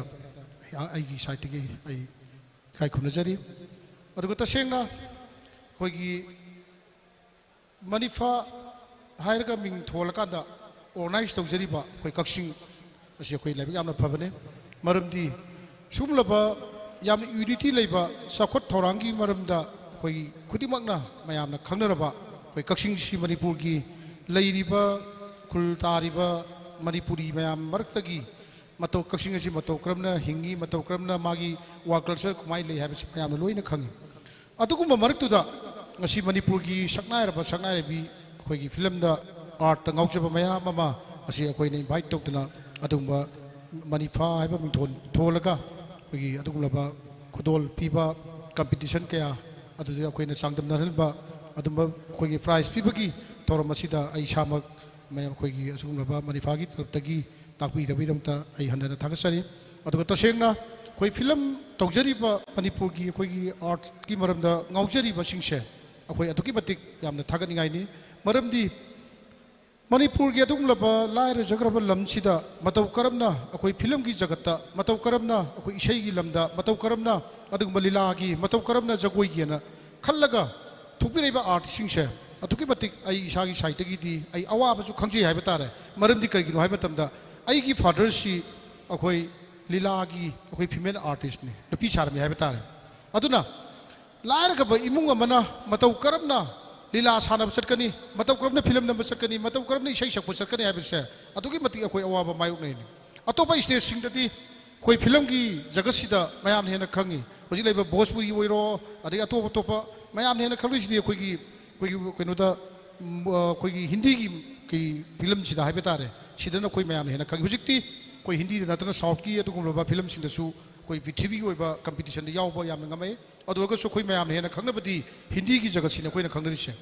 ꯑꯩ, ꯑꯩꯒꯤ sideꯇꯒꯤ ꯑꯩ ꯏꯀꯥꯏ ꯈꯨꯝꯅꯖꯔꯤ꯫ ꯑꯗꯨꯒ ꯇꯁꯦꯡꯅ ꯑꯩꯈꯣꯏꯒꯤ ꯃꯅꯤꯐꯥ ꯍꯥꯏꯔꯒ ꯃꯤꯡ ꯊꯣꯜꯂꯀꯥꯟꯗ organize ꯇꯧꯖꯔꯤꯕ ꯑꯩꯈꯣꯏ ꯀꯛꯆꯤꯡ ꯑꯁꯤ ꯑꯩꯈꯣꯏ ꯂꯥꯏꯕꯛ ꯌꯥꯝꯅ ꯐꯕꯅꯤ꯫ ꯃꯔꯝꯗꯤ ꯁꯤꯒꯨꯝꯂꯕ ꯌꯥꯝꯅ unity ꯂꯩꯕ ꯆꯥꯎꯈꯠ ꯊꯧꯔꯥꯡꯒꯤ ꯃꯔꯝꯗ ꯑꯩꯈꯣꯏ ꯈꯨꯗꯤꯡꯃꯛꯅ ꯃꯌꯥꯝꯅ ꯈꯪꯅꯔꯕ ꯑꯩꯈꯣꯏ ꯀꯛꯆꯤꯡꯁꯤ ꯃꯅꯤꯄꯨꯔꯒꯤ ꯂꯩꯔꯤꯕ ꯈꯨꯜ ꯇꯥꯔꯤꯕ ꯃꯅꯤꯄꯨꯔꯤ ꯃꯌꯥꯝ ꯃꯔꯛꯇꯒꯤ ꯃꯇꯧ, ꯀꯛꯆꯤꯡ ꯑꯁꯤ ꯃꯇꯧ ꯀꯔꯝꯅ ꯍꯤꯡꯉꯤ, ꯃꯇꯧ ꯀꯔꯝꯅ ꯃꯥꯒꯤ war culture ꯀꯃꯥꯏꯅ ꯂꯩ ꯍꯥꯏꯕꯁꯤ ꯃꯌꯥꯝꯅ ꯂꯣꯏꯅ ꯈꯪꯉꯤ꯫ ꯑꯗꯨꯒꯨꯝꯕ ꯃꯔꯛꯇꯨꯗ ꯉꯁꯤ ꯃꯅꯤꯄꯨꯔꯒꯤ ꯁꯛꯅꯥꯏꯔꯕ ꯁꯛꯅꯥꯏꯔꯕꯤ ꯑꯩꯈꯣꯏꯒꯤ ꯐꯤꯂꯝꯗ artꯇ ꯉꯥꯎꯖꯕ ꯃꯌꯥꯝ ꯑꯃ ꯑꯁꯤ ꯑꯩꯈꯣꯏꯅ invite ꯇꯧꯗꯨꯅ ꯑꯗꯨꯒꯨꯝꯕ ꯃꯅꯤꯐꯥ ꯍꯥꯏꯕ ꯃꯤꯡꯊꯣꯟ ꯊꯣꯜꯂꯒ ꯑꯩꯈꯣꯏꯒꯤ ꯑꯗꯨꯒꯨꯝꯂꯕ ꯈꯨꯗꯣꯜ ꯄꯤꯕ competition ꯀꯌꯥ ꯑꯗꯨꯗ ꯑꯩꯈꯣꯏꯅ ꯆꯥꯡꯗꯝꯅꯍꯟꯕ ꯑꯗꯨꯝꯕ ꯑꯩꯈꯣꯏꯒꯤ prize ꯄꯤꯕꯒꯤ ꯊꯧꯔꯝ ꯑꯁꯤꯗ ꯑꯩ ꯏꯁꯥꯃꯛ ꯃꯌꯥꯝ ꯑꯩꯈꯣꯏꯒꯤ ꯑꯁꯤꯒꯨꯝꯂꯕ ꯃꯅꯤꯐꯥꯒꯤ ꯇꯔꯞꯇꯒꯤ ꯇꯥꯛꯄꯤꯗꯕꯒꯤꯗꯃꯛꯇ ꯑꯩ ꯍꯟꯅ ꯍꯟꯅ ꯊꯥꯒꯠꯆꯔꯤ꯫ ꯑꯗꯨꯒ ꯇꯁꯦꯡꯅ ꯑꯩꯈꯣꯏ ꯐꯤꯂꯝ ꯇꯧꯖꯔꯤꯕ ꯃꯅꯤꯄꯨꯔꯒꯤ ꯑꯩꯈꯣꯏꯒꯤ artꯀꯤ ꯃꯔꯝꯗ ꯉꯥꯎꯖꯔꯤꯕꯁꯤꯡꯁꯦ ꯑꯩꯈꯣꯏ ꯑꯗꯨꯛꯀꯤ ꯃꯇꯤꯛ ꯌꯥꯝꯅ ꯊꯥꯒꯠꯅꯤꯡꯉꯥꯏꯅꯤ꯫ ꯃꯔꯝꯗꯤ ꯃꯅꯤꯄꯨꯔꯒꯤ ꯑꯗꯨꯒꯨꯝꯂꯕ ꯂꯥꯏꯔꯖꯈ꯭ꯔꯕ ꯂꯝꯁꯤꯗ ꯃꯇꯧ ꯀꯔꯝꯅ ꯑꯩꯈꯣꯏ ꯐꯤꯂꯝꯒꯤ ꯖꯒꯠꯇ, ꯃꯇꯧ ꯀꯔꯝꯅ ꯑꯩꯈꯣꯏ ꯏꯁꯩꯒꯤ ꯂꯝꯗ, ꯃꯇꯧ ꯀꯔꯝꯅ ꯑꯗꯨꯒꯨꯝꯕ ꯂꯤꯂꯥꯒꯤ, ꯃꯇꯧ ꯀꯔꯝꯅ ꯖꯒꯣꯏꯒꯤꯅ ꯈꯜꯂꯒ ꯊꯣꯛꯄꯤꯔꯛꯏꯕ artꯁꯤꯡꯁꯦ ꯑꯗꯨꯛꯀꯤ ꯃꯇꯤꯛ ꯑꯩ ꯏꯁꯥꯒꯤ sideꯇꯒꯤꯗꯤ ꯑꯩ ꯑꯋꯥꯕꯁꯨ ꯈꯪꯖꯩ ꯍꯥꯏꯕ ꯇꯥꯔꯦ꯫ ꯃꯔꯝꯗꯤ ꯀꯔꯤꯒꯤꯅꯣ ꯍꯥꯏꯕ ꯃꯇꯝꯗ ꯑꯩꯒꯤ ꯐꯥꯗꯔꯁꯤ ꯑꯩꯈꯣꯏ ꯂꯤꯂꯥꯒꯤ ꯑꯩꯈꯣꯏ ꯐꯤꯃꯦꯜ ꯑꯥꯔꯇꯤꯁꯅꯤ, ꯅꯨꯄꯤ ꯁꯥꯔꯝꯃꯤ ꯍꯥꯏꯕ ꯇꯥꯔꯦ꯫ ꯑꯗꯨꯅ ꯂꯥꯏꯔꯈ꯭ꯔꯕ ꯏꯃꯨꯡ ꯑꯃꯅ ꯃꯇꯧ ꯀꯔꯝꯅ ꯂꯤꯂꯥ ꯁꯥꯟꯅꯕ ꯆꯠꯀꯅꯤ, ꯃꯇꯧ ꯀꯔꯝꯅ ꯐꯤꯂꯝ ꯅꯝꯕ ꯆꯠꯀꯅꯤ, ꯃꯇꯧ ꯀꯔꯝꯅ ꯏꯁꯩ ꯁꯛꯄ ꯆꯠꯀꯅꯤ ꯍꯥꯏꯕꯁꯦ ꯑꯗꯨꯛꯀꯤ ꯃꯇꯤꯛ ꯑꯩꯈꯣꯏ ꯑꯋꯥꯕ ꯃꯥꯌꯣꯛꯅꯩꯅꯤ꯫ ꯑꯇꯣꯞꯄ ꯁ꯭ꯇꯦꯠꯁꯤꯡꯗꯗꯤ ꯑꯩꯈꯣꯏ ꯐꯤꯂꯝꯒꯤ ꯖꯒꯠꯁꯤꯗ ꯃꯌꯥꯝꯅ ꯍꯦꯟꯅ ꯈꯪꯉꯤ꯫ ꯍꯧꯖꯤꯛ ꯂꯩꯕ ꯚꯣꯖꯄꯨꯔꯤ ꯑꯣꯏꯔꯣ, ꯑꯗꯒꯤ ꯑꯇꯣꯞ ꯑꯇꯣꯞꯄ ꯃꯌꯥꯝꯅ ꯍꯦꯟꯅ ꯈꯪꯅꯔꯤꯁꯤꯗꯤ ꯑꯩꯈꯣꯏꯒꯤ, ꯑꯩꯈꯣꯏꯒꯤ ꯀꯩꯅꯣꯗ, ꯎꯝ, ꯑ, ꯑꯩꯈꯣꯏꯒꯤ ꯍꯤꯟꯗꯤꯒꯤ ꯀꯩ ꯐꯤꯂꯝꯁꯤꯗ ꯍꯥꯏꯕ ꯇꯥꯔꯦ, ꯁꯤꯗꯅ ꯑꯩꯈꯣꯏ ꯃꯌꯥꯝꯅ ꯍꯦꯟꯅ ꯈꯪꯉꯤ꯫ ꯍꯧꯖꯤꯛꯇꯤ ꯑꯩꯈꯣꯏ ꯍꯤꯟꯗꯤꯗ ꯅꯠꯇꯅ ꯁꯥꯎꯠꯀꯤ ꯑꯗꯨꯒꯨꯝꯂꯕ ꯐꯤꯂꯝꯁꯤꯡꯗꯁꯨ ꯑꯩꯈꯣꯏ ꯄ꯭ꯔꯤꯊꯤꯕꯤꯒꯤ ꯑꯣꯏꯕ ꯀꯝꯄꯤꯇꯤꯁꯟꯗ ꯌꯥꯎꯕ ꯌꯥꯝꯅ ꯉꯝꯃꯛꯑꯦ꯫ ꯑꯗꯨ ꯑꯣꯏꯔꯒꯁꯨ ꯑꯩꯈꯣꯏ ꯃꯌꯥꯝꯅ ꯍꯦꯟꯅ ꯈꯪꯅꯕꯗꯤ ꯍꯤꯟꯗꯤꯒꯤ ꯖꯒꯠꯁꯤꯅꯤ ꯑꯩꯈꯣꯏꯅ ꯈꯪꯅꯔꯤꯁꯦ꯫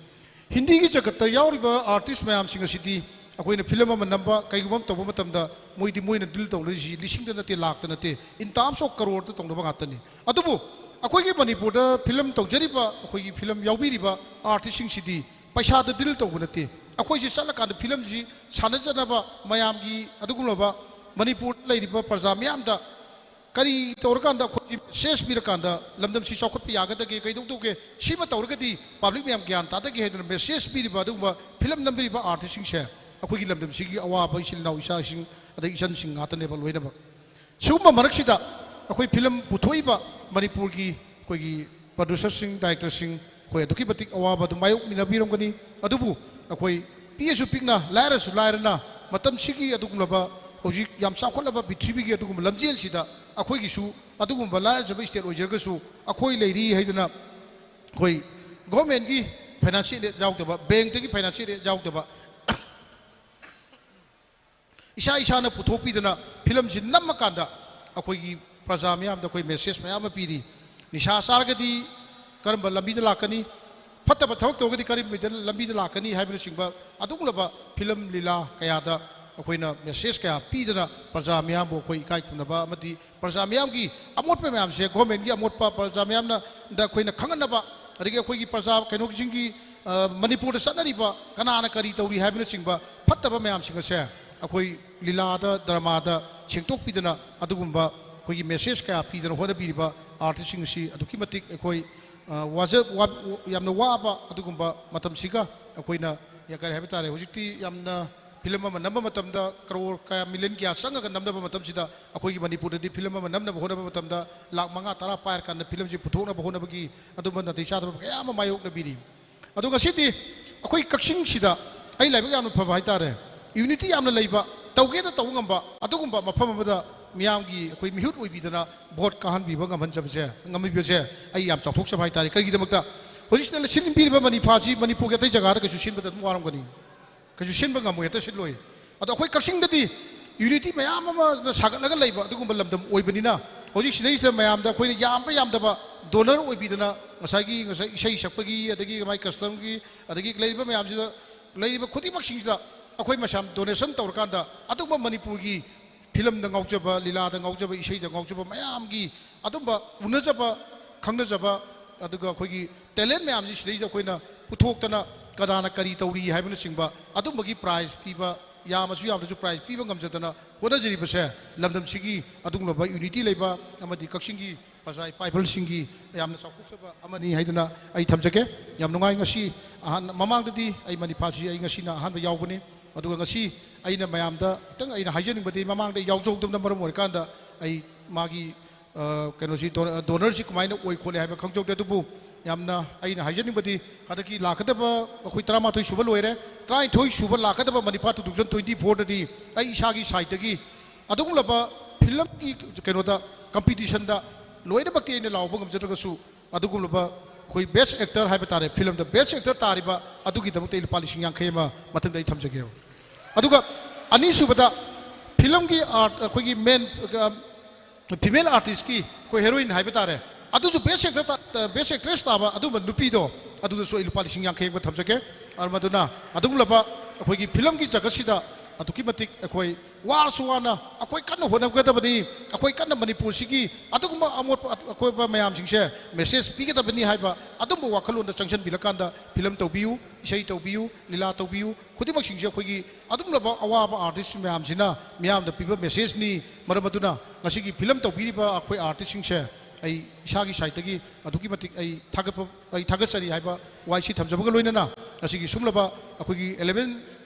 ꯍꯤꯟꯗꯤꯒꯤ ꯖꯒꯠꯇ ꯌꯥꯎꯔꯤꯕ ꯑꯥꯔꯇꯤꯁ ꯃꯌꯥꯝꯁꯤꯡ ꯑꯁꯤꯗꯤ ꯑꯩꯈꯣꯏꯅ ꯐꯤꯂꯝ ꯑꯃ ꯅꯝꯕ, ꯀꯩꯒꯨꯝꯕ ꯑꯃ ꯇꯧꯕ ꯃꯇꯝꯗ ꯃꯣꯏꯗꯤ ꯃꯣꯏꯅ ꯗꯤꯜ ꯇꯧꯅꯔꯤꯁꯤ ꯂꯤꯁꯤꯡꯗ ꯅꯠꯇꯦ, ꯂꯥꯛꯇ ꯅꯠꯇꯦ, in terms of ꯀꯔꯣꯔꯗ ꯇꯧꯅꯕ ꯉꯥꯛꯇꯅꯤ꯫ ꯑꯗꯨꯕꯨ ꯑꯩꯈꯣꯏꯒꯤ ꯃꯅꯤꯄꯨꯔꯗ ꯐꯤꯂꯝ ꯇꯧꯖꯔꯤꯕ, ꯑꯩꯈꯣꯏꯒꯤ ꯐꯤꯂꯝ ꯌꯥꯎꯕꯤꯔꯤꯕ ꯑꯥꯔꯇꯤꯁꯁꯤꯡꯁꯤꯗꯤ ꯄꯩꯁꯥꯗ ꯗꯤꯜ ꯇꯧꯕ ꯅꯠꯇꯦ꯫ ꯑꯩꯈꯣꯏꯁꯤ ꯆꯠꯂꯀꯥꯟꯗ ꯐꯤꯂꯝꯁꯤ ꯁꯥꯟꯅꯖꯅꯕ ꯃꯌꯥꯝꯒꯤ ꯑꯗꯨꯒꯨꯝꯂꯕ ꯃꯅꯤꯄꯨꯔꯗ ꯂꯩꯔꯤꯕ ꯄ꯭ꯔꯖꯥ ꯃꯤꯌꯥꯝꯗ ꯀꯔꯤ ꯇꯧꯔꯀꯥꯟꯗ ꯑꯩꯈꯣꯏꯒꯤ ꯃꯦꯁꯦꯖ ꯄꯤꯔꯀꯥꯟꯗ ꯂꯝꯗꯝꯁꯤ ꯆꯥꯎꯈꯠꯄ ꯌꯥꯒꯗꯒꯦ, ꯀꯩꯗꯧꯗꯧꯒꯦ, ꯁꯤꯃ ꯇꯧꯔꯒꯗꯤ ꯄꯕ꯭ꯂꯤꯛ ꯃꯌꯥꯝ ꯒ꯭ꯌꯥꯟ ꯇꯥꯗꯒꯦ ꯍꯥꯏꯗꯅ ꯃꯦꯁꯦꯖ ꯄꯤꯔꯤꯕ ꯑꯗꯨꯒꯨꯝꯕ ꯐꯤꯂꯝ ꯅꯝꯕꯤꯔꯤꯕ ꯑꯥꯔꯇꯤꯁꯁꯤꯡꯁꯦ ꯑꯩꯈꯣꯏꯒꯤ ꯂꯝꯗꯝꯁꯤꯒꯤ ꯑꯋꯥꯕ ꯏꯆꯤꯜ ꯏꯅꯥꯎ ꯏꯆꯥꯁꯤꯡ ꯑꯗꯩ ꯏꯆꯟꯁꯤꯡ ꯉꯥꯛꯇꯅꯦꯕ ꯂꯣꯏꯅꯃꯛ꯫ ꯁꯤꯒꯨꯝꯕ ꯃꯔꯛꯁꯤꯗ ꯑꯩꯈꯣꯏ ꯐꯤꯂꯝ ꯄꯨꯊꯣꯛꯏꯕ ꯃꯅꯤꯄꯨꯔꯒꯤ ꯑꯩꯈꯣꯏꯒꯤ ꯄ꯭ꯔꯣꯗ꯭ꯌꯨꯁꯔꯁꯤꯡ, ꯗꯥꯏꯔꯦꯛꯇꯔꯁꯤꯡ, ꯑꯩꯈꯣꯏ ꯑꯗꯨꯛꯀꯤ ꯃꯇꯤꯛ ꯑꯋꯥꯕ ꯑꯗꯨ ꯃꯥꯌꯣꯛꯃꯤꯟꯅꯕꯤꯔꯝꯒꯅꯤ꯫ ꯑꯗꯨꯕꯨ ꯑꯩꯈꯣꯏ ꯄꯤꯛꯑꯁꯨ ꯄꯤꯛꯅ, ꯂꯥꯏꯔꯁꯨ ꯂꯥꯏꯔꯅ, ꯃꯇꯝꯁꯤꯒꯤ ꯑꯗꯨꯒꯨꯝꯂꯕ ꯍꯧꯖꯤꯛ ꯌꯥꯝ ꯆꯥꯎꯈꯠꯂꯕ ꯄ꯭ꯔꯤꯊꯤꯕꯤꯒꯤ ꯑꯗꯨꯒꯨꯝꯕ ꯂꯝꯖꯦꯜꯁꯤꯗ ꯑꯩꯈꯣꯏꯒꯤꯁꯨ ꯑꯗꯨꯒꯨꯝꯕ ꯂꯥꯏꯔꯖꯕ ꯁ꯭ꯇꯦꯠ ꯑꯣꯏꯖꯔꯒꯁꯨ ꯑꯩꯈꯣꯏ ꯂꯩꯔꯤ ꯍꯥꯏꯗꯅ ꯑꯩꯈꯣꯏ ꯒꯣꯔꯃꯦꯟꯒꯤ ꯐꯥꯏꯅꯥꯟꯁꯤꯌꯦꯜ ꯑꯦꯗ ꯌꯥꯎꯗꯕ, ꯕꯦꯡꯛꯇꯒꯤ ꯐꯥꯏꯅꯥꯟꯁꯤꯌꯦꯜ ꯑꯦꯗ ꯌꯥꯎꯗꯕ, ꯏꯁꯥ ꯏꯁꯥꯅ ꯄꯨꯊꯣꯛꯄꯤꯗꯅ ꯐꯤꯂꯝꯁꯤ ꯅꯝꯃꯀꯥꯟꯗ ꯑꯩꯈꯣꯏꯒꯤ ꯄ꯭ꯔꯖꯥ ꯃꯌꯥꯝꯗ ꯑꯩꯈꯣꯏ ꯃꯦꯁꯦꯖ ꯃꯌꯥꯝ ꯑꯃ ꯄꯤꯔꯤ꯫ ꯅꯤꯁꯥ ꯆꯥꯔꯒꯗꯤ ꯀꯔꯝꯕ ꯂꯝꯕꯤꯗ ꯂꯥꯛꯀꯅꯤ, ꯐꯠꯇꯕ ꯊꯕꯛ ꯇꯧꯔꯒꯗꯤ ꯀꯔꯝꯕ ꯂꯝꯕꯤꯗ ꯂꯥꯛꯀꯅꯤ ꯍꯥꯏꯕꯅꯆꯤꯡꯕ ꯑꯗꯨꯒꯨꯝꯂꯕ ꯐꯤꯂꯝ ꯂꯤꯂꯥ ꯀꯌꯥꯗ ꯑꯩꯈꯣꯏꯅ ꯃꯦꯁꯦꯖ ꯀꯌꯥ ꯄꯤꯗꯅ ꯄ꯭ꯔꯖꯥ ꯃꯌꯥꯝꯕꯨ ꯑꯩꯈꯣꯏ ꯏꯀꯥꯏ ꯈꯨꯝꯅꯕ ꯑꯃꯗꯤ ꯄ꯭ꯔꯖꯥ ꯃꯤꯌꯥꯝꯒꯤ ꯑꯃꯣꯠꯄ ꯃꯌꯥꯝꯁꯦ ꯒꯣꯔꯃꯦꯟꯒꯤ ꯑꯃꯣꯠꯄ ꯄ꯭ꯔꯖꯥ ꯃꯤꯌꯥꯝꯅ ꯗ ꯑꯩꯈꯣꯏꯅ ꯈꯪꯍꯟꯅꯕ, ꯑꯗꯒꯤ ꯑꯩꯈꯣꯏꯒꯤ ꯄ꯭ꯔꯖꯥ ꯀꯩꯅꯣꯁꯤꯡꯒꯤ, ꯑ, ꯃꯅꯤꯄꯨꯔꯗ ꯆꯠꯅꯔꯤꯕ ꯀꯅꯥꯅ ꯀꯔꯤ ꯇꯧꯔꯤ ꯍꯥꯏꯕꯅꯆꯤꯡꯕ ꯐꯠꯇꯕ ꯃꯌꯥꯝꯁꯤꯡ ꯑꯁꯦ ꯑꯩꯈꯣꯏ ꯂꯤꯂꯥꯗ, ꯗ꯭ꯔꯃꯥꯗ ꯁꯦꯡꯗꯣꯛꯄꯤꯗꯅ ꯑꯗꯨꯒꯨꯝꯕ ꯑꯩꯈꯣꯏꯒꯤ ꯃꯦꯁꯦꯖ ꯀꯌꯥ ꯄꯤꯗꯅ ꯍꯣꯠꯅꯕꯤꯔꯤꯕ ꯑꯥꯔꯇꯤꯁꯁꯤꯡ ꯑꯁꯤ ꯑꯗꯨꯛꯀꯤ ꯃꯇꯤꯛ ꯑꯩꯈꯣꯏ, ꯑ, ꯋꯥꯖ-, ꯋꯥ-, ꯌꯥꯝꯅ ꯋꯥꯕ ꯑꯗꯨꯒꯨꯝꯕ ꯃꯇꯝꯁꯤꯒ ꯑꯩꯈꯣꯏꯅ ꯀꯔꯤ ꯍꯥꯏꯕ ꯇꯥꯔꯦ, ꯍꯧꯖꯤꯛꯇꯤ ꯌꯥꯝꯅ ꯐꯤꯂꯝ ꯑꯃ ꯅꯝꯕ ꯃꯇꯝꯗ ꯀꯔꯣꯔ ꯀꯌꯥ, ꯃꯤꯂꯤꯌꯟ ꯀꯌꯥ ꯆꯪꯉꯒ ꯅꯝꯅꯕ ꯃꯇꯝꯁꯤꯗ, ꯑꯩꯈꯣꯏꯒꯤ ꯃꯅꯤꯄꯨꯔꯗꯗꯤ ꯐꯤꯂꯝ ꯑꯃ ꯅꯝꯅꯕ ꯍꯣꯠꯅꯕ ꯃꯇꯝꯗ ꯂꯥꯈ ꯃꯉꯥ ꯇꯔꯥ ꯄꯥꯏꯔꯀꯥꯟꯗ ꯐꯤꯂꯝꯁꯤ ꯄꯨꯊꯣꯛꯅꯕ ꯍꯣꯠꯅꯕꯒꯤ ꯑꯗꯨꯝꯕ ꯅꯥꯇꯩ ꯆꯥꯗꯕ ꯀꯌꯥ ꯑꯃ ꯃꯥꯌꯣꯛꯅꯕꯤꯔꯤ꯫ ꯑꯗꯣ ꯉꯁꯤꯗꯤ ꯑꯩꯈꯣꯏ ꯀꯛꯆꯤꯡꯁꯤꯗ ꯑꯩ ꯂꯥꯏꯕꯛ ꯌꯥꯝꯅ ꯐꯕ ꯍꯥꯏꯇꯥꯔꯦ, ꯌꯨꯅꯤꯇꯤ ꯌꯥꯝꯅ ꯂꯩꯕ, ꯇꯧꯒꯦꯗ ꯇꯧꯕ ꯉꯝꯕ ꯑꯗꯨꯒꯨꯝꯕ ꯃꯐꯝ ꯑꯃꯗ ꯃꯤꯌꯥꯝꯒꯤ ꯑꯩꯈꯣꯏ ꯃꯤꯍꯨꯠ ꯑꯣꯏꯕꯤꯗꯅ ꯚꯣꯠ ꯀꯥꯍꯟꯕꯤꯕ ꯉꯝꯍꯟꯖꯕꯁꯦ, ꯉꯝꯕꯤꯕꯁꯦ ꯑꯩ ꯌꯥꯝ ꯆꯥꯎꯊꯣꯛꯆꯕ ꯍꯥꯏꯇꯥꯔꯦ꯫ ꯀꯔꯤꯒꯤꯗꯃꯛꯇ? ꯍꯧꯖꯤꯛꯁꯤꯗ ꯁꯤꯟꯕꯤꯔꯤꯕ ꯃꯅꯤꯐꯥꯁꯤ ꯃꯅꯤꯄꯨꯔꯒꯤ ꯑꯇꯩ ꯖꯒꯥꯗ ꯀꯩꯁꯨ ꯁꯤꯟꯕꯗ ꯑꯗꯨꯝ ꯋꯥꯔꯝꯒꯅꯤ, ꯀꯩꯁꯨ ꯁꯤꯟꯕ ꯉꯝꯃꯣꯏ, ꯍꯦꯛꯇ ꯁꯤꯜꯂꯣꯏ꯫ ꯑꯗꯣ ꯑꯩꯈꯣꯏ ꯀꯛꯆꯤꯡꯗꯗꯤ ꯌꯨꯅꯤꯇꯤ ꯃꯌꯥꯝ ꯑꯃ ꯁꯥꯒꯠꯂꯒ ꯂꯩꯕ ꯑꯗꯨꯒꯨꯝꯕ ꯂꯝꯗꯝ ꯑꯣꯏꯕꯅꯤꯅ, ꯍꯧꯖꯤꯛ ꯁꯤꯗꯩꯁꯤꯗ ꯃꯌꯥꯝꯗ ꯑꯩꯈꯣꯏꯅ ꯌꯥꯝꯕ ꯌꯥꯝꯗꯕ ꯗꯣꯅꯔ ꯑꯣꯏꯕꯤꯗꯅ, ꯉꯁꯥꯏꯒꯤ, ꯉꯁꯥꯏ ꯏꯁꯩ ꯁꯛꯄꯒꯤ, ꯑꯗꯒꯤ ꯃꯥꯏ ꯀꯁꯇꯝꯒꯤ, ꯑꯗꯒꯤ ꯂꯩꯔꯤꯕ ꯃꯌꯥꯝꯁꯤꯗ, ꯂꯩꯔꯤꯕ ꯈꯨꯗꯤꯡꯃꯛꯁꯤꯡꯁꯤꯗ ꯑꯩꯈꯣꯏ ꯃꯁꯥ ꯗꯣꯅꯦꯁꯟ ꯇꯧꯔꯀꯥꯟꯗ ꯑꯗꯨꯒꯨꯝꯕ ꯃꯅꯤꯄꯨꯔꯒꯤ ꯐꯤꯂꯝꯗ ꯉꯥꯎꯖꯕ, ꯂꯤꯂꯥꯗ ꯉꯥꯎꯖꯕ, ꯏꯁꯩꯗ ꯉꯥꯎꯖꯕ ꯃꯌꯥꯝꯒꯤ ꯑꯗꯨꯝꯕ ꯎꯅꯖꯕ, ꯈꯪꯅꯖꯕ, ꯑꯗꯨꯒ ꯑꯩꯈꯣꯏꯒꯤ ꯇꯦꯂꯦꯟ ꯃꯌꯥꯝꯁꯤ ꯁꯤꯗꯩꯁꯤꯗ ꯑꯩꯈꯣꯏꯅ ꯄꯨꯊꯣꯛꯇꯅ ꯀꯅꯥꯅ ꯀꯔꯤ ꯇꯧꯔꯤ ꯍꯥꯏꯕꯅꯆꯤꯡꯕ ꯑꯗꯨꯝꯕꯒꯤ ꯄ꯭ꯔꯥꯏꯖ ꯄꯤꯕ, ꯌꯥꯝꯃꯁꯨ ꯌꯥꯝꯗ꯭ꯔꯁꯨ ꯄ꯭ꯔꯥꯏꯖ ꯄꯤꯕ ꯉꯝꯖꯗꯅ ꯍꯣꯠꯅꯖꯔꯤꯕꯁꯦ ꯂꯝꯗꯝꯁꯤꯒꯤ ꯑꯗꯨꯒꯨꯝꯂꯕ ꯌꯨꯅꯤꯇꯤ ꯂꯩꯕ ꯑꯃꯗꯤ ꯀꯛꯆꯤꯡꯒꯤ ꯄ꯭ꯔꯖꯥ ꯏꯄꯥ ꯏꯄꯨꯁꯤꯡꯒꯤ ꯌꯥꯝꯅ ꯆꯥꯎꯊꯣꯛꯆꯕ ꯑꯃꯅꯤ ꯍꯥꯏꯗꯨꯅ ꯑꯩ ꯊꯝꯖꯒꯦ꯫ ꯌꯥꯝ ꯅꯨꯡꯉꯥꯏ꯫ ꯉꯁꯤ ꯑꯍꯥꯟ-, ꯃꯃꯥꯡꯗꯗꯤ ꯑꯩ ꯃꯅꯤꯐꯥꯁꯤ ꯑꯩ ꯉꯁꯤꯅ ꯑꯍꯥꯟꯕ ꯌꯥꯎꯕꯅꯤ꯫ ꯑꯗꯨꯒ ꯉꯁꯤ ꯑꯩꯅ ꯃꯌꯥꯝꯗ ꯈꯤꯇꯪ ꯑꯩꯅ ꯍꯥꯏꯖꯅꯤꯡꯕꯗꯤ, ꯃꯃꯥꯡꯗ ꯑꯩ ꯌꯥꯎꯖꯍꯧꯗꯕꯅ ꯃꯔꯝ ꯑꯣꯏꯔꯀꯥꯟꯗ ꯑꯩ ꯃꯥꯒꯤ, ꯑ, ꯀꯩꯅꯣꯁꯤ ꯗꯣ-, ꯗꯣꯅꯔꯁꯤ ꯀꯃꯥꯏꯅ ꯑꯣꯏ ꯈꯣꯠꯂꯤ ꯍꯥꯏꯕ ꯈꯪꯖꯍꯧꯗꯦ꯫ ꯑꯗꯨꯕꯨ ꯌꯥꯝꯅ ꯑꯩꯅ ꯍꯥꯏꯖꯅꯤꯡꯕꯗꯤ, ꯍꯟꯗꯛꯀꯤ ꯂꯥꯛꯀꯗꯕ ꯑꯩꯈꯣꯏ ꯇꯔꯥꯃꯥꯊꯣꯏ ꯁꯨꯕ ꯂꯣꯏꯔꯦ, ꯇꯔꯥꯅꯤꯊꯣꯏ ꯁꯨꯕ ꯂꯥꯛꯀꯗꯕ ꯃꯅꯤꯐꯥ two thousand twenty fourꯗꯗꯤ ꯑꯩ ꯏꯁꯥꯒꯤ ꯁꯥꯏꯠꯇꯒꯤ ꯑꯗꯨꯒꯨꯝꯂꯕ ꯐꯤꯂꯝꯒꯤ ꯀꯩꯅꯣꯗ, ꯀꯝꯄꯤꯇꯤꯁꯟꯗ ꯂꯣꯏꯅꯃꯛꯇꯤ ꯑꯩꯅ ꯂꯥꯎꯕ ꯉꯝꯖꯗ꯭ꯔꯒꯁꯨ, ꯑꯗꯨꯒꯨꯝꯂꯕ ꯑꯩꯈꯣꯏ ꯕꯦꯁ ꯑꯦꯛꯇꯔ ꯍꯥꯏꯕ ꯇꯥꯔꯦ, ꯐꯤꯂꯝꯗ ꯕꯦꯁ ꯑꯦꯛꯇꯔ ꯇꯥꯔꯤꯕ ꯑꯗꯨꯒꯤꯗꯃꯛꯇ ꯑꯩ ꯂꯨꯄꯥ ꯂꯤꯁꯤꯡ ꯌꯥꯡꯈꯩ ꯑꯃ ꯃꯊꯪꯗ ꯑꯩ ꯊꯝꯖꯒꯦꯕ꯫ ꯑꯗꯨꯒ ꯑꯅꯤꯁꯨꯕꯗ ꯐꯤꯂꯝꯒꯤ ꯑꯥꯔꯠ, ꯑꯩꯈꯣꯏꯒꯤ ꯃꯦꯟ, ꯑ, ꯐꯤꯃꯦꯜ ꯑꯥꯔꯇꯤꯁꯀꯤ ꯑꯩꯈꯣꯏ ꯍꯦꯔꯣꯏꯟ ꯍꯥꯏꯕ ꯇꯥꯔꯦ, ꯑꯗꯨꯁꯨ ꯕꯦꯁ ꯑꯦꯛꯇꯔ ꯇꯥ-, ꯕꯦꯁ ꯑꯦꯛꯇ꯭ꯔꯦꯁ ꯇꯥꯕ ꯑꯗꯨꯒꯨꯝꯕ ꯅꯨꯄꯤꯗꯣ, ꯑꯗꯨꯗꯁꯨ ꯑꯩ ꯂꯨꯄꯥ ꯂꯤꯁꯤꯡ ꯌꯥꯡꯈꯩ ꯑꯃ ꯊꯝꯖꯒꯦ꯫ ꯃꯔꯝ ꯑꯗꯨꯅ ꯑꯗꯨꯒꯨꯝꯂꯕ ꯑꯩꯈꯣꯏꯒꯤ ꯐꯤꯂꯝꯒꯤ ꯖꯒꯠꯁꯤꯗ ꯑꯗꯨꯛꯀꯤ ꯃꯇꯤꯛ ꯑꯩꯈꯣꯏ ꯋꯥꯔꯁꯨ ꯋꯥꯅ ꯑꯩꯈꯣꯏ ꯀꯟꯅ ꯍꯣꯠꯅꯒꯗꯕꯅꯤ, ꯑꯩꯈꯣꯏ ꯀꯟꯅ ꯃꯅꯤꯄꯨꯔꯁꯤꯒꯤ ꯑꯗꯨꯒꯨꯝꯕ ꯑꯃꯣꯠꯄ ꯑꯀꯣꯏꯕ ꯃꯌꯥꯝꯁꯤꯡꯁꯦ ꯃꯦꯁꯦꯖ ꯄꯤꯒꯗꯕꯅꯤ ꯍꯥꯏꯕ ꯑꯗꯨꯝꯕ ꯋꯥꯈꯜꯂꯣꯟꯗ ꯆꯪꯁꯤꯟꯕꯤꯔꯀꯥꯟꯗ ꯐꯤꯂꯝ ꯇꯧꯕꯤꯌꯨ, ꯏꯁꯩ ꯇꯧꯕꯤꯌꯨ, ꯂꯤꯂꯥ ꯇꯧꯕꯤꯌꯨ, ꯈꯨꯗꯤꯡꯃꯛꯁꯤꯡꯁꯦ ꯑꯩꯈꯣꯏꯒꯤ ꯑꯗꯨꯒꯨꯝꯂꯕ ꯑꯋꯥꯕ ꯑꯥꯔꯇꯤꯁ ꯃꯌꯥꯝꯁꯤꯅ ꯃꯤꯌꯥꯝꯗ ꯄꯤꯕ ꯃꯦꯁꯦꯖꯅꯤ꯫ ꯃꯔꯝ ꯑꯗꯨꯅ ꯉꯁꯤꯒꯤ ꯐꯤꯂꯝ ꯇꯧꯕꯤꯔꯤꯕ ꯑꯩꯈꯣꯏ ꯑꯥꯔꯇꯤꯁꯁꯤꯡꯁꯦ ꯑꯩ ꯏꯁꯥꯒꯤ ꯁꯥꯏꯠꯇꯒꯤ ꯑꯗꯨꯛꯀꯤ ꯃꯇꯤꯛ ꯑꯩ ꯊꯥꯒꯠꯄ, ꯑꯩ ꯊꯥꯒꯠꯆꯔꯤ ꯍꯥꯏꯕ ꯋꯥꯍꯩꯁꯤ ꯊꯝꯖꯕꯒ ꯂꯣꯏꯅꯅ, ꯉꯁꯤꯒꯤ ꯁꯨꯝꯂꯕ ꯑꯩꯈꯣꯏꯒꯤ eleven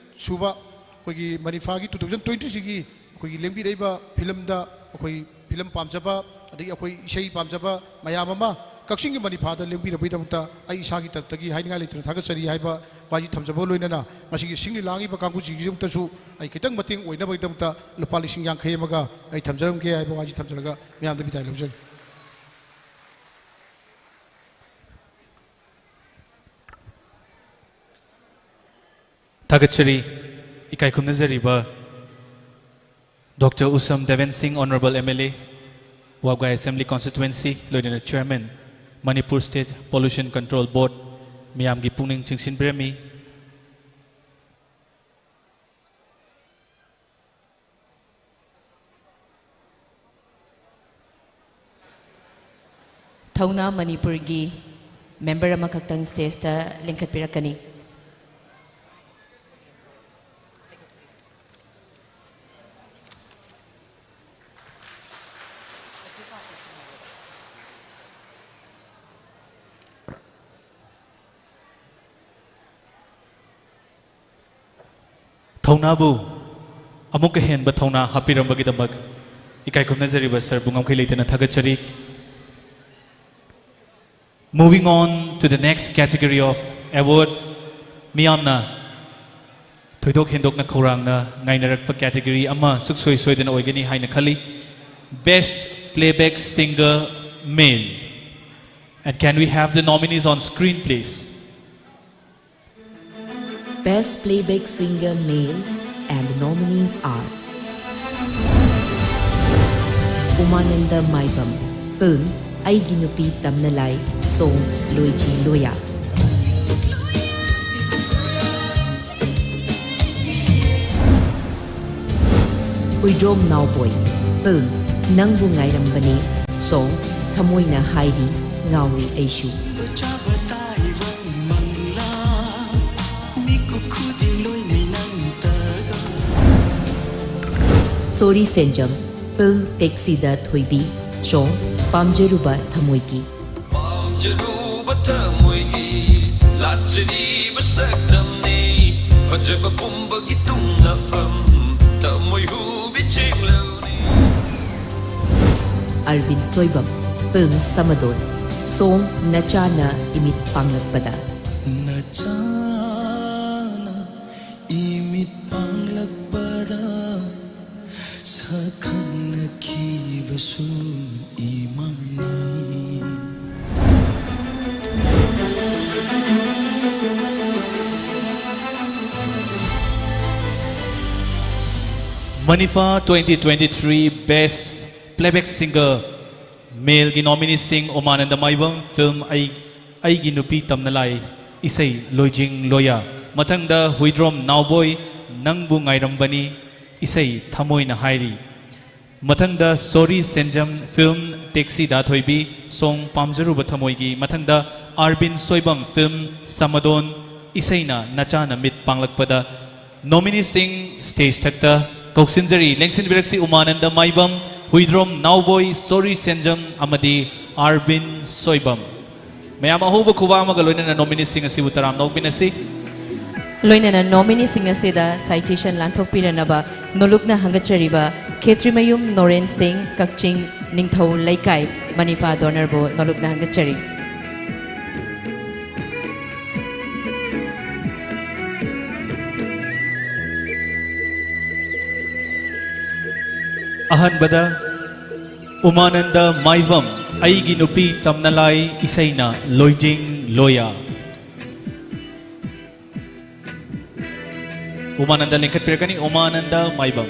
ꯁꯨꯕ ꯑꯩꯈꯣꯏꯒꯤ ꯃꯅꯤꯐꯥꯒꯤ ꯇꯨ ꯊꯥꯎꯖꯟ ꯇ꯭ꯋꯦꯟꯇꯤꯁꯤꯒꯤ ꯑꯩꯈꯣꯏꯒꯤ ꯂꯦꯡꯕꯤꯔꯛꯏꯕ ꯐꯤꯂꯝꯗ ꯑꯩꯈꯣꯏ ꯐꯤꯂꯝ ꯄꯥꯝꯖꯕ, ꯑꯗꯒꯤ ꯑꯩꯈꯣꯏ ꯏꯁꯩ ꯄꯥꯝꯖꯕ ꯃꯌꯥꯝ ꯑꯃ ꯀꯛꯆꯤꯡꯒꯤ ꯃꯅꯤꯐꯥꯗ ꯂꯦꯡꯕꯤꯔꯛꯄꯒꯤꯗꯃꯛꯇ ꯑꯩ ꯏꯁꯥꯒꯤ ꯇꯔꯞꯇꯒꯤ ꯍꯥꯏꯅꯤꯡꯉꯥꯏ ꯂꯩꯇꯅ ꯊꯥꯒꯠꯆꯔꯤ ꯍꯥꯏꯕ ꯋꯥꯁꯤ ꯊꯝꯖꯕ ꯂꯣꯏꯅꯅ, ꯉꯁꯤꯒꯤ ꯁꯤꯟꯂꯤ ꯂꯥꯡꯂꯤꯕ ꯀꯥꯡꯕꯨꯁꯤꯡꯒꯤꯗꯃꯛꯇꯁꯨ ꯑꯩ ꯈꯤꯇꯪ ꯃꯇꯦꯡ ꯑꯣꯏꯅꯕꯒꯤꯗꯃꯛꯇ ꯂꯨꯄꯥ ꯂꯤꯁꯤꯡ ꯌꯥꯡꯈꯩ ꯑꯃꯒ ꯑꯩ ꯊꯝꯖꯔꯝꯒꯦ ꯍꯥꯏꯕ ꯋꯥꯁꯤ ꯊꯝꯖꯔꯒ ꯃꯌꯥꯝꯗ ꯕꯤꯗꯥꯏ ꯂꯧꯖꯒꯦ꯫ ꯊꯥꯒꯠꯆꯔꯤ꯫ ꯏꯀꯥꯏ ꯈꯨꯝꯅꯖꯔꯤꯕ ꯗꯣꯛꯇꯔ ꯎꯁꯝ ꯗꯦꯕꯦꯟ ꯁꯤꯡ, Honourable M L A, ꯋꯥꯕꯒꯥꯏ Assembly Constituency, ꯂꯣꯏꯅꯅ Chairman, Manipur State Pollution Control Board, ꯃꯤꯌꯥꯝꯒꯤ ꯄꯨꯛꯅꯤꯡ ꯆꯤꯡꯁꯤꯟꯕꯤꯔꯝꯃꯤ꯫ ꯊꯧꯅꯥ ꯃꯅꯤꯄꯨꯔꯒꯤ member ꯑꯃꯈꯛꯇꯪ stageꯇ ꯂꯤꯡꯈꯠꯄꯤꯔꯛꯀꯅꯤ꯫ ꯊꯧꯅꯥꯕꯨ ꯑꯃꯨꯛꯀ ꯍꯦꯟꯕ ꯊꯧꯅꯥ ꯍꯥꯞꯄꯤꯔꯝꯕꯒꯤꯗꯃꯛ ꯏꯀꯥꯏ ꯈꯨꯝꯅꯖꯔꯤꯕ ꯁꯔꯕꯨ ꯉꯝꯈꯩ ꯂꯩꯇꯅ ꯊꯥꯒꯠꯆꯔꯤ꯫ Moving on to the next category of award, ꯃꯤꯌꯥꯝꯅ ꯊꯣꯏꯗꯣꯛ ꯍꯦꯟꯗꯣꯛꯅ ꯈꯧꯔꯥꯡꯅ ꯉꯥꯏꯅꯔꯛꯄ category ꯑꯃ ꯁꯨꯛꯁꯣꯏ ꯁꯣꯏꯗꯅ ꯑꯣꯏꯒꯅꯤ ꯍꯥꯏꯅ ꯈꯜꯂꯤ꯫ Best Playback Singer Male. And can we have the nominees on screen, please? Best Playback Singer Male and the nominees are Umananda Maibam, film ꯑꯩꯒꯤ ꯅꯨꯄꯤ ꯇꯝꯅ ꯂꯥꯏ, song ꯂꯣꯏꯖꯤ ꯂꯣꯌꯥ꯫ ꯎꯏꯗ꯭ꯔꯣꯝ ꯅꯥꯎꯕꯣꯏ, film ꯅꯪꯕꯨ ꯉꯥꯏꯔꯝꯕꯅꯤ, song ꯊꯃꯣꯏꯅ ꯍꯥꯏꯔꯤ ꯉꯥꯎꯔꯤ ꯑꯩꯁꯨ꯫ ꯁꯣꯔꯤ ꯁꯦꯟꯖꯝ, film ꯇꯦꯛꯁꯤꯗ ꯊꯣꯏꯕꯤ, song ꯄꯥꯝꯖꯔꯨꯕ ꯊꯃꯣꯏꯒꯤ꯫ ꯄꯥꯝꯖꯔꯨꯕ ꯊꯃꯣꯏꯒꯤ ꯂꯥꯠꯆꯔꯤꯕ ꯁꯛꯇꯝꯅꯤ꯫ ꯐꯖꯕ ꯄꯨꯝꯕꯒꯤ ꯇꯨꯡꯗ ꯑꯥꯔꯕꯤꯟ ꯁꯣꯏꯕꯝ, film ꯁꯃꯗꯣꯟ, song ꯅꯆꯥꯅ ꯏꯃꯤꯠ ꯄꯥꯡꯂꯛꯄꯗ꯫ ꯅꯆꯥꯅ ꯏꯃꯤꯠ ꯄꯥꯡꯂꯛꯄꯗ ꯁꯛꯈꯪꯅꯈꯤꯕꯁꯨ ꯏꯃꯥꯅꯤ꯫ Manipha twenty twenty-three Best Playback Singer maleꯒꯤ nomineeꯁꯤꯡ: ꯎꯃꯥꯅꯟꯗ ꯃꯥꯏꯕꯝ, film ꯑꯩ, ꯑꯩꯒꯤ ꯅꯨꯄꯤ ꯇꯝꯅ ꯂꯥꯏ, ꯏꯁꯩ ꯂꯣꯏꯖꯤꯡ ꯂꯣꯌꯥ꯫ ꯃꯊꯪꯗ ꯍꯨꯏꯗ꯭ꯔꯣꯝ ꯅꯥꯎꯕꯣꯏ, ꯅꯪꯕꯨ ꯉꯥꯏꯔꯝꯕꯅꯤ, ꯏꯁꯩ ꯊꯃꯣꯏꯅ ꯍꯥꯏꯔꯤ꯫ ꯃꯊꯪꯗ ꯁꯣꯔꯤ ꯁꯦꯟꯖꯝ, film ꯇꯦꯛꯁꯤ ꯗꯥ ꯊꯣꯏꯕꯤ, song ꯄꯥꯝꯖꯔꯨꯕ ꯊꯃꯣꯏꯒꯤ꯫ ꯃꯊꯪꯗ ꯑꯥꯔꯕꯤꯟ ꯁꯣꯏꯕꯝ, film ꯁꯃꯗꯣꯟ, ꯏꯁꯩꯅ ꯅꯆꯥꯅ ꯃꯤꯠ ꯄꯥꯡꯂꯛꯄꯗ꯫ Nomineeꯁꯤꯡ stage ꯊꯛꯇ ꯀꯧꯁꯤꯟꯖꯔꯤ꯫ ꯂꯦꯡꯁꯤꯟꯕꯤꯔꯛꯁꯤ ꯎꯃꯥꯅꯟꯗ ꯃꯥꯏꯕꯝ, ꯍꯨꯏꯗ꯭ꯔꯣꯝ ꯅꯥꯎꯕꯣꯏ, ꯁꯣꯔꯤ ꯁꯦꯟꯖꯝ ꯑꯃꯗꯤ ꯑꯥꯔꯕꯤꯟ ꯁꯣꯏꯕꯝ꯫ ꯃꯌꯥꯝ ꯑꯍꯧꯕ ꯈꯨꯕꯥꯛ ꯑꯃꯒ ꯂꯣꯏꯅꯅ nomineeꯁꯤꯡ ꯑꯁꯤꯕꯨ ꯇꯔꯥꯝꯅ ꯑꯣꯛꯃꯤꯟꯅꯁꯤ꯫ ꯂꯣꯏꯅꯅ nomineeꯁꯤꯡ ꯑꯁꯤꯗ citation ꯂꯥꯟꯊꯣꯛꯄꯤꯔꯅꯕ ꯅꯣꯂꯨꯛꯅ ꯍꯪꯒꯠꯆꯔꯤꯕ ꯈꯦꯇ꯭ꯔꯤꯃꯌꯨꯝ ꯅꯣꯔꯦꯟ ꯁꯤꯡ, ꯀꯛꯆꯤꯡ ꯅꯤꯡꯊꯧ ꯂꯩꯀꯥꯏ, ꯃꯅꯤꯐꯥ donorꯕꯨ ꯅꯣꯂꯨꯛꯅ ꯍꯪꯒꯠꯆꯔꯤ꯫ ꯑꯍꯥꯟꯕꯗ ꯎꯃꯥꯅꯟꯗ ꯃꯥꯏꯕꯝ, ꯑꯩꯒꯤ ꯅꯨꯄꯤ ꯇꯝꯅ ꯂꯥꯏ, ꯏꯁꯩꯅ ꯂꯣꯏꯖꯤꯡ ꯂꯣꯌꯥ꯫ ꯎꯃꯥꯅꯟꯗ ꯂꯤꯡꯈꯠꯄꯤꯔꯛꯀꯅꯤ, ꯎꯃꯥꯅꯟꯗ ꯃꯥꯏꯕꯝ꯫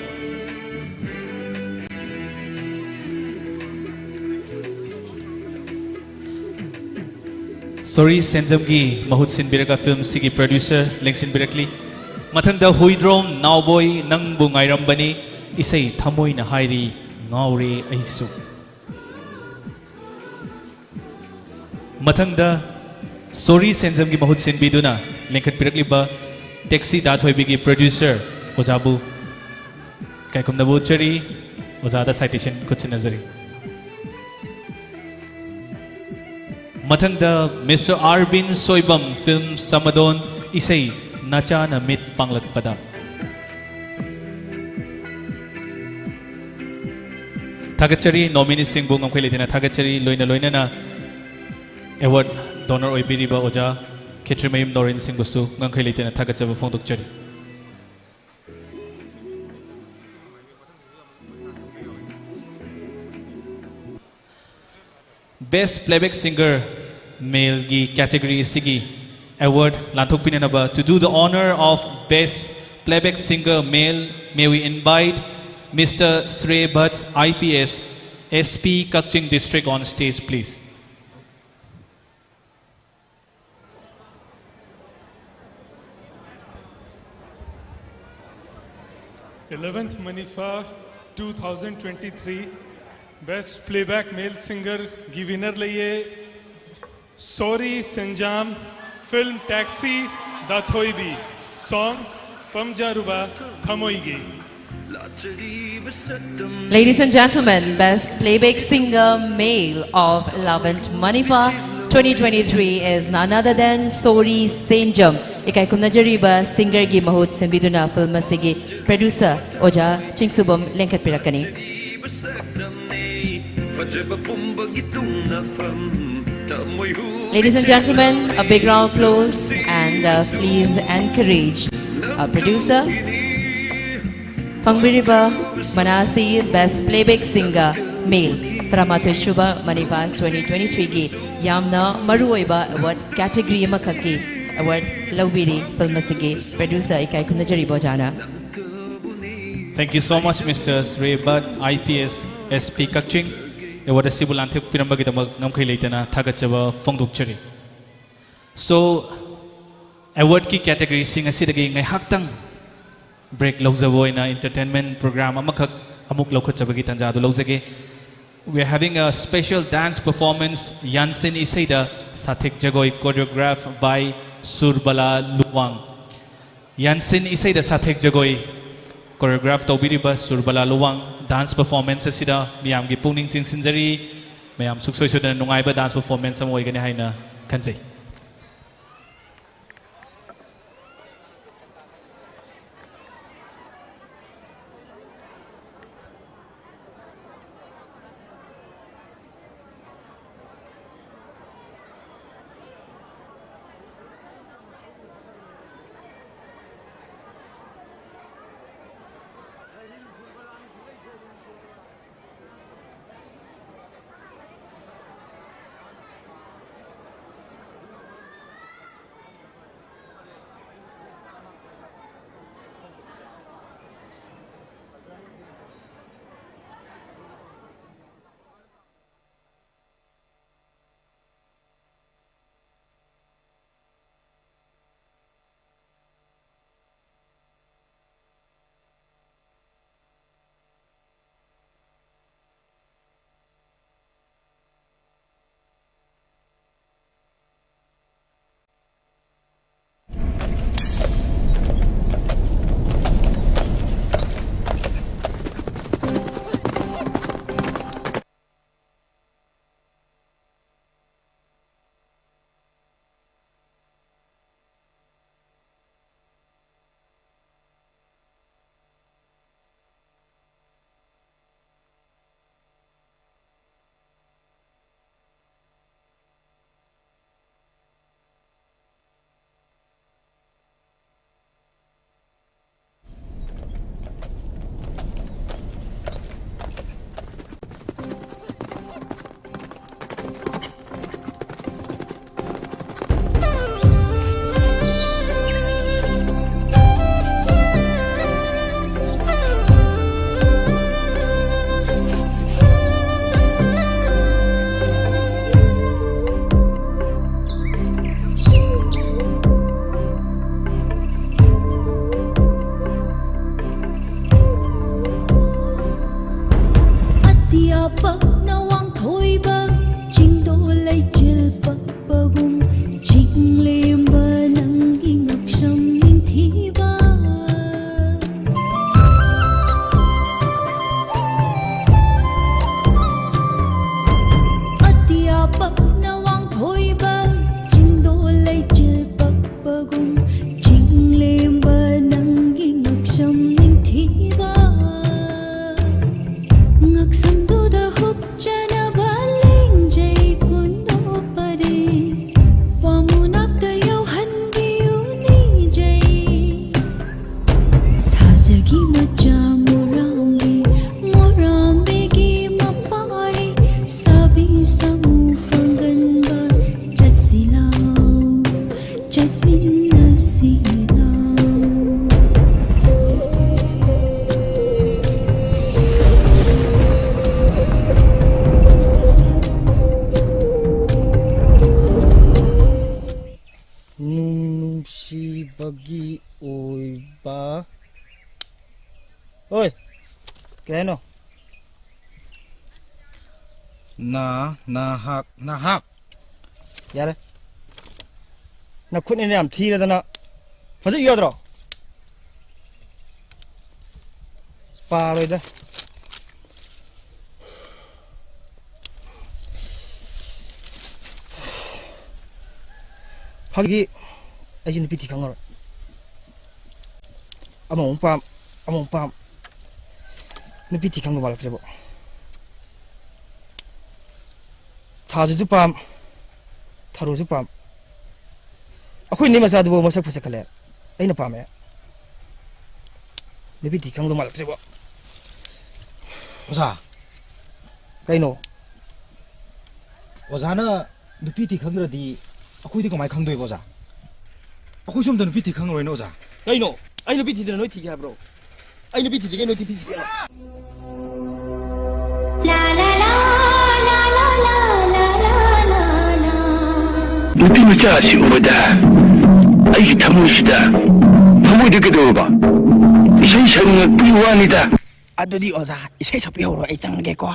ꯁꯣꯔꯤ ꯁꯦꯟꯖꯝꯒꯤ ꯃꯍꯨꯠ ꯁꯤꯟꯕꯤꯔꯒ film ꯁꯤꯒꯤ producer ꯂꯦꯡꯁꯤꯟꯕꯤꯔꯛꯂꯤ꯫ ꯃꯊꯪꯗ ꯍꯨꯏꯗ꯭ꯔꯣꯝ ꯅꯥꯎꯕꯣꯏ, ꯅꯪꯕꯨ ꯉꯥꯏꯔꯝꯕꯅꯤ, ꯏꯁꯩ ꯊꯃꯣꯏꯅ ꯍꯥꯏꯔꯤ, ꯉꯥꯎꯔꯦ ꯑꯩꯁꯨ꯫ ꯃꯊꯪꯗ ꯁꯣꯔꯤ ꯁꯦꯟꯖꯝꯒꯤ ꯃꯍꯨꯠ ꯁꯤꯟꯕꯤꯗꯨꯅ ꯂꯤꯡꯈꯠꯄꯤꯔꯛꯂꯤꯕ ꯇꯦꯛꯁꯤ ꯗꯥ ꯊꯣꯏꯕꯤꯒꯤ producer ꯑꯣꯖꯥꯕꯨ ꯏꯀꯥꯏ ꯈꯨꯝꯅꯕ ꯎꯠꯆꯔꯤ꯫ ꯑꯣꯖꯥꯗ citation ꯈꯨꯠꯁꯤꯟꯅꯖꯔꯤ꯫ ꯃꯊꯪꯗ Mister ꯑꯥꯔꯕꯤꯟ ꯁꯣꯏꯕꯝ, film ꯁꯃꯗꯣꯟ, ꯏꯁꯩ ꯅꯆꯥꯅ ꯃꯤꯠ ꯄꯥꯡꯂꯛꯄꯗ꯫ ꯊꯥꯒꯠꯆꯔꯤ, ꯅꯣꯃꯤꯅꯤꯁꯤꯡꯕꯨ ꯉꯝꯈꯩ ꯂꯩꯇꯅ ꯊꯥꯒꯠꯆꯔꯤ꯫ ꯂꯣꯏꯅ ꯂꯣꯏꯅꯅ ꯑꯦꯋꯥꯔꯗ ꯗꯣꯅꯔ ꯑꯣꯏꯕꯤꯔꯤꯕ ꯑꯣꯖꯥ ꯈꯦꯇ꯭ꯔꯤꯃꯌꯨꯝ ꯅꯣꯔꯦꯟ ꯁꯤꯡꯕꯨꯁꯨ ꯉꯝꯈꯩ ꯂꯩꯇꯅ ꯊꯥꯒꯠꯆꯕ ꯐꯣꯡꯗꯣꯛꯆꯔꯤ꯫ Best Playback Singer Male ꯒꯤ category ꯑꯁꯤꯒꯤ award ꯂꯥꯟꯊꯣꯛꯄꯤꯅꯅꯕ, to do the honor of Best Playback Singer Male, may we invite Mister Shrey Bhatt, I P S, S P Kakching District, on stage, please. Eleventh Manipha two thousand twenty-three Best Playback Male Singer ꯒꯤ winner ꯂꯩꯌꯦ ꯁꯣꯔꯤ ꯁꯦꯟꯖꯥꯝ, film Taxi ꯗ ꯊꯣꯏꯕꯤ, song ꯄꯝꯖꯔꯨꯕ ꯊꯃꯣꯏꯒꯤ꯫ Ladies and gentlemen, Best Playback Singer Male of eleventh Manipha twenty twenty-three is none other than Sori Senjam. ꯏꯀꯥꯏ ꯈꯨꯝꯅꯖꯔꯤꯕ singerꯒꯤ ꯃꯍꯨꯠ ꯁꯤꯟꯕꯤꯗꯨꯅ film ꯑꯁꯤꯒꯤ producer ꯑꯣꯖꯥ ꯆꯤꯡꯁꯨꯕꯝ ꯂꯦꯡꯈꯠꯄꯤꯔꯛꯀꯅꯤ꯫ Ladies and gentlemen, a big round of applause and, uh, please encourage our producer. ꯐꯪꯕꯤꯔꯤꯕ ꯃꯅꯥ ꯑꯁꯤ Best Playback Singer Male ꯇꯔꯥꯃꯥꯊꯣꯏ ꯁꯨꯕ Manipha twenty twenty-three ꯒꯤ ꯌꯥꯝꯅ ꯃꯔꯨꯑꯣꯏꯕ award category ꯑꯃꯈꯛꯀꯤ award ꯂꯧꯕꯤꯔꯤ film ꯑꯁꯤꯒꯤ producer, ꯏꯀꯥꯏ ꯈꯨꯝꯅꯖꯔꯤꯕ ꯑꯣꯖꯥꯅ꯫ Thank you so much, Mister Shrey Bhatt, I P S, S P Kakching. Award ꯑꯁꯤꯕꯨ ꯂꯥꯟꯊꯦꯛꯄꯤꯔꯝꯕꯒꯤꯗꯃꯛ ꯉꯝꯈꯩ ꯂꯩꯇꯅ ꯊꯥꯒꯠꯆꯕ ꯐꯣꯡꯗꯣꯛꯆꯔꯤ꯫ So, award ꯀꯤ category ꯁꯤꯡ ꯑꯁꯤꯗꯒꯤ ꯉꯥꯏꯍꯥꯛꯇꯪ break ꯂꯧꯖꯕ ꯑꯣꯏꯅ entertainment program ꯑꯃꯈꯛ ꯑꯃꯨꯛ ꯂꯧꯈꯠꯆꯕꯒꯤ ꯇꯥꯟꯖꯥ ꯑꯗꯨ ꯂꯧꯖꯒꯦ꯫ We are having a special dance performance, ꯌꯥꯟꯁꯤꯟ ꯏꯁꯩꯗ ꯁꯥꯊꯦꯛ ꯖꯒꯣꯏ, choreograph by ꯁꯨꯔꯕꯂꯥ ꯂꯨꯋꯥꯡ꯫ ꯌꯥꯟꯁꯤꯟ ꯏꯁꯩꯗ ꯁꯥꯊꯦꯛ ꯖꯒꯣꯏ choreograph ꯇꯧꯕꯤꯔꯤꯕ Surbala Luwang dance performance ꯑꯁꯤꯗ ꯃꯤꯌꯥꯝꯒꯤ ꯄꯨꯛꯅꯤꯡ ꯆꯤꯡꯁꯤꯟꯖꯔꯤ꯫ ꯃꯌꯥꯝ ꯁꯨꯡꯁꯣꯏ ꯁꯣꯏꯗꯅ ꯅꯨꯡꯉꯥꯏꯕ dance performance ꯑꯃ ꯑꯣꯏꯒꯅꯤ ꯍꯥꯏꯅ ꯈꯟꯖꯩ꯫ ꯄꯛꯅ ꯋꯥꯡꯊꯣꯏꯕ ꯆꯤꯡꯗꯣ ꯂꯩꯆꯤꯜ ꯄꯛꯄꯒꯨꯝ ꯆꯤꯡꯂꯦꯝꯕ ꯅꯪꯒꯤ ꯉꯛꯁꯝ ꯅꯤꯡꯊꯤꯕ꯫ ꯑꯇꯤꯌꯥ ꯄꯛꯅ ꯋꯥꯡꯊꯣꯏꯕ ꯆꯤꯡꯗꯣ ꯂꯩꯆꯤꯜ ꯄꯛꯄꯒꯨꯝ ꯆꯤꯡꯂꯦꯝꯕ ꯅꯪꯒꯤ ꯉꯛꯁꯝ ꯅꯤꯡꯊꯤꯕ꯫ ꯉꯛꯁꯝꯗꯨꯗ ꯍꯨꯞꯆꯅꯕ ꯂꯦꯡꯖꯩ ꯀꯨꯟꯗꯣ ꯄꯔꯦꯡ ꯋꯥꯃꯨꯅꯥꯛꯇ ꯌꯧꯍꯟꯕꯤꯌꯨ ꯅꯤꯖꯩ꯫ ꯊꯥꯖꯒꯤ ꯃꯆꯥ ꯃꯣꯔꯥꯝꯕꯤ, ꯃꯣꯔꯥꯝꯕꯤꯒꯤ ꯃꯄꯥꯔꯤ ꯁꯥꯕꯤ ꯁꯥꯃꯨ ꯄꯥꯡꯒꯟꯕ ꯆꯠꯁꯤ ꯂꯥꯎ꯫ ꯆꯠꯃꯤꯟꯅꯁꯤ ꯂꯥꯎ꯫ ꯅꯨꯡ ꯅꯨꯡꯁꯤꯕꯒꯤ ꯑꯣꯏꯕ꯫ ꯍꯣꯏ, ꯀꯩ ꯍꯥꯏꯅꯣ? ꯅ, ꯅꯍꯥꯛ, ꯅꯍꯥꯛ꯫ ꯌꯥꯔꯦ꯫ ꯅꯈꯨꯠꯅꯤꯅ ꯌꯥꯝ ꯊꯤꯔꯗꯅ꯫ ꯐꯖ ꯏꯌꯨ ꯌꯥꯗ꯭ꯔꯣ? ꯄꯥꯔꯣꯏꯗ꯫ ꯐꯥꯒꯤ, ꯑꯩꯁꯦ ꯅꯨꯄꯤ ꯊꯤ ꯈꯪꯉꯔꯣꯏ꯫ ꯑꯃꯃꯨꯛ ꯄꯥꯝ, ꯑꯃꯃꯨꯛ ꯄꯥꯝ꯫ ꯅꯨꯄꯤ ꯊꯤ ꯈꯪꯗꯧ ꯃꯥꯜꯂꯛꯇ꯭ꯔꯦꯕꯣ꯫ ꯊꯥꯁꯤꯁꯨ ꯄꯥꯝ, ꯊꯔꯣꯁꯨ ꯄꯥꯝ꯫ ꯑꯩꯈꯣꯏ ꯅꯦ ꯃꯆꯥꯗꯨꯕꯨ ꯃꯁꯛ ꯐꯖꯈꯠꯂꯦ꯫ ꯑꯩꯅ ꯄꯥꯝꯃꯦ꯫ ꯅꯨꯄꯤ ꯊꯤ ꯈꯪꯗꯧ ꯃꯥꯜꯂꯛꯇ꯭ꯔꯦꯕꯣ꯫ ꯑꯣꯖꯥ꯫ ꯀꯩꯅꯣ? ꯑꯣꯖꯥꯅ ꯅꯨꯄꯤ ꯊꯤ ꯈꯪꯗ꯭ꯔꯗꯤ ꯑꯩꯈꯣꯏꯗꯤ ꯀꯃꯥꯏꯅ ꯈꯪꯗꯣꯏꯕ, ꯑꯣꯖꯥ? ꯑꯩꯈꯣꯏꯁꯨ ꯑꯝꯇ ꯅꯨꯄꯤ ꯊꯤ ꯈꯪꯉꯔꯣꯏꯅꯦ, ꯑꯣꯖꯥ꯫ ꯀꯩꯅꯣ? ꯑꯩ ꯅꯨꯄꯤ ꯊꯤꯗꯅ ꯅꯣꯏ ꯊꯤꯒꯦ ꯍꯥꯏꯕ꯭ꯔꯣ? ꯑꯩ ꯅꯨꯄꯤ ꯊꯤꯗ꯭ꯔꯤꯉꯩ ꯅꯣꯏ ꯊꯤꯕꯤꯁꯤꯒꯦ꯫ ꯅꯨꯄꯤ ꯃꯆꯥ ꯑꯁꯤ ꯎꯕꯗ ꯑꯩꯒꯤ ꯊꯃꯣꯏꯁꯤꯗ, ꯊꯃꯣꯏꯗ ꯀꯩꯗꯧꯔꯕ? ꯏꯁꯩ ꯁꯛꯅꯤꯡꯉꯛꯄꯒꯤ ꯋꯥꯅꯤꯗ꯫ ꯑꯗꯨꯗꯤ ꯑꯣꯖꯥ, ꯏꯁꯩ ꯁꯛꯄꯤꯍꯧꯔꯣ, ꯑꯩ ꯆꯪꯉꯒꯦꯀꯣ꯫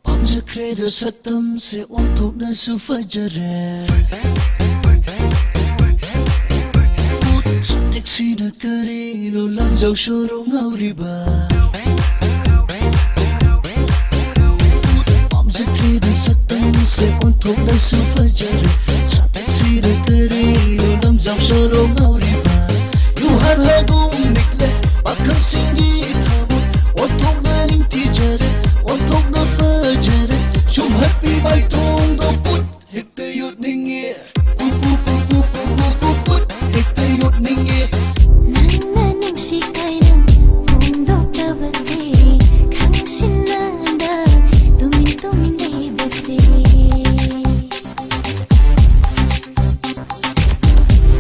ꯄꯥꯝꯖꯈ꯭ꯔꯦꯗ ꯁꯛꯇꯝꯁꯦ ꯑꯣꯟꯊꯣꯛꯅꯁꯨ ꯐꯖꯔꯦ꯫ ꯁꯛꯇꯦꯛꯁꯤꯅ ꯀꯔꯤꯅꯣ ꯂꯝꯖꯥꯎ ꯁꯣꯔꯣ ꯉꯥꯎꯔꯤꯕ? ꯄꯥꯝꯖꯈ꯭ꯔꯦꯗ ꯁꯛꯇꯝꯁꯦ ꯑꯣꯟꯊꯣꯛꯅꯁꯨ ꯐꯖꯔꯦ꯫ ꯁꯛꯇꯦꯛꯁꯤꯅ ꯀꯔꯤꯅꯣ ꯂꯝꯖꯥꯎ ꯁꯣꯔꯣ ꯉꯥꯎꯔꯤꯕ? ꯌꯨꯍꯥꯔ ꯍꯥꯏꯕꯨ ꯅꯤꯛꯂꯦ ꯄꯥꯈꯪꯁꯤꯡꯒꯤ ꯊꯃꯣꯏ꯫ ꯑꯣꯟꯊꯣꯛꯅ ꯅꯤꯡꯊꯤꯖꯔꯦ, ꯑꯣꯟꯊꯣꯛꯅ ꯐꯖꯔꯦ꯫ ꯁꯨꯝꯍꯠꯄꯤ ꯃꯥꯏꯊꯣꯡꯗꯣ ꯀꯨꯠ ꯍꯦꯛꯇ ꯌꯣꯠꯅꯤꯡꯉꯦ꯫ ꯀꯨ, ꯀꯨ, ꯀꯨ, ꯀꯨꯠ ꯍꯦꯛꯇ ꯌꯣꯠꯅꯤꯡꯉꯦ꯫ ꯅꯪꯅ ꯅꯨꯡꯁꯤ ꯀꯥꯏꯅ ꯐꯣꯡꯗꯣꯛꯇꯕꯁꯦ, ꯈꯪꯁꯤꯟꯅꯗ ꯇꯨꯃꯤꯟ ꯇꯨꯃꯤꯟ ꯂꯩꯕꯁꯦ꯫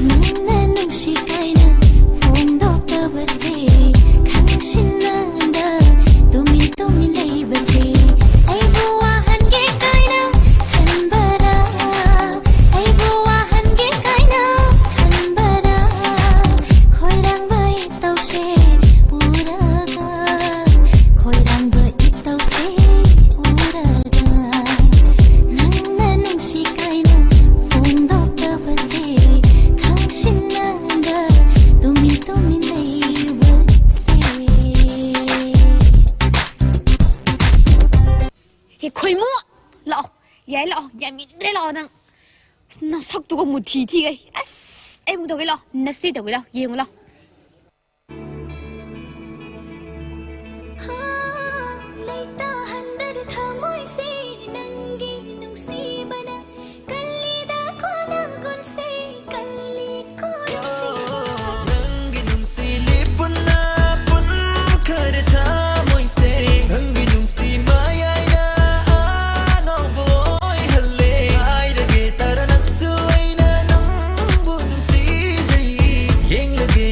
ꯅꯪꯅ ꯅꯨꯡꯁꯤ ꯀꯥꯏꯅ ꯐꯣꯡꯗꯣꯛꯇꯕꯁꯦ, ꯈꯪꯁꯤꯟꯅꯗ ꯇꯨꯃꯤꯟ ꯇꯨꯃꯤꯟ ꯂꯩꯕꯁꯦ꯫ ꯑꯩꯕꯨ ꯋꯥꯍꯟꯒꯦ ꯀꯥꯏꯅ ꯈꯟꯕꯔꯥ? ꯑꯩꯕꯨ ꯋꯥꯍꯟꯒꯦ ꯀꯥꯏꯅ ꯈꯟꯕꯔꯥ? ꯈꯣꯏꯔꯥꯡꯕ ꯏꯇꯧꯁꯦ ꯎꯔꯒ, ꯈꯣꯏꯔꯥꯡꯕ ꯏꯇꯧꯁꯦ ꯎꯔꯒ, ꯅꯪꯅ ꯅꯨꯡꯁꯤ ꯀꯥꯏꯅ ꯐꯣꯡꯗꯣꯛꯇꯕꯁꯦ, ꯈꯪꯁꯤꯟꯅꯗ ꯇꯨꯃꯤꯟ ꯇꯨꯃꯤꯟ ꯂꯩꯕꯁꯦ꯫ ꯍꯦ ꯈꯣꯏꯃꯨ, ꯂꯥꯛꯑꯣ꯫ ꯌꯥꯏ, ꯂꯥꯛꯑꯣ꯫ ꯌꯥꯝ ꯌꯦꯡꯅꯤꯡꯗ꯭ꯔꯦ, ꯂꯥꯛꯑꯣ ꯅꯪ꯫ ꯑꯁ, ꯅꯁꯛꯇꯨꯒ ꯃꯨꯊꯤ ꯊꯤꯒꯩ꯫ ꯑꯁ, ꯑꯩ ꯑꯃꯨꯛ ꯇꯧꯒꯦ, ꯂꯥꯛꯑꯣ꯫ ꯅꯁꯤ ꯇꯧꯒꯦ, ꯂꯥꯛꯑꯣ꯫ ꯌꯦꯡꯉꯨ, ꯂꯥꯛꯑꯣ꯫ ꯂꯩꯇꯥꯍꯟꯗꯔꯦ ꯊꯃꯣꯏꯁꯦ ꯅꯪꯒꯤ ꯅꯨꯡꯁꯤꯕꯅ꯫ ꯀꯜꯂꯤꯗ ꯈꯣꯟꯅꯒꯨꯟꯁꯦ, ꯀꯜꯂꯤ ꯈꯣꯟꯅꯨꯡꯁꯤꯕꯅ꯫ ꯅꯪꯒꯤ ꯅꯨꯡꯁꯤ ꯂꯤꯞ ꯄꯨꯟꯅ ꯄꯨꯟꯈꯔꯦ ꯊꯃꯣꯏꯁꯦ꯫ ꯅꯪꯒꯤ ꯅꯨꯡꯁꯤ ꯃꯌꯥꯏꯅ ꯑꯉꯧꯕ ꯑꯣꯏꯍꯜꯂꯦ꯫ ꯍꯥꯏꯔꯒꯦ ꯇꯥꯔ ꯅꯪꯁꯨ ꯑꯩꯅ ꯅꯪꯕꯨ ꯅꯨꯡꯁꯤꯖꯩ꯫ ꯌꯦꯡꯂꯒꯦ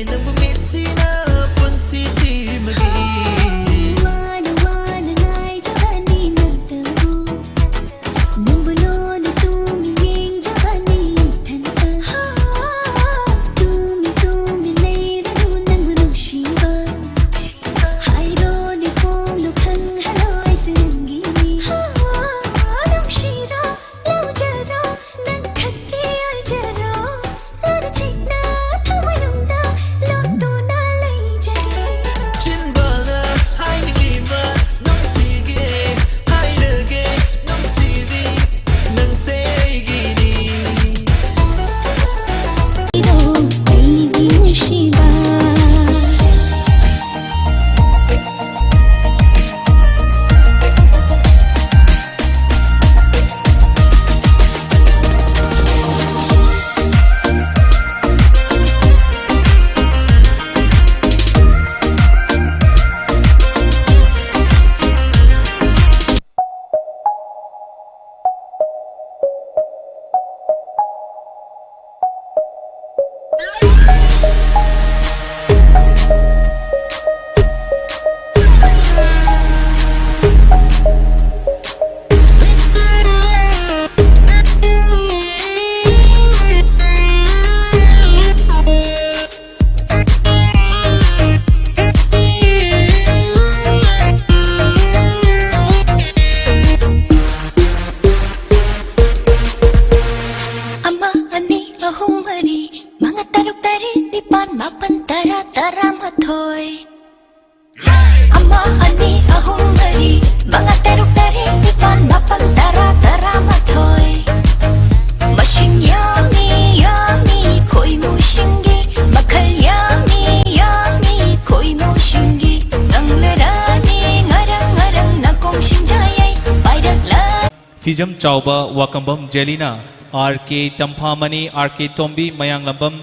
ꯐꯤꯖꯝ ꯆꯥꯎꯕ ꯋꯥꯀꯝꯕꯝ ꯖꯦꯂꯤꯅꯥ, ꯑꯥꯔ ꯀꯦ ꯇꯝꯐꯥꯃꯅꯤ, ꯑꯥꯔ ꯀꯦ ꯇꯣꯝꯕꯤ ꯃꯌꯥꯡꯂꯝꯕꯝ,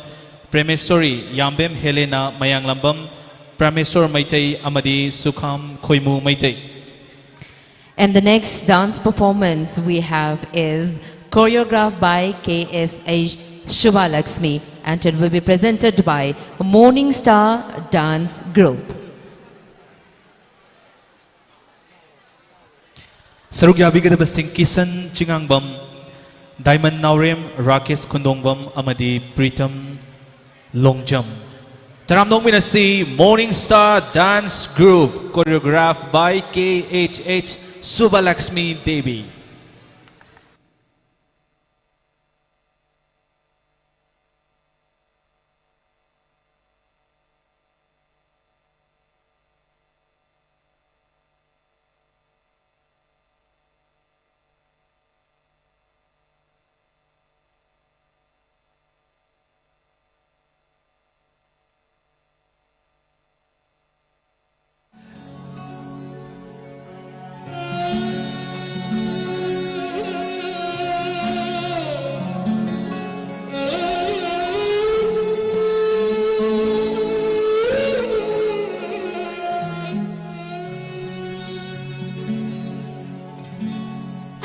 ꯄ꯭ꯔꯦꯃꯦꯁꯣꯔꯤ ꯌꯥꯝꯕꯦꯝ ꯍꯦꯂꯦꯅꯥ ꯃꯌꯥꯡꯂꯝꯕꯝ, ꯄ꯭ꯔꯃꯦꯁꯣꯔ ꯃꯩꯇꯩ ꯑꯃꯗꯤ ꯁꯨꯈꯥꯝ ꯈꯣꯏꯃꯨ Meitei. And the next dance performance we have is choreographed by K S H Shubhalakshmi and it will be presented by Morning Star Dance Group. ꯁꯔꯨꯛ ꯌꯥꯕꯤꯒꯗꯕꯁꯤꯡ ꯀꯤꯁꯟ ꯆꯤꯉꯥꯡꯕꯝ, ꯗꯥꯏꯃꯟ ꯅꯥꯎꯔꯦꯝ, ꯔꯥꯀꯦꯁ ꯈꯨꯟꯗꯣꯡꯕꯝ ꯑꯃꯗꯤ ꯄ꯭ꯔꯤꯇꯝ ꯂꯣꯡꯖꯝ꯫ ꯇꯔꯥꯝꯅ ꯑꯣꯛꯃꯤꯟꯅꯁꯤ, Morning Star Dance Group, choreographed by K H H Subhalakshmi Devi.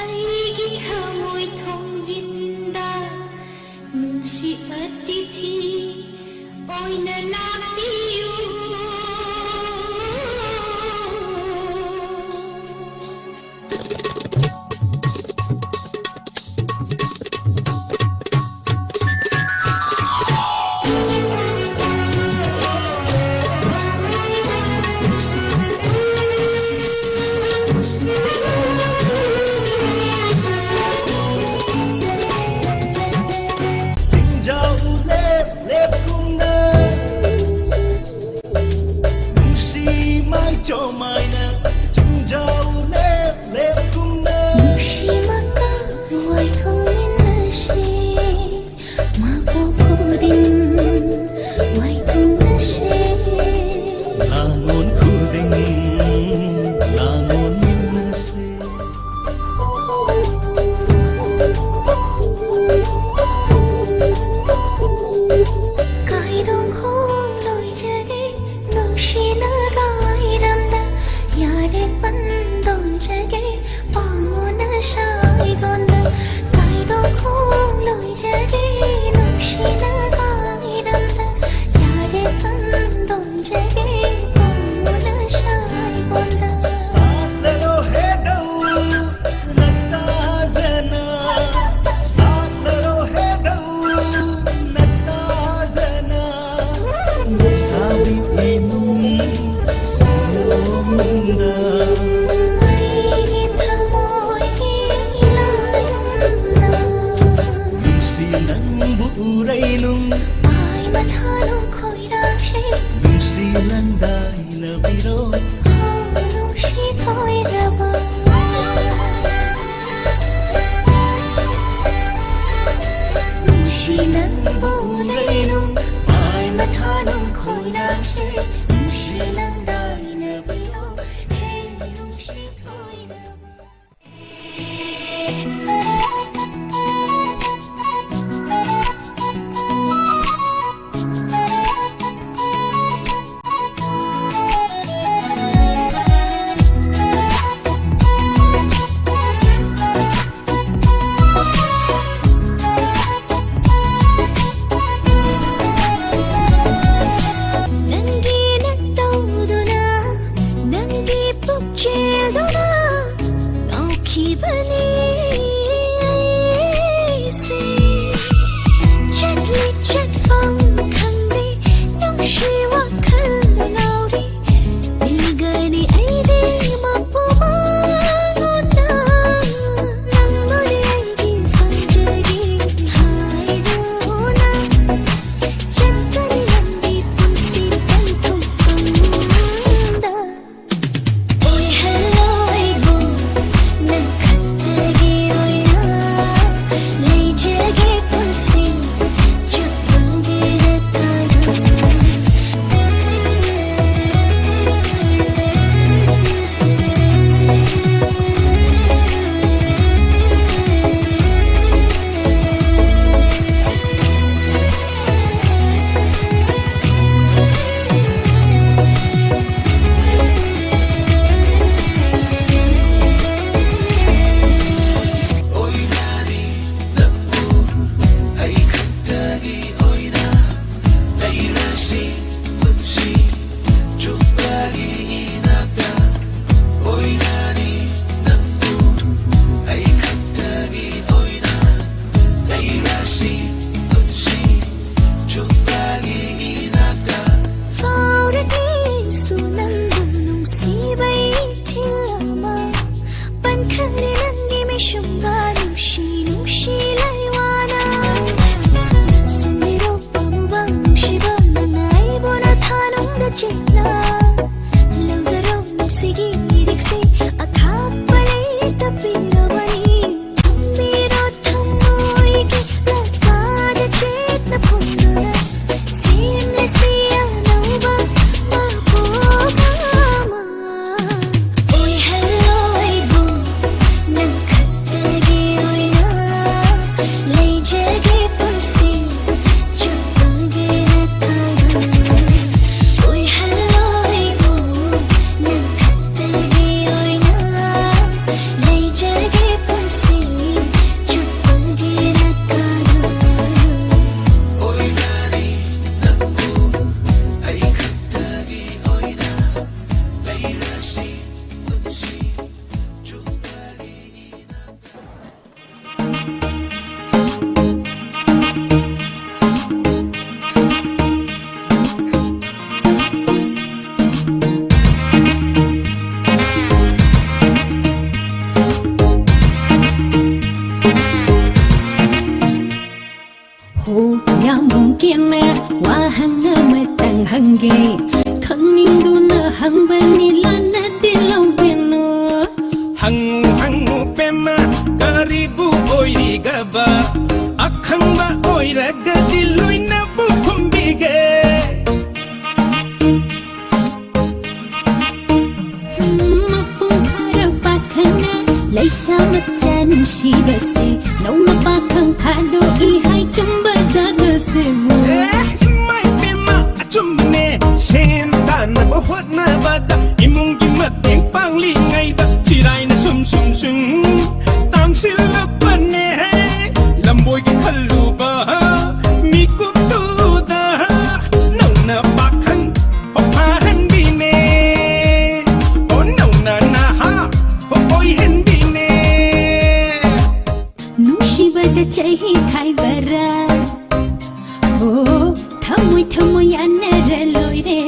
ꯑꯩꯒꯤ ꯊꯃꯣꯏ ꯊꯣꯡꯖꯤꯟꯗ ꯅꯨꯡꯁꯤ ꯑꯇꯤꯊꯤ ꯑꯣꯏꯅ ꯂꯥꯛꯄꯤꯌꯨ꯫ ꯎꯔꯩꯅꯨꯡ ꯃꯥꯏ ꯃꯊꯥꯅꯨꯡ ꯈꯣꯏꯔꯥꯡꯁꯦ ꯅꯨꯡꯁꯤ ꯅꯪꯗꯥꯏꯅꯕꯤꯔꯣ꯫ ꯍꯣ ꯅꯨꯡꯁꯤ ꯊꯣꯏꯔꯕ ꯅꯨꯡꯁꯤ ꯅꯪꯕꯨ ꯎꯔꯩꯅꯨꯡ ꯃꯥꯏ ꯃꯊꯥꯅꯨꯡ ꯈꯣꯏꯔꯥꯡꯁꯦ ꯅꯨꯡꯁꯤ ꯅꯪꯗꯥꯏꯅꯕꯤꯔꯣ꯫ ꯍꯦ ꯅꯨꯡꯁꯤ ꯊꯣꯏꯔꯕ ꯅꯪꯒꯤ ꯅꯠꯇꯧꯗꯨꯅ ꯑꯣ, ꯌꯥꯝ ꯃꯨꯝꯀꯤꯟꯅꯦ, ꯋꯥꯍꯪ ꯑꯃꯇꯪ ꯍꯪꯒꯦ꯫ ꯈꯪꯅꯤꯡꯗꯨꯅ ꯍꯪꯕꯅꯤ, ꯂꯥꯟꯅꯗꯤ ꯂꯧꯕꯤꯅꯨ꯫ ꯍꯪꯉꯨ ꯍꯪꯉꯨ ꯄꯦꯝꯃ, ꯀꯔꯤꯕꯨ ꯑꯣꯏꯔꯤꯒꯕ? ꯑꯈꯪꯕ ꯑꯣꯏꯔꯒꯗꯤ ꯂꯣꯏꯅꯕꯨ ꯈꯨꯝꯕꯤꯒꯦ꯫ ꯃꯄꯨꯡ ꯐꯥꯔ ꯄꯥꯈꯪꯅ ꯂꯩꯁꯥ ꯃꯆꯥ ꯅꯨꯡꯁꯤꯕꯁꯦ ꯅꯧꯅ ꯄꯥꯈꯪ ꯊꯥꯗꯣꯛꯏ ꯍꯥꯏ, ꯆꯨꯝꯕ ꯖꯥꯠꯂꯣ ꯁꯤꯕꯨ? ꯑꯦ, ꯏꯃꯥ ꯏꯕꯦꯝꯃ, ꯑꯆꯨꯝꯕꯅꯦ꯫ ꯁꯦꯟ ꯇꯥꯟꯅꯕ ꯍꯣꯠꯅꯕꯗ ꯏꯃꯨꯡꯒꯤ ꯃꯇꯦꯡ ꯄꯥꯡꯂꯤꯉꯩꯗ ꯆꯤꯔꯥꯏꯅ ꯁꯨꯝ ꯁꯨꯝ ꯁꯨꯝ ꯇꯥꯡꯁꯤꯜꯂꯛꯄꯅꯦ꯫ ꯂꯝꯕꯣꯏꯒꯤ ꯈꯜꯂꯨꯕ ꯃꯤꯀꯨꯞꯇꯨꯗ ꯅꯧꯅ ꯄꯥꯈꯪ ꯐꯥꯍꯟꯕꯤꯅꯦ꯫ ꯑꯣ, ꯅꯧꯅ ꯅꯍꯥ ꯑꯣꯏꯍꯟꯕꯤꯅꯦ꯫ ꯅꯨꯡꯁꯤꯕꯗ ꯆꯍꯤ ꯈꯥꯏꯕꯔꯥ? ꯑꯣ, ꯊꯃꯣꯏ ꯊꯃꯣꯏ ꯌꯥꯅꯔ ꯂꯣꯏꯔꯦ꯫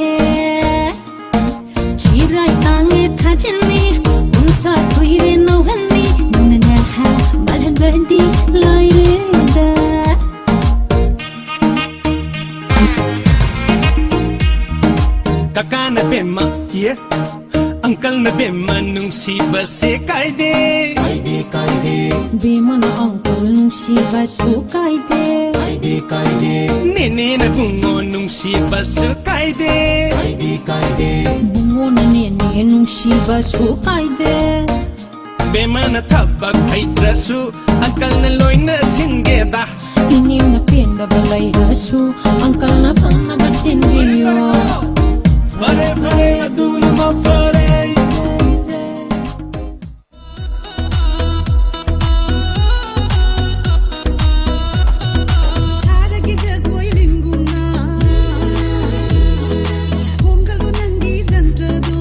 ꯆꯤꯔꯥꯏ ꯇꯥꯡꯉꯦ ꯊꯥꯖꯤꯟꯅꯤ, ꯄꯨꯟꯁꯥ ꯀꯨꯏꯔꯦ ꯅꯧꯍꯟꯅꯤ, ꯅꯧꯅ ꯅꯍꯥ ꯃꯥꯜꯍꯟꯕꯗꯤ ꯂꯣꯏꯔꯦꯗ꯫ ꯀꯀꯥꯅ ꯕꯦꯝꯃ, ꯌꯦ꯫ ꯑꯪꯀꯜꯅ ꯕꯦꯝꯃ ꯅꯨꯡꯁꯤꯕꯁꯦ ꯀꯥꯏꯗꯦ꯫ ꯀꯥꯏꯗꯦ, ꯀꯥꯏꯗꯦ꯫ ꯕꯦꯝꯃꯅ ꯑꯪꯀꯜ ꯅꯨꯡꯁꯤꯕꯁꯨ ꯀꯥꯏꯗꯦ꯫ ꯀꯥꯏꯗꯦ, ꯀꯥꯏꯗꯦ꯫ ꯅꯦꯅꯦꯅ ꯕꯨꯡꯉꯣ ꯅꯨꯡꯁꯤꯕꯁꯨ ꯀꯥꯏꯗꯦ꯫ ꯀꯥꯏꯗꯦ, ꯀꯥꯏꯗꯦ꯫ ꯕꯨꯡꯉꯣꯅ ꯅꯦꯅꯦ ꯅꯨꯡꯁꯤꯕꯁꯨ ꯀꯥꯏꯗꯦ꯫ ꯕꯦꯝꯃꯅ ꯊꯕꯛ ꯍꯩꯇ꯭ꯔꯁꯨ ꯑꯪꯀꯜꯅ ꯂꯣꯏꯅ ꯁꯤꯟꯒꯦꯗ꯫ ꯏꯅꯦꯅ ꯄꯦꯟꯗꯕ ꯂꯩꯔꯁꯨ ꯑꯪꯀꯜꯅ ꯐꯅꯕ ꯁꯤꯟꯕꯤꯌꯣ꯫ ꯐꯔꯦ, ꯐꯔꯦ, ꯑꯗꯨꯅ ꯃꯐꯔꯦ꯫ ꯁꯥꯔꯒꯦ ꯖꯒꯣꯏ ꯂꯤꯟꯒꯨꯝꯅ ꯈꯣꯡꯒꯜꯗꯣ ꯅꯪꯒꯤ ꯖꯟꯇ꯭ꯔꯗꯣ꯫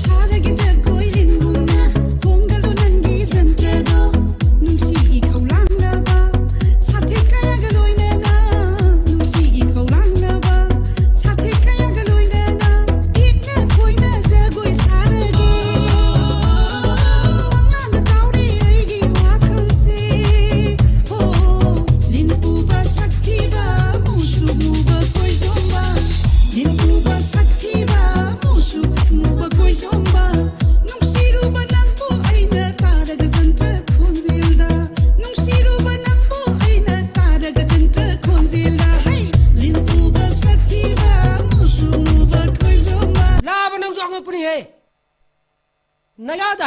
ꯁꯥꯔꯒꯦ ꯖꯒꯣꯏ ꯂꯤꯟꯒꯨꯝꯅ ꯈꯣꯡꯒꯜꯗꯣ ꯅꯪꯒꯤ ꯖꯟꯇ꯭ꯔꯗꯣ꯫ ꯅꯨꯡꯁꯤ ꯏꯈꯧ ꯂꯥꯡꯂꯕ ꯁꯥꯊꯦꯛ ꯀꯌꯥꯒ ꯂꯣꯏꯅꯅ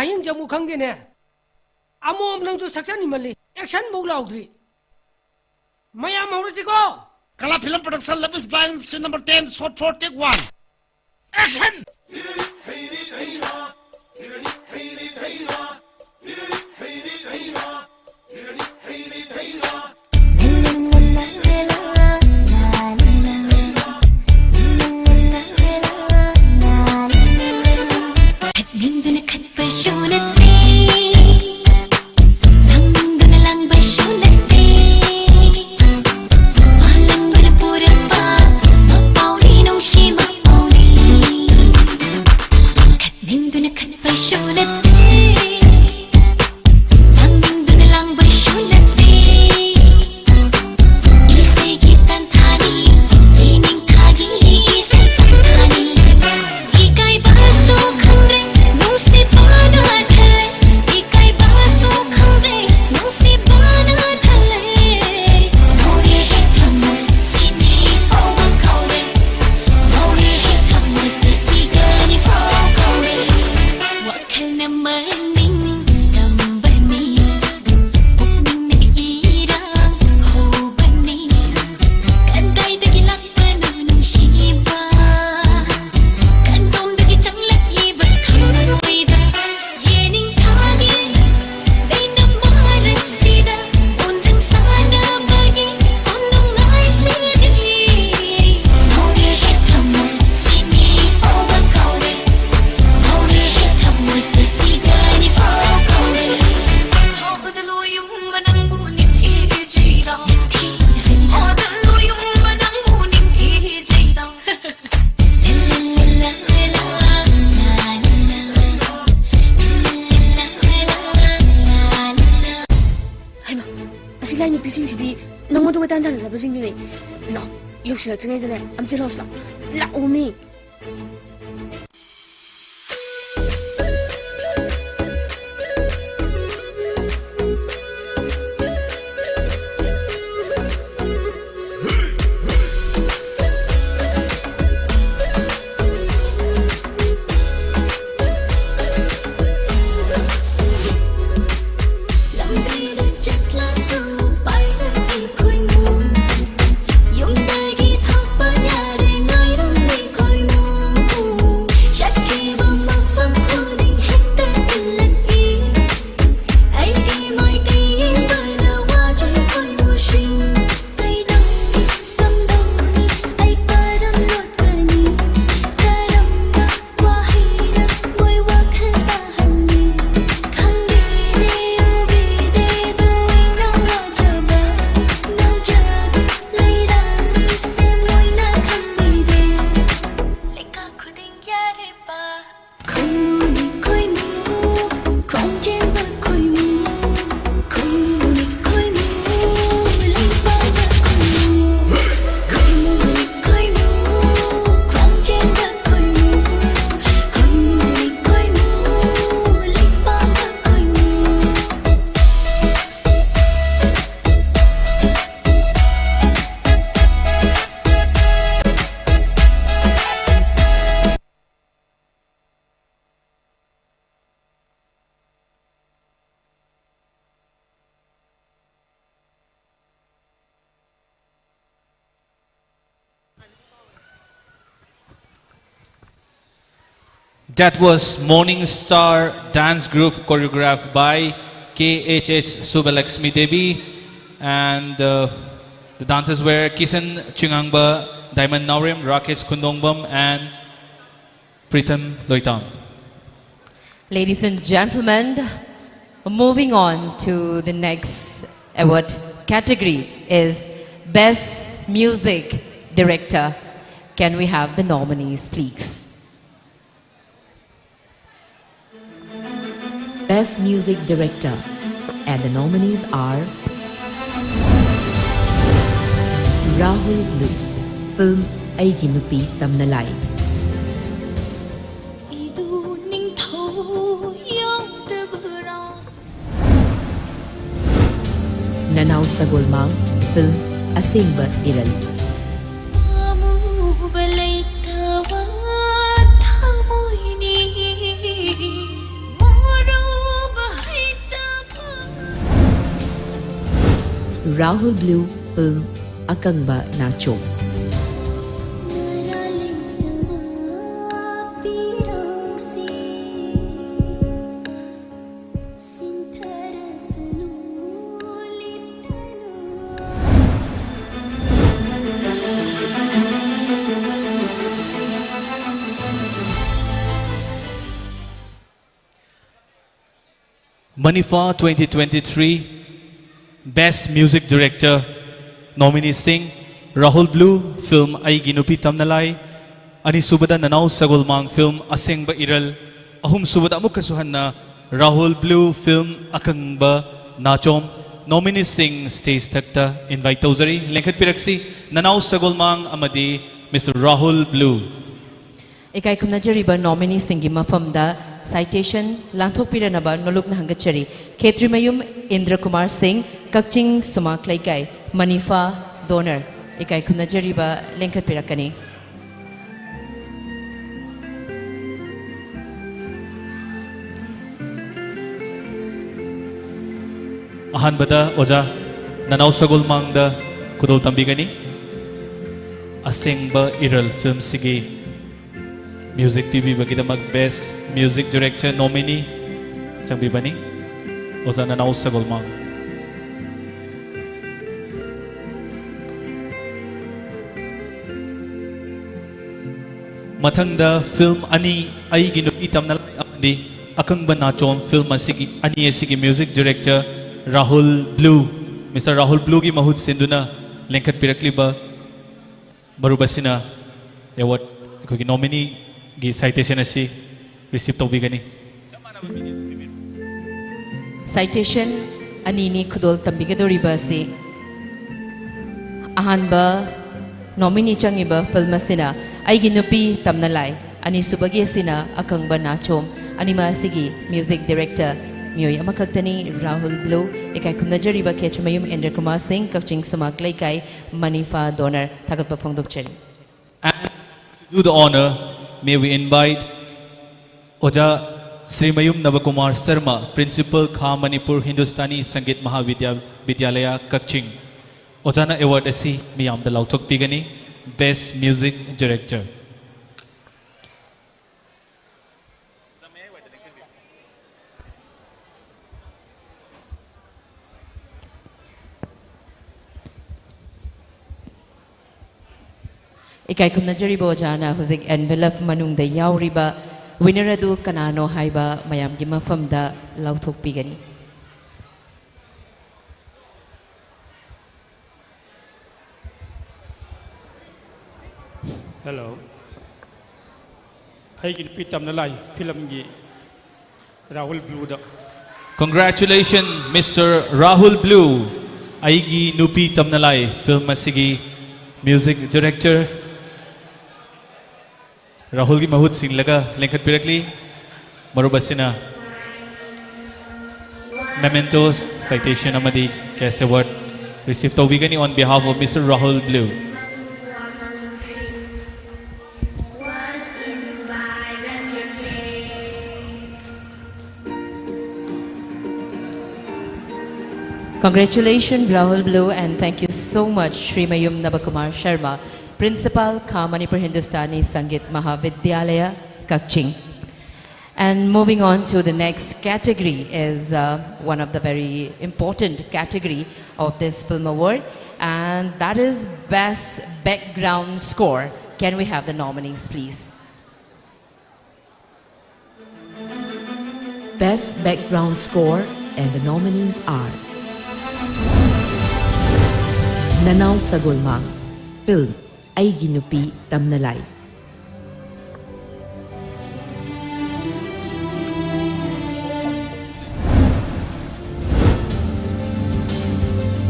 ꯑꯍꯤꯡꯁꯦ ꯑꯃꯨꯛ ꯈꯪꯗꯦꯅꯦ꯫ ꯑꯃꯣꯝ ꯅꯪꯁꯨ ꯁꯛꯆꯟ ꯏꯃꯜꯂꯤ꯫ Action ꯐꯧ ꯂꯥꯎꯗ꯭ꯔꯤ꯫ ꯃꯌꯥꯝ ꯍꯧꯔꯁꯤꯀꯣ꯫ Kala Film Production, Love is Blind, scene number ten, shot four, take one. Action! ꯅꯤꯡꯗꯨꯅ ꯈꯠꯄꯁꯨ ꯅꯠꯇꯦ, ꯂꯥꯡꯅꯤꯡꯗꯨꯅ ꯂꯥꯡꯕꯁꯨ ꯅꯠꯇꯦ, ꯃꯥꯂꯪꯕꯅ ꯄꯨꯔꯛꯄ ꯃꯄꯥꯎꯅꯤ, ꯅꯨꯡꯁꯤ ꯃꯄꯥꯎꯅꯤ꯫ ꯈꯠꯅꯤꯡꯗꯨꯅ ꯈꯠꯄꯁꯨ ꯅꯠꯇꯦ, ꯂꯥꯡꯅꯤꯡꯗꯨꯅ ꯂꯥꯡꯕꯁꯨ ꯅꯠꯇꯦ꯫ ꯏꯁꯩꯒꯤ ꯇꯥꯟꯊꯥꯅꯤ, ꯌꯦꯅꯤꯡꯊꯥꯒꯤ ꯏꯁꯩ ꯇꯥꯟꯊꯥꯅꯤ꯫ ꯏꯀꯥꯏꯕꯁꯨ ꯈꯪꯗꯦ, ꯅꯨꯡꯁꯤꯕꯅ ꯊꯜꯂꯦ꯫ ꯏꯀꯥꯏꯕꯁꯨ ꯈꯪꯗꯦ, ꯅꯨꯡꯁꯤꯕꯅ ꯊꯜꯂꯦ꯫ ꯃꯧꯔꯦ ꯍꯦ ꯊꯃꯣꯏ, ꯁꯤꯅꯤ ꯐꯥꯎꯕ ꯀꯥꯎꯔꯦ꯫ ꯃꯧꯔꯦ ꯍꯦ ꯊꯃꯣꯏꯁꯦ, ꯁꯤꯒꯅꯤ ꯐꯥꯎ ꯀꯥꯎꯔꯦ꯫ ꯋꯥꯈꯜꯅ ꯃꯅꯤꯡ ꯇꯝꯕꯅꯤ, ꯄꯨꯛꯅꯤꯡꯅ ꯏꯔꯥꯡ ꯍꯧꯕꯅꯤ꯫ ꯀꯗꯥꯏꯗꯒꯤ ꯂꯥꯛꯄꯅꯣ ꯅꯨꯡꯁꯤꯕ? ꯀꯗꯣꯝꯗꯒꯤ ꯆꯪꯂꯛꯂꯤꯕ ꯊꯃꯣꯏꯗ? ꯌꯦꯅꯤꯡꯊꯥꯒꯤ ꯂꯩꯅ ꯃꯔꯛꯁꯤꯗ ꯀꯣꯟꯗꯪ ꯁꯥꯟꯅꯕꯒꯤ ꯈꯨꯅꯨꯡꯉꯥꯏꯁꯤꯗꯤ꯫ ꯃꯧꯔꯦ ꯍꯦ ꯊꯃꯣꯏ, ꯁꯤꯅꯤ ꯐꯥꯎꯕ ꯀꯥꯎꯔꯦ꯫ ꯃꯧꯔꯦ ꯍꯦ ꯊꯃꯣꯏꯁꯦ, ꯁꯤꯒꯅꯤ ꯐꯥꯎ ꯀꯥꯎꯔꯦ꯫ ꯍꯣꯗꯂꯣ ꯌꯨꯝꯕ ꯅꯪꯕꯨ ꯅꯤꯡꯊꯤꯖꯩꯗ꯫ ꯍꯣꯗꯂꯣ ꯌꯨꯝꯕ ꯅꯪꯕꯨ ꯅꯤꯡꯊꯤꯖꯩꯗ꯫ ꯍꯩꯃꯥ, ꯑꯁꯤ ꯂꯥꯏ ꯅꯨꯄꯤꯁꯤꯡꯁꯤꯗꯤ ꯅꯪꯉꯣꯟꯗ ꯀꯣꯏꯇꯥꯟ ꯇꯥꯟꯅꯖꯕꯁꯤꯡꯗꯨꯅꯦ꯫ ꯂꯥꯛꯑꯣ, ꯌꯧꯁꯤꯜꯂꯛꯇ꯭ꯔꯤꯉꯩꯗꯅꯦ ꯑꯝ ꯆꯦꯜꯍꯧꯁꯤ ꯂꯥꯛꯑꯣ꯫ ꯂꯥꯛꯑꯣ ꯃꯤ꯫ That was Morning Star Dance Group, choreographed by K H H Subalaxmi Devi, and uh, the dancers were Kisan Chingangba, Diamond Naorem, Rakesh Khundongbam, and Pritam Loitang. Ladies and gentlemen, moving on to the next award category is Best Music Director. Can we have the nominees, please? Best Music Director, and the nominees are Rahul Blue, film ꯑꯩꯒꯤ ꯅꯨꯄꯤ ꯇꯝꯅ ꯂꯥꯏ꯫ ꯅꯅꯥꯎ ꯁꯒꯣꯜꯃꯥꯡ, film ꯑꯁꯦꯡꯕ ꯏꯔꯜ꯫ Rahul Blue, film ꯑꯀꯪꯕ ꯅꯥꯆꯣꯝ꯫ Manifa twenty twenty-three Best Music Director nominees ꯁꯤꯡ: Rahul Blue, film ꯑꯩꯒꯤ ꯅꯨꯄꯤ ꯇꯝꯅ ꯂꯥꯏ, ꯑꯅꯤꯁꯨꯕꯗ ꯅꯅꯥꯎ ꯁꯒꯣꯜꯃꯥꯡ, film ꯑꯁꯦꯡꯕ ꯏꯔꯜ, ꯑꯍꯨꯝꯁꯨꯕꯗ ꯑꯃꯨꯛꯀꯁꯨ ꯍꯟꯅ Rahul Blue, film ꯑꯀꯪꯕ ꯅꯥꯆꯣꯝ꯫ Nominees ꯁꯤꯡ stage ꯊꯛꯇ invite ꯇꯧꯖꯔꯤ, ꯂꯦꯡꯈꯠꯄꯤꯔꯛꯁꯤ, ꯅꯅꯥꯎ ꯁꯒꯣꯜꯃꯥꯡ ꯑꯃꯗꯤ Mister Rahul Blue꯫ ꯏꯀꯥꯏ ꯈꯨꯝꯅꯖꯔꯤꯕ nomineeꯁꯤꯡꯒꯤ ꯃꯐꯝꯗ citation ꯂꯥꯟꯊꯣꯛꯄꯤꯔꯅꯕ ꯅꯣꯂꯨꯛꯅ ꯍꯪꯒꯠꯆꯔꯤ꯫ ꯈꯦꯇ꯭ꯔꯤꯃꯌꯨꯝ ꯏꯟꯗ꯭ꯔ ꯀꯨꯃꯥꯔ ꯁꯤꯡ, ꯀꯛꯆꯤꯡ ꯁꯨꯃꯥꯛ ꯂꯩꯀꯥꯏ, ꯃꯅꯤꯐꯥ donor꯫ ꯏꯀꯥꯏ ꯈꯨꯝꯅꯖꯔꯤꯕ ꯂꯦꯡꯈꯠꯄꯤꯔꯛꯀꯅꯤ꯫ ꯑꯍꯥꯟꯕꯗ ꯑꯣꯖꯥ ꯅꯅꯥꯎ ꯁꯒꯣꯜꯃꯥꯡꯗ ꯈꯨꯗꯣꯜ ꯇꯝꯕꯤꯒꯅꯤ꯫ ꯑꯁꯦꯡꯕ ꯏꯔꯜ filmꯁꯤꯒꯤ Music ꯄꯤꯕꯤꯕꯒꯤꯗꯃꯛ Best Music Director nominee ꯆꯪꯕꯤꯕꯅꯤ ꯑꯣꯖꯥ ꯅꯅꯥꯎ ꯁꯒꯣꯜꯃꯥꯡ꯫ ꯃꯊꯪꯗ film ꯑꯅꯤ, ꯑꯩꯒꯤ ꯅꯨꯄꯤ ꯇꯝꯅ ꯂꯥꯏ ꯑꯃꯗꯤ ꯑꯀꯪꯕ ꯅꯥꯆꯣꯝ, film ꯑꯁꯤꯒꯤ, ꯑꯅꯤ ꯑꯁꯤꯒꯤ music director Rahul Blue, Mister Rahul ꯕ꯭ꯂꯨꯒꯤ ꯃꯍꯨꯠ ꯁꯤꯟꯗꯨꯅ ꯂꯦꯡꯈꯠꯄꯤꯔꯛꯂꯤꯕ ꯃꯔꯨꯞ ꯑꯁꯤꯅ award, ꯑꯩꯈꯣꯏꯒꯤ nomineeꯒꯤ citation ꯑꯁꯤ receive ꯇꯧꯕꯤꯒꯅꯤ꯫ Citation ꯑꯅꯤꯅꯤ ꯈꯨꯗꯣꯜ ꯇꯝꯕꯤꯒꯗꯧꯔꯤꯕ ꯑꯁꯤ꯫ ꯑꯍꯥꯟꯕ nominee ꯆꯪꯉꯤꯕ film ꯑꯁꯤꯅ ꯑꯩꯒꯤ ꯅꯨꯄꯤ ꯇꯝꯅ ꯂꯥꯏ, ꯑꯅꯤꯁꯨꯕꯒꯤ ꯑꯁꯤꯅ ꯑꯀꯪꯕ ꯅꯥꯆꯣꯝ꯫ ꯑꯅꯤꯃꯛ ꯑꯁꯤꯒꯤ music director ꯃꯤꯑꯣꯏ ꯑꯃꯈꯛꯇꯅꯤ, ꯔꯥꯍꯨꯜ ꯕ꯭ꯂꯨ꯫ ꯏꯀꯥꯏ ꯈꯨꯝꯅꯖꯔꯤꯕ ꯈꯦꯇ꯭ꯔꯤꯃꯌꯨꯝ ꯏꯟꯗ꯭ꯔ ꯀꯨꯃꯥꯔ ꯁꯤꯡ, ꯀꯛꯆꯤꯡ ꯁꯨꯃꯥꯡ ꯂꯩꯀꯥꯏ, ꯃꯅꯤꯐꯥ donor, ꯊꯥꯒꯠꯄ ꯐꯣꯡꯗꯣꯛꯆꯔꯤ꯫ And to do the honor, may we invite ꯑꯣꯖꯥ ꯁ꯭ꯔꯤ ꯃꯌꯨꯝ ꯅꯕꯀꯨꯃꯥꯔ ꯁꯔꯃ, Principal, ꯈꯥ ꯃꯅꯤꯄꯨꯔ ꯍꯤꯟꯗꯨꯁꯇꯥꯅꯤ ꯁꯪꯒꯤꯠ ꯃꯍꯥꯕꯤꯗ꯭ꯌꯥꯂꯌꯥ, ꯀꯛꯆꯤꯡ꯫ ꯑꯣꯖꯥꯅ award ꯑꯁꯤ ꯃꯤꯌꯥꯝꯗ ꯂꯥꯎꯊꯣꯛꯄꯤꯒꯅꯤ, Best Music Director꯫ ꯏꯀꯥꯏ ꯈꯨꯝꯅꯖꯔꯤꯕ ꯑꯣꯖꯥꯅ ꯍꯧꯖꯤꯛ envelope ꯃꯅꯨꯡꯗ ꯌꯥꯎꯔꯤꯕ winner ꯑꯗꯨ ꯀꯅꯥꯅꯣ ꯍꯥꯏꯕ ꯃꯌꯥꯝꯒꯤ ꯃꯐꯝꯗ ꯂꯥꯎꯊꯣꯛꯄꯤꯒꯅꯤ꯫ Hello. ꯑꯩꯒꯤ ꯅꯨꯄꯤ ꯇꯝꯅ ꯂꯥꯏ filmꯒꯤ ꯔꯥꯍꯨꯜ ꯕ꯭ꯂꯨꯗ꯫ Congratulations, Mister Rahul Blue. ꯑꯩꯒꯤ ꯅꯨꯄꯤ ꯇꯝꯅ ꯂꯥꯏ film ꯑꯁꯤꯒꯤ music director ꯔꯥꯍꯨꯜꯒꯤ ꯃꯍꯨꯠ ꯁꯤꯜꯂꯒ ꯂꯦꯡꯈꯠꯄꯤꯔꯛꯂꯤ꯫ ꯃꯔꯨꯞ ꯑꯁꯤꯅ mementos, citation ꯑꯃꯗꯤ cash award receive ꯇꯧꯕꯤꯒꯅꯤ on behalf of Mister Rahul blue. Congratulations, Rahul Blue, and thank you so much, Shri Mayum Nabakumar Sharma, Principal, Kha Manipur Hindustani Sangeet Mahavidyalaya, Kakching. And moving on to the next category is uh, one of the very important category of this film award, and that is Best Background Score. Can we have the nominees, please? Best Background Score, and the nominees are Nanao Sagolmang, film Aigi Nupi Tamnalai.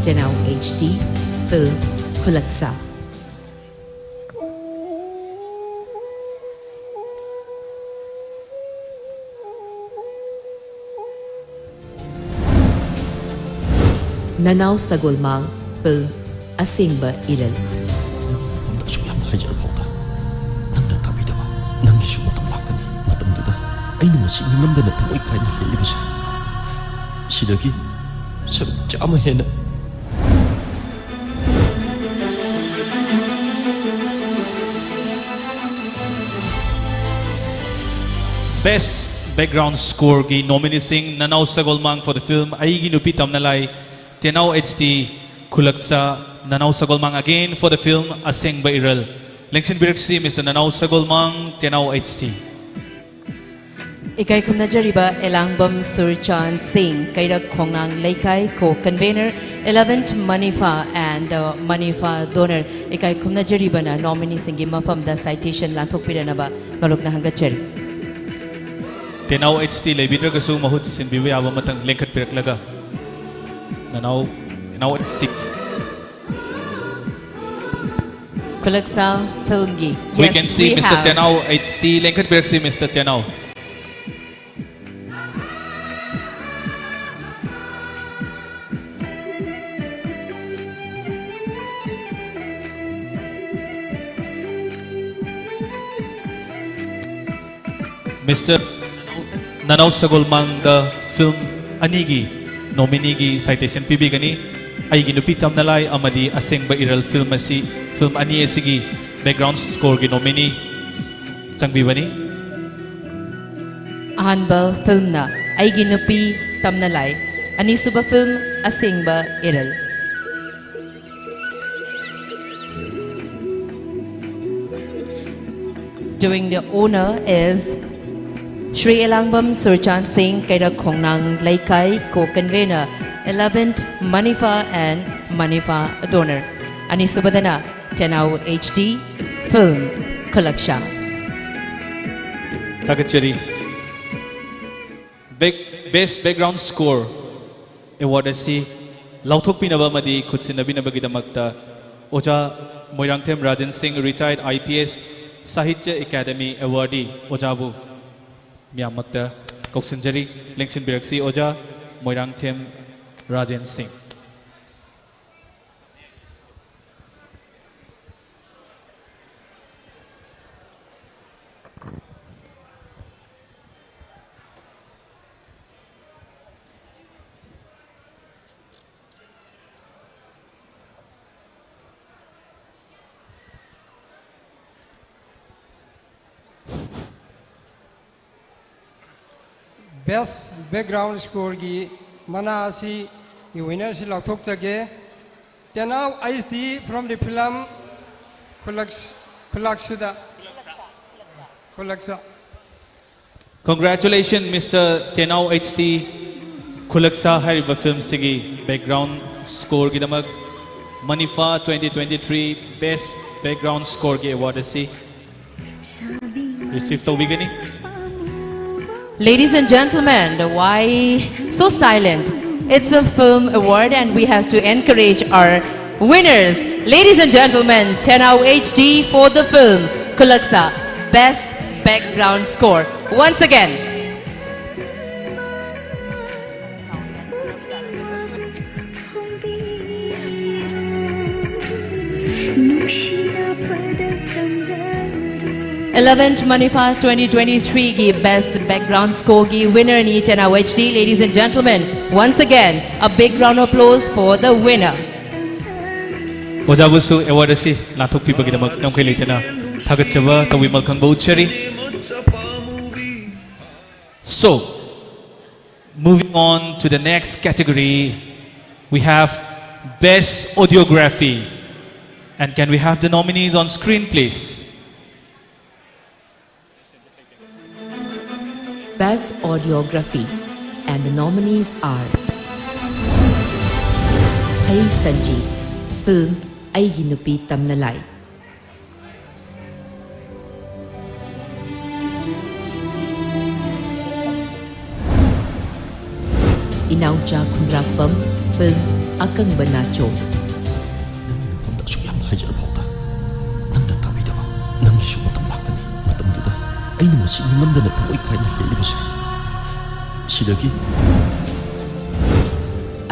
Tenao H D, film Khulaksa. Nanao Sagolmang, film Asengba Iral. ꯅꯉꯣꯟꯗ ꯑꯁꯨꯛ ꯌꯥꯝꯅ ꯍꯥꯏꯖꯔꯐꯥꯎꯗ ꯅꯪꯅ ꯇꯥꯕꯤꯗꯕ꯫ ꯅꯪꯒꯤꯁꯨ ꯃꯇꯝ ꯂꯥꯛꯀꯅꯤ, ꯃꯇꯝꯗꯨꯗ ꯑꯩꯅ ꯃꯁꯤ ꯅꯤꯡꯉꯝꯗꯅ ꯊꯃꯣꯏ ꯀꯥꯏꯅ ꯂꯦꯜꯂꯤꯕꯁꯦ꯫ ꯁꯤꯗꯒꯤ ꯁꯔꯨꯛ ꯆꯥꯝꯃ ꯍꯦꯟꯅ꯫ Best Background Score ꯒꯤ nominees ꯁꯤꯡ: Nanao Sagolmang for the film Aigi Nupi Tamnalai, Tenao H D, Khulaksa, Nanao Sagolmang again for the film Asengba Iral. ꯂꯦꯡꯁꯤꯟꯕꯤꯔꯛꯁꯤ, Mister Nanao Sagolmang, Tenao H D. ꯏꯀꯥꯏ ꯈꯨꯝꯅꯖꯔꯤꯕ ꯑꯦꯂꯥꯡꯕꯝ ꯁꯨꯔꯆꯥꯟ ꯁꯤꯡ, ꯀꯩꯔꯛ ꯈꯣꯡꯅꯥꯡ ꯂꯩꯀꯥꯏ, co-convener, eleventh MANIFA and uh, MANIFA donor, ꯏꯀꯥꯏ ꯈꯨꯝꯅꯖꯔꯤꯕꯅ nomineeꯁꯤꯡꯒꯤ ꯃꯐꯝꯗ citation ꯂꯥꯟꯊꯣꯛꯄꯤꯔꯅꯕ ꯃꯔꯨꯞꯅ ꯍꯪꯒꯠꯆꯔꯤ꯫ Tenao H D ꯂꯩꯕꯤꯗ꯭ꯔꯒꯁꯨ ꯃꯍꯨꯠ ꯁꯤꯟꯕꯤꯕ ꯌꯥꯕ ꯑꯃꯇꯪ ꯂꯦꯡꯈꯠꯄꯤꯔꯛꯂꯒ꯫ Nanao, Tenao H D. Khulaksa filmꯒꯤ. We Yes, can see we Mister have. Tenao H D. ꯂꯦꯡꯈꯠꯄꯤꯔꯛꯁꯤ, Mister Tenao. Mister Nanao Sagolmangꯗ film ꯑꯅꯤꯒꯤ ꯅꯣꯃꯤꯅꯤꯒꯤ citation ꯄꯤꯕꯤꯒꯅꯤ꯫ ꯑꯩꯒꯤ ꯅꯨꯄꯤ ꯇꯝꯅꯂꯥꯏ ꯑꯃꯗꯤ ꯑꯁꯦꯡꯕ ꯏꯔꯜ ꯐꯤꯜꯝ ꯑꯁꯤ, ꯐꯤꯜꯝ ꯑꯅꯤ ꯑꯁꯤꯒꯤ ꯕꯦꯛꯒ꯭ꯔꯥꯎꯟ ꯁ꯭ꯀꯣꯔꯒꯤ ꯅꯣꯃꯤꯅꯤ ꯆꯪꯕꯤꯕꯅꯤ꯫ ꯑꯍꯥꯟꯕ ꯐꯤꯜꯝꯅ ꯑꯩꯒꯤ ꯅꯨꯄꯤ ꯇꯝꯅꯂꯥꯏ, ꯑꯅꯤꯁꯨꯕ ꯐꯤꯜꯝ ꯑꯁꯦꯡꯕ ꯏꯔꯜ꯫ Doing the honor is Shri Elangam Surchan Singh, Kairak Khongnang Leikai, co-convener, eleventh Manifa and Manifa donor. Anisubadana, Tenau H D, film, Khulaksha. ꯊꯥꯒꯠꯆꯔꯤ꯫ Back-, Best Background Score Award ꯑꯁꯤ ꯂꯥꯎꯊꯣꯛꯄꯤꯅꯕ ꯑꯃꯗꯤ ꯈꯨꯠꯁꯤꯟꯅꯕꯤꯅꯕꯒꯤꯗꯃꯛꯇ ꯑꯣꯖꯥ ꯃꯣꯏꯔꯥꯡꯊꯦꯝ ꯔꯥꯖꯦꯟ ꯁꯤꯡ, retired I P S, Sahitya Academy Awardee ꯑꯣꯖꯥꯕꯨ ꯃꯤꯌꯥꯝꯃꯛꯇ ꯀꯧꯁꯤꯟꯖꯔꯤ꯫ ꯂꯦꯡꯁꯤꯟꯕꯤꯔꯛꯁꯤ ꯑꯣꯖꯥ ꯃꯣꯏꯔꯥꯡꯊꯦꯝ ꯔꯥꯖꯦꯟ ꯁꯤꯡ꯫ Best Background Score ꯒꯤ ꯃꯅꯥ ꯑꯁꯤ, ꯒꯤ winner ꯑꯁꯤ ꯂꯥꯎꯊꯣꯛꯆꯒꯦ꯫ Tenau H D from the film ꯈꯨꯂꯛ-, ꯈꯨꯂꯛꯁꯤꯗ, ꯈꯨꯂꯛꯁ꯫ Congratulations, Mister Tenau H D, ꯈꯨꯂꯛꯁꯥ ꯍꯥꯏꯔꯤꯕ ꯐꯤꯜꯝꯁꯤꯒꯤ background ꯁ꯭ꯀꯣꯔꯒꯤꯗꯃꯛ ꯃꯅꯤꯐꯥ twenty twenty-three Best Background Score ꯒꯤ award ꯑꯁꯤ receive ꯇꯧꯕꯤꯒꯅꯤ꯫ Ladies and gentlemen, why so silent? It's a film award and we have to encourage our winners. Ladies and gentlemen, Tenau H D for the film Khulaksa, Best Background Score. Once again. ꯅꯨꯡꯁꯤꯅꯕꯗ ꯇꯝꯂꯝꯂꯔꯣꯏ꯫ eleventh Manipha twenty twenty-three ꯒꯤ Best Background Score ꯒꯤ winner ꯅꯤ Tenao H D. Ladies and gentlemen, once again, a big round of applause for the winner. ꯑꯣꯖꯥꯕꯨꯁꯨ award ꯑꯁꯤ ꯂꯥꯟꯊꯣꯛꯄꯤꯕꯒꯤꯗꯃꯛ ꯉꯝꯈꯩ ꯂꯩꯇꯅ ꯊꯥꯒꯠꯆꯕ ꯇꯧꯕꯤꯃꯜ ꯈꯪꯕ ꯎꯠꯆꯔꯤ꯫ So, moving on to the next category, we have Best Audiography. And can we have the nominees on screen, please? Best Audiography, and the nominees are Hey Sanjeev, film ꯑꯩꯒꯤ ꯅꯨꯄꯤ ꯇꯝꯅ ꯂꯥꯏ꯫ ꯏꯅꯥꯎꯆꯥ Khundrakpam, film ꯑꯀꯪꯕ ꯅꯥꯆꯣꯝ꯫ ꯅꯪꯒꯤ ꯅꯐꯝꯗ ꯑꯁꯨꯛ ꯌꯥꯝꯅ ꯍꯥꯏꯖꯔ ꯐꯥꯎꯗ ꯅꯪꯅ ꯇꯥꯕꯤꯗꯕ ꯅꯪꯒꯤꯁꯨ ꯃꯇꯝ ꯂꯥꯛꯀꯅꯤ꯫ ꯃꯇꯝꯗꯨꯗ ꯑꯩꯅ ꯃꯁꯤ ꯅꯤꯡꯉꯝꯗꯅ ꯊꯃꯣꯏ ꯀꯥꯏꯅ ꯂꯦꯜꯂꯤꯕꯁꯦ ꯁꯤꯗꯒꯤ꯫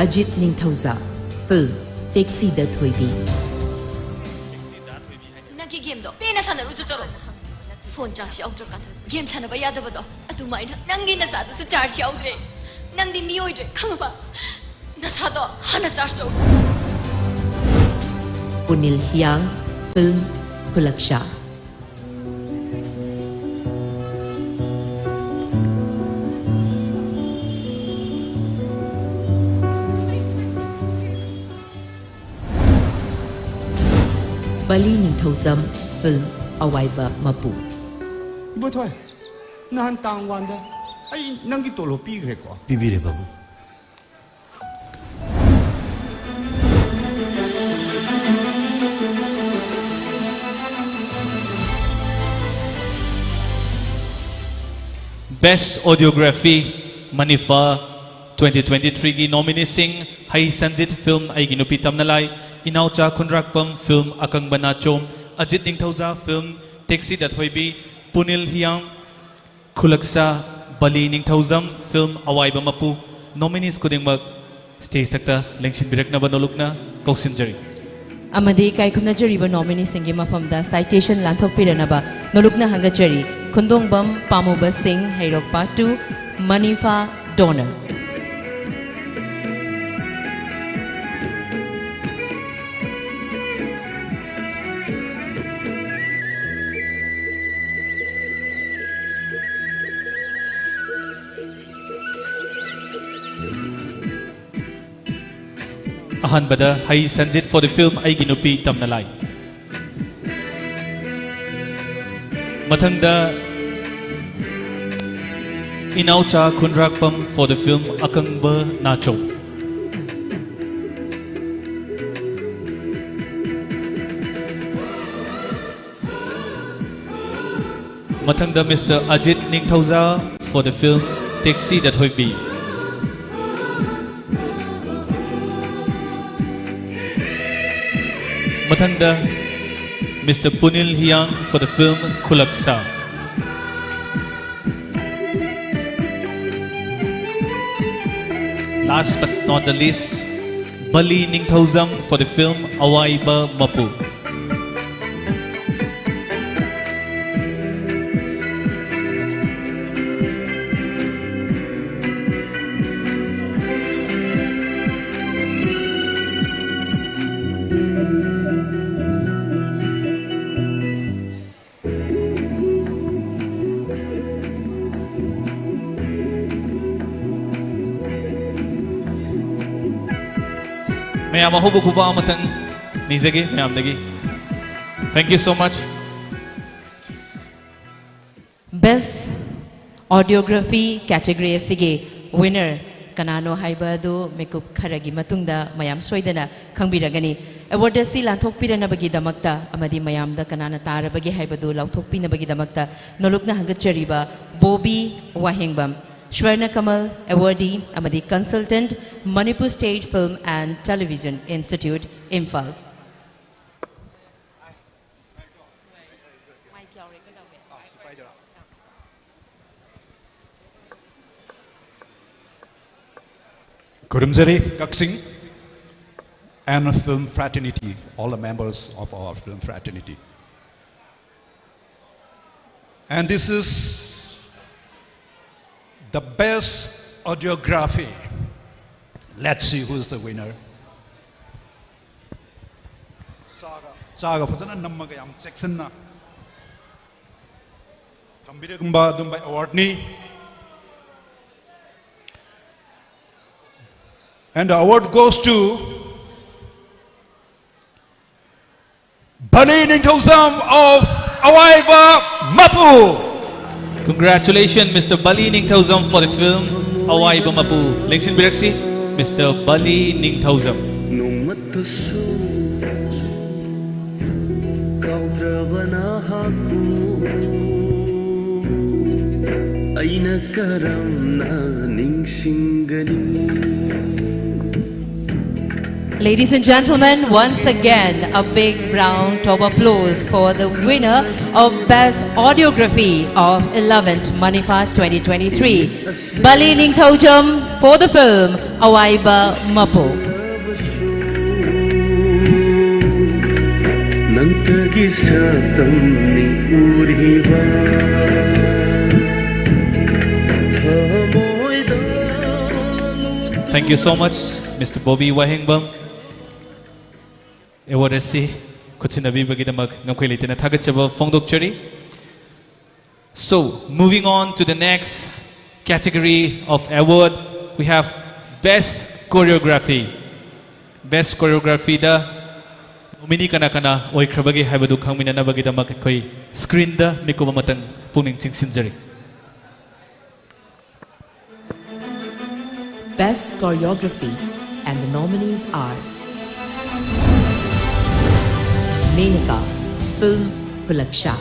ꯑꯖꯤꯠ ꯅꯤꯡꯊꯧꯖꯥ, film ꯇꯦꯛꯁꯤꯗ ꯊꯣꯏꯕꯤ꯫ ꯅꯪꯒꯤ ꯒꯦꯝꯗꯣ ꯄꯦꯟꯅ ꯁꯥꯟꯅꯔꯨ ꯆꯣꯆꯔꯣ꯫ ꯐꯣꯟ ꯆꯥꯔꯖ ꯌꯥꯎꯗ꯭ꯔꯀꯥꯟꯗ ꯒꯦꯝ ꯁꯥꯟꯅꯕ ꯌꯥꯗꯕꯗꯣ ꯑꯗꯨꯃꯥꯏꯅ ꯅꯪꯒꯤ ꯅꯆꯥꯗꯨꯁꯨ ꯆꯥꯔꯖ ꯌꯥꯎꯗ꯭ꯔꯦ꯫ ꯅꯪꯗꯤ ꯃꯤ ꯑꯣꯏꯗ꯭ꯔꯦ ꯈꯪꯉꯕ? ꯅꯁꯥꯗꯣ ꯍꯥꯟꯅ ꯆꯥꯔꯖ ꯇꯧ꯫ ꯄꯨꯅꯤꯜ ꯍꯤꯌꯥꯡ, film ꯈꯨꯂꯛꯁꯥ꯫ ꯕꯂꯤ ꯅꯤꯡꯊꯧꯖꯝ, film ꯑꯋꯥꯏꯕ ꯃꯄꯨ꯫ ꯏꯕꯣꯊꯣꯏ, ꯅꯍꯥꯟ ꯇꯥꯡ ꯋꯥꯟꯗ ꯑꯩ ꯅꯪꯒꯤ ꯇꯣꯂꯣꯞ ꯄꯤꯈ꯭ꯔꯦꯀꯣ? ꯄꯤꯕꯤꯔꯦ ꯕꯥꯕꯨ꯫ Best Audiography, ꯃꯅꯤꯐꯥ, twenty twenty-three ꯒꯤ nomineeꯁꯤꯡ: ꯍꯩ ꯁꯟꯖꯤꯠ, film ꯑꯩꯒꯤ ꯅꯨꯄꯤ ꯇꯝꯅ ꯂꯥꯏ, ꯏꯅꯥꯎꯆꯥ ꯈꯨꯟꯗ꯭ꯔꯥꯛꯄꯝ, film ꯑꯀꯪꯕ ꯅꯥꯆꯣꯝ, ꯑꯖꯤꯠ ꯅꯤꯡꯊꯧꯖꯥ, film ꯇꯦꯛꯁꯤꯗ ꯊꯣꯏꯕꯤ, ꯄꯨꯅꯤꯜ ꯍꯤꯌꯥꯡ, ꯈꯨꯂꯛꯁꯥ, ꯕꯂꯤ ꯅꯤꯡꯊꯧꯖꯝ, film ꯑꯋꯥꯏꯕ ꯃꯄꯨ꯫ Nominees ꯈꯨꯗꯤꯡꯃꯛ stage ꯊꯛꯇ ꯂꯦꯡꯁꯤꯟꯕꯤꯔꯛꯅꯕ ꯅꯣꯂꯨꯛꯅ ꯀꯧꯁꯤꯟꯖꯔꯤ꯫ ꯑꯃꯗꯤ ꯏꯀꯥꯏ ꯈꯨꯝꯅꯖꯔꯤꯕ ꯅꯣꯃꯤꯅꯤꯁꯤꯡꯒꯤ ꯃꯐꯝꯗ ꯁꯥꯏꯇꯦꯁꯟ ꯂꯥꯟꯊꯣꯛꯄꯤꯔꯅꯕ ꯅꯣꯂꯨꯛꯅ ꯍꯪꯒꯠꯆꯔꯤ꯫ ꯈꯨꯟꯗꯣꯡꯕꯝ ꯄꯥꯃꯨꯕ ꯁꯤꯡ, ꯍꯩꯔꯣꯛ ꯄꯥꯔꯠ ꯇꯨ, ꯃꯅꯤꯐꯥ ꯗꯣꯅꯔ꯫ ꯑꯍꯥꯟꯕꯗ ꯍꯩ ꯁꯟꯖꯤꯠ for the film ꯑꯩꯒꯤ ꯅꯨꯄꯤ ꯇꯝꯅ ꯂꯥꯏ꯫ ꯃꯊꯪꯗ ꯏꯅꯥꯎꯆꯥ ꯈꯨꯟꯗ꯭ꯔꯥꯛꯄꯝ for the film ꯑꯀꯪꯕ ꯅꯥꯆꯣꯝ꯫ ꯃꯊꯪꯗ Mister Ajit Ningthouja for the film Taxi ꯗ ꯊꯣꯏꯕꯤ꯫ ꯃꯊꯪꯗ Mister Punil Hiang for the film ꯈꯨꯂꯛꯁꯥ꯫ Last but not the least, Bali Ningthoujam for the film Awaiba Mapu. ꯃꯌꯥꯝ ꯑꯍꯧꯕ ꯈꯨꯕꯥꯛ ꯑꯃꯇꯪ ꯅꯤꯖꯒꯦ ꯃꯌꯥꯝꯗꯒꯤ꯫ Thank you so much. Best Audiography category ꯑꯁꯤꯒꯤ winner ꯀꯅꯥꯅꯣ ꯍꯥꯏꯕ ꯑꯗꯨ ꯃꯤꯀꯨꯞ ꯈꯔꯒꯤ ꯃꯇꯨꯡꯗ ꯃꯌꯥꯝ ꯁꯣꯏꯗꯅ ꯈꯪꯕꯤꯔꯒꯅꯤ꯫ Award ꯑꯁꯤ ꯂꯥꯟꯊꯣꯛꯄꯤꯔꯅꯕꯒꯤꯗꯃꯛꯇ ꯑꯃꯗꯤ ꯃꯌꯥꯝꯗ ꯀꯅꯥꯅ ꯇꯥꯔꯕꯒꯦ ꯍꯥꯏꯕꯗꯨ ꯂꯥꯎꯊꯣꯛꯄꯤꯅꯕꯒꯤꯗꯃꯛꯇ ꯅꯣꯂꯨꯛꯅ ꯍꯪꯒꯠꯆꯔꯤꯕ ꯕꯣꯕꯤ ꯋꯥꯍꯦꯡꯕꯝ, ꯁ꯭ꯋꯔꯅ ꯀꯃꯜ awardee ꯑꯃꯗꯤ consultant, Manipur State Film and Television Institute, Imphal. ꯈꯨꯔꯨꯝꯖꯔꯤ, Kakching. and film fraternity, all the members of our film fraternity. And this is the best audiography. Let's see who is the winner. ꯆꯥꯒ ꯐꯖꯅ ꯅꯝꯃꯒ ꯌꯥꯝ ꯆꯦꯛꯁꯤꯟꯅ ꯊꯝꯕꯤꯔꯒꯨꯝꯕ ꯑꯗꯨꯝꯕ awardꯅꯤ. And the award goes to Bali Ningthoujam of Awaiba Mapu. Congratulations, Mister Bali Ningthoujam, for the film Awaiba Mapu. ꯂꯦꯡꯁꯤꯟꯕꯤꯔꯛꯁꯤ, Mister Bali Ningthoujam. ꯅꯣꯡꯃꯠꯇꯁꯨ ꯀꯥꯎꯗ꯭ꯔꯕ ꯅꯍꯥꯛꯄꯨ ꯑꯩꯅ ꯀꯔꯝꯅ ꯅꯤꯡꯁꯤꯡꯒꯅꯤ? Ladies and gentlemen, once again, a big round of applause for the winner of Best Audiography of eleventh Manipha twenty twenty-three, Bali Ningthoujam, for the film Awaiba Mapu. ꯅꯪꯇꯒꯤ ꯁꯛꯇꯝꯅꯤ ꯎꯔꯤꯕ ꯊꯃꯣꯏꯗ ꯂꯣꯠꯇꯨꯅ Thank you so much, Mister Bobby Wahengbam. Award ꯑꯁꯤ ꯈꯨꯠꯁꯤꯟꯅꯕꯤꯕꯒꯤꯗꯃꯛ ꯉꯝꯈꯩ ꯂꯩꯇꯅ ꯊꯥꯒꯠꯆꯕ ꯐꯣꯡꯗꯣꯛꯆꯔꯤ꯫ So, moving on to the next category of award, we have Best Choreography. Best Choreographyꯗ nominee ꯀꯅꯥ ꯀꯅꯥ ꯑꯣꯏꯈ꯭ꯔꯕꯒꯦ ꯍꯥꯏꯕꯗꯨ ꯈꯪꯃꯤꯟꯅꯅꯕꯒꯤꯗꯃꯛ ꯑꯩꯈꯣꯏ screenꯗ ꯃꯤꯀꯨꯞ ꯑꯃꯇꯪ ꯄꯨꯛꯅꯤꯡ ꯆꯤꯡꯁꯤꯟꯖꯔꯤ꯫ Best Choreography, and the nominees are Menaka, film Hulaksha.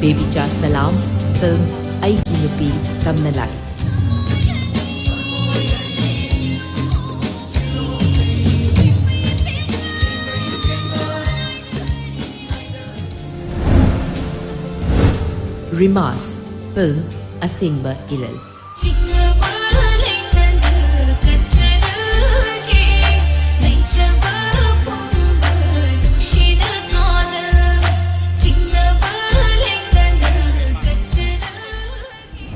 Bebicha Salam, film ꯑꯩꯒꯤ ꯅꯨꯄꯤ ꯇꯝꯅ ꯂꯥꯛꯏ꯫ ꯔꯤꯃꯥꯁ ꯐꯤꯜꯝ ꯑꯁꯦꯡꯕ ꯏꯔꯜ꯫ ꯆꯤꯡꯅꯕ ꯂꯩꯇꯅ ꯀꯠꯆꯔꯒꯦ, ꯂꯩꯖꯕ ꯄꯨꯝꯕ ꯅꯨꯡꯁꯤꯅ ꯀꯣꯅ, ꯆꯤꯡꯅꯕ ꯂꯩꯇꯅ ꯀꯠꯆꯔꯒꯦ꯫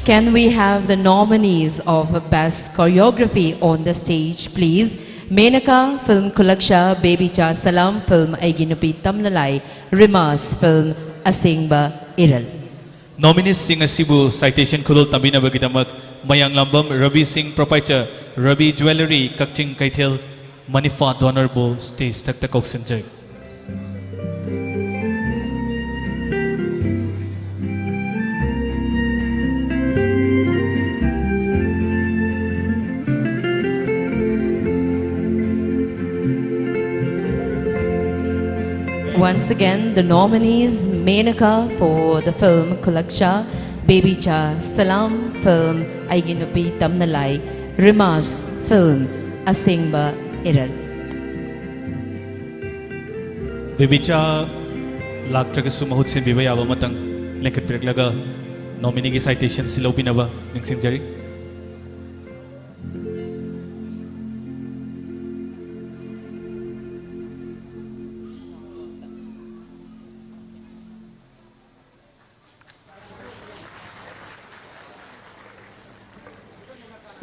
Can we have the nominees of Best Choreography on the stage, please? Menaka film Khulaksha, Bebicha Salam film Aigi Nupi Tamnalai, Rimas film Asengba Iral. Nominees ꯁꯤꯡ ꯑꯁꯤꯕꯨ citation ꯈꯨꯗꯣꯜ ꯇꯝꯕꯤꯅꯕꯒꯤꯗꯃꯛ ꯃꯌꯥꯡꯂꯥꯝꯕꯝ ꯔꯕꯤ ꯁꯤꯡ, proprietor ꯔꯕꯤ Jewellery, ꯀꯛꯆꯤꯡ ꯀꯩꯊꯦꯜ, ꯃꯅꯤꯐꯥ ꯗꯣꯅꯔꯕꯨ stage ꯊꯛꯇ ꯀꯧꯁꯤꯟꯖꯔꯤ꯫ Once again, the nominees, Menaka for the film Khulaksha, Bebicha Salam film Aigi Nupi Tamnalai, Rimas film Asengba Iral. ꯕꯦꯕꯤꯆꯥ ꯂꯥꯛꯇ꯭ꯔꯒꯁꯨ ꯃꯍꯨꯠ ꯁꯤꯟꯕꯤꯕ ꯌꯥꯕ ꯑꯃꯇꯪ ꯂꯦꯡꯈꯠꯄꯤꯔꯛꯂꯒ nomineeꯒꯤ citationꯁꯤ ꯂꯧꯕꯤꯅꯕ ꯅꯤꯡꯁꯤꯡꯖꯔꯤ꯫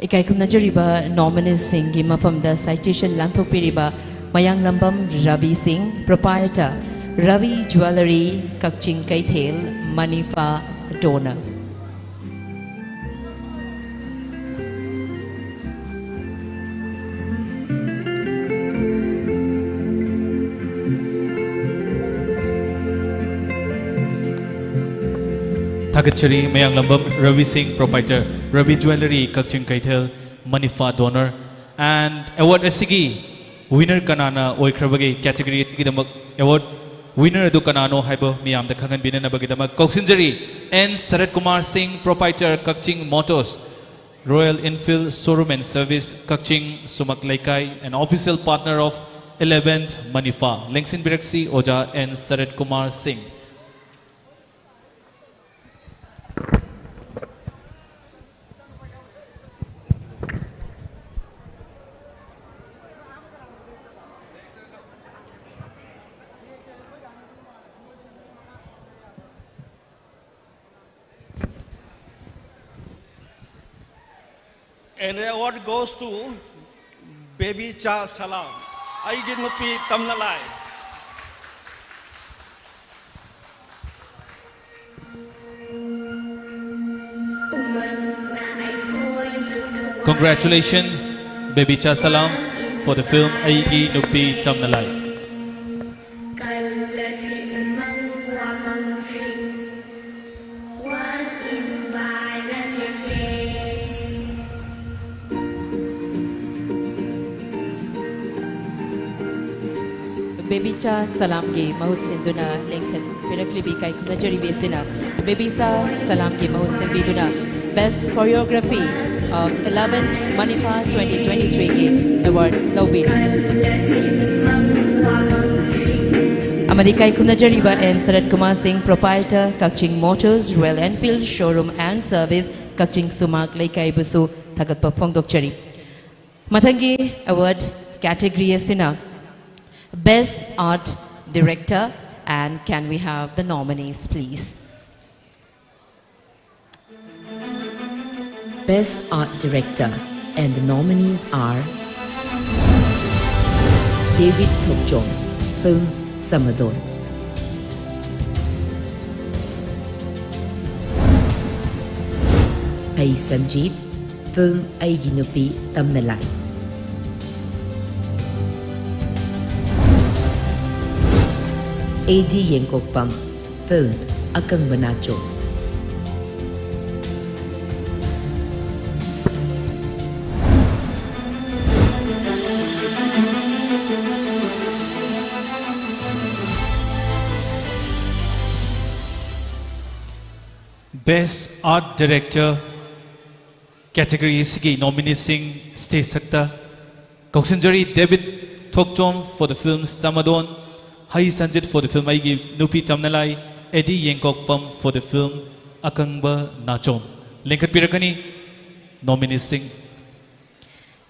ꯏꯀꯥꯏ ꯈꯨꯝꯅꯖꯔꯤꯕ nomineesꯁꯤꯡꯒꯤ ꯃꯐꯝꯗ citation ꯂꯥꯟꯊꯣꯛꯄꯤꯔꯤꯕ ꯃꯌꯥꯡꯂꯝꯕꯝ ꯔꯕꯤ ꯁꯤꯡ, proprietor ꯔꯕꯤ Jewellery, ꯀꯛꯆꯤꯡ ꯀꯩꯊꯦꯜ, ꯃꯅꯤꯐꯥ ꯗꯣꯅꯔ꯫ ꯊꯥꯒꯠꯆꯔꯤ ꯃꯌꯥꯡꯂꯝꯕꯝ ꯔꯕꯤ ꯁꯤꯡ, proprietor ꯔꯕꯤ Jewellery, ꯀꯛꯆꯤꯡ ꯀꯩꯊꯦꯜ, ꯃꯅꯤꯐꯥ ꯗꯣꯅꯔ꯫ And award ꯑꯁꯤꯒꯤ winner ꯀꯅꯥꯅ ꯑꯣꯏꯈ꯭ꯔꯕꯒꯦ category ꯑꯁꯤꯒꯤꯗꯃꯛ award winner ꯑꯗꯨ ꯀꯅꯥꯅꯣ ꯍꯥꯏꯕ ꯃꯤꯌꯥꯝꯗ ꯈꯪꯍꯟꯕꯤꯅꯅꯕꯒꯤꯗꯃꯛ ꯀꯧꯁꯤꯟꯖꯔꯤ꯫ ꯑꯦꯟ ꯁꯔꯠ ꯀꯨꯃꯥꯔ ꯁꯤꯡ, proprietor Kakching motors. Royal Enfield Showroom and Service, Kakching Sumak Leikai, an official partner of eleventh Manipha. ꯂꯦꯡꯁꯤꯟꯕꯤꯔꯛꯁꯤ ꯑꯣꯖꯥ N ꯁꯔꯠ ꯀꯨꯃꯥꯔ ꯁꯤꯡ꯫ And the award goes to Baby Cha Salam, ꯑꯩꯒꯤ ꯅꯨꯄꯤ ꯇꯝꯅ ꯂꯥꯏ꯫ Congratulations, Baby Cha Salam, for the film ꯑꯩꯒꯤ ꯅꯨꯄꯤ ꯇꯝꯅ ꯂꯥꯏ꯫ Baby ꯆꯥ ꯁꯂꯥꯝꯒꯤ ꯃꯍꯨꯠ ꯁꯤꯟꯗꯨꯅ ꯂꯦꯡꯈꯠꯄꯤꯔꯛꯂꯤꯕ ꯏꯀꯥꯏ ꯈꯨꯝꯅꯖꯔꯤꯕꯤ ꯑꯁꯤꯅ ꯕꯦꯕꯤ ꯆꯥ ꯁꯂꯥꯝꯒꯤ ꯃꯍꯨꯠ ꯁꯤꯟꯕꯤꯗꯨꯅ Best Choreography of eleventh Manipha twenty twenty-threeꯒꯤ award ꯂꯧꯕꯤꯔꯤ꯫ ꯑꯃꯗꯤ ꯏꯀꯥꯏ ꯈꯨꯝꯅꯖꯔꯤꯕ N ꯁꯔꯠ ꯀꯨꯃꯥꯔ ꯁꯤꯡ, proprietor, Kakching Motors, Royal Enfield Showroom and Service, ꯀꯛꯆꯤꯡ ꯁꯨꯃꯥꯛ ꯂꯩꯀꯥꯏꯕꯨꯁꯨ ꯊꯥꯒꯠꯄ ꯐꯣꯡꯗꯣꯛꯆꯔꯤ꯫ ꯃꯊꯪꯒꯤ award category ꯑꯁꯤꯅ Best Art Director, and can we have the nominees, please? Best Art Director, and the nominees are David Thokchom, film Samadon, Phei Sanjeev, film ꯑꯩꯒꯤ ꯅꯨꯄꯤ ꯇꯝꯅ ꯂꯥꯏ, A D Yengkokpam, film ꯑꯀꯪꯕ ꯅꯥꯆꯣꯝ꯫ Best Art Director, Category ꯑꯁꯤꯒꯤ nomineeꯁꯤꯡ stage ꯊꯛꯇ ꯀꯧꯁꯤꯟꯖꯔꯤ: David Thokchom for the film Samadon, Hai Sanjit for the film ꯑꯩꯒꯤ ꯅꯨꯄꯤ ꯇꯝꯅꯂꯥꯏ, Eddie Yengkokpam for the film ꯑꯀꯪꯕ ꯅꯥꯆꯣꯝ꯫ ꯂꯤꯡꯈꯠꯄꯤꯔꯛꯀꯅꯤ nomineeꯁꯤꯡ꯫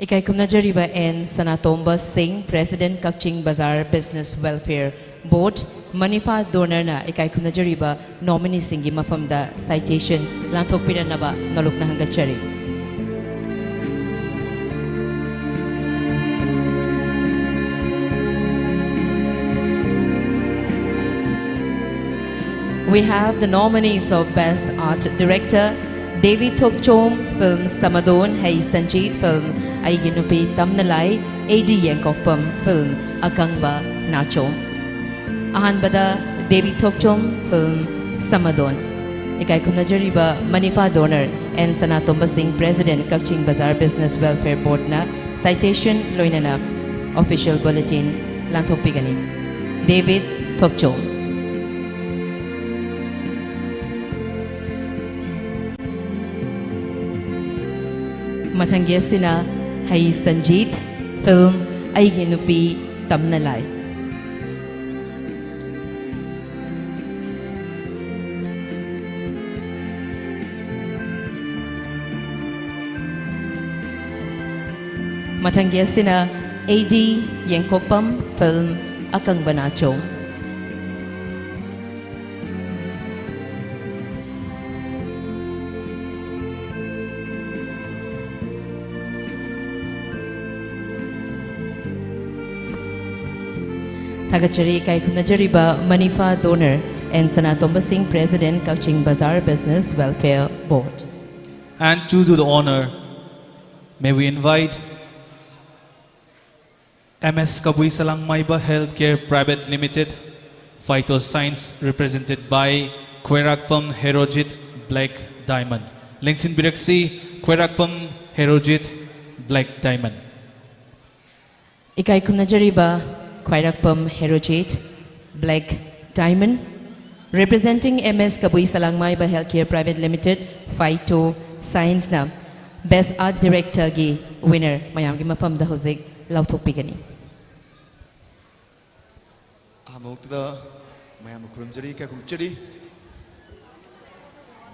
ꯏꯀꯥꯏ ꯈꯨꯝꯅꯖꯔꯤꯕ and ꯁꯅꯥꯇꯣꯝꯕ ꯁꯤꯡ, President, ꯀꯛꯆꯤꯡ ꯕꯖꯥꯔ Business Welfare Board, ꯃꯅꯤꯐꯥ ꯗꯣꯅꯔꯅ ꯏꯀꯥꯏ ꯈꯨꯝꯅꯖꯔꯤꯕ nomineeꯁꯤꯡꯒꯤ ꯃꯐꯝꯗ citation ꯂꯥꯟꯊꯣꯛꯄꯤꯔꯅꯕ ꯅꯣꯂꯨꯛꯅ ꯍꯪꯒꯠꯆꯔꯤ꯫ We have the nominees of Best Art Director, David Thokchom, film Samadon, Hai Sanjit, film ꯑꯩꯒꯤ ꯅꯨꯄꯤ ꯇꯝꯅꯂꯥꯏ, Eddie Yengkokpam, film ꯑꯀꯪꯕ ꯅꯥꯆꯣꯝ꯫ ꯑꯍꯥꯟꯕꯗ David Thokchom, film Samadon꯫ ꯏꯀꯥꯏ ꯈꯨꯝꯅꯖꯔꯤꯕ ꯃꯅꯤꯐꯥ ꯗꯣꯅꯔ ꯑꯦꯟ ꯁꯅꯥꯇꯣꯝꯕ ꯁꯤꯡ, President, ꯀꯛꯆꯤꯡ ꯕꯖꯥꯔ Business Welfare Boardꯅ citation ꯂꯣꯏꯅꯅ official bulletin ꯂꯥꯟꯊꯣꯛꯄꯤꯒꯅꯤ꯫ David Thokchom꯫ ꯃꯊꯪꯒꯤ ꯑꯁꯤꯅ ꯍꯩ ꯁꯟꯖꯤꯠ, film ꯑꯩꯒꯤ ꯅꯨꯄꯤ ꯇꯝꯅ ꯂꯥꯏ꯫ ꯃꯊꯪꯒꯤ ꯑꯁꯤꯅ ꯑꯦ ꯗꯤ ꯌꯦꯡꯀꯣꯛꯄꯝ, film ꯑꯀꯪꯕ ꯅꯥꯆꯣꯝ꯫ ꯊꯥꯒꯠꯆꯔꯤ ꯏꯀꯥꯏ ꯈꯨꯝꯅꯖꯔꯤꯕ ꯃꯅꯤꯐꯥ ꯗꯣꯅꯔ ꯑꯦꯟ ꯁꯅꯥꯇꯣꯝꯕ ꯁꯤꯡ, President, ꯀꯛꯆꯤꯡ ꯕꯖꯥꯔ Business Welfare Board꯫ And to do the honor, may we invite M S Kabui Salangmaiba Healthcare Private Limited, Phyto Science, represented by Khwairakpam Herojit, Black Diamond. ꯂꯦꯡꯁꯤꯟꯕꯤꯔꯛꯁꯤ, ꯈ꯭ꯋꯥꯏꯔꯥꯛꯄꯝ ꯍꯦꯔꯣꯖꯤꯠ, Black Diamond꯫ ꯏꯀꯥꯏ ꯈꯨꯝꯅꯖꯔꯤꯕ ꯈ꯭ꯋꯥꯏꯔꯥꯛꯄꯝ Herojit, Black Diamond, representing M S Kabui Salangmaiba Healthcare Private Limited, Phyto Science ꯅ Best Art Directorꯒꯤ winner ꯃꯌꯥꯝꯒꯤ ꯃꯐꯝꯗ ꯍꯧꯖꯤꯛ ꯂꯥꯎꯊꯣꯛꯄꯤꯒꯅꯤ꯫ ꯑꯍꯥꯟꯕꯃꯛꯇꯗ ꯃꯌꯥꯝꯕꯨ ꯈꯨꯔꯨꯝꯖꯔꯤ, ꯏꯀꯥꯏ ꯈꯨꯝꯅꯖꯔꯤ꯫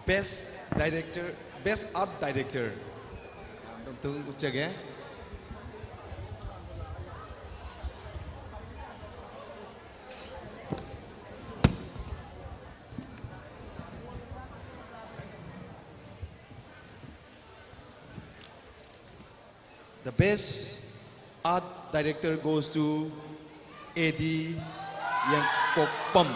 Best Director, Best Art Director ꯑꯝꯇꯪ ꯎꯠꯆꯒꯦ꯫ The best art director goes to A D Yangkokpam.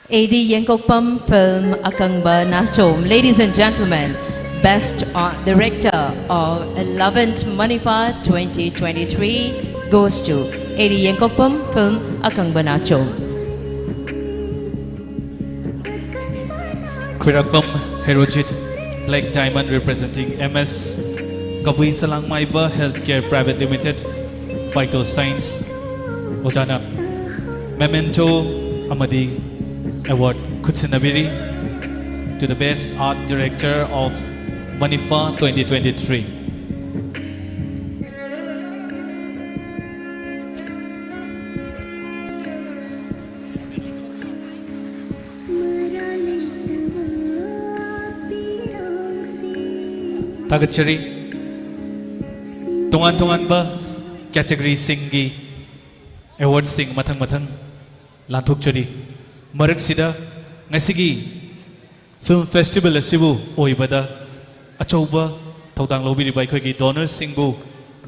A D Yangkokpam film Akangba Nachom. Ladies and gentlemen, Best Art Director of eleventh Manipha twenty twenty-three goes to A D Yangkokpam film Akangba Nachom. Khuirakpam Herojit, Black Diamond representing M S Kabui Salangmaiba Healthcare Private Limited, Phyto Science, ꯑꯣꯖꯥꯅ memento ꯑꯃꯗꯤ award ꯈꯨꯠꯁꯤꯟꯅꯕꯤꯔꯤ to the best art director of Manipha twenty twenty-three. ꯊꯥꯒꯠꯆꯔꯤ꯫ ꯇꯣꯉꯥꯟ ꯇꯣꯉꯥꯟꯕ categoryꯁꯤꯡꯒꯤ awardꯁꯤꯡ ꯃꯊꯪ ꯃꯊꯪ ꯂꯥꯟꯊꯣꯛꯆꯔꯤ꯫ ꯃꯔꯛꯁꯤꯗ ꯉꯁꯤꯒꯤ film festival ꯑꯁꯤꯕꯨ ꯑꯣꯏꯕꯗ ꯑꯆꯧꯕ ꯊꯧꯗꯥꯡ ꯂꯧꯕꯤꯔꯤꯕ ꯑꯩꯈꯣꯏꯒꯤ donorꯁꯤꯡꯕꯨ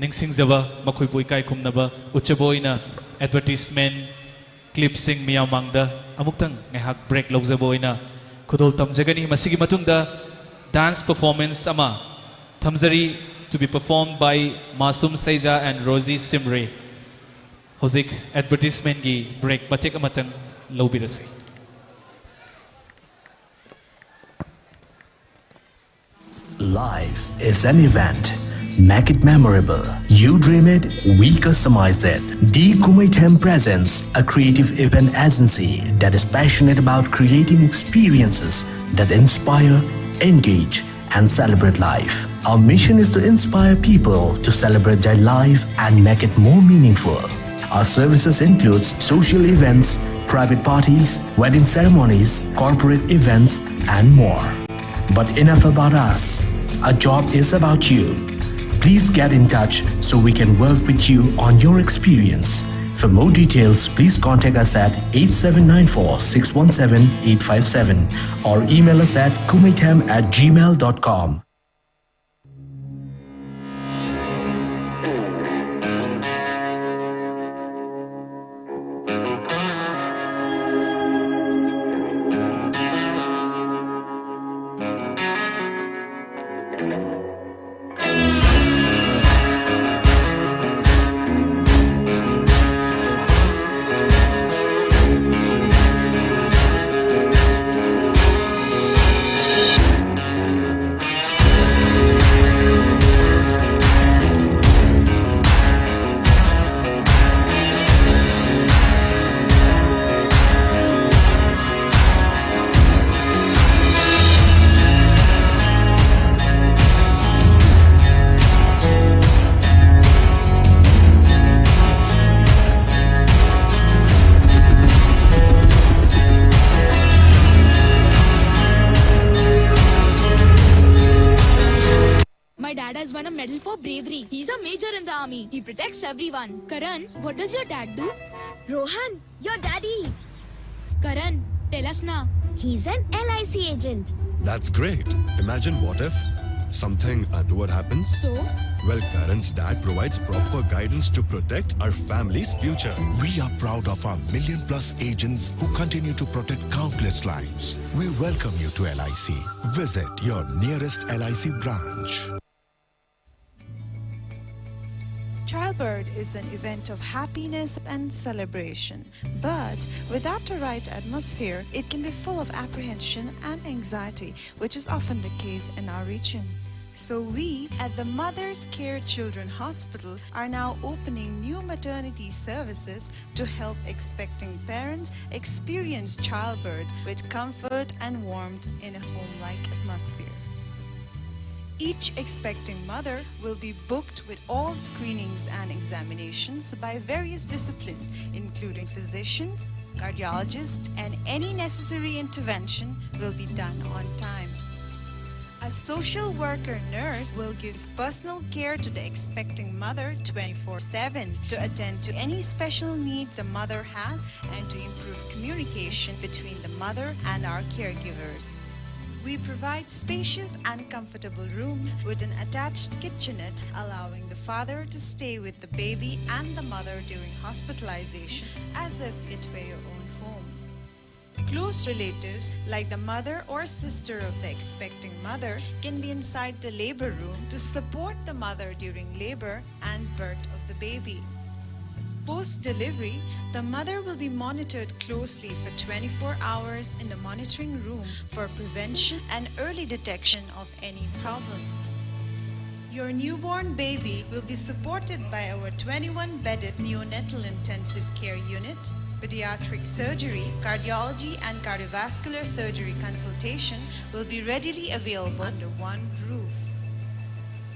ꯅꯤꯡꯁꯤꯡꯖꯕ, ꯃꯈꯣꯏꯕꯨ ꯏꯀꯥꯏ ꯈꯨꯝꯅꯕ ꯎꯠꯆꯕ ꯑꯣꯏꯅ advertisement clipꯁꯤꯡ ꯃꯤꯌꯥꯝ ꯃꯥꯡꯗ ꯑꯃꯨꯛꯇꯪ ꯉꯥꯏꯍꯥꯛ break ꯂꯧꯖꯕ ꯑꯣꯏꯅ ꯈꯨꯗꯣꯜ ꯇꯝꯖꯒꯅꯤ꯫ ꯃꯁꯤꯒꯤ ꯃꯇꯨꯡꯗ dance performance ꯑꯃ ꯊꯝꯖꯔꯤ, to be performed by Masum Seiza and Rosie Simre꯫ ꯍꯧꯖꯤꯛ advertisementꯀꯤ break ꯃꯇꯦꯛ ꯑꯃꯇꯪ ꯂꯧꯕꯤꯔꯁꯤ꯫ Life is an event. Make it memorable. You dream it, we customize it. D Kumeithem presents a creative event agency that is passionate about creating experiences that inspire, engage, and celebrate life. Our mission is to inspire people to celebrate their life and make it more meaningful. Our services includes social events, private parties, wedding ceremonies, corporate events, and more. But enough about us. Our job is about you. Please get in touch so we can work with you on your experience. For more details, please contact us at eight seven nine four six one seven eight five seven or email us at kumetem at gmail dot com. My dad has won a medal for bravery. He's a major in the army. He protects everyone. Karan, what does your dad do? Rohan, your daddy. Karan, tell us now. He's an L I C agent. That's great. Imagine what if something untoward happens? So? Well, Karan's dad provides proper guidance to protect our family's future. We are proud of our million plus agents who continue to protect countless lives. We welcome you to L I C. Visit your nearest L I C branch. Childbirth is an event of happiness and celebration, but without a right atmosphere, it can be full of apprehension and anxiety, which is often the case in our region. So, we at the Mother's Care Children Hospital are now opening new maternity services to help expecting parents experience childbirth with comfort and warmth in a home like atmosphere. Each expecting mother will be booked with all screenings and examinations by various disciplines, including physicians, cardiologists, and any necessary intervention will be done on time. A social worker nurse will give personal care to the expecting mother twenty-four seven to attend to any special needs the mother has and to improve communication between the mother and our caregivers. We provide spacious and comfortable rooms with an attached kitchenette, allowing the father to stay with the baby and the mother during hospitalization as if it were your own home. Close relatives, like the mother or sister of the expecting mother, can be inside the labor room to support the mother during labor and birth of the baby. Post delivery, the mother will be monitored closely for twenty-four hours in the monitoring room for prevention and early detection of any problem. Your newborn baby will be supported by our twenty-one bedded neonatal intensive care unit. Pediatric surgery, cardiology, and cardiovascular surgery consultation will be readily available under one roof.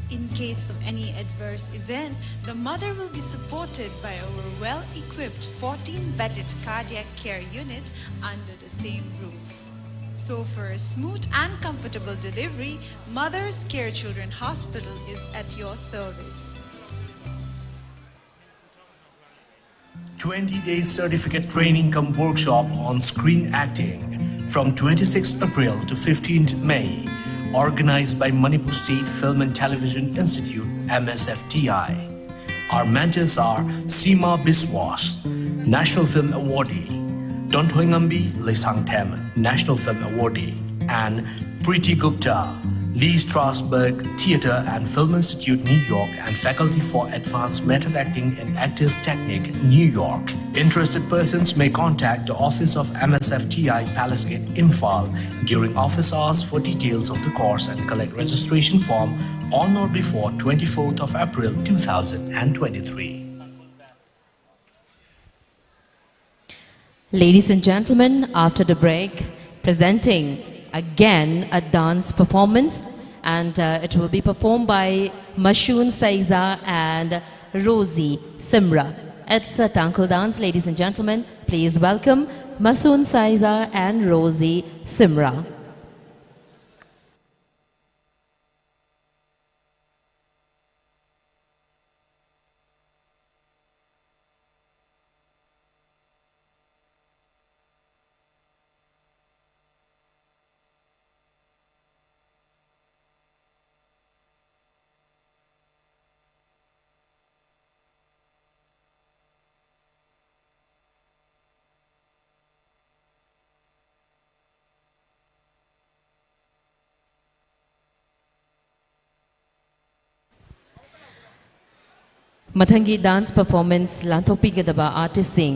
In case of any adverse event, the mother will be supported by our well equipped fourteen bedded cardiac care unit under the same roof. So, for a smooth and comfortable delivery, Mother's Care Children Hospital is at your service. twenty day certificate training cum workshop on screen acting from twenty-sixth April to fifteenth May, organized by Manipur State Film and Television Institute, M S F T I. Our mentors are Seema Biswas, National Film Awardee, Tonthoingambi Leisangthem, National Film Awardee, and Preeti Gupta, Lee Strasberg Theatre and Film Institute, New York, and Faculty for Advanced Method Acting and Actors Technique, New York. Interested persons may contact the office of M S F T I Palace Gate, Imphal, during office hours for details of the course and collect registration form on or before twenty-fourth of April two thousand twenty-three. Ladies and gentlemen, after the break, presenting again a dance performance And uh, it will be performed by Mashun Saiza and Rosie Simra. It's a Tangkhul dance, ladies and gentlemen. Please welcome Masun Saiza and Rosie Simra. ꯃꯊꯪꯒꯤ dance performance ꯂꯥꯟꯊꯣꯛꯄꯤꯒꯗꯕ artistꯁꯤꯡ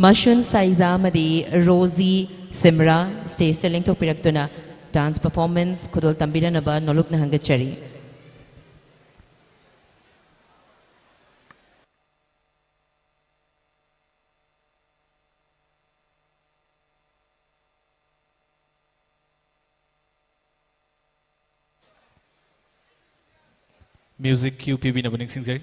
ꯃꯁꯨꯟ ꯁꯥꯏꯖꯥ ꯑꯃꯗꯤ Rosie ꯁꯤꯝꯔꯥ stageꯇ ꯂꯦꯡꯊꯣꯛꯄꯤꯔꯛꯇꯨꯅ dance performance ꯈꯨꯗꯣꯜ ꯇꯝꯕꯤꯔꯅꯕ ꯅꯣꯂꯨꯛꯅ ꯍꯪꯒꯠꯆꯔꯤ꯫ Music cue ꯄꯤꯕꯤꯅꯕ ꯅꯤꯡꯁꯤꯡꯖꯔꯤ꯫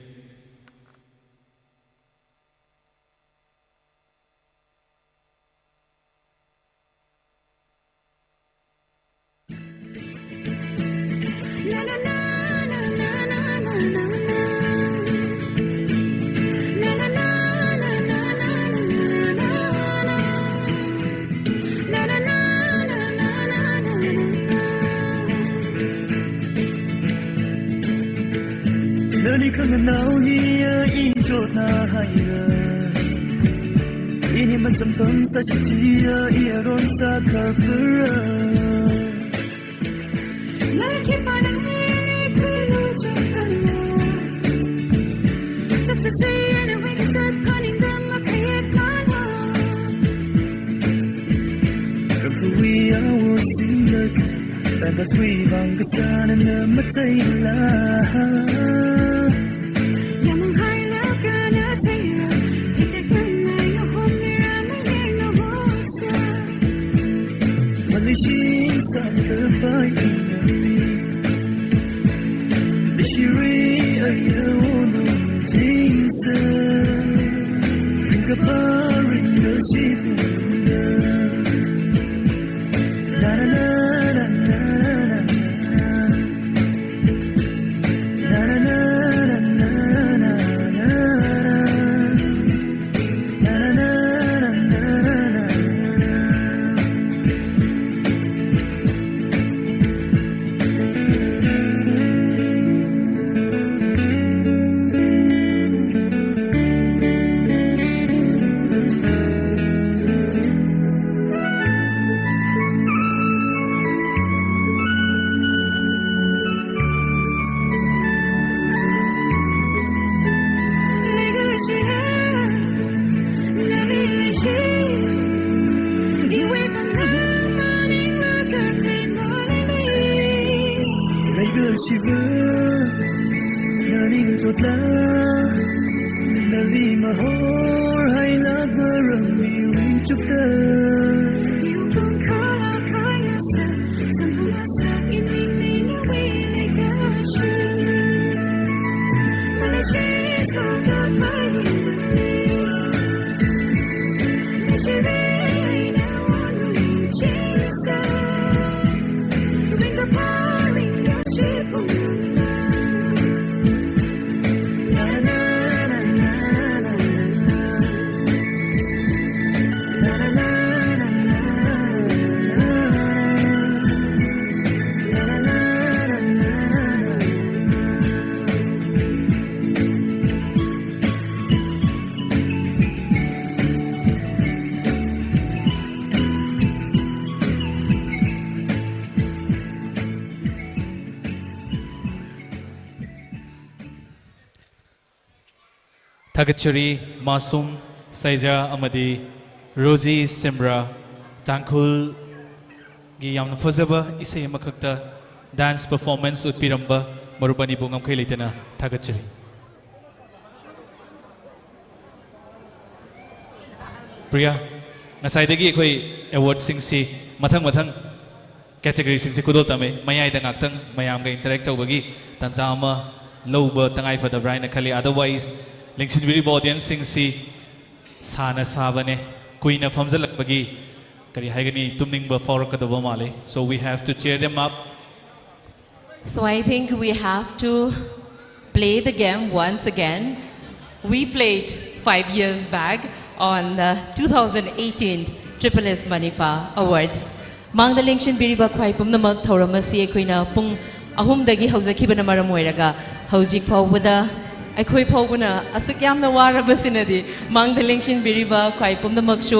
Nani kang nau hi a in jot na hai ra. Ini masam pam sa shi ji a i a ron sa kar fur ra. Nani ki pa na hi ku lu jo kan na. Chak sa sui a na wai ka sa pa ning da ma ka ye pa na. Ka fu wi a wo sin lak. Tanda sui vang ka sa na na ma tai la. Ya mong hai la ka na tai ra. Ki te kan nai na hom ni ra ma ye na wo sa. Malishin sa ka bai na ri. Legal Shiva, learning Chotla, Nali Mahor, Haila Garam, Chukta. ꯊꯥꯒꯠꯆꯔꯤ ꯃꯥꯁꯨꯝ ꯁꯩꯖꯥ ꯑꯃꯗꯤ Rosie ꯁꯤꯝꯔꯥ, ꯇꯥꯡꯈꯨꯜꯒꯤ ꯌꯥꯝꯅ ꯐꯖꯕ ꯏꯁꯩ ꯑꯃꯈꯛꯇ dance performance ꯎꯠꯄꯤꯔꯝꯕ ꯃꯔꯨꯞ ꯑꯅꯤꯕꯨ ꯉꯝꯈꯩ ꯂꯩꯇꯅ ꯊꯥꯒꯠꯆꯔꯤ꯫ ꯄ꯭ꯔꯤꯌꯥ, ꯉꯁꯥꯏꯗꯒꯤ ꯑꯩꯈꯣꯏ awardꯁꯤꯡꯁꯤ ꯃꯊꯪ ꯃꯊꯪ categoryꯁꯤꯡꯁꯤ ꯈꯨꯗꯣꯜ ꯇꯝꯃꯦ꯫ ꯃꯌꯥꯏꯗ ꯉꯥꯛꯇꯪ ꯃꯌꯥꯝꯒ interact ꯇꯧꯕꯒꯤ ꯇꯥꯟꯖꯥ ꯑꯃ ꯂꯧꯕ ꯇꯉꯥꯏ ꯐꯗꯕ꯭ꯔꯥ ꯍꯥꯏꯅ ꯈꯜꯂꯤ꯫ Otherwise, ꯂꯦꯡꯁꯤꯟꯕꯤꯔꯤꯕ audienceꯁꯤꯡꯁꯤ ꯁꯥꯅ ꯁꯥꯕꯅꯦ, ꯀꯨꯏꯅ ꯐꯝꯖꯜꯂꯛꯄꯒꯤ ꯀꯔꯤ ꯍꯥꯏꯒꯅꯤ, ꯇꯨꯝꯅꯤꯡꯕ ꯐꯥꯎꯔꯛꯀꯗꯧꯕ ꯃꯥꯜꯂꯤ꯫ So we have to cheer them up. So I think we have to play the game once again. We played five years back on the two thousand eighteen Triple S Manipha Awards. ꯃꯥꯡꯗ ꯂꯦꯡꯁꯤꯟꯕꯤꯔꯤꯕ ꯈ꯭ꯋꯥꯏ ꯄꯨꯝꯅꯃꯛ, ꯊꯧꯔꯝ ꯑꯁꯤ ꯑꯩꯈꯣꯏꯅ ꯄꯨꯡ ꯑꯍꯨꯝꯗꯒꯤ ꯍꯧꯖꯈꯤꯕꯅ ꯃꯔꯝ ꯑꯣꯏꯔꯒ ꯍꯧꯖꯤꯛ ꯐꯥꯎꯕꯗ ꯑꯩꯈꯣꯏ ꯐꯥꯎꯕꯅ ꯑꯁꯨꯛ ꯌꯥꯝꯅ ꯋꯥꯔꯕꯁꯤꯅꯗꯤ ꯃꯥꯡꯗ ꯂꯦꯡꯁꯤꯟꯕꯤꯔꯤꯕ ꯈ꯭ꯋꯥꯏ ꯄꯨꯝꯅꯃꯛꯁꯨ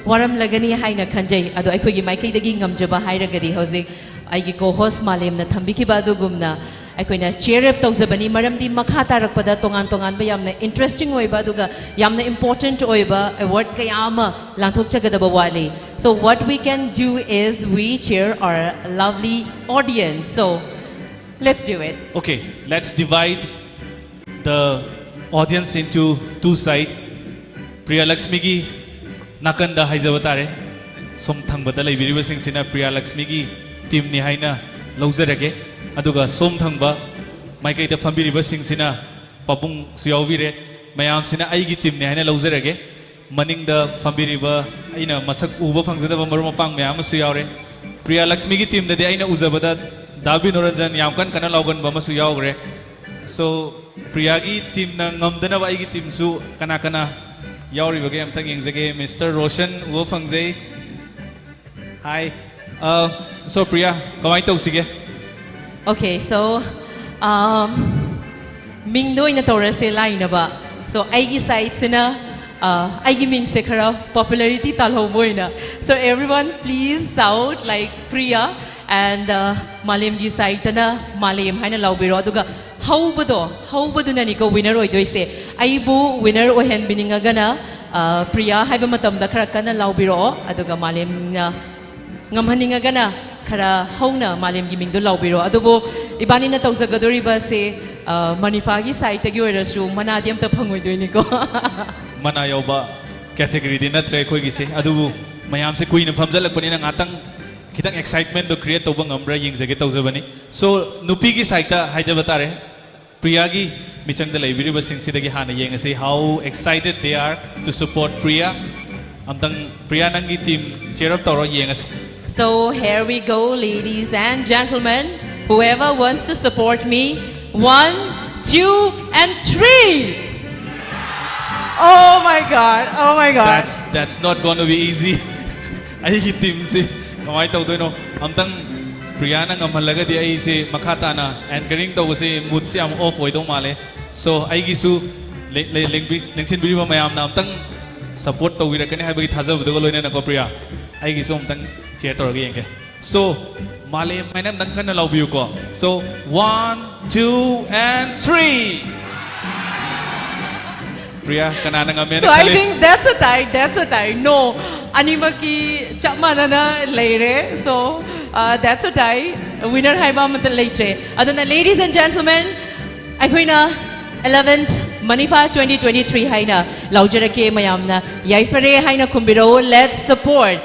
ꯋꯥꯔꯝꯂꯒꯅꯤ ꯍꯥꯏꯅ ꯈꯟꯖꯩ꯫ ꯑꯗꯣ ꯑꯩꯈꯣꯏꯒꯤ ꯃꯥꯏꯀꯩꯗꯒꯤ ꯉꯝꯖꯕ ꯍꯥꯏꯔꯒꯗꯤ ꯍꯧꯖꯤꯛ ꯑꯩꯒꯤ co-host ꯃꯥꯂꯦꯝꯅ ꯊꯝꯕꯤꯈꯤꯕ ꯑꯗꯨꯒꯨꯝꯅ ꯑꯩꯈꯣꯏꯅ ꯆꯤꯌꯔ ꯑꯞ ꯇꯧꯖꯕꯅꯤ, ꯃꯔꯝꯗꯤ ꯃꯈꯥ ꯇꯥꯔꯛꯄꯗ ꯇꯣꯉꯥꯟ ꯇꯣꯉꯥꯟꯕ ꯌꯥꯝꯅ ꯏꯟꯇꯔꯦꯁꯇꯤꯡ ꯑꯣꯏꯕ ꯑꯗꯨꯒ ꯌꯥꯝꯅ ꯏꯝꯄꯣꯔꯇꯦꯟꯠ ꯑꯣꯏꯕ ꯑꯦꯋꯥꯔꯗ ꯀꯌꯥ ꯑꯃ ꯂꯥꯟꯊꯣꯛꯆꯒꯗꯕ ꯋꯥꯠꯂꯤ꯫ So what we can do is we cheer our lovely audience. So let's do it. Okay, let's divide the audience into two side. Priya ꯂꯛꯁꯃꯤꯒꯤ ꯅꯥꯀꯟꯗ ꯍꯥꯏꯖꯕ ꯇꯥꯔꯦ, ꯁꯣꯝ ꯊꯪꯕꯗ ꯂꯩꯕꯤꯔꯤꯕꯁꯤꯡꯁꯤꯅ ꯄ꯭ꯔꯤꯌꯥ ꯂꯛꯁꯃꯤꯒꯤ ꯇꯤꯝꯅꯤ ꯍꯥꯏꯅ ꯂꯧꯖꯔꯒꯦ꯫ ꯑꯗꯨꯒ ꯁꯣꯝ ꯊꯪꯕ ꯃꯥꯏꯀꯩꯗ ꯐꯝꯕꯤꯔꯤꯕꯁꯤꯡꯁꯤꯅ ꯄꯥꯕꯨꯡꯁꯨ ꯌꯥꯎꯕꯤꯔꯦ, ꯃꯌꯥꯝꯁꯤꯅ ꯑꯩꯒꯤ ꯇꯤꯝꯅꯤ ꯍꯥꯏꯅ ꯂꯧꯖꯔꯒꯦ꯫ ꯃꯅꯤꯡꯗ ꯐꯝꯕꯤꯔꯤꯕ ꯑꯩꯅ ꯃꯁꯛ ꯎꯕ ꯐꯪꯖꯗꯕ ꯃꯔꯨꯞ ꯃꯄꯥꯡ ꯃꯌꯥꯝ ꯑꯃꯁꯨ ꯌꯥꯎꯔꯦ꯫ ꯄ꯭ꯔꯤꯌꯥ ꯂꯛꯁꯃꯤꯒꯤ ꯇꯤꯝꯗꯗꯤ ꯑꯩꯅ ꯎꯖꯕꯗ ꯗꯥ ꯕꯤꯅꯣꯔꯟꯖꯟ ꯌꯥꯝ ꯀꯟ ꯀꯟꯅ ꯂꯥꯎꯒꯟꯕ ꯑꯃꯁꯨ ꯌꯥꯎꯈ꯭ꯔꯦ꯫ So ꯄ꯭ꯔꯤꯌꯥꯒꯤ ꯇꯤꯝꯅ ꯉꯝꯗꯅꯕ ꯑꯩꯒꯤ ꯇꯤꯝꯁꯨ ꯀꯅꯥ ꯀꯅꯥ ꯌꯥꯎꯔꯤꯕꯒꯦ ꯑꯝꯇꯪ ꯌꯦꯡꯖꯒꯦ꯫ ꯃꯤꯁꯇꯔ ꯔꯣꯁꯟ ꯎꯕ ꯐꯪꯖꯩ꯫ Hi. Uh, so ꯄ꯭ꯔꯤꯌꯥ, ꯀꯃꯥꯏꯅ ꯇꯧꯁꯤꯒꯦ? Okay, so um, ꯃꯤꯡꯗ ꯑꯣꯏꯅ ꯇꯧꯔꯁꯦ ꯂꯥꯏꯅꯕ꯫ So ꯑꯩꯒꯤ ꯁꯥꯏꯠꯁꯤꯅ ꯑꯩꯒꯤ ꯃꯤꯡꯁꯦ ꯈꯔ ꯄꯣꯄꯨꯂꯔꯤꯇꯤ ꯇꯥꯜꯍꯧꯕ ꯑꯣꯏꯅ꯫ So everyone please shout like Priya and uh, ꯃꯥꯂꯦꯝꯒꯤ ꯁꯥꯏꯠꯇꯅ ꯃꯥꯂꯦꯝ ꯍꯥꯏꯅ ꯂꯥꯎꯕꯤꯔꯣ꯫ ꯑꯗꯨꯒ ꯍꯧꯕꯗꯣ, ꯍꯧꯕꯗꯨꯅꯅꯤꯀꯣ ꯋꯤꯅꯔ ꯑꯣꯏꯗꯣꯏꯁꯦ꯫ ꯑꯩꯕꯨ ꯋꯤꯅꯔ ꯑꯣꯏꯍꯟꯕꯤꯅꯤꯡꯉꯒꯅ ꯑ, ꯄ꯭ꯔꯤꯌꯥ ꯍꯥꯏꯕ ꯃꯇꯝꯗ ꯈꯔ ꯀꯟꯅ ꯂꯥꯎꯕꯤꯔꯛꯑꯣ꯫ ꯑꯗꯨꯒ ꯃꯥꯂꯦꯝꯅ ꯉꯝꯍꯟꯅꯤꯡꯉꯒꯅ ꯈꯔ ꯍꯧꯅ ꯃꯥꯂꯦꯝꯒꯤ ꯃꯤꯡꯗꯣ ꯂꯥꯎꯕꯤꯔꯣ꯫ ꯑꯗꯨꯕꯨ ꯏꯕꯥꯅꯤꯅ ꯇꯧꯖꯒꯗꯣꯔꯤꯕꯁꯦ ꯑ, ꯃꯅꯤꯐꯥꯒꯤ ꯁꯥꯏꯠꯇꯒꯤ ꯑꯣꯏꯔꯁꯨ ꯃꯅꯥꯗꯤ ꯑꯝꯇ ꯐꯪꯉꯣꯏꯗꯣꯏꯅꯤꯀꯣ꯫ ꯃꯅꯥ ꯌꯥꯎꯕ ꯀꯦꯇꯦꯒꯣꯔꯤꯗꯤ ꯅꯠꯇ꯭ꯔꯦ ꯑꯩꯈꯣꯏꯒꯤꯁꯦ꯫ ꯑꯗꯨꯕꯨ ꯃꯌꯥꯝꯁꯦ ꯀꯨꯏꯅ ꯐꯝꯖꯜꯂꯛꯄꯅꯤꯅ ꯉꯥꯛꯇꯪ ꯈꯤꯇꯪ ꯑꯦꯛꯁꯥꯏꯠꯃꯦꯟꯗꯣ ꯀ꯭ꯔꯤꯌꯦꯠ ꯇꯧꯕ ꯉꯝꯕ꯭ꯔꯥ ꯌꯦꯡꯖꯒꯦ ꯇꯧꯖꯕꯅꯤ꯫ So ꯅꯨꯄꯤꯒꯤ ꯁꯥꯏꯠꯇ ꯍꯥꯏꯖꯕ ꯇꯥꯔꯦ, ꯄ꯭ꯔꯤꯌꯥꯒꯤ ꯃꯤꯆꯪꯗ ꯂꯩꯕꯤꯔꯤꯕꯁꯤꯡꯁꯤꯗꯒꯤ ꯍꯥꯟꯅ ꯌꯦꯡꯉꯁꯤ꯫ How excited they are to support Priya. ꯑꯝꯇꯪ ꯄ꯭ꯔꯤꯌꯥ, ꯅꯪꯒꯤ ꯇꯤꯝ ꯆꯤꯌꯔ ꯑꯞ ꯇꯧꯔꯣ, ꯌꯦꯡꯉꯁꯤ꯫ So here we go, ladies and gentlemen. Whoever wants to support me, one, two, and three. Oh my God! Oh my God! That's that's not gonna be easy. ꯑꯩꯒꯤ ꯇꯤꯝꯁꯤ ꯀꯃꯥꯏꯅ ꯇꯧꯗꯣꯏꯅꯣ? ꯑꯝꯇꯪ ꯄ꯭ꯔꯤꯌꯥꯅ ꯉꯝꯍꯜꯂꯒꯗꯤ ꯑꯩꯁꯦ ꯃꯈꯥ ꯇꯥꯅ ꯑꯦꯡꯀꯔꯤꯡ ꯇꯧꯕꯁꯦ ꯃꯨꯗꯁꯦ ꯌꯥꯝ ꯑꯣꯐ ꯑꯣꯏꯗꯧ ꯃꯥꯜꯂꯦ꯫ So ꯑꯩꯒꯤꯁꯨ ꯂꯦ- ꯂꯦ- ꯂꯦꯡꯕꯤ- ꯂꯦꯡꯁꯤꯟꯕꯤꯔꯤꯕ ꯃꯌꯥꯝꯅ ꯑꯝꯇꯪ ꯁꯞꯄꯣꯔꯠ ꯇꯧꯕꯤꯔꯛꯀꯅꯤ ꯍꯥꯏꯕꯒꯤ ꯊꯥꯖꯕꯗꯨꯒ ꯂꯣꯏꯅꯅꯀꯣ ꯄ꯭ꯔꯤꯌꯥ, ꯑꯩꯒꯤꯁꯨ ꯑꯝꯇꯪ ꯆꯤꯌꯔ ꯇꯧꯔꯒ ꯌꯦꯡꯒꯦ꯫ So ꯃꯥꯂꯦꯝ ꯍꯥꯏꯅ ꯑꯝꯇꯪ ꯀꯟꯅ ꯂꯥꯎꯕꯤꯌꯨꯀꯣ. So, one, two, and three. Priya, ꯀꯅꯥꯅ ꯉꯝꯃꯦꯅ So I ꯈꯜꯂꯤ? think that's a tie, that's a tie. No, ꯑꯅꯤꯃꯛꯀꯤ ꯆꯞ ꯃꯥꯟꯅꯅ ꯂꯩꯔꯦ. So uh, that's a tie. Winner ꯍꯥꯏꯕ ꯑꯃꯠꯇ ꯂꯩꯇ꯭ꯔꯦ. ꯑꯗꯨꯅ ladies and gentlemen, ꯑꯩꯈꯣꯏꯅ eleventh ꯃꯅꯤꯄꯥ twenty twenty-three ꯍꯥꯏꯅ ꯂꯥꯎꯖꯔꯛꯀꯦ, ꯃꯌꯥꯝꯅ ꯌꯥꯏꯐꯔꯦ ꯍꯥꯏꯅ ꯈꯨꯝꯕꯤꯔꯛꯎ. Let's support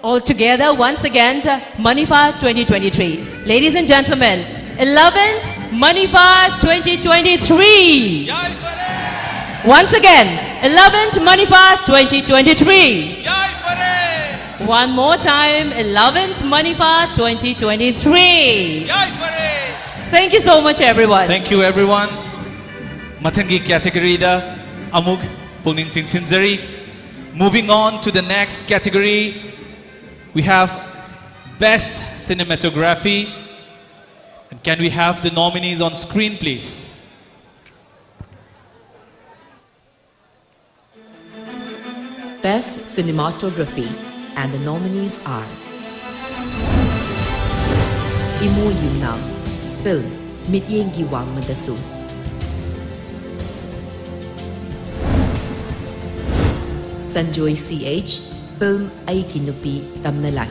all together once again the Manipur twenty twenty-three. Ladies and gentlemen, eleventh Manipur twenty twenty-three. Once again, eleventh Manipur twenty twenty-three. One more time, eleventh Manipur twenty twenty-three. Thank you so much, everyone. Thank you, everyone. ꯃꯊꯪꯒꯤ category ꯗ ꯑꯃꯨꯛ ꯄꯨꯛꯅꯤꯡ ꯆꯤꯡꯁꯤꯟꯖꯔꯤ. Moving on to the next category, we have Best Cinematography. And can we have the nominees on screen, please? Best Cinematography, and the nominees are Imo Yumnam, film, ꯃꯤꯠꯌꯦꯡꯒꯤ ꯋꯥꯡꯃꯗꯁꯨ. Sanjoy C H, film, ꯑꯩꯒꯤ ꯅꯨꯄꯤ ꯇꯝꯅ ꯂꯥꯏ.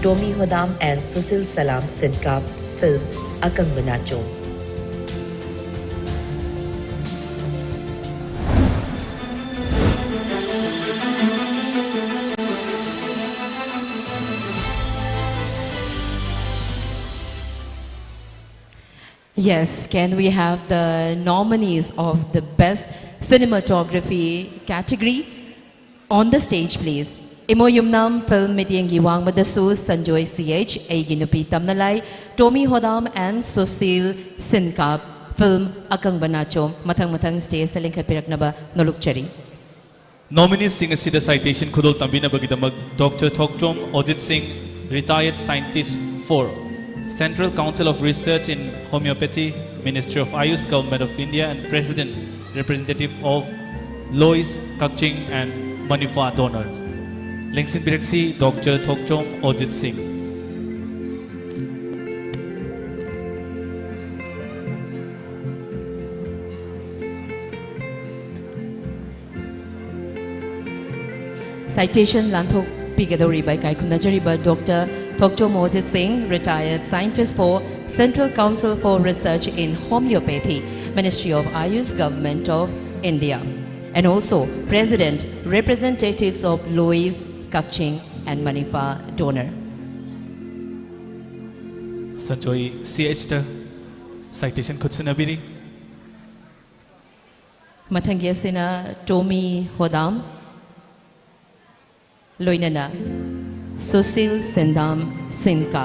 Tommy Hodam and Sushil Salam Sinkap, film, ꯑꯀꯪꯕ ꯅꯥꯆꯣꯝ. Yes, can we have the nominees of the best cinematography category on the stage, please? Imo Yumnam, film, ꯃꯤꯠꯌꯦꯡꯒꯤ ꯋꯥꯡꯃꯗꯁꯨ. Sanjoy C H, ꯑꯩꯒꯤ ꯅꯨꯄꯤ ꯇꯝꯅ ꯂꯥꯏ. Tommy Hodam and Sushil Sinkap, film, ꯑꯀꯪꯕ ꯅꯥꯆꯣꯝ. ꯃꯊꯪ ꯃꯊꯪ stage ꯇ ꯂꯤꯡꯈꯠꯄꯤꯔꯛꯅꯕ ꯅꯣꯂꯨꯛꯆꯔꯤ. Nominees ꯁꯤꯡ ꯑꯁꯤꯗ citation ꯈꯨꯗꯣꯜ ꯇꯝꯕꯤꯅꯕꯒꯤꯗꯃꯛ Doctor Thoktom Ojit Singh, retired scientist for Central Council of Research in Homeopathy, Ministry of Ayush, Government of India, and President, representative of Lois Kakching and Manipha donor. ꯂꯦꯡꯁꯤꯟꯕꯤꯔꯛꯁꯤ Doctor ꯊꯣꯛꯆꯣꯝ ꯑꯣꯖꯤꯠ ꯁꯤꯡ꯫ Citation ꯂꯥꯟꯊꯣꯛꯄꯤꯒꯗꯧꯔꯤꯕ ꯏꯀꯥꯏ ꯈꯨꯝꯅꯖꯔꯤꯕ Doctor ꯊꯣꯛꯆꯣꯝ ꯑꯣꯖꯤꯠ ꯁꯤꯡ, retired scientist for Central Council for Research in Homeopathy, Ministry of Ayush, Government of India, and also President, representatives of Lois, Kakching and Manipha donor. Sanjoy ꯁꯤ ꯑꯩꯆꯇ citation ꯈꯨꯠꯁꯤꯟꯅꯕꯤꯔꯤ꯫ ꯃꯊꯪꯒꯤ ꯑꯁꯤꯅ ꯇꯣꯃꯤ ꯍꯣꯗꯥꯝ, ꯂꯣꯏꯅꯅ Sushil ꯁꯦꯟꯗꯥꯝ ꯁꯤꯟꯀꯥ꯫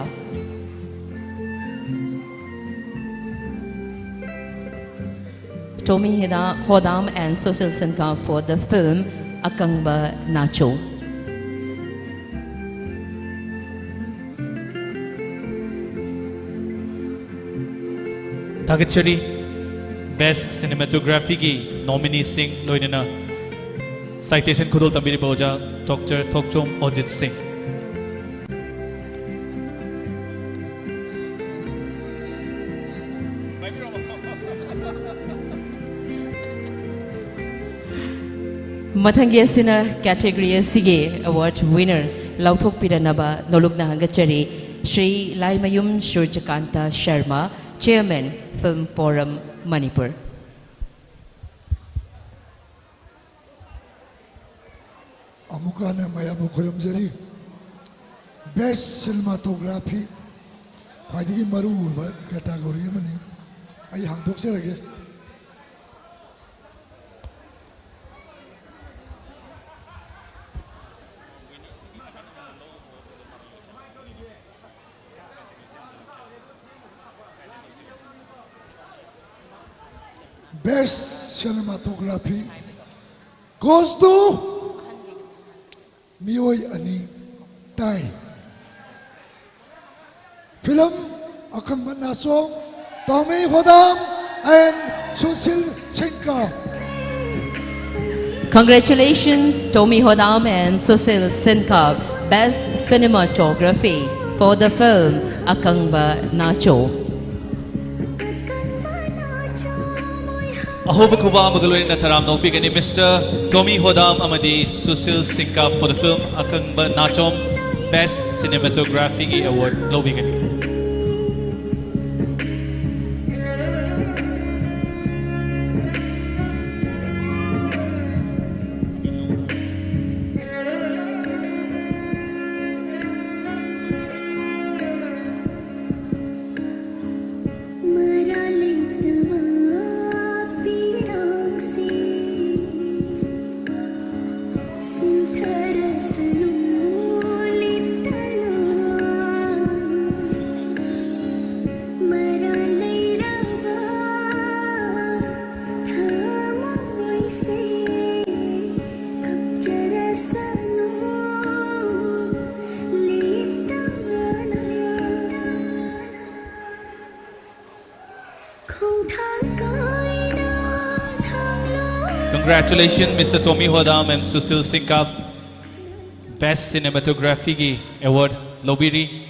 Tommy Hida-, Hodam and Sushil Sinha for the film Akangba Nacho. ꯊꯥꯒꯠꯆꯔꯤ꯫ Best Cinematographyꯒꯤ nomineeꯁꯤꯡ ꯂꯣꯏꯅꯅ citation ꯈꯨꯗꯣꯜ ꯇꯝꯕꯤꯔꯤꯕ ꯑꯣꯖꯥ Doctor ꯊꯣꯛꯆꯣꯝ ꯑꯣꯖꯤꯠ ꯁꯤꯡ꯫ ꯃꯊꯪꯒꯤ ꯑꯁꯤꯅ category ꯑꯁꯤꯒꯤ award winner ꯂꯥꯎꯊꯣꯛꯄꯤꯔꯅꯕ ꯅꯣꯂꯨꯛꯅ ꯍꯪꯒꯠꯆꯔꯤ꯫ ꯁ꯭ꯔꯤ ꯂꯥꯏꯃꯌꯨꯝ ꯁꯨꯔꯖꯀꯥꯟꯇ Sharma, Chairman, Film Forum, Manipur. ꯑꯃꯨꯛꯀ ꯍꯟꯅ ꯃꯌꯥꯝꯕꯨ ꯈꯨꯔꯨꯝꯖꯔꯤ꯫ Best Cinematography ꯈ꯭ꯋꯥꯏꯗꯒꯤ ꯃꯔꯨꯑꯣꯏꯕ category ꯑꯃꯅꯤ꯫ ꯑꯩ ꯍꯥꯡꯗꯣꯛꯆꯔꯒꯦ꯫ Best Cinematography goes to ꯃꯤꯑꯣꯏ ꯑꯅꯤ tie꯫ Film ꯑꯈꯪꯕ ꯅꯥꯆꯣꯝ, Tommy Hodam and Sushil Sinha꯫ Congratulations, Tommy Hodam and Sushil Singkap, Best Cinematography for the film Akangba Nacho. ꯑꯍꯧꯕ ꯈꯨꯕꯥꯛ ꯑꯃꯒ ꯂꯣꯏꯅꯅ ꯇꯔꯥꯝꯅ ꯑꯣꯛꯄꯤꯒꯅꯤ, Mister Tommy Hodam ꯑꯃꯗꯤ Sushil Singkap for the film Akangba Nachom, Best Cinematographyꯒꯤ award ꯂꯧꯕꯤꯒꯅꯤ꯫ Congratulations, Mister Tommy Hodam and Sushil Singkap, Best Cinematographyꯒꯤ award ꯂꯧꯕꯤꯔꯤ꯫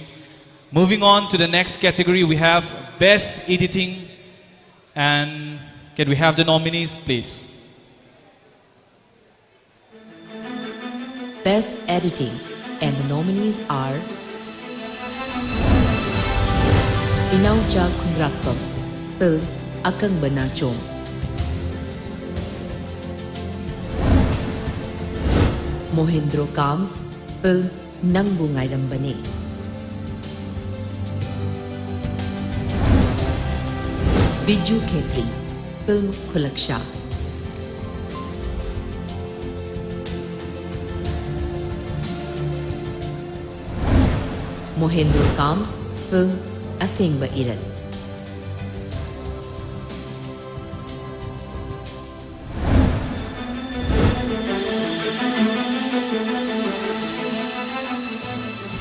Moving on to the next category, we have Best Editing, and can we have the nominees, please? Best Editing, and the nominees are Inaucha Khundrakpam, film Akangba Nachom. Mohendro Kams, film Nangbu Ngairambane. Biju Kething, film Khulaksha. Mohendro Kams, film Asengba Iran.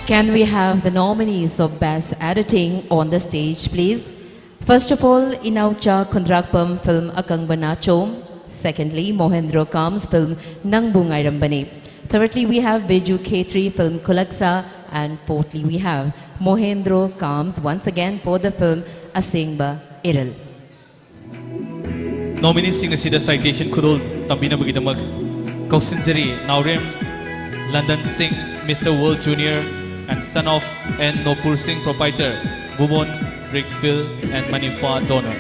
Can we have the nominees of Best Editing on the stage, please? First of all, Inaucha Khundrakpam film Akangba Nachom. Secondly, Mohendro Kam's film Nangbu Ngairambani. Thirdly, we have Biju Khetri film Khulaksa. And fourthly, we have Mohendro Kam's once again for the film Asengba Iral. Nomineesꯁꯤꯡ ꯑꯁꯤꯗ citation ꯈꯨꯗꯣꯜ ꯇꯝꯕꯤꯅꯕꯒꯤꯗꯃꯛ ꯀꯧꯁꯤꯟꯖꯔꯤ, ꯅꯥꯎꯔꯦꯝ London ꯁꯤꯡ, Mister World Junior and son of N Nopur Singh, proprietor, Bhuban Brick Field and Manifa Donor.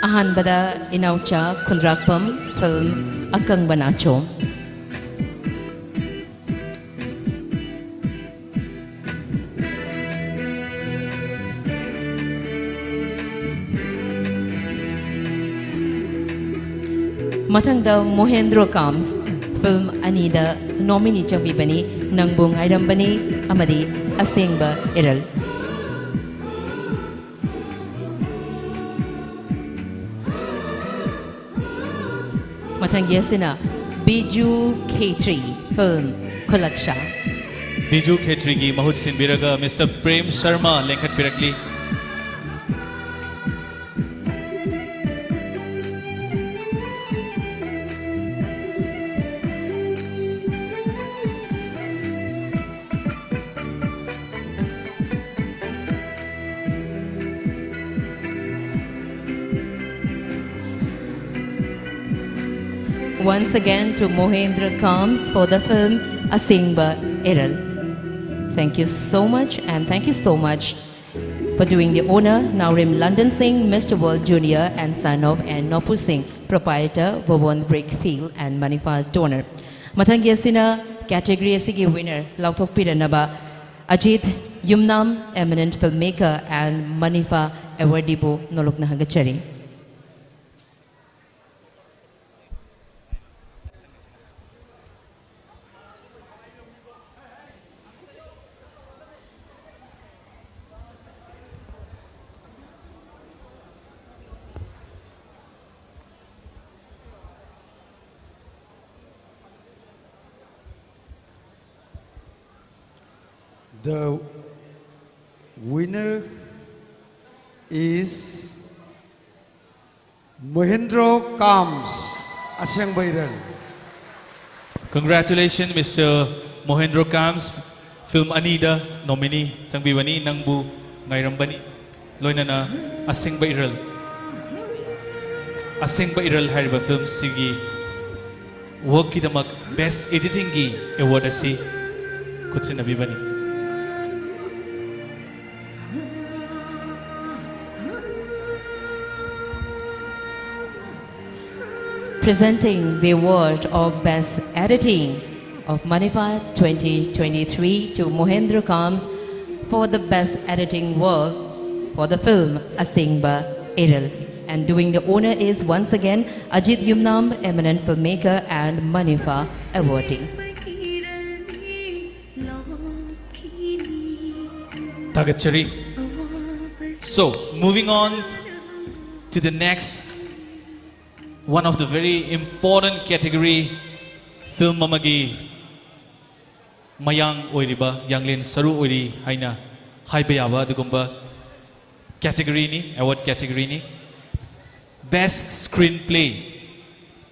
ꯑꯍꯥꯟꯕꯗ ꯏꯅꯥꯎꯆꯥ Khundrakpam, film ꯑꯀꯪꯕ ꯅꯥꯆꯣꯝ꯫ ꯃꯊꯪꯗ ꯃꯣꯍꯦꯟꯗ꯭ꯔꯣ ꯀꯥꯝꯁ film ꯑꯅꯤꯗ nominee ꯆꯪꯕꯤꯕꯅꯤ, ꯅꯪꯕꯨ ꯉꯥꯏꯔꯝꯕꯅꯤ ꯑꯃꯗꯤ ꯑꯁꯦꯡꯕ ꯏꯔꯜ꯫ ꯃꯊꯪꯒꯤ ꯑꯁꯤꯅ ꯕꯤꯖꯨ ꯈꯦꯇ꯭ꯔꯤ, film ꯈꯨꯂꯛꯁꯥ꯫ ꯕꯤꯖꯨ ꯈꯦꯇ꯭ꯔꯤꯒꯤ ꯃꯍꯨꯠ ꯁꯤꯟꯕꯤꯔꯒ Mister Prem Sharma ꯂꯦꯡꯈꯠꯄꯤꯔꯛꯂꯤ꯫ Once again to Mohendra Kams for the film Asingba Iral. Thank you so much, and thank you so much for doing the honor, Naurim London Singh, Mister World Junior and son of N Nopu Singh, proprietor, Bhuvan Brick Field and Manipal Donor. ꯃꯊꯪꯒꯤ ꯑꯁꯤꯅ category ꯑꯁꯤꯒꯤ winner ꯂꯥꯎꯊꯣꯛꯄꯤꯔꯅꯕ Ajit Yumnam, eminent filmmaker and Manifa awardee ꯕꯨ ꯅꯣꯂꯨꯛꯅ ꯍꯪꯒꯠꯆꯔꯤ꯫ The winner is Mohindro Kams, ꯑꯁꯦꯡꯕ ꯏꯔꯜ꯫ Congratulations, Mister Mohindro Kams. Film ꯑꯅꯤꯗ nominee ꯆꯪꯕꯤꯕꯅꯤ, ꯅꯪꯕꯨ ꯉꯥꯏꯔꯝꯕꯅꯤ꯫ ꯂꯣꯏꯅꯅ ꯑꯁꯦꯡꯕ ꯏꯔꯜ, ꯑꯁꯦꯡꯕ ꯏꯔꯜ ꯍꯥꯏꯔꯤꯕ filmꯁꯤꯒꯤ workꯀꯤꯗꯃꯛ Best Editingꯒꯤ award ꯑꯁꯤ ꯈꯨꯠꯁꯤꯟꯅꯕꯤꯕꯅꯤ꯫ Presenting the award of Best Editing of Manipha twenty twenty-three to Mohindro Kams for the best editing work for the film Asengba Iral. And doing the honor is once again Ajit Yumnam, eminent filmmaker and Manipha awardee. ꯊꯥꯒꯠꯆꯔꯤ꯫ So, moving on to the next, one of the very important category, film ꯑꯃꯒꯤ ꯃꯌꯥꯡ ꯑꯣꯏꯔꯤꯕ, ꯌꯥꯡꯂꯦꯟ ꯁꯔꯨ ꯑꯣꯏꯔꯤ ꯍꯥꯏꯅ ꯍꯥꯏꯕ ꯌꯥꯕ ꯑꯗꯨꯒꯨꯝꯕ categoryꯅꯤ, award categoryꯅꯤ. Best Screenplay,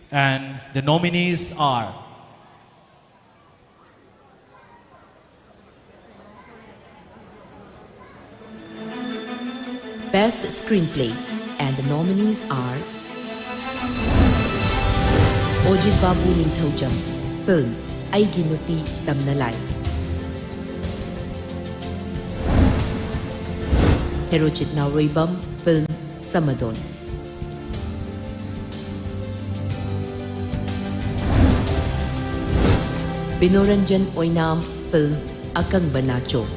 and the nominees are Best Screenplay, and the nominees are Ojit Babu Ningthoujam, film ꯑꯩꯒꯤ ꯅꯨꯄꯤ ꯇꯝꯅ ꯂꯥꯏ, Herojit Naoroibam, film Samadon, Binoranjan Oinam, film ꯑꯀꯪꯕ ꯅꯥꯆꯣꯝ꯫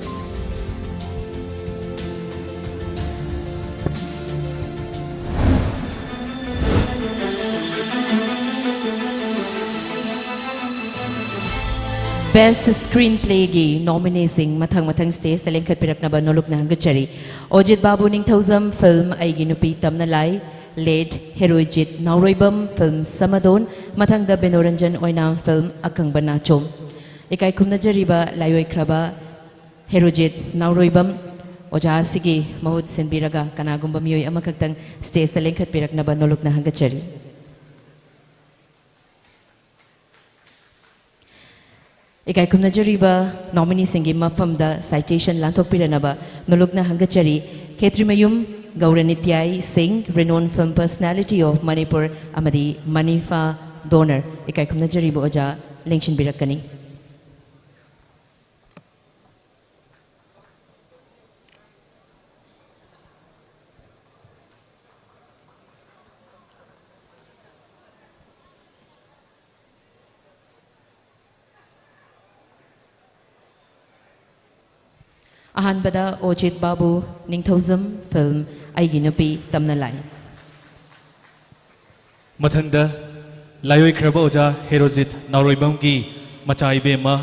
Best Screenplayꯒꯤ nomineeꯁꯤꯡ ꯃꯊꯪ ꯃꯊꯪ stageꯇ ꯂꯦꯡꯈꯠꯄꯤꯔꯛꯅꯕ ꯅꯣꯂꯨꯛꯅ ꯍꯪꯒꯠꯆꯔꯤ꯫ Ojit Babu Ningthoujam, film ꯑꯩꯒꯤ ꯅꯨꯄꯤ ꯇꯝꯅ ꯂꯥꯏ, late Herojit Naoroibam, film Samadon, ꯃꯊꯪꯗ Binoranjan Oinam, film ꯑꯀꯪꯕ ꯅꯥꯆꯣꯝ꯫ ꯏꯀꯥꯏ ꯈꯨꯝꯅꯖꯔꯤꯕ ꯂꯥꯏꯑꯣꯏꯈ꯭ꯔꯕ ꯍꯦꯔꯣꯖꯤꯠ ꯅꯥꯎꯔꯣꯏꯕꯝ ꯑꯣꯖꯥ ꯑꯁꯤꯒꯤ ꯃꯍꯨꯠ ꯁꯤꯟꯕꯤꯔꯒ ꯀꯅꯥꯒꯨꯝꯕ ꯃꯤꯑꯣꯏ ꯑꯃꯈꯛꯇꯪ ꯁ꯭ꯇꯦꯖꯇ ꯂꯦꯡꯈꯠꯄꯤꯔꯛꯅꯕ ꯅꯣꯂꯨꯛꯅ ꯍꯪꯒꯠꯆꯔꯤ꯫ ꯏꯀꯥꯏ ꯈꯨꯝꯅꯖꯔꯤꯕ ꯅꯣꯃꯤꯅꯤꯁꯤꯡꯒꯤ ꯃꯐꯝꯗ ꯁꯥꯏꯇꯦꯁꯟ ꯂꯥꯟꯊꯣꯛꯄꯤꯔꯅꯕ ꯅꯣꯂꯨꯛꯅ ꯍꯪꯒꯠꯆꯔꯤ꯫ ꯈꯦꯇ꯭ꯔꯤꯃꯌꯨꯝ ꯒꯧꯔꯅꯤꯇ꯭ꯌꯥꯏ ꯁꯤꯡ, renowned film personality of Manipur ꯑꯃꯗꯤ ꯃꯅꯤꯐꯥ ꯗꯣꯅꯔ, ꯏꯀꯥꯏ ꯈꯨꯝꯅꯖꯔꯤꯕ ꯑꯣꯖꯥ ꯂꯦꯡꯁꯤꯟꯕꯤꯔꯛꯀꯅꯤ꯫ ꯑꯍꯥꯟꯕꯗ ꯑꯣꯖꯤꯠ ꯕꯥꯕꯨ, ꯅꯤꯡꯊꯧꯖꯝ ꯐꯤꯜꯝ, ꯑꯩꯒꯤ ꯅꯨꯄꯤ ꯇꯝꯅ ꯂꯥꯛꯏ꯫ ꯃꯊꯪꯗ ꯂꯥꯏꯑꯣꯏꯈ꯭ꯔꯕ ꯑꯣꯖꯥ ꯍꯦꯔꯣꯖꯤꯠ ꯅꯥꯎꯔꯣꯏꯕꯝꯒꯤ ꯃꯆꯥ ꯏꯕꯦꯝꯃ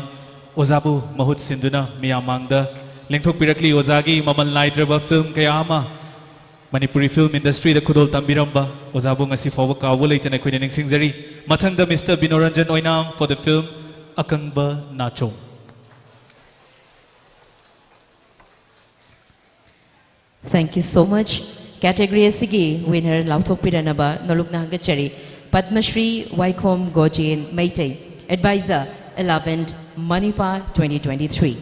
ꯑꯣꯖꯥꯕꯨ ꯃꯍꯨꯠ ꯁꯤꯟꯗꯨꯅ ꯃꯤꯌꯥꯝ ꯃꯥꯡꯗ ꯂꯦꯡꯊꯣꯛꯄꯤꯔꯛꯂꯤ꯫ ꯑꯣꯖꯥꯒꯤ ꯃꯃꯜ ꯅꯥꯏꯗ꯭ꯔꯕ ꯐꯤꯜꯝ ꯀꯌꯥ ꯑꯃ ꯃꯅꯤꯄꯨꯔꯤ ꯐꯤꯜꯝ ꯏꯟꯗꯁꯇ꯭ꯔꯤꯗ ꯈꯨꯗꯣꯜ ꯇꯝꯕꯤꯔꯝꯕ ꯑꯣꯖꯥꯕꯨ ꯉꯁꯤ ꯐꯥꯎꯕ ꯀꯥꯎꯕ ꯂꯩꯇꯅ ꯑꯩꯈꯣꯏꯅ ꯅꯤꯡꯁꯤꯡꯖꯔꯤ꯫ ꯃꯊꯪꯗ mister ꯕꯤꯅꯣꯔꯟꯖꯟ Oinam for the film ꯑꯀꯪꯕ ꯅꯥꯆꯣꯝ꯫ Thank you so much. Category ꯑꯁꯤꯒꯤ winner ꯂꯥꯎꯊꯣꯛꯄꯤꯔꯅꯕ ꯅꯣꯂꯨꯛꯅ ꯍꯪꯒꯠꯆꯔꯤ꯫ ꯄꯗꯃꯁ꯭ꯔꯤ ꯋꯥꯏꯈꯣꯝ ꯒꯣꯖꯦꯟ Meitei, advisor, eleventh Manipha twenty twenty-three꯫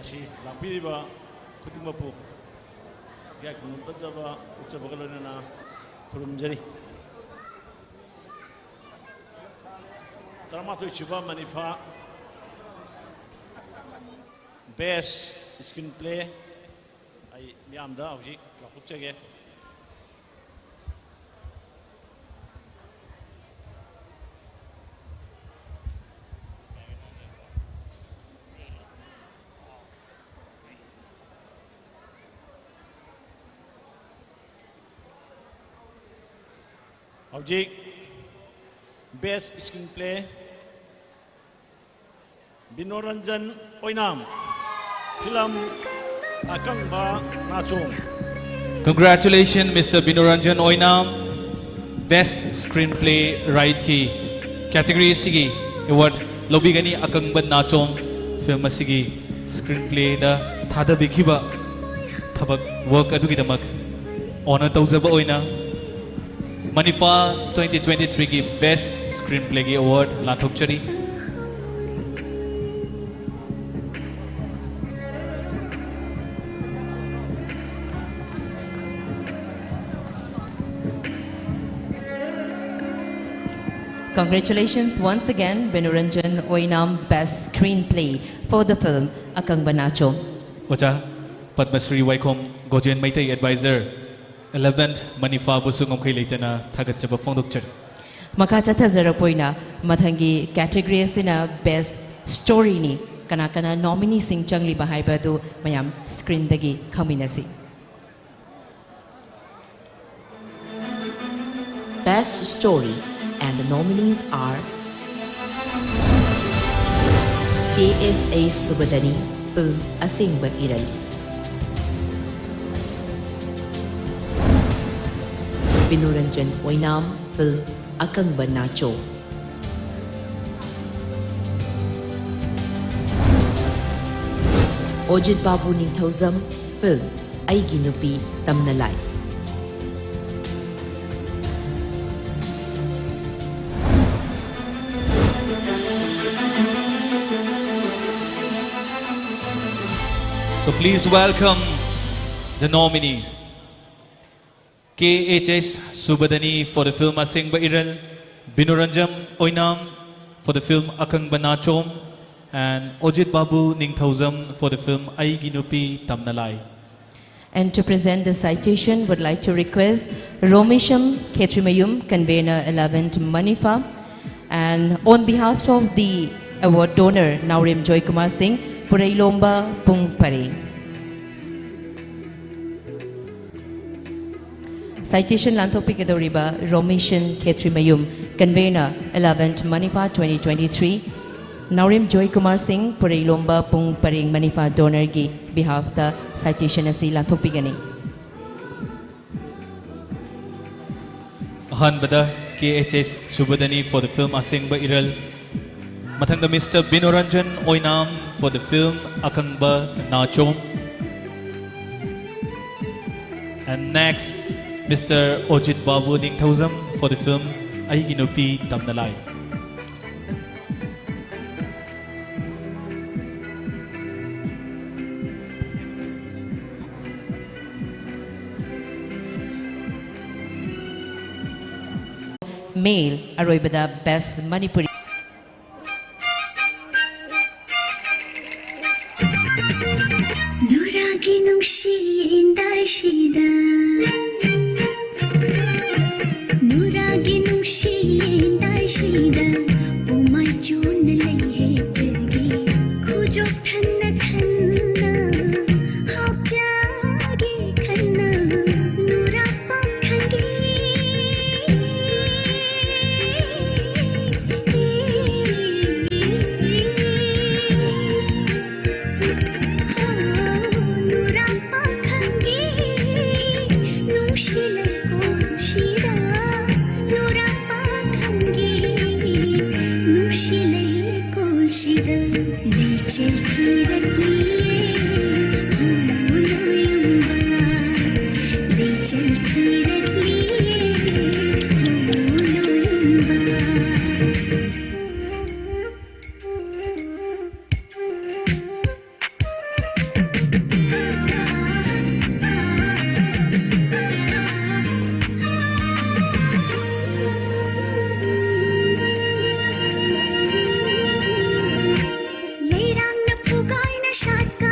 ꯉꯁꯤ ꯂꯥꯛꯄꯤꯔꯤꯕ ꯈꯨꯗꯤꯡꯃꯛꯄꯨ ꯏꯀꯥꯏ ꯈꯨꯝꯅꯕ ꯎꯠꯆꯕꯒ ꯂꯣꯏꯅꯅ ꯈꯨꯔꯨꯝꯖꯔꯤ꯫ ꯇꯔꯥꯃꯥꯊꯣꯏ ꯁꯨꯕ ꯃꯅꯤꯐꯥ best screenplay ꯑꯩ ꯃꯤꯌꯥꯝꯗ ꯍꯧꯖꯤꯛ ꯂꯥꯎꯊꯣꯛꯆꯒꯦ꯫ ꯍꯧꯖꯤꯛ Best Screenplay, ꯕꯤꯅꯣꯔꯟꯖꯟ ꯑꯣꯏꯅꯥꯝ, film ꯑꯀꯪꯕ ꯅꯥꯆꯣꯝ꯫ Congratulations, Mister ꯕꯤꯅꯣꯔꯟꯖꯟ ꯑꯣꯏꯅꯥꯝ, Best Screenplay Write ꯀꯤ category ꯑꯁꯤꯒꯤ award ꯂꯧꯕꯤꯒꯅꯤ꯫ ꯑꯀꯪꯕ ꯅꯥꯆꯣꯝ film ꯑꯁꯤꯒꯤ screenplay ꯗ ꯊꯥꯗꯕꯤꯈꯤꯕ ꯊꯕꯛ, work ꯑꯗꯨꯒꯤꯗꯃꯛ honour ꯇꯧꯖꯕ ꯑꯣꯏꯅ ꯃꯅꯤꯐꯥ twenty twenty-three ꯒꯤ Best Screenplay ꯒꯤ award ꯂꯥꯟꯊꯣꯛꯆꯔꯤ꯫ Congratulations once again, Binuranjan Oinam, Best Screenplay for the film Akangba Nacho. ꯑꯣꯖꯥ ꯄꯗꯃꯁ꯭ꯔꯤ ꯋꯥꯏꯈꯣꯝ ꯒꯣꯖꯦꯟ ꯃꯩꯇꯩ, advisor eleventh ꯃꯅꯤꯐꯥꯕꯨꯁꯨ ꯉꯝꯈꯩ ꯂꯩꯇꯅ ꯊꯥꯒꯠꯆꯕ ꯐꯣꯡꯗꯣꯛꯆꯔꯤ꯫ ꯃꯈꯥ ꯆꯠꯊꯖꯔꯛꯄ ꯑꯣꯏꯅ ꯃꯊꯪꯒꯤ category ꯑꯁꯤꯅ Best Story ꯅꯤ꯫ ꯀꯅꯥ ꯀꯅꯥ nominees ꯁꯤꯡ ꯆꯪꯂꯤꯕ ꯍꯥꯏꯕ ꯑꯗꯨ ꯃꯌꯥꯝ screen ꯗꯒꯤ ꯈꯪꯃꯤꯟꯅꯁꯤ꯫ Best Story, and the nominees are K S A Subadani, film Asengba Iral, Binuranjan Oinam, film Akangba Nacho, Ojit Babu Ningthoujam, film Aigi Nupi Tamnalai. So please welcome the nominees. K H S Subadani for the film Asengba Iral, Binuranjan Oinam for the film Akangba Nachom, and Ojit Babu Ningthoujam for the film Aigi Nupi Tamnalai. And to present the citation, would like to request Romisham Khetrimayum, convener eleventh Manifa, and on behalf of the award donor Naorem Joy Kumar Singh, Pureilomba Pungpare. Citation ꯂꯥꯟꯊꯣꯛꯄꯤꯒꯗꯧꯔꯤꯕ ꯔꯣꯃꯤꯁꯟ Khetrimayum, convener, eleventh Manipur twenty twenty-three, ꯅꯥꯎꯔꯦꯝ ꯖꯣꯏ ꯀꯨꯃꯥꯔ ꯁꯤꯡ, ꯄꯨꯔꯩꯂꯣꯝꯕ ꯄꯨꯡ ꯄꯔꯦꯡ Manipur donorꯒꯤ behalfꯇ citation ꯑꯁꯤ ꯂꯥꯟꯊꯣꯛꯄꯤꯒꯅꯤ꯫ ꯑꯍꯥꯟꯕꯗ K H S ꯁꯨꯕꯗꯅꯤ for the film ꯑꯁꯦꯡꯕ ꯏꯔꯜ꯫ ꯃꯊꯪꯗ Mister ꯕꯤꯅꯣꯔꯟꯖꯟ Oinam for the film ꯑꯀꯪꯕ ꯅꯥꯆꯣꯝ꯫ And next, Mister ꯑꯣꯖꯤꯠ Babu Ningthoujam for the film ꯑꯩꯒꯤ ꯅꯨꯄꯤ ꯇꯝꯅ ꯂꯥꯏ꯫ Male, ꯑꯔꯣꯏꯕꯗ best Manipuri꯫ ꯅꯨꯔꯥꯒꯤ ꯅꯨꯡꯁꯤ ꯌꯦꯟꯗꯥꯏꯁꯤꯗ, ꯅꯨꯔꯥꯒꯤ ꯅꯨꯡꯁꯤ ꯌꯦꯟꯗꯥꯏꯁꯤꯗ, ꯄꯨꯃꯥꯏ ꯆꯣꯟꯅ ꯂꯩ ꯍꯦꯛꯆꯒꯦ, ꯈꯨꯖꯣꯛ ꯊꯟꯅ ꯊꯟꯅ ꯍꯥꯞꯆꯒꯦ ꯈꯟꯅ, ꯅꯨꯔꯥ ꯄꯥꯈꯪꯒꯤ꯫ ꯂꯩꯔꯥꯡꯅ ꯐꯨꯒꯥꯏꯅ ꯁꯥꯠꯀꯥ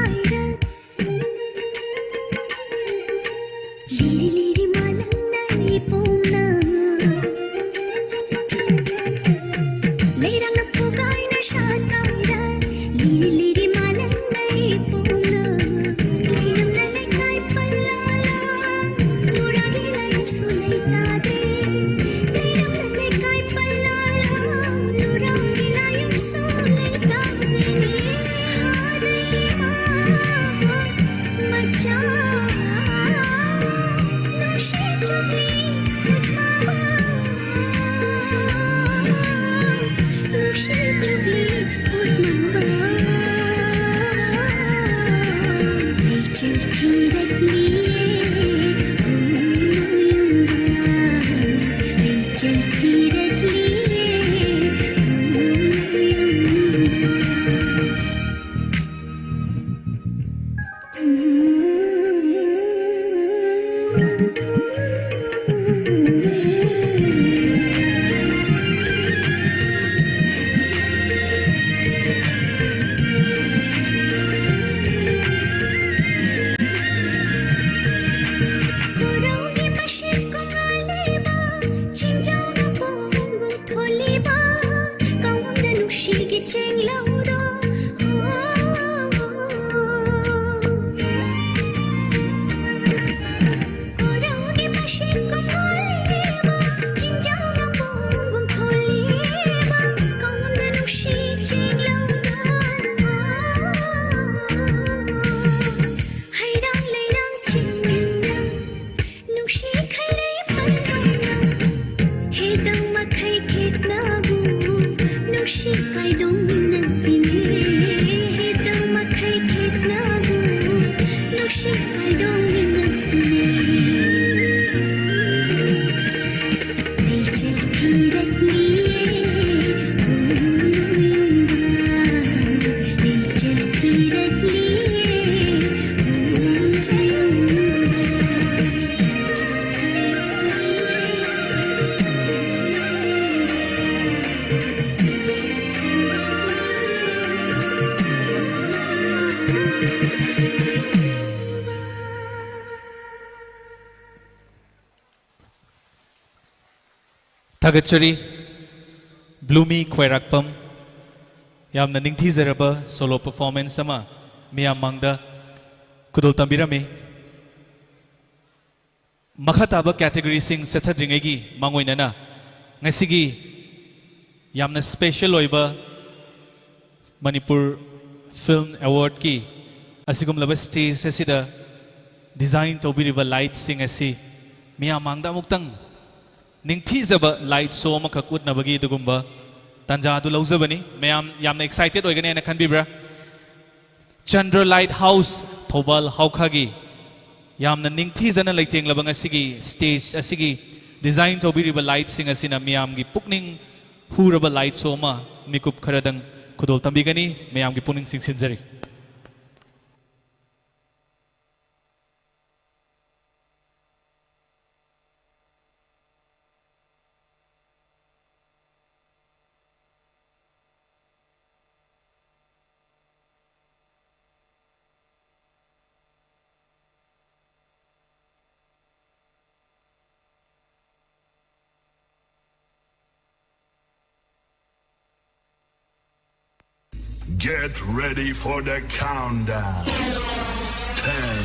ꯊꯥꯒꯠꯆꯔꯤ꯫ ꯕ꯭ꯂꯨꯃꯤ ꯈ꯭ꯋꯥꯏꯔꯥꯛꯄꯝ, ꯌꯥꯝꯅ ꯅꯤꯡꯊꯤꯖꯔꯕ solo performance ꯑꯃ ꯃꯤꯌꯥꯝ ꯃꯥꯡꯗ ꯈꯨꯗꯣꯜ ꯇꯝꯕꯤꯔꯝꯃꯤ꯫ ꯃꯈꯥ ꯇꯥꯕ categoryꯁꯤꯡ ꯆꯠꯊꯗ꯭ꯔꯤꯉꯩꯒꯤ ꯃꯥꯡꯑꯣꯏꯅꯅ ꯉꯁꯤꯒꯤ ꯌꯥꯝꯅ special ꯑꯣꯏꯕ ꯃꯅꯤꯄꯨꯔ Film Awardꯀꯤ ꯑꯁꯤꯒꯨꯝꯂꯕ stage ꯑꯁꯤꯗ design ꯇꯧꯕꯤꯔꯤꯕ lightꯁꯤꯡ ꯑꯁꯤ ꯃꯤꯌꯥꯝ ꯃꯥꯡꯗ ꯑꯃꯨꯛꯇꯪ ꯅꯤꯡꯊꯤꯖꯕ light show ꯑꯃꯈꯛ ꯎꯠꯅꯕꯒꯤ ꯑꯗꯨꯒꯨꯝꯕ ꯇꯥꯟꯖꯥ ꯑꯗꯨ ꯂꯧꯖꯕꯅꯤ꯫ ꯃꯌꯥꯝ ꯌꯥꯝꯅ excited ꯑꯣꯏꯒꯅꯤ ꯍꯥꯏꯅ ꯈꯟꯕꯤꯕ꯭ꯔꯥ? Chandra Light House ꯊꯧꯕꯥꯜ ꯍꯥꯎꯈꯥꯒꯤ ꯌꯥꯝꯅ ꯅꯤꯡꯊꯤꯖꯅ ꯂꯩꯇꯦꯡꯂꯕ ꯉꯁꯤꯒꯤ stage ꯑꯁꯤꯒꯤ design ꯇꯧꯕꯤꯔꯤꯕ lightꯁꯤꯡ ꯑꯁꯤꯅ ꯃꯤꯌꯥꯝꯒꯤ ꯄꯨꯛꯅꯤꯡ ꯍꯨꯔꯕ light show ꯑꯃ ꯃꯤꯀꯨꯞ ꯈꯔꯗꯪ ꯈꯨꯗꯣꯜ ꯇꯝꯕꯤꯒꯅꯤ꯫ ꯃꯌꯥꯝꯒꯤ ꯄꯨꯛꯅꯤꯡ ꯆꯤꯡꯁꯤꯟꯖꯔꯤ꯫ Get ready for the countdown. Ten,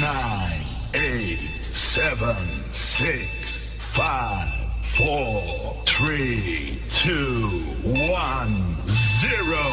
nine, eight, seven, six, five, four, three, two, one, zero.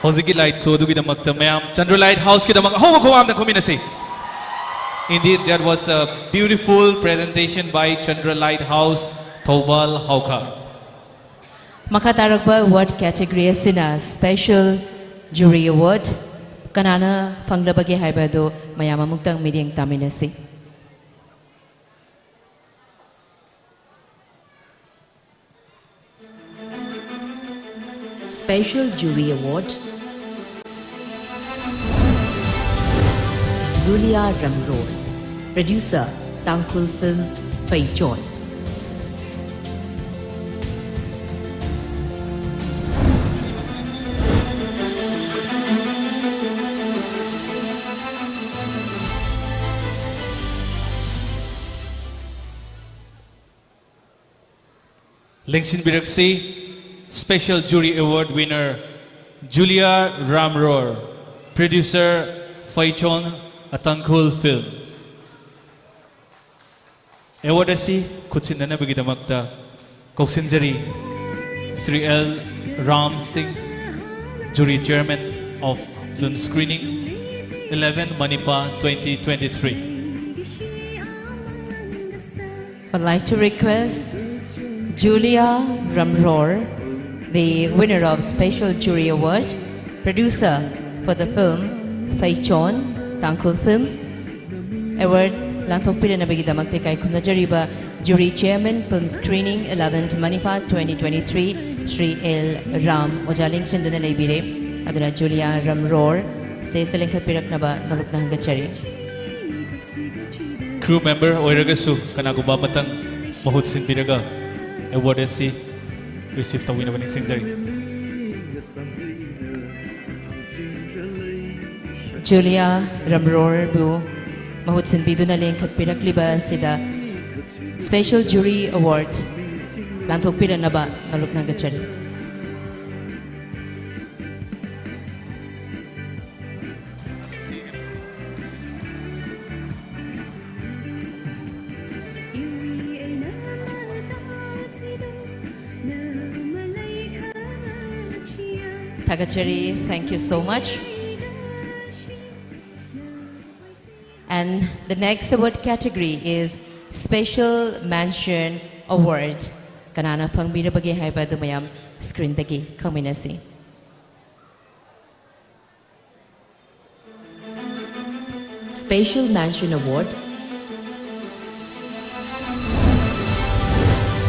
ꯍꯧꯖꯤꯛꯀꯤ light show ꯑꯗꯨꯒꯤꯗꯃꯛꯇ ꯃꯌꯥꯝ Chandra Light House ꯀꯤꯗꯃꯛ ꯑꯍꯧꯕ ꯈꯨꯋꯥꯝꯗ ꯈꯨꯝꯃꯤꯟꯅꯁꯤ꯫ Indeed, that was a beautiful presentation by Chandra Light House, Thoubal, Howraghat꯫ ꯃꯈꯥ ꯇꯥꯔꯛꯄ award category ꯑꯁꯤꯅ Special Jury Award꯫ ꯀꯅꯥꯅ ꯐꯪꯂꯕꯒꯦ ꯍꯥꯏꯕ ꯑꯗꯨ ꯃꯌꯥꯝ ꯑꯃꯨꯛꯇꯪ ꯃꯤꯠꯌꯦꯡ ꯇꯥꯃꯤꯟꯅꯁꯤ꯫ Special Jury Award, Julia Ramror, producer, Tangkhul film, Pheichon. ꯂꯦꯡꯁꯤꯟꯕꯤꯔꯛꯁꯤ, Special Jury Award winner Julia Ramror, producer Pheichon, a Tangkhul film. Award ꯑꯁꯤ ꯈꯨꯠꯁꯤꯟꯅꯅꯕꯒꯤꯗꯃꯛꯇ ꯀꯧꯁꯤꯟꯖꯔꯤ ꯁ꯭ꯔꯤ ꯑꯦꯜ ꯔꯥꯝ ꯁꯤꯡ, Jury Chairman of Film Screening, eleven Manipur twenty twenty-three. I'd like to request Julia Ramror, the winner of Special Jury Award, producer for the film Pheichon, Tangkhul film, award ꯂꯥꯟꯊꯣꯛꯄꯤꯔꯅꯕꯒꯤꯗꯃꯛꯇ ꯏꯀꯥꯏ ꯈꯨꯝꯅꯖꯔꯤꯕ Jury Chairman, Film Screening, eleventh Manipur twenty twenty-three, Shri L Ram Ojha ꯂꯦꯡꯁꯤꯟꯗꯨꯅ ꯂꯩꯕꯤꯔꯦ꯫ ꯑꯗꯨꯅ ꯖꯨꯂꯤꯌꯥ ꯔꯝꯔꯣꯔ stageꯇ ꯂꯦꯡꯈꯠꯄꯤꯔꯛꯅꯕ ꯅꯣꯂꯨꯛꯅ ꯍꯪꯒꯠꯆꯔꯤ꯫ Crew member ꯑꯣꯏꯔꯒꯁꯨ ꯀꯅꯥꯒꯨꯝꯕ ꯑꯃꯇꯪ ꯃꯍꯨꯠ ꯁꯤꯟꯕꯤꯔꯒ award ꯑꯁꯤ receive ꯇꯧꯕꯤꯅꯕ ꯅꯤꯡꯁꯤꯡꯖꯔꯤ꯫ ꯖꯨꯂꯤꯌꯥ ꯔꯝꯔꯣꯔꯕꯨ ꯃꯍꯨꯠ ꯁꯤꯟꯕꯤꯗꯨꯅ ꯂꯦꯡꯈꯠꯄꯤꯔꯛꯂꯤꯕ ꯑꯁꯤꯗ Special Jury Award ꯂꯥꯟꯊꯣꯛꯄꯤꯔꯅꯕ ꯅꯣꯂꯨꯛꯅ ꯍꯪꯒꯠꯆꯔꯤ꯫ ꯊꯥꯒꯠꯆꯔꯤ꯫ Thank you so much. And the next award category is Special Mention Award. ꯀꯅꯥꯅ ꯐꯪꯕꯤꯔꯕꯒꯦ ꯍꯥꯏꯕ ꯑꯗꯨ ꯃꯌꯥꯝ screenꯗꯒꯤ ꯈꯪꯃꯤꯟꯅꯁꯤ꯫ Special Mention Award,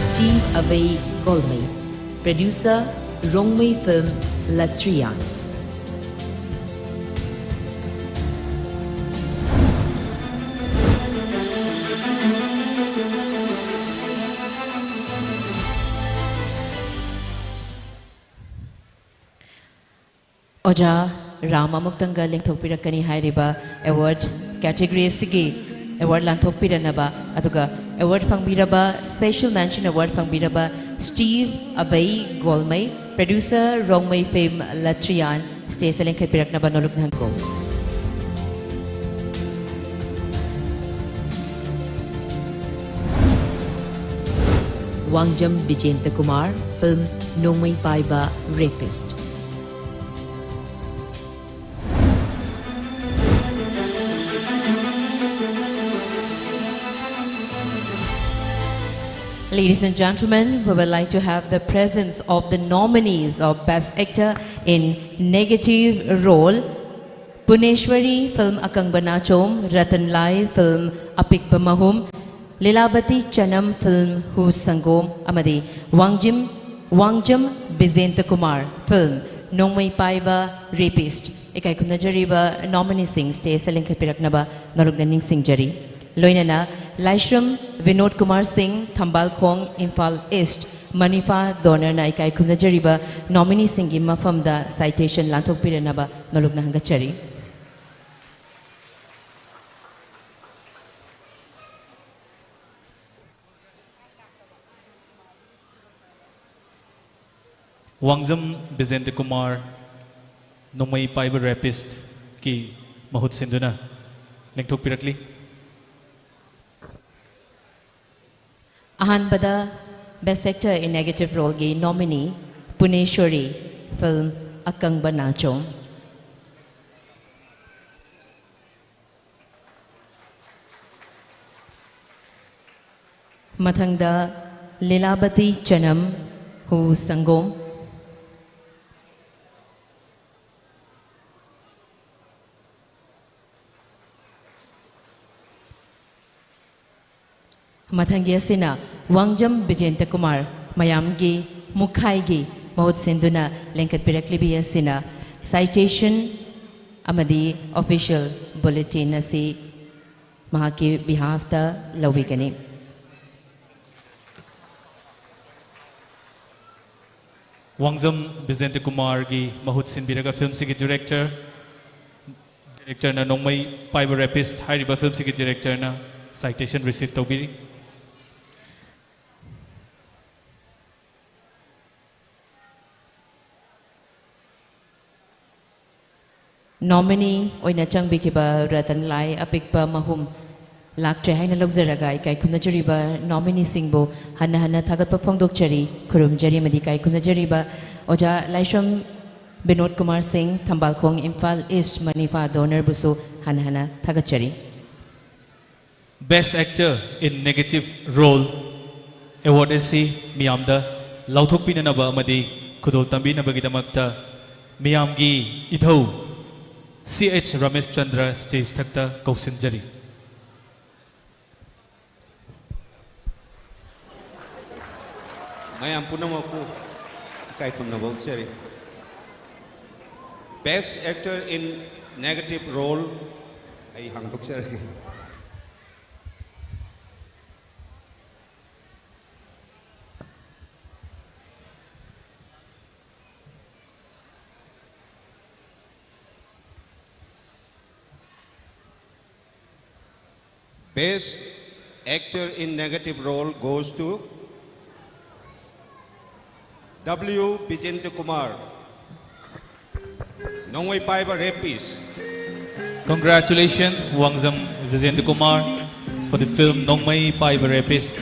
Steve Abei Golmei, producer, Rongmei Film, Latrian. ꯑꯣꯖꯥ ꯔꯥꯝ ꯑꯃꯨꯛꯇꯪꯒ ꯂꯦꯡꯊꯣꯛꯄꯤꯔꯛꯀꯅꯤ ꯍꯥꯏꯔꯤꯕ award category ꯑꯁꯤꯒꯤ award ꯂꯥꯟꯊꯣꯛꯄꯤꯔꯅꯕ, ꯑꯗꯨꯒ award ꯐꯪꯕꯤꯔꯕ, Special Mention Award ꯐꯪꯕꯤꯔꯕ Steve Abei Golmei, producer, Rongmei Film, Latrian, stageꯇ ꯂꯦꯡꯈꯠꯄꯤꯔꯛꯅꯕ ꯅꯣꯂꯨꯛꯅ ꯍꯪꯒꯣ꯫ ꯋꯥꯡꯖꯝ ꯕꯤꯖꯦꯟꯇ Kumar, film ꯅꯣꯡꯃꯩ ꯄꯥꯏꯕ Rapist. Ladies and gentlemen, we would like to have the presence of the nominees of Best Actor in Negative Role, Puneshwari film Akangba Nachom, Ratan Lai film Apikba Mahum, Lilabati Chanam film Hu Sangom, ꯑꯃꯗꯤ ꯋꯥꯡꯖꯤꯝ, ꯋꯥꯡꯖꯝ ꯕꯤꯖꯦꯟꯇ Kumar film ꯅꯣꯡꯃꯩ ꯄꯥꯏꯕ Rapist꯫ ꯏꯀꯥꯏ ꯈꯨꯝꯅꯖꯔꯤꯕ nomineeꯁꯤꯡ stageꯇ ꯂꯤꯡꯈꯠꯄꯤꯔꯛꯅꯕ ꯅꯣꯂꯨꯛꯅ ꯅꯤꯡꯁꯤꯡꯖꯔꯤ꯫ ꯂꯣꯏꯅꯅ ꯂꯥꯏꯁ꯭ꯔꯝ ꯕꯤꯅꯣꯗ ꯀꯨꯃꯥꯔ ꯁꯤꯡ, ꯊꯝꯕꯥꯜꯈꯣꯡ, Imphal East, ꯃꯅꯤꯐꯥ DoNERꯅ ꯏꯀꯥꯏ ꯈꯨꯝꯅꯖꯔꯤꯕ nomineeꯁꯤꯡꯒꯤ ꯃꯐꯝꯗ citation ꯂꯥꯟꯊꯣꯛꯄꯤꯔꯅꯕ ꯅꯣꯂꯨꯛꯅ ꯍꯪꯒꯠꯆꯔꯤ꯫ ꯋꯥꯡꯖꯝ ꯕꯤꯖꯦꯟꯗ꯭ꯔ ꯀꯨꯃꯥꯔ, ꯅꯣꯡꯃꯩ ꯄꯥꯏꯕ Rapistꯀꯤ ꯃꯍꯨꯠ ꯁꯤꯟꯗꯨꯅ ꯂꯦꯡꯊꯣꯛꯄꯤꯔꯛꯂꯤ꯫ ꯑꯍꯥꯟꯕꯗ Best Actor in Negative Roleꯒꯤ nominee ꯄꯨꯅꯦꯁ꯭ꯋꯔꯤ film ꯑꯀꯪꯕ ꯅꯥꯆꯣꯝ꯫ ꯃꯊꯪꯗ ꯂꯤꯂꯥꯕꯇꯤ ꯆꯅꯝ, ꯍꯨ ꯁꯪꯒꯣꯝ꯫ ꯃꯊꯪꯒꯤ ꯑꯁꯤꯅ ꯋꯥꯡꯖꯝ ꯕꯤꯖꯦꯟꯇ ꯀꯨꯃꯥꯔ, ꯃꯌꯥꯝꯒꯤ ꯃꯨꯈꯥꯏꯒꯤ ꯃꯍꯨꯠ ꯁꯤꯟꯗꯨꯅ ꯂꯤꯡꯈꯠꯄꯤꯔꯛꯂꯤꯕꯤ ꯑꯁꯤꯅ citation ꯑꯃꯗꯤ official bulletin ꯑꯁꯤ ꯃꯍꯥꯛꯀꯤ behalfꯇ ꯂꯧꯕꯤꯒꯅꯤ꯫ ꯋꯥꯡꯖꯝ ꯕꯤꯖꯦꯟꯇ ꯀꯨꯃꯥꯔꯒꯤ ꯃꯍꯨꯠ ꯁꯤꯟꯕꯤꯔꯒ ꯐꯤꯜꯝꯁꯤꯒꯤ director, directorꯅ ꯅꯣꯡꯃꯩ ꯄꯥꯏꯕ rapist ꯍꯥꯏꯔꯤꯕ ꯐꯤꯜꯝꯁꯤꯒꯤ directorꯅ citation receive ꯇꯧꯕꯤꯔꯤ꯫ Nominee ꯑꯣꯏꯅ ꯆꯪꯕꯤꯈꯤꯕ ꯔꯇꯟ ꯂꯥꯏ ꯑꯄꯤꯛꯄ ꯃꯍꯨꯝ ꯂꯥꯛꯇ꯭ꯔꯦ ꯍꯥꯏꯅ ꯂꯧꯖꯔꯒ ꯏꯀꯥꯏ ꯈꯨꯝꯅꯖꯔꯤꯕ nomineeꯁꯤꯡꯕꯨ ꯍꯟꯅ ꯍꯟꯅ ꯊꯥꯒꯠꯄ ꯐꯣꯡꯗꯣꯛꯆꯔꯤ, ꯈꯨꯔꯨꯝꯖꯔꯤ ꯑꯃꯗꯤ ꯏꯀꯥꯏ ꯈꯨꯝꯅꯖꯔꯤꯕ ꯑꯣꯖꯥ ꯂꯥꯏꯁ꯭ꯔꯝ ꯕꯤꯅꯣꯗ ꯀꯨꯃꯥꯔ ꯁꯤꯡ, ꯊꯝꯕꯥꯜꯈꯣꯡ, ꯏꯝꯐꯥꯜ East, MANIFA DONORꯕꯨꯁꯨ ꯍꯟꯅ ꯍꯟꯅ ꯊꯥꯒꯠꯆꯔꯤ꯫ Best Actor in Negative Role award ꯑꯁꯤ ꯃꯤꯌꯥꯝꯗ ꯂꯥꯎꯊꯣꯛꯄꯤꯅꯅꯕ ꯑꯃꯗꯤ ꯈꯨꯗꯣꯜ ꯇꯝꯕꯤꯅꯕꯒꯤꯗꯃꯛꯇ ꯃꯤꯌꯥꯝꯒꯤ ꯏꯙꯧ ꯁꯤ ꯑꯩꯆ ꯔꯥꯃꯦꯁꯆꯟꯗ꯭ꯔ stage ꯊꯛꯇ ꯀꯧꯁꯤꯟꯖꯔꯤ꯫ ꯃꯌꯥꯝ ꯄꯨꯝꯅꯃꯛꯄꯨ ꯏꯀꯥꯏ ꯈꯨꯝꯅꯕ ꯎꯠꯆꯔꯤ꯫ Best Actor in Negative Role ꯑꯩ ꯍꯥꯡꯗꯣꯛꯆꯔꯒꯦ꯫ Best Actor in Negative Role goes to W Bijendra Kumar, Nongmei Paiba Rapist. Congratulations, Wangjam Vijendra Kumar, for the film Nongmei Paiba Rapist.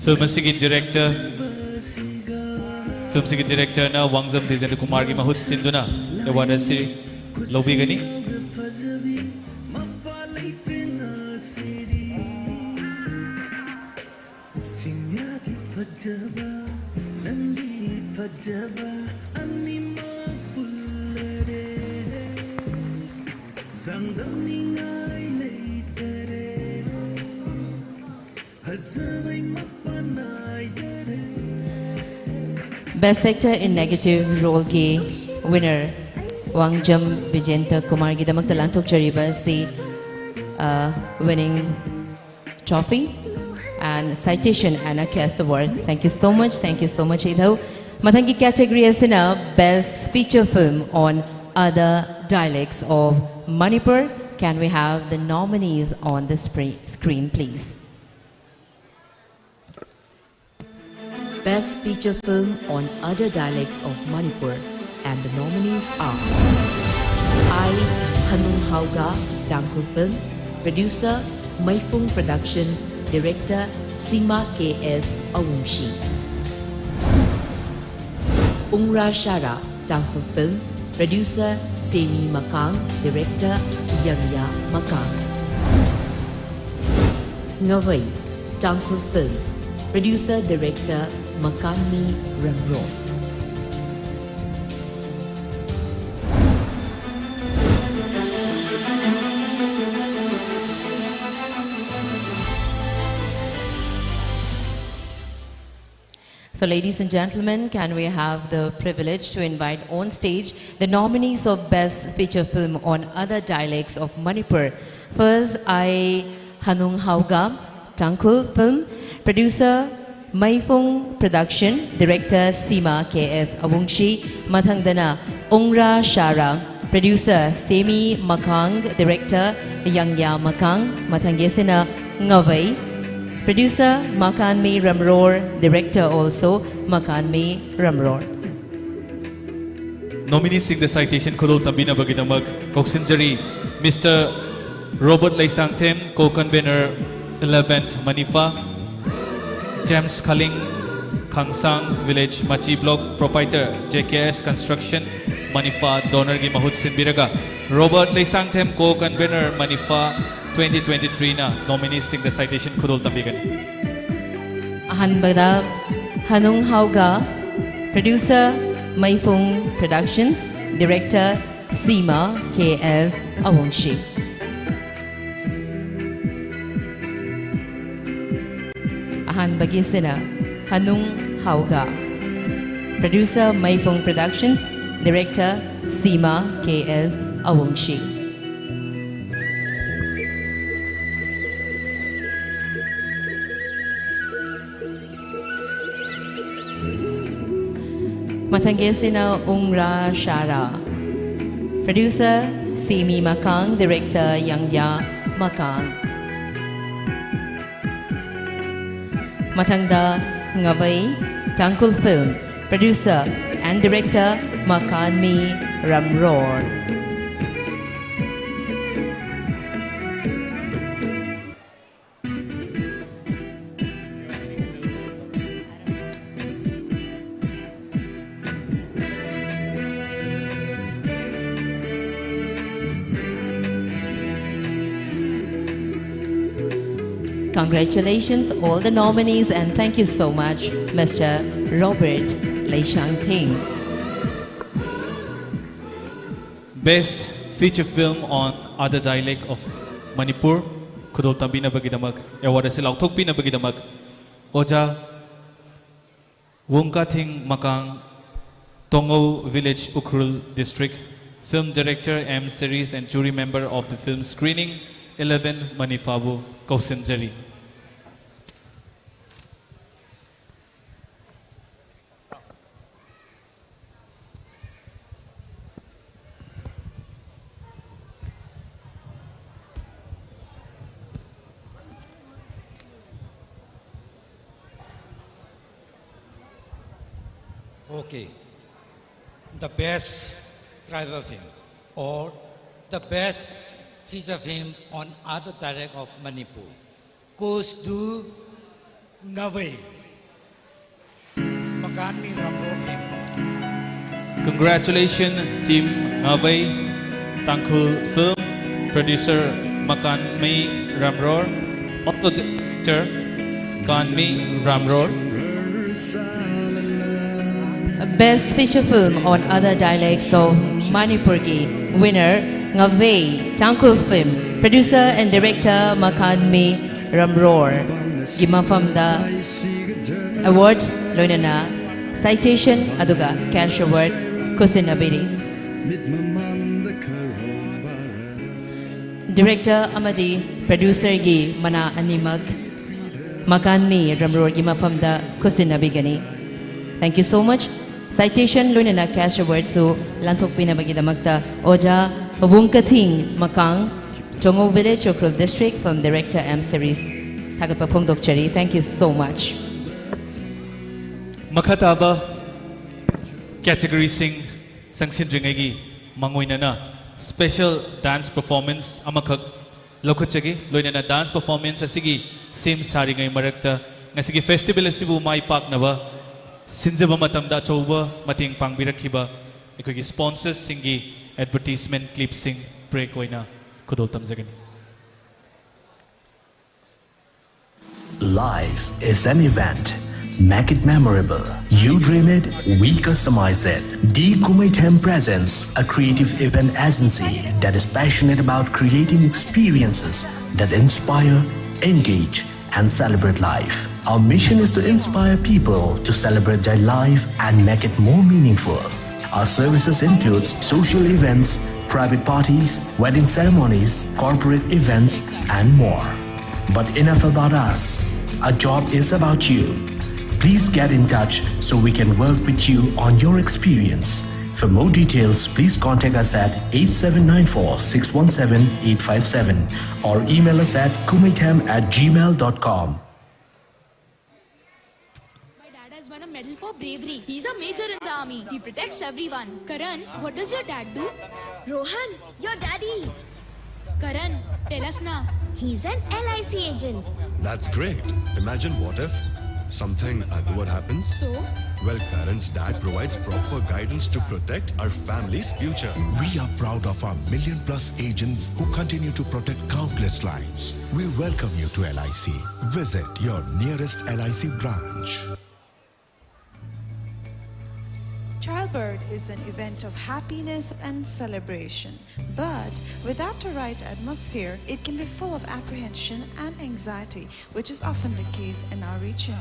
Film ꯑꯁꯤꯒꯤ director ꯐꯤꯂꯝꯁꯤꯒꯤ ꯗꯤꯔꯦꯛꯇꯔꯅ ꯋꯥꯡꯖꯝ ꯕꯤꯖꯦꯟꯗ꯭ꯔ ꯀꯨꯃꯥꯔꯒꯤ ꯃꯍꯨꯠ ꯁꯤꯟꯗꯨꯅ award ꯑꯁꯤ ꯂꯧꯕꯤꯒꯅꯤ꯫ ꯐꯖꯕ, ꯅꯪꯒꯤ ꯐꯖꯕ ꯑꯅꯤꯃꯛ ꯄꯨꯜꯂꯔꯦ꯫ ꯆꯥꯡꯗꯝꯅꯤꯡꯉꯥꯏ ꯂꯩꯇꯔꯦ꯫ ꯐꯖꯕꯩ ꯃꯄꯥꯟ ꯅꯥꯏꯗꯔꯦ꯫ Best Actor in Negative Role ꯒꯤ winner ꯋꯥꯡꯖꯝ ꯕꯤꯖꯦꯟꯗ꯭ꯔ ꯀꯨꯃꯥꯔꯒꯤꯗꯃꯛꯇ ꯂꯥꯟꯊꯣꯛꯆꯔꯤꯕ ꯑꯁꯤ, uh, winning trophy and citation and a cash award. Thank you so much. Thank you so much, ꯏꯙꯧ꯫ ꯃꯊꯪꯒꯤ category ꯑꯁꯤꯅ Best Feature Film on Other Dialects of Manipur. Can we have the nominees on the spre- screen, please? Best Feature Film on Other Dialects of Manipur, and the nominees are: I, Hanung Hauga, Tangkhul Film, producer, Maifung Productions, director, Sima K S Awungshi. Ungra Shara, Tangkhul Film, producer, Semi Makang, director, Yangya Makang. Ngavai, Tangkhul Film, producer, director, Makanmi Ramro. So, ladies and gentlemen, can we have the privilege to invite on stage the nominees of Best Feature Film on Other Dialects of Manipur? First, I, Hanung Hauga, Tangkhul Film, producer, Maifung Production, director, Sima K S Awungshi, ꯃꯊꯪꯗꯅ Ungra Shara, producer, Semi Makang, director, Yangya Makang, ꯃꯊꯪꯒꯤꯁꯤꯅ Ngavai, producer, Makanmi Ramror, director also, Makanmi Ramror. ꯅꯣꯃꯤꯅꯤꯁꯤꯡꯗ citation ꯈꯨꯗꯣꯜ ꯇꯝꯕꯤꯅꯕꯒꯤꯗꯃꯛ ꯀꯧꯁꯤꯟꯖꯔꯤ, mister Robert Leishangthem, co-convener eleventh ꯃꯅꯤꯐꯥ, James Khaling, Khangshang village ꯃꯆꯤ block proprietor J K S construction Manipha ꯗꯣꯅꯔꯒꯤ ꯃꯍꯨꯠ ꯁꯤꯟꯕꯤꯔꯒ Robert Leishangthem co convener Manipha twenty twenty ꯊ꯭ꯔꯤꯅ ꯅꯣꯃꯤꯅꯤꯁꯤꯡꯗ ꯁꯥꯏꯇꯦꯁꯟ ꯈꯨꯗꯣꯜ ꯇꯝꯕꯤꯒꯅꯤ꯫ ꯑꯍꯥꯟꯕꯗ ꯍꯅꯨꯡ ꯍꯥꯎꯒ, producer ꯃꯩꯐꯨꯡ Productions, director ꯁꯤꯃꯥ ꯀꯦ ꯑꯦꯁ ꯑꯋꯣꯡꯁꯤ꯫ ꯑꯍꯥꯟꯕꯒꯤꯁꯤꯅ ꯍꯅꯨꯡ ꯍꯥꯎꯒ, producer ꯃꯩꯐꯨꯡ Productions, director ꯁꯤꯃꯥ ꯀꯦ ꯑꯦꯁ ꯑꯋꯣꯡꯁꯤ꯫ ꯃꯊꯪꯒꯤ ꯑꯁꯤꯅ ꯎꯡꯔꯥ ꯁꯥꯔꯥ꯫ Producer ꯁꯤꯃꯤ ꯃꯀꯥꯡ, director ꯌꯪꯌꯥ ꯃꯀꯥꯡ꯫ ꯃꯊꯪꯗ Ngavai ꯇꯥꯡꯀꯨꯜ film, producer and director ꯃꯀꯥꯟꯃꯤ ꯔꯝꯔꯣꯔ꯫ Congratulations, all the nominees, and thank you so much, Mister Robert Leishangthing. Best Feature Film on Other Dialect of Manipur ꯈꯨꯗꯣꯜ ꯇꯝꯕꯤꯅꯕꯒꯤꯗꯃꯛ, award ꯑꯁꯤ ꯂꯥꯎꯊꯣꯛꯄꯤꯅꯕꯒꯤꯗꯃꯛ ꯑꯣꯖꯥ ꯋꯨꯡꯀꯥꯊꯤꯡ ꯃꯀꯥꯡ, ꯇꯣꯉꯧ Village, Ukhrul District, film director, M series and jury member of the film screening eleven ꯃꯅꯤꯐꯥꯕꯨ ꯀꯧꯁꯤꯟꯖꯔꯤ꯫ Okay. The best tribal film or the best feature film on other dialect of Manipur goes to Ngawei. Kanmi Ramror. Congratulations, Team Ngavei, Tangkhul Film, producer Makanmi Ramror, also director Kanmi Ramror. Best Feature Film on Other Dialects of Manipurgi winner Ngavei Tangkhul Film, producer and director Makanmi Ramror ꯒꯤ ꯃꯐꯝꯗ award ꯂꯣꯏꯅꯅ citation ꯑꯗꯨꯒ cash award ꯈꯨꯠꯁꯤꯟꯅꯕꯤꯔꯤ꯫ Director ꯑꯃꯗꯤ producerꯒꯤ ꯃꯅꯥ ꯑꯅꯤꯃꯛ ꯃꯀꯥꯟꯃꯤ ꯔꯝꯔꯣꯔꯒꯤ ꯃꯐꯝꯗ ꯈꯨꯠꯁꯤꯟꯅꯕꯤꯒꯅꯤ꯫ Thank you so much꯫ Citation ꯂꯣꯏꯅꯅ cash awardꯁꯨ ꯂꯥꯟꯊꯣꯛꯄꯤꯅꯕꯒꯤꯗꯃꯛꯇ ꯑꯣꯖꯥ ꯋꯨꯡꯀꯊꯤꯡ ꯃꯀꯥꯡ, ꯇꯣꯉꯧ Village, Ukhrul District, Film Director M Series ꯊꯥꯒꯠꯄ ꯐꯣꯡꯗꯣꯛꯆꯔꯤ꯫ Thank you so much꯫ ꯃꯈꯥ ꯇꯥꯕ categoryꯁꯤꯡ ꯆꯪꯁꯤꯟꯗ꯭ꯔꯤꯉꯩꯒꯤ ꯃꯥꯡꯑꯣꯏꯅꯅ special dance performance ꯑꯃꯈꯛ ꯂꯧꯈꯠꯆꯒꯦ꯫ ꯂꯣꯏꯅꯅ dance performance ꯑꯁꯤꯒꯤ ꯁꯦꯝ ꯁꯥꯔꯤꯉꯩ ꯃꯔꯛꯇ ꯉꯁꯤꯒꯤ festival ꯑꯁꯤꯕꯨ ꯃꯥꯏ ꯄꯥꯛꯅꯕ ꯁꯤꯟꯖꯕ ꯃꯇꯝꯗ ꯑꯆꯧꯕ ꯃꯇꯦꯡ ꯄꯥꯡꯕꯤꯔꯛꯈꯤꯕ ꯑꯩꯈꯣꯏꯒꯤ sponsorsꯁꯤꯡꯒꯤ advertisement clipꯁꯤꯡ break ꯑꯣꯏꯅ ꯈꯨꯗꯣꯜ ꯇꯝꯖꯒꯅꯤ꯫ Life is an event. Make it memorable. You dream it, we customize it. D Kumaithem presents a creative event agency that is passionate about creating experiences that inspire, engage, and celebrate life. Our mission is to inspire people to celebrate their life and make it more meaningful. Our services includes social events, private parties, wedding ceremonies, corporate events, and more. But enough about us. Our job is about you. Please get in touch so we can work with you on your experience. For more details, please contact us at eight seven nine four six one seven eight five seven or email us at kumaithem at gmail dot com. My dad has won a medal for bravery. He's a major in the army. He protects everyone. Karan, what does your dad do? Rohan, your daddy. Karan, tell us now. He's an L I C agent. That's great. Imagine what if Something untoward happens? So, Well, Karan's dad provides proper guidance to protect our family's future. We are proud of our million plus agents who continue to protect countless lives. We welcome you to L I C. Visit your nearest L I C branch. Childbirth is an event of happiness and celebration, but without the right atmosphere, it can be full of apprehension and anxiety, which is often the case in our region.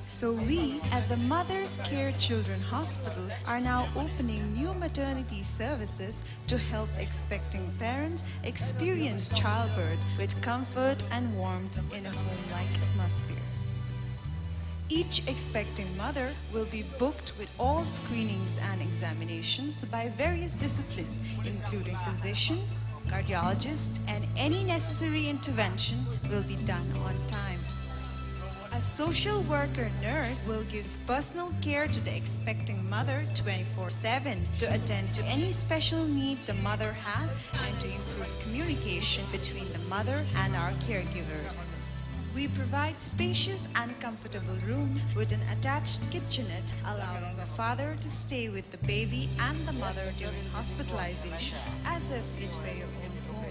So, we at the Mother's Care Children Hospital are now opening new maternity services to help expecting parents experience childbirth with comfort and warmth in a home like atmosphere. Each expecting mother will be booked with all screenings and examinations by various disciplines, including physicians, cardiologists, and any necessary intervention will be done on time. A social worker nurse will give personal care to the expecting mother twenty-four seven to attend to any special needs the mother has and to improve communication between the mother and our caregivers. We provide spacious and comfortable rooms with an attached kitchenette, allowing the father to stay with the baby and the mother during hospitalization as if it were your own home.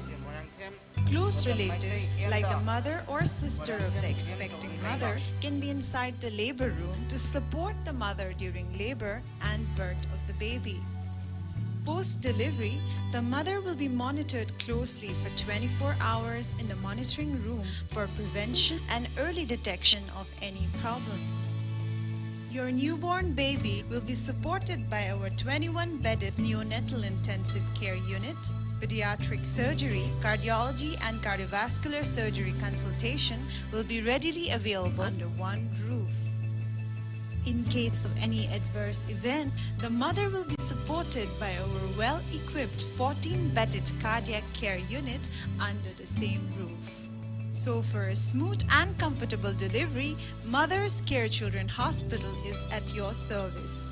Close relatives, like the mother or sister of the expecting mother, can be inside the labor room to support the mother during labor and birth of the baby. Post delivery, the mother will be monitored closely for twenty-four hours in the monitoring room for prevention and early detection of any problem. Your newborn baby will be supported by our twenty-one bedded neonatal intensive care unit. Pediatric surgery, cardiology, and cardiovascular surgery consultation will be readily available under one roof. In case of any adverse event, the mother will be supported by our well equipped fourteen bedded cardiac care unit under the same roof. So, for a smooth and comfortable delivery, Mother's Care Children Hospital is at your service.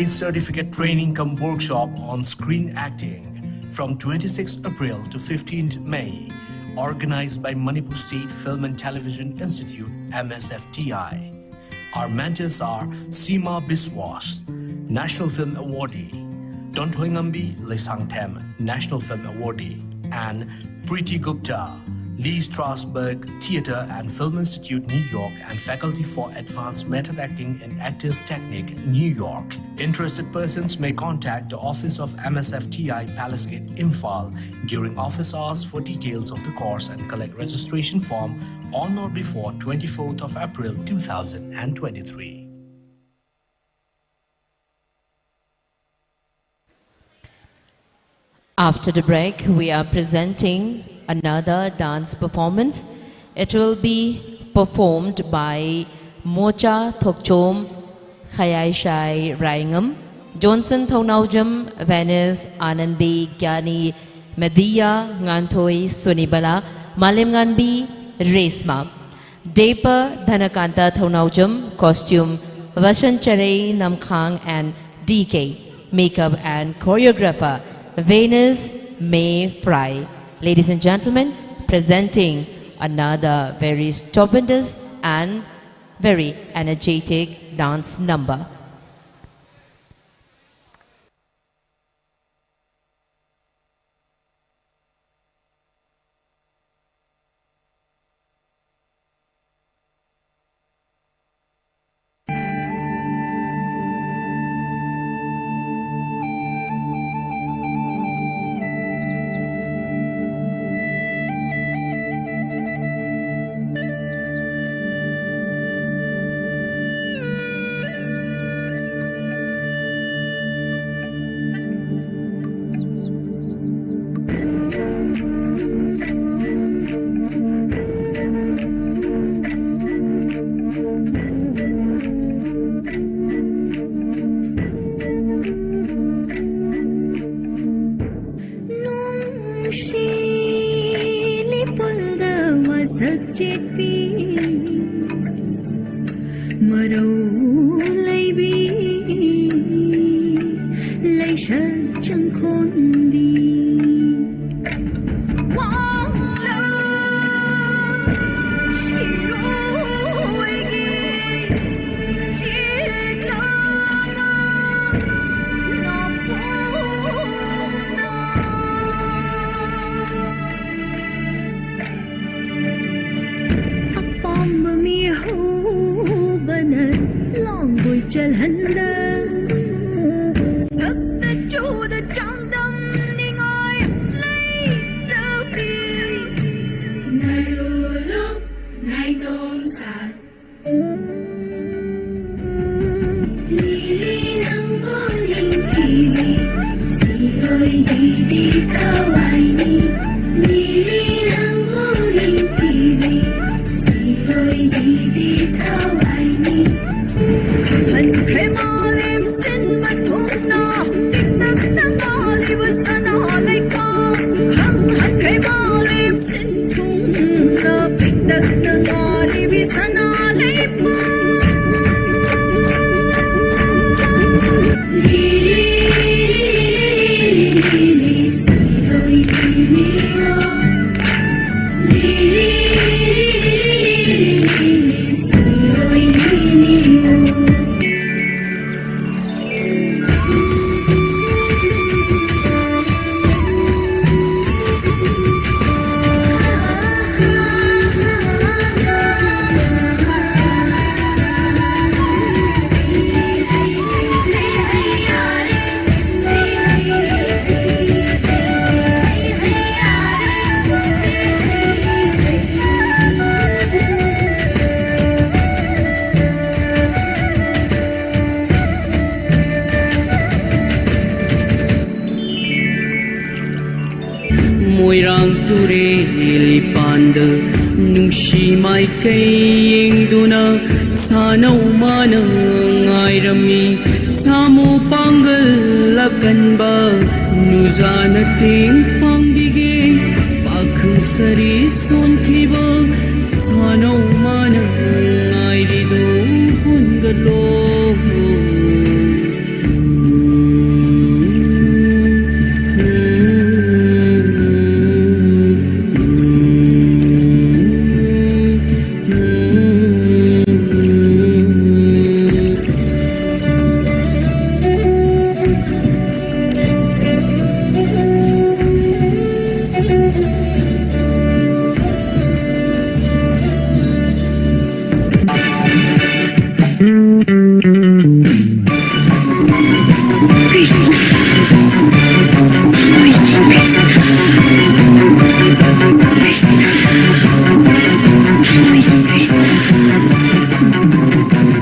Certificate training cum workshop on screen acting from twenty-sixth April to fifteenth May, organized by Manipur State Film and Television Institute, M S F T I. Our mentors are Seema Biswas, National Film Awardee, Donthoingambi Leisangthem, National Film Awardee, and Preeti Gupta, Lee Strasberg Theatre and Film Institute, New York, and Faculty for Advanced Method Acting and Actors Technique, New York. Interested persons may contact the office of M S F T I Palace Gate, Imphal, during office hours for details of the course and collect registration form on or before twenty-fourth of April two thousand and twenty-three. After the break, we are presenting another dance performance. It will be performed by Mocha Thokchom Khayaishai Raingam, Johnson Thounaujam, Venus Anandi Gyani, Media Nganthoi Sunibala, Malim Nganbi Resma. Depa Dhanakanta Thounaujam, costume Vashan Charei Namkhang and D K, makeup and choreographer Venus May Fry. Ladies and gentlemen, presenting another very stupendous and very energetic dance number. ꯅꯨꯡꯁꯤ ꯂꯤꯄꯨꯜꯗ ꯃꯁꯛ ꯆꯦꯛꯄꯤ ꯃꯔꯧ ꯂꯩꯕꯤ ꯑꯄꯥꯝꯕ ꯃꯤꯍꯧꯕꯅ ꯂꯥꯡꯒꯣꯏ ꯆꯜꯍꯟꯗ, ꯁꯛꯇ ꯆꯨꯗ ꯆꯥꯡꯗꯝꯅꯤꯡꯉꯥꯏ ꯂꯩꯇꯕꯤ, ꯅꯔꯣꯂꯨꯛ ꯅꯥꯏꯇꯣꯝ ꯁꯥꯠ꯫ ꯂꯤꯂꯤ ꯅꯪꯕꯨ ꯅꯤꯡꯊꯤꯕꯤ, ꯁꯤꯔꯣꯏ ꯖꯤꯗꯤ ꯊꯋꯥꯏꯅꯤ꯫ ꯂꯤꯂꯤ ꯅꯪꯕꯨ ꯅꯤꯡꯊꯤꯕꯤ, ꯁꯤꯔꯣꯏ ꯖꯤꯗꯤ ꯊꯋꯥꯏꯅꯤ꯫ ꯍꯟꯈ꯭ꯔꯦ ꯃꯥꯂꯦꯝ ꯁꯤꯟꯕ ꯊꯨꯡꯅ, ꯄꯤꯛꯇꯛꯇ ꯉꯥꯜꯂꯤꯕ ꯁꯅꯥ ꯂꯩꯕꯥꯛ꯫ ꯍꯟꯈ꯭ꯔꯦ ꯃꯥꯂꯦꯝ ꯁꯤꯟ ꯊꯨꯡꯅ, ꯄꯤꯛꯇꯛꯇ ꯉꯥꯜꯂꯤꯕꯤ ꯁꯅꯥ ꯂꯩꯕꯥꯛ꯫ ꯂꯤꯂꯤ, ꯂꯤꯂꯤ, ꯂꯤꯂꯤ, ꯁꯤꯔꯣꯏ ꯂꯤꯂꯤꯌꯣ꯫ ꯂꯤꯂꯤ, ꯂꯤꯂꯤ, ꯂꯤꯂꯤ, ꯂꯤꯂꯤ, ꯁꯤꯔꯣꯏ ꯂꯤꯂꯤꯌꯣ꯫ ꯃꯣꯏꯔꯥꯡ ꯇꯨꯔꯦꯜ ꯏꯄꯥꯟꯗ ꯅꯨꯡꯁꯤ ꯃꯥꯏꯀꯩ ꯌꯦꯡꯗꯨꯅ ꯁꯥꯅꯧ ꯃꯥꯅ ꯉꯥꯏꯔꯝꯃꯤ꯫ ꯁꯥꯃꯨ ꯄꯥꯡꯒꯜ ꯑꯀꯟꯕ ꯅꯨꯖꯥꯅ ꯇꯦꯡ ꯄꯥꯡꯕꯤꯒꯦ꯫ ꯄꯥꯈꯪ ꯁꯥꯔꯤ ꯁꯣꯟꯈꯤꯕ ꯁꯥꯅꯧ ꯃꯥꯅ ꯉꯥꯏꯔꯤꯗꯨ ꯍꯣꯟꯒꯠꯂꯣ꯫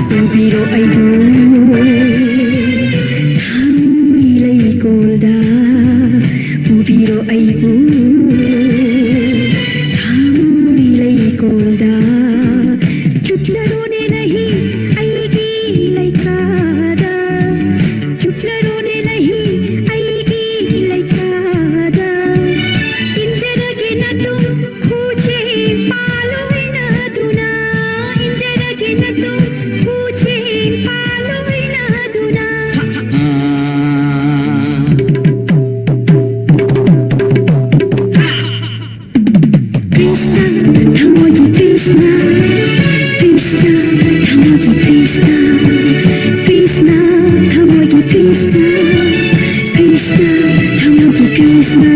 ꯄꯨꯕꯤꯔꯣ ꯑꯩꯕꯨ ꯊꯥꯡꯃꯩ ꯂꯩꯀꯣꯜꯗ, ꯄꯨꯕꯤꯔꯣ ꯑꯩꯕꯨ ꯊꯥꯡꯃꯩ ꯂꯩꯀꯣꯜꯗ꯫ ꯆꯨꯞꯂꯔꯣꯅꯦ ꯅꯍꯤ ꯑꯩꯒꯤ ꯂꯩꯈꯥꯗ, ꯆꯨꯞꯂꯔꯣꯅꯦ ꯅꯍꯤ ꯑꯩꯒꯤ ꯂꯩꯈꯥꯗ꯫ ꯏꯟꯖꯔꯒꯦ ꯅꯇꯨꯡ ꯈꯨꯖꯦꯡ ꯄꯥꯜ ꯑꯣꯏꯅꯗꯨꯅ, ꯏꯟꯖꯔꯒꯦ ꯅꯇꯨꯡ ꯈꯨꯖꯦꯡ ꯄꯥꯜ ꯑꯣꯏꯅꯗꯨꯅ꯫ ꯀ꯭ꯔꯤꯁꯅ ꯊꯃꯣꯏꯒꯤ ꯀ꯭ꯔꯤꯁꯅ, ꯀ꯭ꯔꯤꯁꯅ ꯊꯃꯣꯏꯒꯤ ꯀ꯭ꯔꯤꯁꯅ, ꯀ꯭ꯔꯤꯁꯅ ꯊꯃꯣꯏꯒꯤ ꯀ꯭ꯔꯤꯁꯅ, ꯀ꯭ꯔꯤꯁꯅ ꯊꯃꯣꯏꯒꯤ ꯀ꯭ꯔꯤꯁꯅ꯫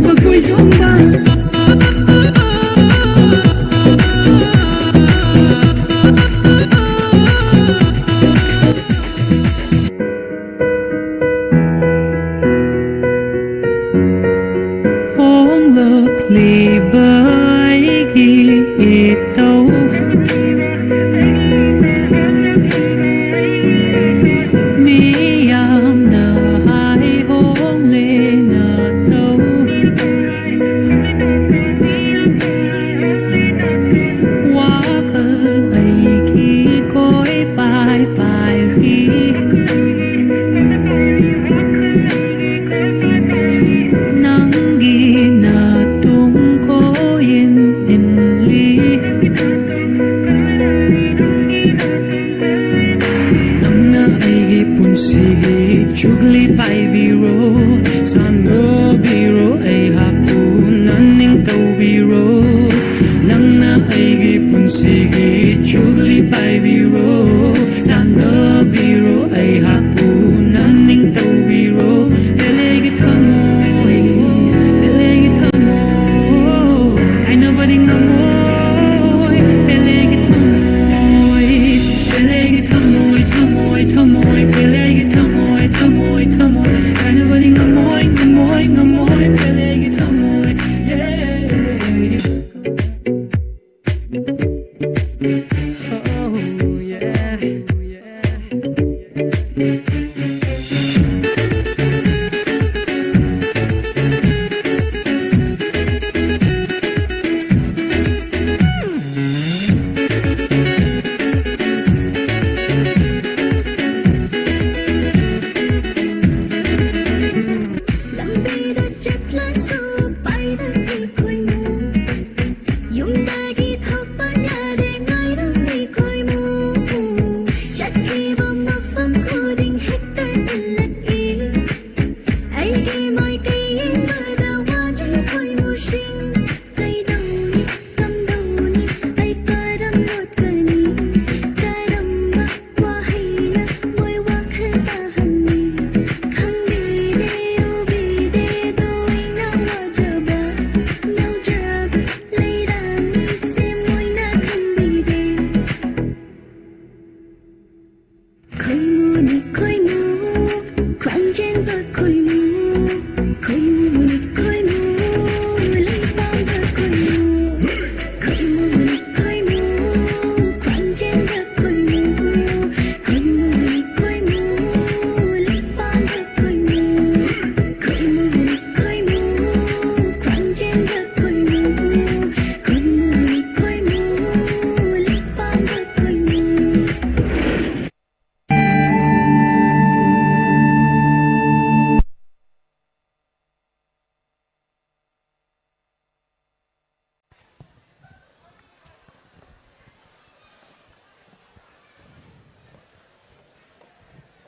ꯃꯈꯣꯏ ꯆꯣꯡꯕ꯫ ꯍꯣꯡꯂꯛꯂꯤꯕ ꯑꯩꯒꯤ ꯏꯇꯧ꯫ ꯃꯤꯌꯥꯝꯅ ꯍꯥꯏ ꯍꯣꯡꯂꯦꯅ ꯇꯧ꯫ ꯋꯥꯈꯜ ꯑꯩꯒꯤ ꯀꯣꯏ ꯄꯥꯏ ꯄꯥꯏꯔꯤ꯫ ꯅꯪꯒꯤ ꯅꯇꯨꯡ ꯀꯣꯏ ꯏꯟ ꯏꯟꯂꯤ꯫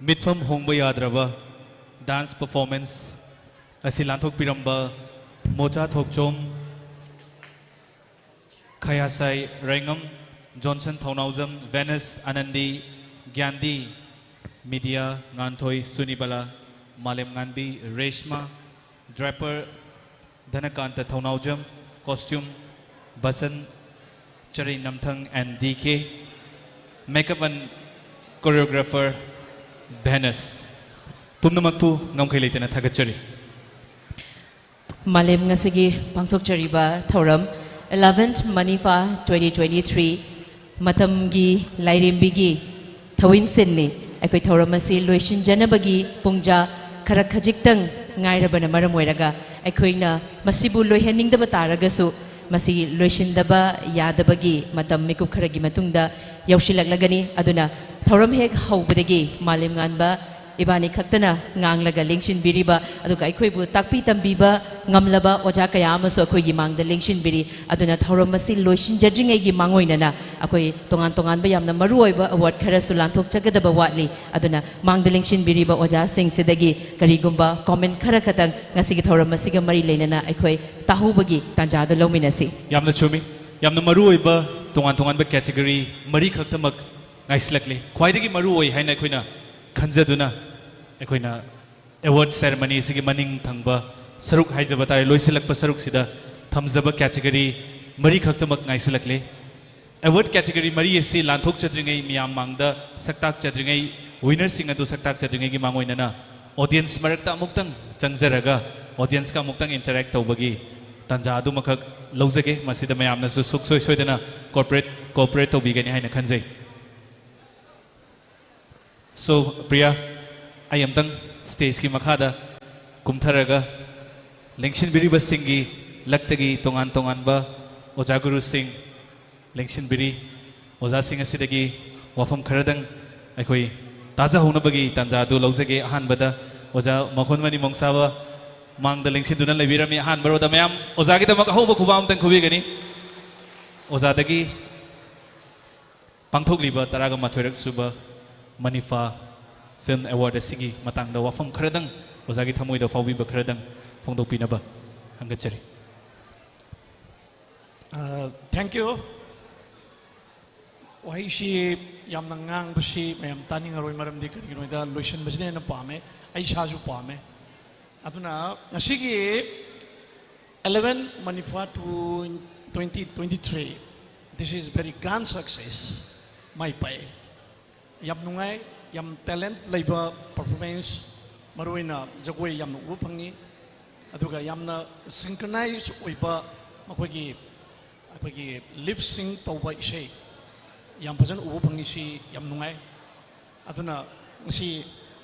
ꯃꯤꯠꯐꯝ ꯍꯣꯡꯕ ꯌꯥꯗ꯭ꯔꯕ dance performance ꯑꯁꯤ ꯂꯥꯟꯊꯣꯛꯄꯤꯔꯝꯕ Mocha Thokchom, Khayasai Reingam, Johnson Thounaojam, Venus Anandi, Gyandi, media Nganthoi Sunibala, Malemnganbi Reshma, draper Dhanakanta Thounaojam, costume Basan Charei Namthang and D K, makeup and choreographer Venus. ꯄꯨꯝꯅꯃꯛꯄꯨ ꯉꯝꯈꯩ ꯂꯩꯇꯅ ꯊꯥꯒꯠꯆꯔꯤ꯫ ꯃꯥꯂꯦꯝ ꯉꯁꯤꯒꯤ ꯄꯥꯡꯊꯣꯛꯆꯔꯤꯕ ꯊꯧꯔꯝ eleventh ꯃꯅꯤꯐꯥ twenty twenty three ꯃꯇꯝꯒꯤ ꯂꯥꯏꯔꯦꯝꯕꯤꯒꯤ ꯊꯧꯏꯟꯁꯤꯟꯅꯤ꯫ ꯑꯩꯈꯣꯏ ꯊꯧꯔꯝ ꯑꯁꯤ ꯂꯣꯏꯁꯤꯟꯖꯅꯕꯒꯤ ꯄꯨꯡꯖꯥ ꯈꯔ ꯈꯖꯤꯛꯇꯪ ꯉꯥꯏꯔꯕꯅ ꯃꯔꯝ ꯑꯣꯏꯔꯒ ꯑꯩꯈꯣꯏꯅ ꯃꯁꯤꯕꯨ ꯂꯣꯏꯍꯟꯅꯤꯡꯗꯕ ꯇꯥꯔꯒꯁꯨ ꯃꯁꯤ ꯂꯣꯏꯁꯤꯟꯗꯕ ꯌꯥꯗꯕꯒꯤ ꯃꯇꯝ ꯃꯤꯀꯨꯞ ꯈꯔꯒꯤ ꯃꯇꯨꯡꯗ ꯌꯧꯁꯤꯜꯂꯛꯂꯒꯅꯤ꯫ ꯑꯗꯨꯅ ꯊꯧꯔꯝ ꯍꯦꯛ ꯍꯧꯕꯗꯒꯤ ꯃꯥꯂꯦꯝꯉꯥꯟꯕ ꯏꯕꯥꯅꯤ ꯈꯛꯇꯅ ꯉꯥꯡꯂꯒ ꯂꯦꯡꯁꯤꯟꯕꯤꯔꯤꯕ, ꯑꯗꯨꯒ ꯑꯩꯈꯣꯏꯕꯨ ꯇꯥꯛꯄꯤ ꯇꯝꯕꯤꯕ ꯉꯝꯂꯕ ꯑꯣꯖꯥ ꯀꯌꯥ ꯑꯃꯁꯨ ꯑꯩꯈꯣꯏꯒꯤ ꯃꯥꯡꯗ ꯂꯦꯡꯁꯤꯟꯕꯤꯔꯤ꯫ ꯑꯗꯨꯅ ꯊꯧꯔꯝ ꯑꯁꯤ ꯂꯣꯏꯁꯤꯟꯖꯗ꯭ꯔꯤꯉꯩꯒꯤ ꯃꯥꯡꯑꯣꯏꯅꯅ ꯑꯩꯈꯣꯏ ꯇꯣꯉꯥꯟ ꯇꯣꯉꯥꯟꯕ ꯌꯥꯝꯅ ꯃꯔꯨꯑꯣꯏꯕ award ꯈꯔꯁꯨ ꯂꯥꯟꯊꯣꯛꯆꯒꯗꯕ ꯋꯥꯠꯂꯤ꯫ ꯑꯗꯨꯅ ꯃꯥꯡꯗ ꯂꯦꯡꯁꯤꯟꯕꯤꯔꯤꯕ ꯑꯣꯖꯥꯁꯤꯡꯁꯤꯗꯒꯤ ꯀꯔꯤꯒꯨꯝꯕ comment ꯈꯔ ꯈꯛꯇꯪ ꯉꯁꯤꯒꯤ ꯊꯧꯔꯝ ꯑꯁꯤꯒ ꯃꯔꯤ ꯂꯩꯅꯅ ꯑꯩꯈꯣꯏ ꯇꯥꯍꯧꯕꯒꯤ ꯇꯥꯟꯖꯥꯗꯨ ꯂꯧꯃꯤꯟꯅꯁꯤ꯫ ꯌꯥꯝꯅ ꯆꯨꯝꯃꯤ꯫ ꯌꯥꯝꯅ ꯃꯔꯨꯑꯣꯏꯕ ꯇꯣꯉꯥꯟ ꯇꯣꯉꯥꯟꯕ category ꯃꯔꯤ ꯈꯛꯇꯃꯛ ꯉꯥꯏꯁꯤꯜꯂꯛꯂꯤ꯫ ꯈ꯭ꯋꯥꯏꯗꯒꯤ ꯃꯔꯨꯑꯣꯏ ꯍꯥꯏꯅ ꯑꯩꯈꯣꯏꯅ ꯈꯟꯖꯗꯨꯅ ꯑꯩꯈꯣꯏꯅ award ceremony ꯑꯁꯤꯒꯤ ꯃꯅꯤꯡ ꯊꯪꯕ ꯁꯔꯨꯛ ꯍꯥꯏꯖꯕ ꯇꯥꯔꯦ, ꯂꯣꯏꯁꯤꯜꯂꯛꯄ ꯁꯔꯨꯛꯁꯤꯗ ꯊꯝꯖꯕ category ꯃꯔꯤ ꯈꯛꯇꯃꯛ ꯉꯥꯏꯁꯤꯜꯂꯛꯂꯤ꯫ Award category ꯃꯔꯤ ꯑꯁꯤ ꯂꯥꯟꯊꯣꯛꯆꯗ꯭ꯔꯤꯉꯩ, ꯃꯤꯌꯥꯝ ꯃꯥꯡꯗ ꯁꯛꯇꯥꯛꯆꯗ꯭ꯔꯤꯉꯩ, winnerꯁꯤꯡ ꯑꯗꯨ ꯁꯛꯇꯥꯛꯆꯗ꯭ꯔꯤꯉꯩꯒꯤ ꯃꯥꯡꯑꯣꯏꯅꯅ audience ꯃꯔꯛꯇ ꯑꯃꯨꯛꯇꯪ ꯆꯪꯖꯔꯒ audienceꯀ ꯑꯃꯨꯛꯇꯪ interact ꯇꯧꯕꯒꯤ ꯇꯥꯟꯖꯥ ꯑꯗꯨꯃꯈꯛ ꯂꯧꯖꯒꯦ꯫ ꯃꯁꯤꯗ ꯃꯌꯥꯝꯅꯁꯨ ꯁꯨꯡꯁꯣꯏ ꯁꯣꯏꯗꯅ cooperate, cooperate ꯇꯧꯕꯤꯒꯅꯤ ꯍꯥꯏꯅ ꯈꯟꯖꯩ꯫ So, ꯄ꯭ꯔꯤꯌꯥ, ꯑꯩ ꯑꯝꯇꯪ stageꯀꯤ ꯃꯈꯥꯗ ꯀꯨꯝꯊꯔꯒ ꯂꯦꯡꯁꯤꯟꯕꯤꯔꯤꯕꯁꯤꯡꯒꯤ ꯂꯛꯇꯒꯤ ꯇꯣꯉꯥꯟ ꯇꯣꯉꯥꯟꯕ ꯑꯣꯖꯥ ꯒꯨꯔꯨꯁꯤꯡ ꯂꯦꯡꯁꯤꯟꯕꯤꯔꯤ꯫ ꯑꯣꯖꯥꯁꯤꯡ ꯑꯁꯤꯗꯒꯤ ꯋꯥꯐꯝ ꯈꯔꯗꯪ ꯑꯩꯈꯣꯏ ꯇꯥꯖꯍꯧꯅꯕꯒꯤ ꯇꯥꯟꯖꯥ ꯑꯗꯨ ꯂꯧꯖꯒꯦ꯫ ꯑꯍꯥꯟꯕꯗ ꯑꯣꯖꯥ ꯃꯈꯣꯟꯃꯅꯤ ꯃꯣꯡꯁꯥꯕ ꯃꯥꯡꯗ ꯂꯦꯡꯁꯤꯟꯗꯨꯅ ꯂꯩꯕꯤꯔꯝꯃꯤ꯫ ꯑꯍꯥꯟꯕ ꯔꯣꯗ ꯃꯌꯥꯝ ꯑꯣꯖꯥꯒꯤꯗꯃꯛ ꯑꯍꯧꯕ ꯈꯨꯕꯥꯛ ꯑꯃꯇꯪ ꯈꯨꯕꯤꯒꯅꯤ꯫ ꯑꯣꯖꯥꯗꯒꯤ ꯄꯥꯡꯊꯣꯛꯂꯤꯕ ꯇꯔꯥꯒ ꯃꯥꯊꯣꯏꯔꯛ ꯁꯨꯕ ꯃꯅꯤꯐꯥ Film Award ꯑꯁꯤꯒꯤ ꯃꯇꯥꯡꯗ ꯋꯥꯐꯝ ꯈꯔꯗꯪ, ꯑꯣꯖꯥꯒꯤ ꯊꯃꯣꯏꯗ ꯐꯥꯎꯕꯤꯕ ꯈꯔꯗꯪ ꯐꯣꯡꯗꯣꯛꯄꯤꯅꯕ ꯍꯪꯒꯠꯆꯔꯤ꯫ Uh, thank you. ꯋꯥꯍꯩꯁꯤ ꯌꯥꯝꯅ ꯉꯥꯡꯕꯁꯤ ꯃꯌꯥꯝ ꯇꯥꯅꯤꯡꯉꯔꯣꯏ, ꯃꯔꯝꯗꯤ ꯀꯔꯤꯒꯤꯅꯣ ꯍꯥꯏꯗ ꯂꯣꯏꯁꯤꯟꯕꯁꯤꯅ ꯍꯦꯟꯅ ꯄꯥꯝꯃꯦ, ꯑꯩ ꯏꯁꯥꯁꯨ ꯄꯥꯝꯃꯦ꯫ ꯑꯗꯨꯅ ꯉꯁꯤꯒꯤ eleven Manipha to twenty twenty-three, this is very grand success. ꯃꯥꯏ ꯄꯥꯛꯑꯦ, ꯌꯥꯝ ꯅꯨꯡꯉꯥꯏ, ꯌꯥꯝ talent ꯂꯩꯕ performance, ꯃꯔꯨꯑꯣꯏꯅ ꯖꯒꯣꯏ ꯌꯥꯝꯅ ꯎꯕ ꯐꯪꯉꯤ꯫ ꯑꯗꯨꯒ ꯌꯥꯝꯅ synchronize ꯑꯣꯏꯕ ꯃꯈꯣꯏꯒꯤ, ꯑꯩꯈꯣꯏꯒꯤ lip sync ꯇꯧꯕ ꯏꯁꯩ ꯌꯥꯝ ꯐꯖꯅ ꯎꯕ ꯐꯪꯉꯤ꯫ ꯁꯤ ꯌꯥꯝ ꯅꯨꯡꯉꯥꯏ꯫ ꯑꯗꯨꯅ ꯉꯁꯤ,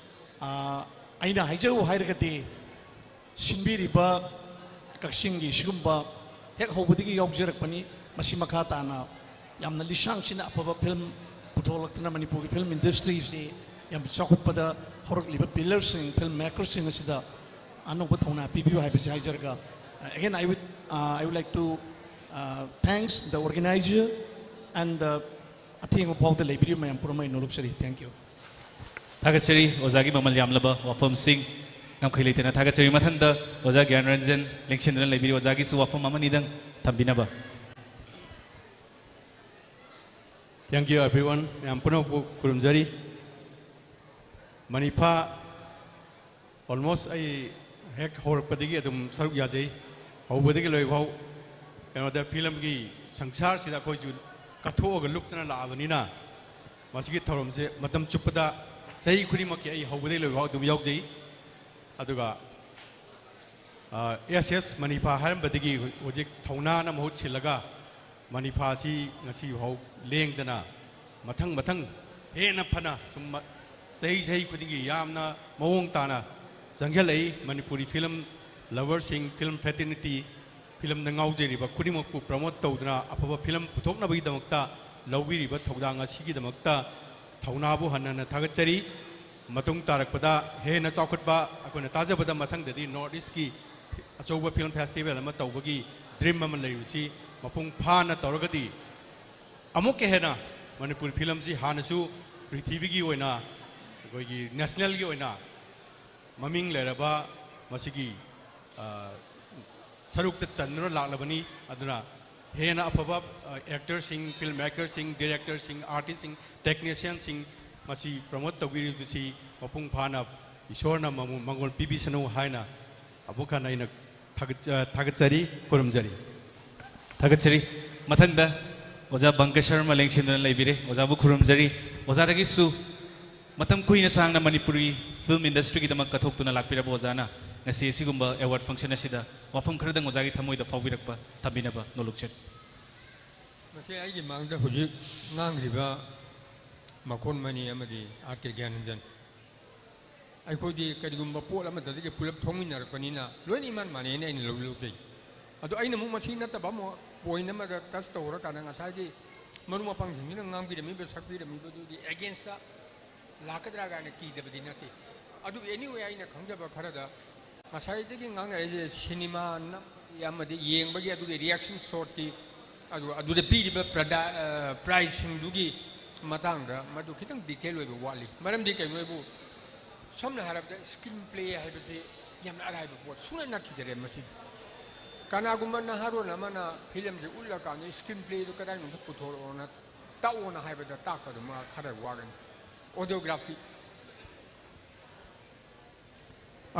ꯑꯥ, ꯑꯩꯅ ꯍꯥꯏꯖꯧ ꯍꯥꯏꯔꯒꯗꯤ, ꯁꯤꯟꯕꯤꯔꯤꯕ ꯀꯛꯆꯤꯡꯒꯤ ꯁꯤꯒꯨꯝꯕ ꯍꯦꯛ ꯍꯧꯕꯗꯒꯤ ꯌꯥꯎꯖꯔꯛꯄꯅꯤ꯫ ꯃꯁꯤ ꯃꯈꯥ ꯇꯥꯅ ꯌꯥꯝꯅ ꯂꯤꯁꯥꯡ ꯁꯤꯠꯅ ꯑꯐꯕ film ꯄꯨꯊꯣꯛꯂꯛꯇꯨꯅ ꯃꯅꯤꯄꯨꯔꯒꯤ film industryꯁꯤ ꯌꯥꯝ ꯆꯥꯎꯈꯠꯄꯗ ꯍꯧꯔꯛꯂꯤꯕ pillarꯁꯤꯡ, film makerꯁꯤꯡ ꯑꯁꯤꯗ ꯑꯅꯧꯕ ꯊꯧꯅꯥ ꯄꯤꯕꯤꯌꯨ ꯍꯥꯏꯕꯁꯤ ꯍꯥꯏꯖꯔꯒ, again, I would, uh, I would like to, uh, thanks the organizer and the ꯑꯊꯦꯡꯕ ꯐꯥꯎꯗ ꯂꯩꯕꯤꯔꯤꯕ ꯃꯌꯥꯝ ꯄꯨꯝꯅꯃꯛ ꯑꯩ ꯅꯣꯂꯨꯛꯆꯔꯤ꯫ Thank you. ꯊꯥꯒꯠꯆꯔꯤ ꯑꯣꯖꯥꯒꯤ ꯃꯃꯜ ꯌꯥꯝꯂꯕ ꯋꯥꯐꯝꯁꯤꯡ꯫ ꯉꯝꯈꯩ ꯂꯩꯇꯅ ꯊꯥꯒꯠꯆꯔꯤ꯫ ꯃꯊꯪꯗ ꯑꯣꯖꯥ ꯒ꯭ꯌꯥꯟꯔꯟꯖꯟ ꯂꯦꯡꯁꯤꯟꯗꯨꯅ ꯂꯩꯕꯤꯔꯤ꯫ ꯑꯣꯖꯥꯒꯤꯁꯨ ꯋꯥꯐꯝ ꯑꯃꯅꯤꯗꯪ ꯊꯝꯕꯤꯅꯕ꯫ Thank you everyone. ꯃꯌꯥꯝ ꯄꯨꯝꯅꯃꯛꯄꯨ ꯈꯨꯔꯨꯝꯖꯔꯤ꯫ ꯃꯅꯤꯐꯥ almost ꯑꯩ ꯍꯦꯛ ꯍꯧꯔꯛꯄꯗꯒꯤ ꯑꯗꯨꯝ ꯁꯔꯨꯛ ꯌꯥꯖꯩ꯫ ꯍꯧꯕꯗꯒꯤ ꯂꯣꯏꯐꯥꯎ ꯀꯩꯅꯣꯗ filmꯒꯤ ꯁꯪꯁꯥꯔꯁꯤꯗ ꯑꯩꯈꯣꯏꯁꯨ ꯀꯠꯊꯣꯛꯑꯒ ꯂꯨꯞꯇꯅ ꯂꯥꯛꯑꯕꯅꯤꯅ ꯃꯁꯤꯒꯤ ꯊꯧꯔꯝꯁꯦ ꯃꯇꯝ ꯆꯨꯞꯄꯗ ꯆꯍꯤ ꯈꯨꯗꯤꯡꯃꯛꯀꯤ ꯑꯩ ꯍꯧꯕꯗꯒꯤ ꯂꯣꯏꯐꯥꯎ ꯑꯗꯨꯝ ꯌꯥꯎꯖꯩ꯫ ꯑꯗꯨꯒ ꯑꯦꯁ ꯑꯦꯁ ꯃꯅꯤꯐꯥ ꯍꯥꯏꯔꯝꯕꯗꯒꯤ ꯍꯧꯖꯤꯛ ꯊꯧꯅꯥꯅ ꯃꯍꯨꯠ ꯁꯤꯜꯂꯒ ꯃꯅꯤꯐꯥꯁꯤ ꯉꯁꯤ ꯐꯥꯎ ꯂꯦꯡꯗꯅ ꯃꯊꯪ ꯃꯊꯪ ꯍꯦꯟꯅ ꯐꯅ ꯁꯨꯝ ꯃ-, ꯆꯍꯤ ꯆꯍꯤ ꯈꯨꯗꯤꯡꯒꯤ ꯌꯥꯝꯅ ꯃꯑꯣꯡ ꯇꯥꯅ ꯆꯪꯁꯤꯜꯂꯛꯏ꯫ ꯃꯅꯤꯄꯨꯔꯤ film loverꯁꯤꯡ, film fraternity, filmꯗ ꯉꯥꯎꯖꯔꯤꯕ ꯈꯨꯗꯤꯡꯃꯛꯄꯨ promote ꯇꯧꯗꯨꯅ ꯑꯐꯕ film ꯄꯨꯊꯣꯛꯅꯕꯒꯤꯗꯃꯛꯇ ꯂꯧꯕꯤꯔꯤꯕ ꯊꯧꯗꯥꯡ ꯑꯁꯤꯒꯤꯗꯃꯛꯇ ꯊꯧꯅꯥꯕꯨ ꯍꯟꯅ ꯍꯟꯅ ꯊꯥꯒꯠꯆꯔꯤ꯫ ꯃꯇꯨꯡ ꯇꯥꯔꯛꯄꯗ ꯍꯦꯟꯅ ꯆꯥꯎꯈꯠꯄ ꯑꯩꯈꯣꯏꯅ ꯇꯥꯖꯕꯗ ꯃꯊꯪꯗꯗꯤ North Eastꯀꯤ ꯑꯆꯧꯕ film festival ꯑꯃ ꯇꯧꯕꯒꯤ dream ꯑꯃ ꯂꯩꯔꯤꯕꯁꯤ ꯃꯄꯨꯡ ꯐꯥꯅ ꯇꯧꯔꯒꯗꯤ ꯑꯃꯨꯛꯀ ꯍꯦꯟꯅ ꯃꯅꯤꯄꯨꯔ filmꯁꯤ ꯍꯥꯟꯅꯁꯨ ꯄ꯭ꯔꯤꯊꯤꯕꯤꯒꯤ ꯑꯣꯏꯅ ꯑꯩꯈꯣꯏꯒꯤ ꯅꯦꯁꯅꯦꯜꯒꯤ ꯑꯣꯏꯅ ꯃꯃꯤꯡ ꯂꯩꯔꯕ ꯃꯁꯤꯒꯤ, ꯑ, ꯁꯔꯨꯛꯇ ꯆꯟꯗꯨꯅ ꯂꯥꯛꯂꯕꯅꯤ꯫ ꯑꯗꯨꯅ ꯍꯦꯟꯅ ꯑꯐꯕ, ꯑ, ꯑꯦꯛꯇꯔꯁꯤꯡ, ꯐꯤꯜꯝ ꯃꯦꯀꯔꯁꯤꯡ, ꯗꯤꯔꯦꯛꯇꯔꯁꯤꯡ, ꯑꯥꯔꯇꯤꯁꯁꯤꯡ, ꯇꯦꯛꯅꯤꯁꯤꯌꯥꯟꯁꯤꯡ ꯃꯁꯤ ꯄ꯭ꯔꯃꯣꯠ ꯇꯧꯕꯤꯔꯤꯕꯁꯤ ꯃꯄꯨꯡ ꯐꯥꯅ ꯏꯁꯣꯔꯅ ꯃꯉꯣ-, ꯃꯉꯣꯟ ꯄꯤꯕꯤꯁꯅꯨ ꯍꯥꯏꯅ ꯑꯃꯨꯛ ꯍꯟꯅ ꯑꯩꯅ ꯊꯥꯒꯠ-, ꯑ, ꯊꯥꯒꯠꯆꯔꯤ, ꯈꯨꯔꯨꯝꯖꯔꯤ꯫ ꯊꯥꯒꯠꯆꯔꯤ꯫ ꯃꯊꯪꯗ ꯑꯣꯖꯥ ꯕꯪꯀ ꯁꯔꯃ ꯂꯦꯡꯁꯤꯟꯗꯨꯅ ꯂꯩꯕꯤꯔꯦ꯫ ꯑꯣꯖꯥꯕꯨ ꯈꯨꯔꯨꯝꯖꯔꯤ꯫ ꯑꯣꯖꯥꯗꯒꯤꯁꯨ ꯃꯇꯝ ꯀꯨꯏꯅ ꯁꯥꯡꯅ ꯃꯅꯤꯄꯨꯔꯤ ꯐꯤꯜꯝ ꯏꯟꯗꯁꯇ꯭ꯔꯤꯒꯤꯗꯃꯛ ꯀꯠꯊꯣꯛꯇꯨꯅ ꯂꯥꯛꯄꯤꯔꯕ ꯑꯣꯖꯥꯅ ꯉꯁꯤ ꯑꯁꯤꯒꯨꯝꯕ ꯑꯦꯋꯥꯔꯗ ꯐꯪꯁꯟ ꯑꯁꯤꯗ ꯋꯥꯐꯝ ꯈꯔꯗꯪ ꯑꯣꯖꯥꯒꯤ ꯊꯃꯣꯏꯗ ꯐꯥꯎꯕꯤꯔꯛꯄ ꯊꯝꯕꯤꯅꯕ ꯅꯣꯂꯨꯛꯆꯔꯤ꯫ ꯃꯁꯤ ꯑꯩꯒꯤ ꯃꯥꯡꯗ ꯍꯧꯖꯤꯛ ꯉꯥꯡꯂꯤꯕ ꯃꯈꯣꯟ ꯃꯅꯤ ꯑꯃꯗꯤ ꯑꯥꯔ ꯀꯦ ꯒ꯭ꯌꯥꯅꯟꯗꯟ꯫ ꯑꯩꯈꯣꯏꯗꯤ ꯀꯔꯤꯒꯨꯝꯕ ꯄꯣꯠ ꯑꯃꯗꯒꯤ ꯄꯨꯂꯞ ꯊꯣꯛꯃꯤꯟꯅꯔꯛꯄꯅꯤꯅ ꯂꯣꯏꯅ ꯏꯃꯥꯟ ꯃꯥꯟꯅꯩꯅ ꯑꯩꯅ ꯂꯧ-, ꯂꯧꯖꯩ꯫ ꯑꯗꯣ ꯑꯩꯅ ꯑꯃꯨꯛ ꯃꯁꯤ ꯅꯠꯇꯕ ꯑꯃꯨꯛ ꯄꯣꯏꯟ ꯑꯃꯗ ꯇꯆ ꯇꯧꯔꯀꯥꯟꯗ ꯉꯁꯥꯏꯒꯤ ꯃꯔꯨꯞ ꯃꯄꯥꯡꯁꯤꯡꯁꯤꯅ ꯉꯥꯡꯕꯤꯔꯝꯃꯤꯕ, ꯁꯛꯄꯤꯔꯝꯃꯤꯕꯗꯨꯒꯤ ꯑꯦꯒꯦꯟꯁꯇ ꯂꯥꯛꯀꯗ꯭ꯔꯥ ꯀꯥꯏꯅ ꯀꯤꯗꯕꯗꯤ ꯅꯠꯇꯦ꯫ ꯑꯗꯨꯕꯨ ꯑꯦꯅꯤꯋꯦ ꯑꯩꯅ ꯈꯪꯖꯕ ꯈꯔꯗ ꯉꯁꯥꯏꯗꯒꯤ ꯉꯥꯡꯅꯔꯤꯁꯦ ꯁꯤꯅꯦꯃꯥ ꯅꯝꯕꯒꯤ ꯑꯃꯗꯤ ꯌꯦꯡꯕꯒꯤ ꯑꯗꯨꯒꯤ ꯔꯤꯌꯦꯛꯁꯟ ꯁꯣꯠꯀꯤ ꯑꯗꯨ, ꯑꯗꯨꯗ ꯄꯤꯔꯤꯕ ꯄ꯭ꯔꯗꯥ-, ꯑ, ꯄ꯭ꯔꯥꯏꯖꯁꯤꯡꯗꯨꯒꯤ ꯃꯇꯥꯡꯗ ꯃꯗꯨ ꯈꯤꯇꯪ ꯗꯤꯇꯦꯜ ꯑꯣꯏꯕ ꯋꯥꯠꯂꯤ꯫ ꯃꯔꯝꯗꯤ ꯀꯩꯅꯣ ꯍꯥꯏꯕꯨ ꯁꯝꯅ ꯍꯥꯏꯔꯕꯗ ꯁ꯭ꯀ꯭ꯔꯤꯟ ꯄ꯭ꯂꯦ ꯍꯥꯏꯕꯁꯤ ꯌꯥꯝꯅ ꯑꯔꯥꯏꯕ ꯄꯣꯠ ꯁꯨꯡꯅ ꯅꯠꯈꯤꯗꯔꯦ ꯃꯁꯤ꯫ ꯀꯅꯥꯒꯨꯝꯕ ꯅꯍꯥꯔꯣꯜ ꯑꯃꯅ ꯐꯤꯂꯝꯁꯤ ꯎꯠꯂꯀꯥꯟꯗ ꯁ꯭ꯀ꯭ꯔꯤꯟ ꯄ꯭ꯂꯦꯗꯨ ꯀꯗꯥꯏꯅꯣꯝꯗ ꯄꯨꯊꯣꯔꯛꯑꯣꯅ ꯇꯥꯛꯑꯣꯅ ꯍꯥꯏꯕꯗ ꯇꯥꯛꯄꯗꯨ ꯃꯥ ꯈꯔ ꯋꯥꯒꯅꯤ꯫ ꯑꯣꯗꯤꯑꯣꯒ꯭ꯔꯥꯐꯤ꯫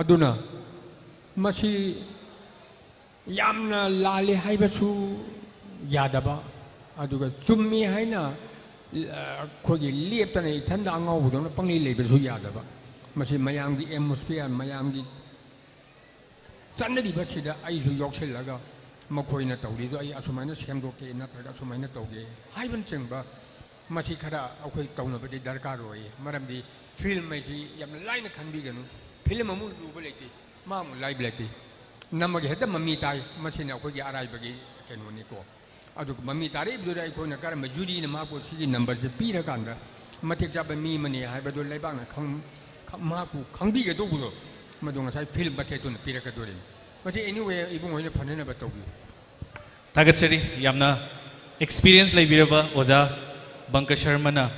ꯑꯗꯨꯅ ꯃꯁꯤ ꯌꯥꯝꯅ ꯂꯥꯜꯂꯤ ꯍꯥꯏꯕꯁꯨ ꯌꯥꯗꯕ, ꯑꯗꯨꯒ ꯆꯨꯝꯃꯤ ꯍꯥꯏꯅ, ꯑ, ꯑꯩꯈꯣꯏꯒꯤ ꯂꯦꯞꯇꯅ ꯏꯊꯟꯗ ꯑꯉꯥꯎꯕꯗꯧꯅ ꯄꯪꯂꯩ ꯂꯩꯕꯁꯨ ꯌꯥꯗꯕ꯫ ꯃꯁꯤ ꯃꯌꯥꯝꯒꯤ ꯑꯦꯠꯃꯣꯁꯐꯤꯌꯥꯔ, ꯃꯌꯥꯝꯒꯤ ꯆꯠꯅꯔꯤꯕꯁꯤꯗ ꯑꯩꯁꯨ ꯌꯥꯎꯁꯤꯜꯂꯒ ꯃꯈꯣꯏꯅ ꯇꯧꯔꯤꯗꯣ ꯑꯩ ꯑꯁꯨꯃꯥꯏꯅ ꯁꯦꯝꯗꯣꯛꯀꯦ ꯅꯠꯇ꯭ꯔꯒ ꯑꯁꯨꯃꯥꯏꯅ ꯇꯧꯒꯦ ꯍꯥꯏꯕꯅꯆꯤꯡꯕ ꯃꯁꯤ ꯈꯔ ꯑꯩꯈꯣꯏ ꯇꯧꯅꯕꯗꯤ ꯗꯔꯀꯥꯔ ꯑꯣꯏ꯫ ꯃꯔꯝꯗꯤ ꯐꯤꯂꯝ ꯍꯥꯏꯁꯤ ꯌꯥꯝꯅ ꯂꯥꯏꯅ ꯈꯟꯕꯤꯒꯅꯨ꯫ ꯐꯤꯂꯝ ꯑꯃꯨꯛ ꯂꯨꯕ ꯂꯩꯇꯦ, ꯃꯥ ꯑꯃꯨꯛ ꯂꯥꯏꯕ ꯂꯩꯇꯦ꯫ ꯅꯝꯃꯒ ꯍꯦꯛꯇ ꯃꯃꯤ ꯇꯥꯏ, ꯃꯁꯤꯅ ꯑꯩꯈꯣꯏꯒꯤ ꯑꯔꯥꯏꯕꯒꯤ ꯀꯩꯅꯣꯅꯤꯀꯣ꯫ ꯑꯗꯨ ꯃꯃꯤ ꯇꯥꯔꯛꯏꯕꯗꯨꯗ ꯑꯩꯈꯣꯏꯅ ꯀꯔꯝꯕ ꯖꯨꯔꯤꯅ ꯃꯍꯥꯛꯄꯨ ꯁꯤꯒꯤ ꯅꯝꯕꯔꯁꯦ ꯄꯤꯔꯀꯥꯟꯗ ꯃꯇꯤꯛ ꯆꯥꯕ ꯃꯤ ꯑꯃꯅꯤ ꯍꯥꯏꯕꯗꯨ ꯂꯩꯕꯥꯛꯅ ꯈꯪ-, ꯈ-, ꯃꯍꯥꯛꯄꯨ ꯈꯪꯕꯤꯒꯗꯧꯕꯗꯣ, ꯃꯗꯨ ꯉꯁꯥꯏ ꯐꯤꯂꯝ ꯃꯆꯦꯠꯇꯨꯅ ꯄꯤꯔꯛꯀꯗꯣꯔꯤꯅꯤ꯫ ꯃꯁꯤ ꯑꯦꯅꯤꯋꯦ ꯏꯕꯨꯡ ꯍꯣꯏꯅ ꯐꯅꯅꯕ ꯇꯧꯕꯤꯌꯨ꯫ ꯊꯥꯒꯠꯆꯔꯤ꯫ ꯌꯥꯝꯅ ꯑꯦꯛꯁꯄꯤꯔꯤꯌꯦꯟꯁ ꯂꯩꯕꯤꯔꯕ ꯑꯣꯖꯥ ꯕꯪꯀ ꯁꯔꯃꯅ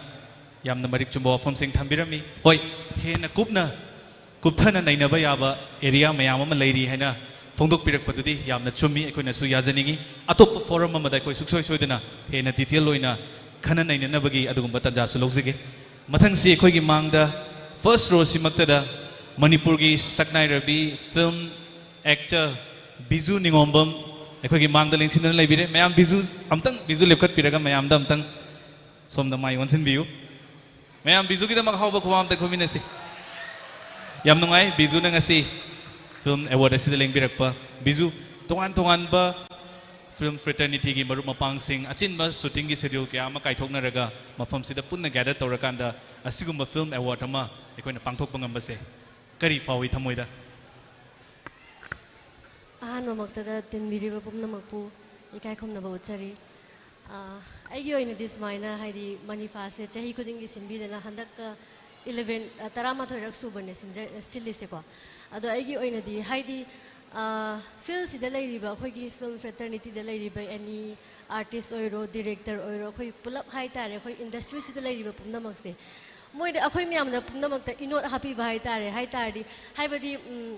ꯌꯥꯝꯅ ꯃꯔꯤꯛ ꯆꯨꯝꯕ ꯋꯥꯐꯝꯁꯤꯡ ꯊꯝꯕꯤꯔꯝꯃꯤ꯫ ꯍꯣꯏ, ꯍꯦꯟꯅ ꯀꯨꯞꯅ ꯀꯨꯞꯊꯅ ꯅꯩꯅꯕ ꯌꯥꯕ ꯑꯦꯔꯤꯌꯥ ꯃꯌꯥꯝ ꯑꯃ ꯂꯩꯔꯤ ꯍꯥꯏꯅ ꯐꯣꯡꯗꯣꯛꯄꯤꯔꯛꯄꯗꯨꯗꯤ ꯌꯥꯝꯅ ꯆꯨꯝꯃꯤ, ꯑꯩꯈꯣꯏꯅꯁꯨ ꯌꯥꯖꯅꯤꯡꯏ꯫ ꯑꯇꯣꯞꯄ ꯐꯣꯔꯝ ꯑꯃꯗ ꯑꯩꯈꯣꯏ ꯁꯨꯡꯁꯣꯏ ꯁꯣꯏꯗꯅ ꯍꯦꯟꯅ ꯗꯤꯇꯦꯜ ꯑꯣꯏꯅ ꯈꯟꯅ ꯅꯩꯅꯅꯕꯒꯤ ꯑꯗꯨꯒꯨꯝꯕ ꯇꯥꯟꯖꯥꯁꯨ ꯂꯧꯖꯒꯦ꯫ ꯃꯊꯪꯁꯤ ꯑꯩꯈꯣꯏꯒꯤ ꯃꯥꯡꯗ ꯐꯥꯔꯁ ꯔꯣꯁꯤꯃꯛꯇꯗ ꯃꯅꯤꯄꯨꯔꯒꯤ ꯁꯛꯅꯥꯏꯔꯕꯤ ꯐꯤꯜꯝ ꯑꯦꯛꯇꯔ ꯕꯤꯖꯨ ꯅꯤꯉꯣꯝꯕꯝ ꯑꯩꯈꯣꯏꯒꯤ ꯃꯥꯡꯗ ꯂꯦꯡꯁꯤꯟꯗꯨꯅ ꯂꯩꯕꯤꯔꯦ꯫ ꯃꯌꯥꯝ ꯕꯤꯖꯨ ꯑꯝꯇꯪ, ꯕꯤꯖꯨ ꯂꯦꯞꯈꯠꯄꯤꯔꯒ ꯃꯌꯥꯝꯗ ꯑꯝꯇꯪ ꯁꯣꯝꯗ ꯃꯥꯏ ꯑꯣꯟꯁꯤꯟꯕꯤꯌꯨ꯫ ꯃꯌꯥꯝ ꯕꯤꯖꯨꯒꯤꯗꯃꯛ ꯍꯥꯎꯕ ꯈꯨꯕꯥꯝ ꯑꯝꯇ ꯈꯨꯕꯤꯟꯅꯁꯤ꯫ ꯌꯥꯝ ꯅꯨꯡꯉꯥꯏ ꯕꯤꯖꯨꯅ ꯉꯁꯤ ꯐꯤꯜꯝ ꯑꯦꯋꯥꯔꯗ ꯑꯁꯤꯗ ꯂꯦꯡꯕꯤꯔꯛꯄ꯫ ꯕꯤꯖꯨ, ꯇꯣꯉꯥꯟ ꯇꯣꯉꯥꯟꯕ ꯐꯤꯜꯝ ꯐ꯭ꯔꯦꯇꯔꯅꯤꯇꯤꯒꯤ ꯃꯔꯨꯞ ꯃꯄꯥꯡꯁꯤꯡ, ꯑꯆꯤꯟꯕ ꯁꯨꯇꯤꯡꯒꯤ ꯁꯦꯗ꯭ꯌꯨꯜ ꯀꯌꯥ ꯑꯃ ꯀꯥꯏꯊꯣꯛꯅꯔꯒ ꯃꯐꯝꯁꯤꯗ ꯄꯨꯟꯅ ꯒꯦꯗꯔ ꯇꯧꯔꯀꯥꯟꯗ ꯑꯁꯤꯒꯨꯝꯕ ꯐꯤꯜꯝ ꯑꯦꯋꯥꯔꯗ ꯑꯃ ꯑꯩꯈꯣꯏꯅ ꯄꯥꯡꯊꯣꯛꯄ ꯉꯝꯕꯁꯦ ꯀꯔꯤ ꯐꯥꯎꯏ ꯊꯃꯣꯏꯗ? ꯑꯍꯥꯟꯕꯃꯛꯇꯗ ꯇꯤꯟꯕꯤꯔꯤꯕ ꯄꯨꯝꯅꯃꯛꯄꯨ ꯏꯀꯥꯏ ꯈꯨꯝꯅꯕ ꯎꯠꯆꯔꯤ꯫ ꯑ, ꯑꯩꯒꯤ ꯑꯣꯏꯅꯗꯤ ꯁꯨꯃꯥꯏꯅ, ꯍꯥꯏꯗꯤ, ꯃꯅꯤꯐꯥꯁꯦ ꯆꯍꯤ ꯈꯨꯗꯤꯡꯒꯤ ꯁꯤꯟꯕꯤꯗꯅ ꯍꯟꯗꯛꯀ ꯏꯂꯦꯚꯦꯟ, ꯑ, ꯇꯔꯥꯃꯥꯊꯣꯏꯔꯛ ꯁꯨꯕꯅꯦ ꯁꯤꯟꯖ-, ꯁꯤꯜꯂꯤꯁꯦꯀꯣ꯫ ꯑꯗꯣ ꯑꯩꯒꯤ ꯑꯣꯏꯅꯗꯤ, ꯍꯥꯏꯗꯤ, ꯑ, ꯐꯤꯜꯁꯤꯗ ꯂꯩꯔꯤꯕ, ꯑꯩꯈꯣꯏꯒꯤ ꯐꯤꯜꯝ ꯐ꯭ꯔꯦꯇꯔꯅꯤꯇꯤꯗ ꯂꯩꯔꯤꯕ ꯑꯦꯅꯤ ꯑꯥꯔꯇꯤꯁ ꯑꯣꯏꯔꯣ, ꯗꯤꯔꯦꯛꯇꯔ ꯑꯣꯏꯔꯣ, ꯑꯩꯈꯣꯏ ꯄꯨꯂꯞ ꯍꯥꯏꯇꯥꯔꯦ, ꯑꯩꯈꯣꯏ ꯏꯟꯗꯁꯇ꯭ꯔꯤꯁꯤꯗ ꯂꯩꯔꯤꯕ ꯄꯨꯝꯅꯃꯛꯁꯦ, ꯃꯣꯏꯗ, ꯑꯩꯈꯣꯏ ꯃꯌꯥꯝꯗ ꯄꯨꯝꯅꯃꯛꯇ ꯏꯅꯣꯠ ꯍꯥꯞꯄꯤꯕ ꯍꯥꯏꯇꯥꯔꯦ, ꯍꯥꯏꯇꯥꯔꯗꯤ, ꯍꯥꯏꯕꯗꯤ, ꯎꯝ,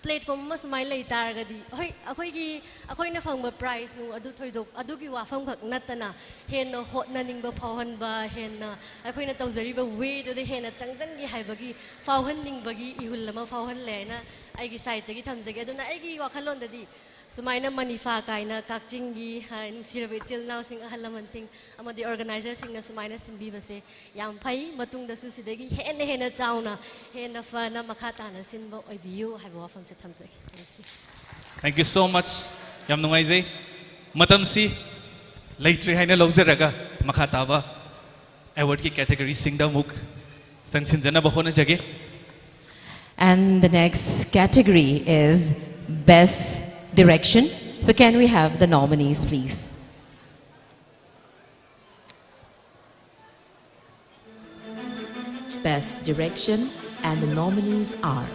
ꯄ꯭ꯂꯦꯠꯐꯣꯝ ꯑꯃ ꯁꯨꯃꯥꯏꯅ ꯂꯩ ꯇꯥꯔꯒꯗꯤ, ꯍꯣꯏ, ꯑꯩꯈꯣꯏꯒꯤ, ꯑꯩꯈꯣꯏꯅ ꯐꯪꯕ ꯄ꯭ꯔꯥꯏꯖ ꯅꯨꯡ ꯑꯗꯨ ꯊꯣꯏꯗꯣꯛ, ꯑꯗꯨꯒꯤ ꯋꯥꯐꯝ ꯈꯛ ꯅꯠꯇꯅ, ꯍꯦꯟꯅ ꯍꯣꯠꯅꯅꯤꯡꯕ ꯐꯥꯎꯍꯟꯕ, ꯍꯦꯟꯅ ꯑꯩꯈꯣꯏꯅ ꯇꯧꯖꯔꯤꯕ ꯋꯦꯗꯨꯗ ꯍꯦꯟꯅ ꯆꯪꯁꯤꯟꯒꯦ ꯍꯥꯏꯕꯒꯤ ꯐꯥꯎꯍꯟꯅꯤꯡꯕꯒꯤ ꯏꯍꯨꯜ ꯑꯃ ꯐꯥꯎꯍꯜꯂꯦ ꯍꯥꯏꯅ ꯑꯩꯒꯤ ꯁꯥꯏꯠꯇꯒꯤ ꯊꯝꯖꯒꯦ꯫ ꯑꯗꯨꯅ ꯑꯩꯒꯤ ꯋꯥꯈꯜꯂꯣꯟꯗꯗꯤ ꯁꯨꯃꯥꯏꯅ ꯃꯅꯤꯐꯥ ꯀꯥꯏꯅ ꯀꯛꯆꯤꯡꯒꯤ, ꯍꯥꯏ, ꯅꯨꯡꯁꯤꯔꯕ ꯏꯆꯤꯜ ꯏꯅꯥꯎꯁꯤꯡ, ꯑꯍꯜ ꯂꯃꯟꯁꯤꯡ ꯑꯃꯗꯤ ꯑꯣꯔꯒꯅꯥꯏꯖꯔꯁꯤꯡꯅ ꯁꯨꯃꯥꯏꯅ ꯁꯤꯟꯕꯤꯕꯁꯦ ꯌꯥꯝ ꯐꯩ꯫ ꯃꯇꯨꯡꯗꯁꯨ ꯁꯤꯗꯒꯤ ꯍꯦꯟꯅ ꯍꯦꯟꯅ ꯆꯥꯎꯅ, ꯍꯦꯟꯅ ꯐꯅ ꯃꯈꯥ ꯇꯥꯅ ꯁꯤꯟꯕ ꯑꯣꯏꯕꯤꯌꯨ ꯍꯥꯏꯕ ꯋꯥꯐꯝꯁꯦ ꯊꯝꯖꯒꯦ꯫ Thank you. Thank you so much. ꯌꯥꯝ ꯅꯨꯡꯉꯥꯏꯖꯩ꯫ ꯃꯇꯝꯁꯤ ꯂꯩꯇ꯭ꯔꯦ ꯍꯥꯏꯅ ꯂꯧꯖꯔꯒ ꯃꯈꯥ ꯇꯥꯕ ꯑꯦꯋꯥꯔꯗꯀꯤ ꯀꯦꯇꯦꯒꯣꯔꯤꯁꯤꯡꯗ ꯑꯃꯨꯛ ꯆꯪꯁꯤꯟꯖꯅꯕ ꯍꯣꯠꯅꯖꯒꯦ꯫ And the next category is Best Direction. So, can we have the nominees, please? Best Direction, and the nominees are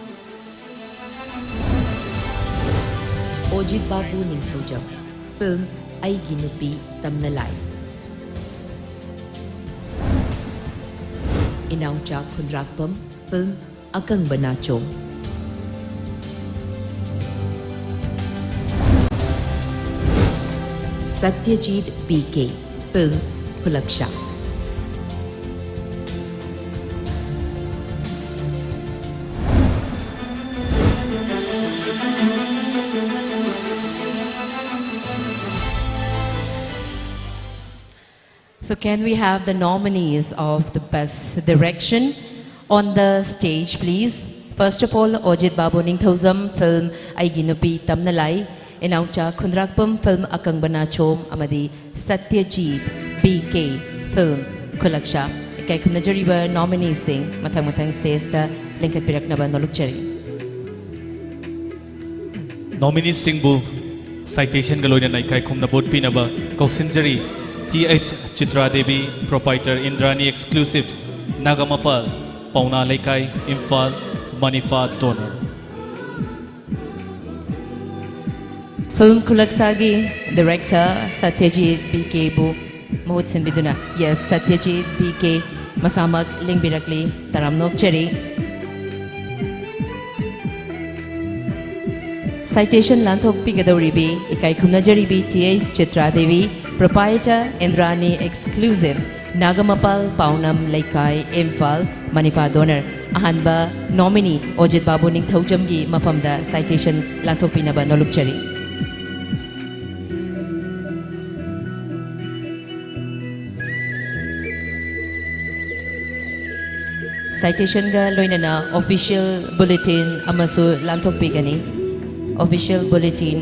Ojit Babu Ningthoujam, film ꯑꯩꯒꯤ ꯅꯨꯄꯤ ꯇꯝꯅ ꯂꯥꯛꯏ꯫ ꯏꯅꯥꯎꯆꯥ ꯈꯨꯟꯗ꯭ꯔꯥꯛꯄꯝ, film ꯑꯀꯪꯕ ꯅꯥꯆꯣꯝ꯫ ꯁꯇ꯭ꯌꯖꯤꯠ ꯕꯤ ꯀꯦ, film ꯈꯨꯂꯛꯁꯥ꯫ So can we have the nominees of the best direction on the stage, please? First of all, Ojit Babu Ningthoujam film ꯑꯩꯒꯤ ꯅꯨꯄꯤ ꯇꯝꯅ ꯂꯥꯏ, ꯏꯅꯥꯎꯆꯥ ꯈꯨꯟꯗ꯭ꯔꯥꯛꯄꯝ film ꯑꯀꯪꯕ ꯅꯥꯆꯣꯝ ꯑꯃꯗꯤ ꯁꯇ꯭ꯌꯖꯤꯠ ꯕꯤ ꯀꯦ film ꯈꯨꯂꯛꯁꯥ꯫ ꯏꯀꯥꯏ ꯈꯨꯝꯅꯖꯔꯤꯕ nomineeꯁꯤꯡ ꯃꯊꯪ ꯃꯊꯪ stageꯇ ꯂꯤꯡꯈꯠꯄꯤꯔꯛꯅꯕ ꯅꯣꯂꯨꯛꯆꯔꯤ꯫ Nomineeꯁꯤꯡꯕꯨ citationꯒ ꯂꯣꯏꯅꯅ ꯏꯀꯥꯏ ꯈꯨꯝꯅꯕ ꯎꯠꯄꯤꯅꯕ ꯀꯧꯁꯤꯟꯖꯔꯤ꯫ T H Chitra Devi, proprietor Indrani Exclusives, Nagamapal, Paona Leikai, Imphal, Manipha donor꯫ Film ꯈꯨꯂꯛꯁꯥꯒꯤ director ꯁꯇ꯭ꯌꯖꯤꯠ ꯕꯤ ꯀꯦꯕꯨ ꯃꯍꯨꯠ ꯁꯤꯟꯕꯤꯗꯨꯅ, yes, ꯁꯇ꯭ꯌꯖꯤꯠ ꯕꯤ ꯀꯦ ꯃꯁꯥꯃꯛ ꯂꯦꯡꯕꯤꯔꯛꯂꯤ꯫ ꯇꯔꯥꯝꯅ ꯑꯣꯛꯆꯔꯤ꯫ Citation ꯂꯥꯟꯊꯣꯛꯄꯤꯒꯗꯧꯔꯤꯕꯤ, ꯏꯀꯥꯏ ꯈꯨꯝꯅꯖꯔꯤꯕꯤ T H Chitra Devi, proprietor Indrani Exclusives, Nagamapal Paonam Leikai, Imphal, Manipha donor꯫ ꯑꯍꯥꯟꯕ nominee ꯑꯣꯖꯤꯠ ꯕꯥꯕꯨ ꯅꯤꯡꯊꯧꯖꯝꯒꯤ ꯃꯐꯝꯗ citation ꯂꯥꯟꯊꯣꯛꯄꯤꯅꯕ ꯅꯣꯂꯨꯛꯆꯔꯤ꯫ Citationꯒ ꯂꯣꯏꯅꯅ official bulletin ꯑꯃꯁꯨ ꯂꯥꯟꯊꯣꯛꯄꯤꯒꯅꯤ꯫ Official bulletin꯫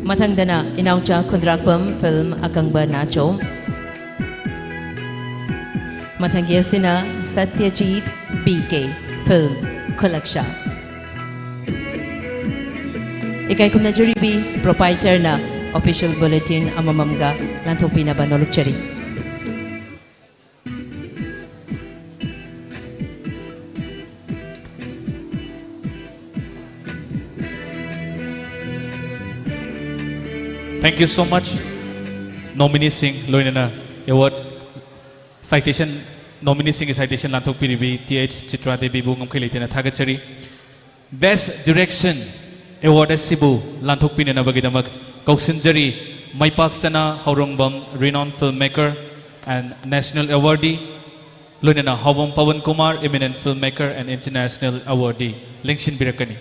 ꯃꯊꯪꯗꯅ ꯏꯅꯥꯎꯆꯥ ꯈꯨꯟꯗ꯭ꯔꯥꯛꯄꯝ film ꯑꯀꯪꯕ ꯅꯥꯆꯣꯝ꯫ ꯃꯊꯪꯒꯤ ꯑꯁꯤꯅ ꯁꯇ꯭ꯌꯖꯤꯠ ꯕꯤ ꯀꯦ film ꯈꯨꯂꯛꯁꯥ꯫ ꯏꯀꯥꯏ ꯈꯨꯝꯅꯖꯔꯤꯕꯤ proprietorꯅ official bulletin ꯑꯃꯃꯝꯒ ꯂꯥꯟꯊꯣꯛꯄꯤꯅꯕ ꯅꯣꯂꯨꯛꯆꯔꯤ꯫ Thank you so much. Nomineeꯁꯤꯡ ꯂꯣꯏꯅꯅ award Citation, nomineeꯁꯤꯡꯒꯤ citation ꯂꯥꯟꯊꯣꯛꯄꯤꯔꯤꯕꯤ ꯇꯤ ꯑꯩꯆ ꯆꯤꯇ꯭ꯔꯥ ꯗꯦꯕꯤꯕꯨ ꯉꯝꯈꯩ ꯂꯩꯇꯅ ꯊꯥꯒꯠꯆꯔꯤ꯫ Best Direction Award ꯑꯁꯤꯕꯨ ꯂꯥꯟꯊꯣꯛꯄꯤꯅꯅꯕꯒꯤꯗꯃꯛ ꯀꯧꯁꯤꯟꯖꯔꯤ ꯃꯥꯏꯄꯥꯛꯆꯅ ꯍꯥꯎꯔꯣꯡꯕꯝ, renowned filmmaker and national awardee, ꯂꯣꯏꯅꯅ ꯍꯥꯎꯕꯝ Pawan Kumar, eminent filmmaker and international awardee, ꯂꯦꯡꯁꯤꯟꯕꯤꯔꯛꯀꯅꯤ꯫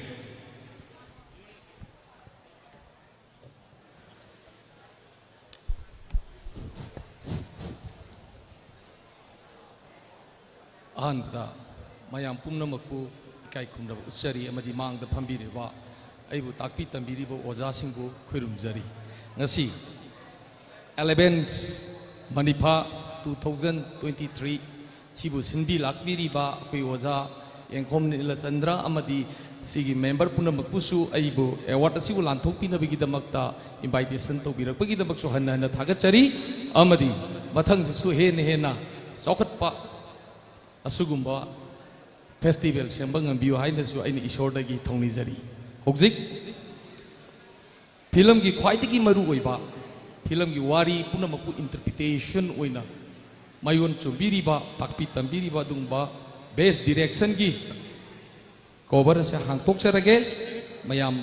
ꯑꯍꯥꯟꯕꯗ ꯃꯌꯥꯝ ꯄꯨꯝꯅꯃꯛꯄꯨ ꯏꯀꯥꯏ ꯈꯨꯝꯅꯕ ꯎꯠꯆꯔꯤ ꯑꯃꯗꯤ ꯃꯥꯡꯗ ꯐꯝꯕꯤꯔꯤꯕ ꯑꯩꯕꯨ ꯇꯥꯛꯄꯤ ꯇꯝꯕꯤꯔꯤꯕ ꯑꯣꯖꯥꯁꯤꯡꯕꯨ ꯈꯨꯔꯨꯝꯖꯔꯤ꯫ ꯉꯁꯤ eleventh ꯃꯅꯤꯐꯥ two thousand twenty three ꯁꯤꯕꯨ ꯁꯤꯟꯕꯤ ꯂꯥꯛꯄꯤꯔꯤꯕ ꯑꯩꯈꯣꯏ ꯑꯣꯖꯥ ꯌꯦꯡꯈꯣꯝ ꯅꯤꯂꯆꯟꯗ꯭ꯔ ꯑꯃꯗꯤ ꯁꯤꯒꯤ member ꯄꯨꯝꯅꯃꯛꯄꯨꯁꯨ ꯑꯩꯕꯨ award ꯑꯁꯤꯕꯨ ꯂꯥꯟꯊꯣꯛꯄꯤꯅꯕꯒꯤꯗꯃꯛꯇ invitation ꯇꯧꯕꯤꯔꯛꯄꯒꯤꯗꯃꯛꯁꯨ ꯍꯟꯅ ꯍꯟꯅ ꯊꯥꯒꯠꯆꯔꯤ꯫ ꯑꯃꯗꯤ ꯃꯊꯪꯗꯁꯨ ꯍꯦꯟꯅ ꯍꯦꯟꯅ ꯆꯥꯎꯈꯠꯄ ꯑꯁꯤꯒꯨꯝꯕ festival ꯁꯦꯝꯕ ꯉꯝꯕꯤꯌꯨ ꯍꯥꯏꯅꯁꯨ ꯑꯩꯅ ꯏꯁꯣꯔꯗꯒꯤ ꯊꯧꯅꯤꯖꯔꯤ꯫ ꯍꯧꯖꯤꯛ ꯐꯤꯂꯝꯒꯤ ꯈ꯭ꯋꯥꯏꯗꯒꯤ ꯃꯔꯨꯑꯣꯏꯕ, ꯐꯤꯂꯝꯒꯤ ꯋꯥꯔꯤ ꯄꯨꯝꯅꯃꯛꯄꯨ interpretation ꯑꯣꯏꯅ ꯃꯥꯏꯑꯣꯟ ꯆꯣꯝꯕꯤꯔꯤꯕ, ꯇꯥꯛꯄꯤ ꯇꯝꯕꯤꯔꯤꯕ ꯑꯗꯨꯒꯨꯝꯕ best directionꯒꯤ cover ꯑꯁꯦ ꯍꯥꯡꯗꯣꯛꯆꯔꯒꯦ꯫ ꯃꯌꯥꯝ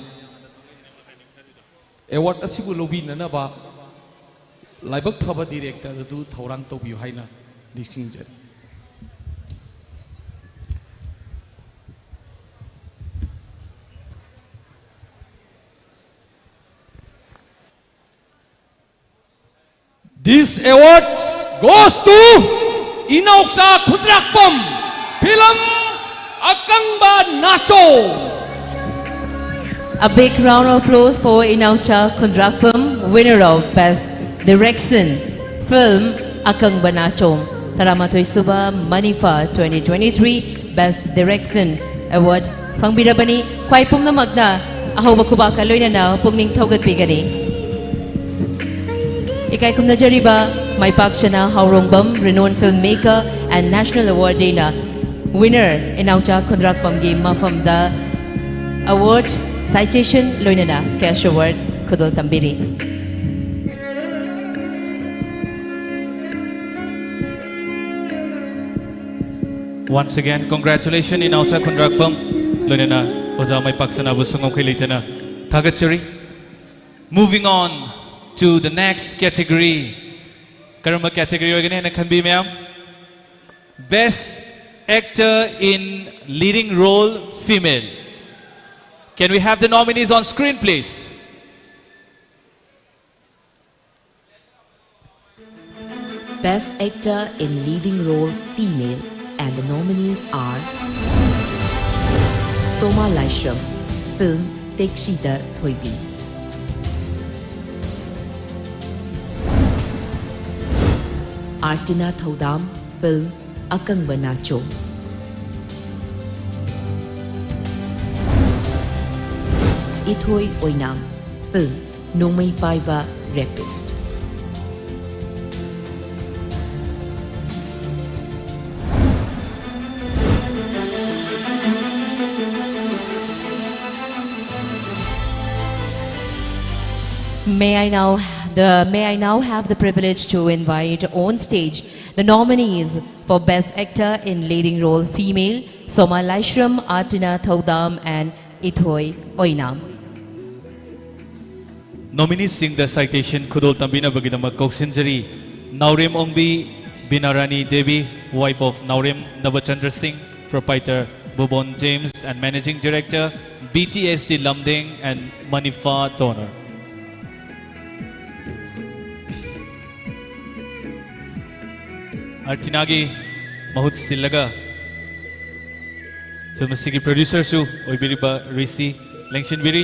award ꯑꯁꯤꯕꯨ ꯂꯧꯕꯤꯅꯅꯕ ꯂꯥꯏꯕꯛ ꯐꯕ director ꯑꯗꯨ ꯊꯧꯔꯥꯡ ꯇꯧꯕꯤꯌꯨ ꯍꯥꯏꯅ ꯅꯤꯡꯁꯤꯡꯖꯔꯤ꯫ This award goes to Inaocha Khundrakpam, film ꯑꯀꯪꯕ ꯅꯥꯆꯣꯝ꯫ A big round of applause for Inaucha Khundrakpam, winner of Best Direction, film Akangba Nachom, ꯇꯔꯥꯃꯥꯊꯣꯏ ꯁꯨꯕ ꯃꯅꯤꯐꯥ twenty twenty-three Best Direction Award ꯐꯪꯕꯤꯔꯕꯅꯤ꯫ ꯈ꯭ꯋꯥꯏ ꯄꯨꯝꯅꯃꯛꯅ ꯑꯍꯧꯕ ꯈꯨꯕꯥꯛꯀ ꯂꯣꯏꯅꯅ ꯄꯨꯛꯅꯤꯡ ꯊꯧꯒꯠꯄꯤꯒꯅꯤ꯫ ꯏꯀꯥꯏ ꯈꯨꯝꯅꯖꯔꯤꯕ ꯃꯥꯏꯄꯥꯛꯆꯅ ꯍꯥꯎꯔꯣꯡꯕꯝ, renowned filmmaker and national awardee ꯅ winner ꯏꯅꯥꯎꯆꯥ ꯈꯨꯟꯗ꯭ꯔꯥꯛꯄꯝꯒꯤ ꯃꯐꯝꯗ award, citation ꯂꯣꯏꯅꯅ cash award ꯈꯨꯗꯣꯜ ꯇꯝꯕꯤꯔꯤ꯫ Once again, congratulations ꯏꯅꯥꯎꯆꯥ ꯈꯨꯟꯗ꯭ꯔꯥꯛꯄꯝ, ꯂꯣꯏꯅꯅ ꯑꯣꯖꯥ ꯃꯥꯏꯄꯥꯛ ꯁꯅꯥꯕꯨꯁꯨ ꯉꯝꯈꯩ ꯂꯩꯇꯅ ꯊꯥꯒꯠꯆꯔꯤ꯫ Moving on to the next category. ꯀꯔꯝꯕ category ꯑꯣꯏꯒꯅꯤ ꯍꯥꯏꯅ ꯈꯟꯕꯤ ꯃꯌꯥꯝ? Best Actor in Leading Role Female. Can we have the nominees on screen, please? Best Actor in Leading Role Female, and the nominees are Soma Laishram, film Tekshida Thoibi, Artina Thoudam, film Akangba Nacho, Ithoi Oinam, film Nongmei Paiba, Rapist. May I now the may I now have the privilege to invite on stage the nominees for Best Actor in Leading Role Female, Soma Laishram, Artina Thoudam, and Ithoi Oinam. Nominees ꯁꯤꯡꯗ citation ꯈꯨꯗꯣꯜ ꯇꯝꯕꯤꯅꯕꯒꯤꯗꯃꯛ ꯀꯧꯁꯤꯟꯖꯔꯤ꯫ ꯅꯥꯎꯔꯦꯝ ꯑꯣꯡꯕꯤ ꯕꯤꯅꯥꯔꯥꯅꯤ Devi, wife of ꯅꯥꯎꯔꯦꯝ ꯅꯕꯆꯟꯗ꯭ꯔ ꯁꯤꯡ, proprietor ꯕꯨꯕꯣꯟ James and Managing Director B T S D Lumding and Manifa Donor. ꯑꯥꯔꯇꯤꯅꯥꯒꯤ ꯃꯍꯨꯠ ꯁꯤꯜꯂꯒ film ꯑꯁꯤꯒꯤ ꯄ꯭ꯔꯣꯗ꯭ꯌꯨꯁꯔꯁꯨ ꯑꯣꯏꯕꯤꯔꯤꯕ ꯔꯤꯁꯤ ꯂꯦꯡꯁꯤꯟꯕꯤꯔꯤ꯫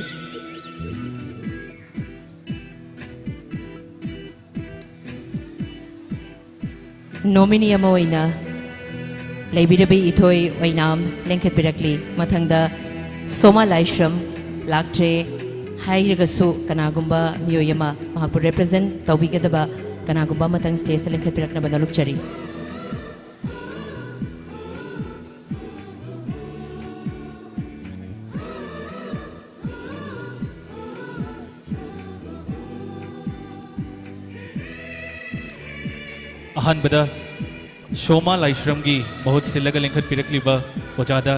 ꯅꯣꯃꯤꯅꯤ ꯑꯃ ꯑꯣꯏꯅ ꯂꯩꯕꯤꯔꯕꯤ ꯏꯊꯣꯏ ꯑꯣꯏꯅꯥꯝ ꯂꯦꯡꯈꯠꯄꯤꯔꯛꯂꯤ꯫ ꯃꯊꯪꯗ ꯁꯣꯃꯥ ꯂꯥꯏꯁ꯭ꯔꯝ ꯂꯥꯛꯇ꯭ꯔꯦ ꯍꯥꯏꯔꯒꯁꯨ, ꯀꯅꯥꯒꯨꯝꯕ ꯃꯤꯑꯣꯏ ꯑꯃ ꯃꯍꯥꯛꯄꯨ ꯔꯤꯄ꯭ꯔꯖꯦꯟ ꯇꯧꯕꯤꯒꯗꯕ ꯀꯅꯥꯒꯨꯝꯕ ꯑꯃꯇꯪ ꯁ꯭ꯇꯦꯖꯇ ꯂꯦꯡꯈꯠꯄꯤꯔꯛꯅꯕ ꯅꯣꯂꯨꯛꯆꯔꯤ꯫ ꯑꯍꯥꯟꯕꯗ ꯁꯣꯃꯥ ꯂꯥꯏꯁ꯭ꯔꯝꯒꯤ ꯃꯍꯨꯠ ꯁꯤꯜꯂꯒ ꯂꯤꯡꯈꯠꯄꯤꯔꯛꯂꯤꯕ ꯑꯣꯖꯥꯗ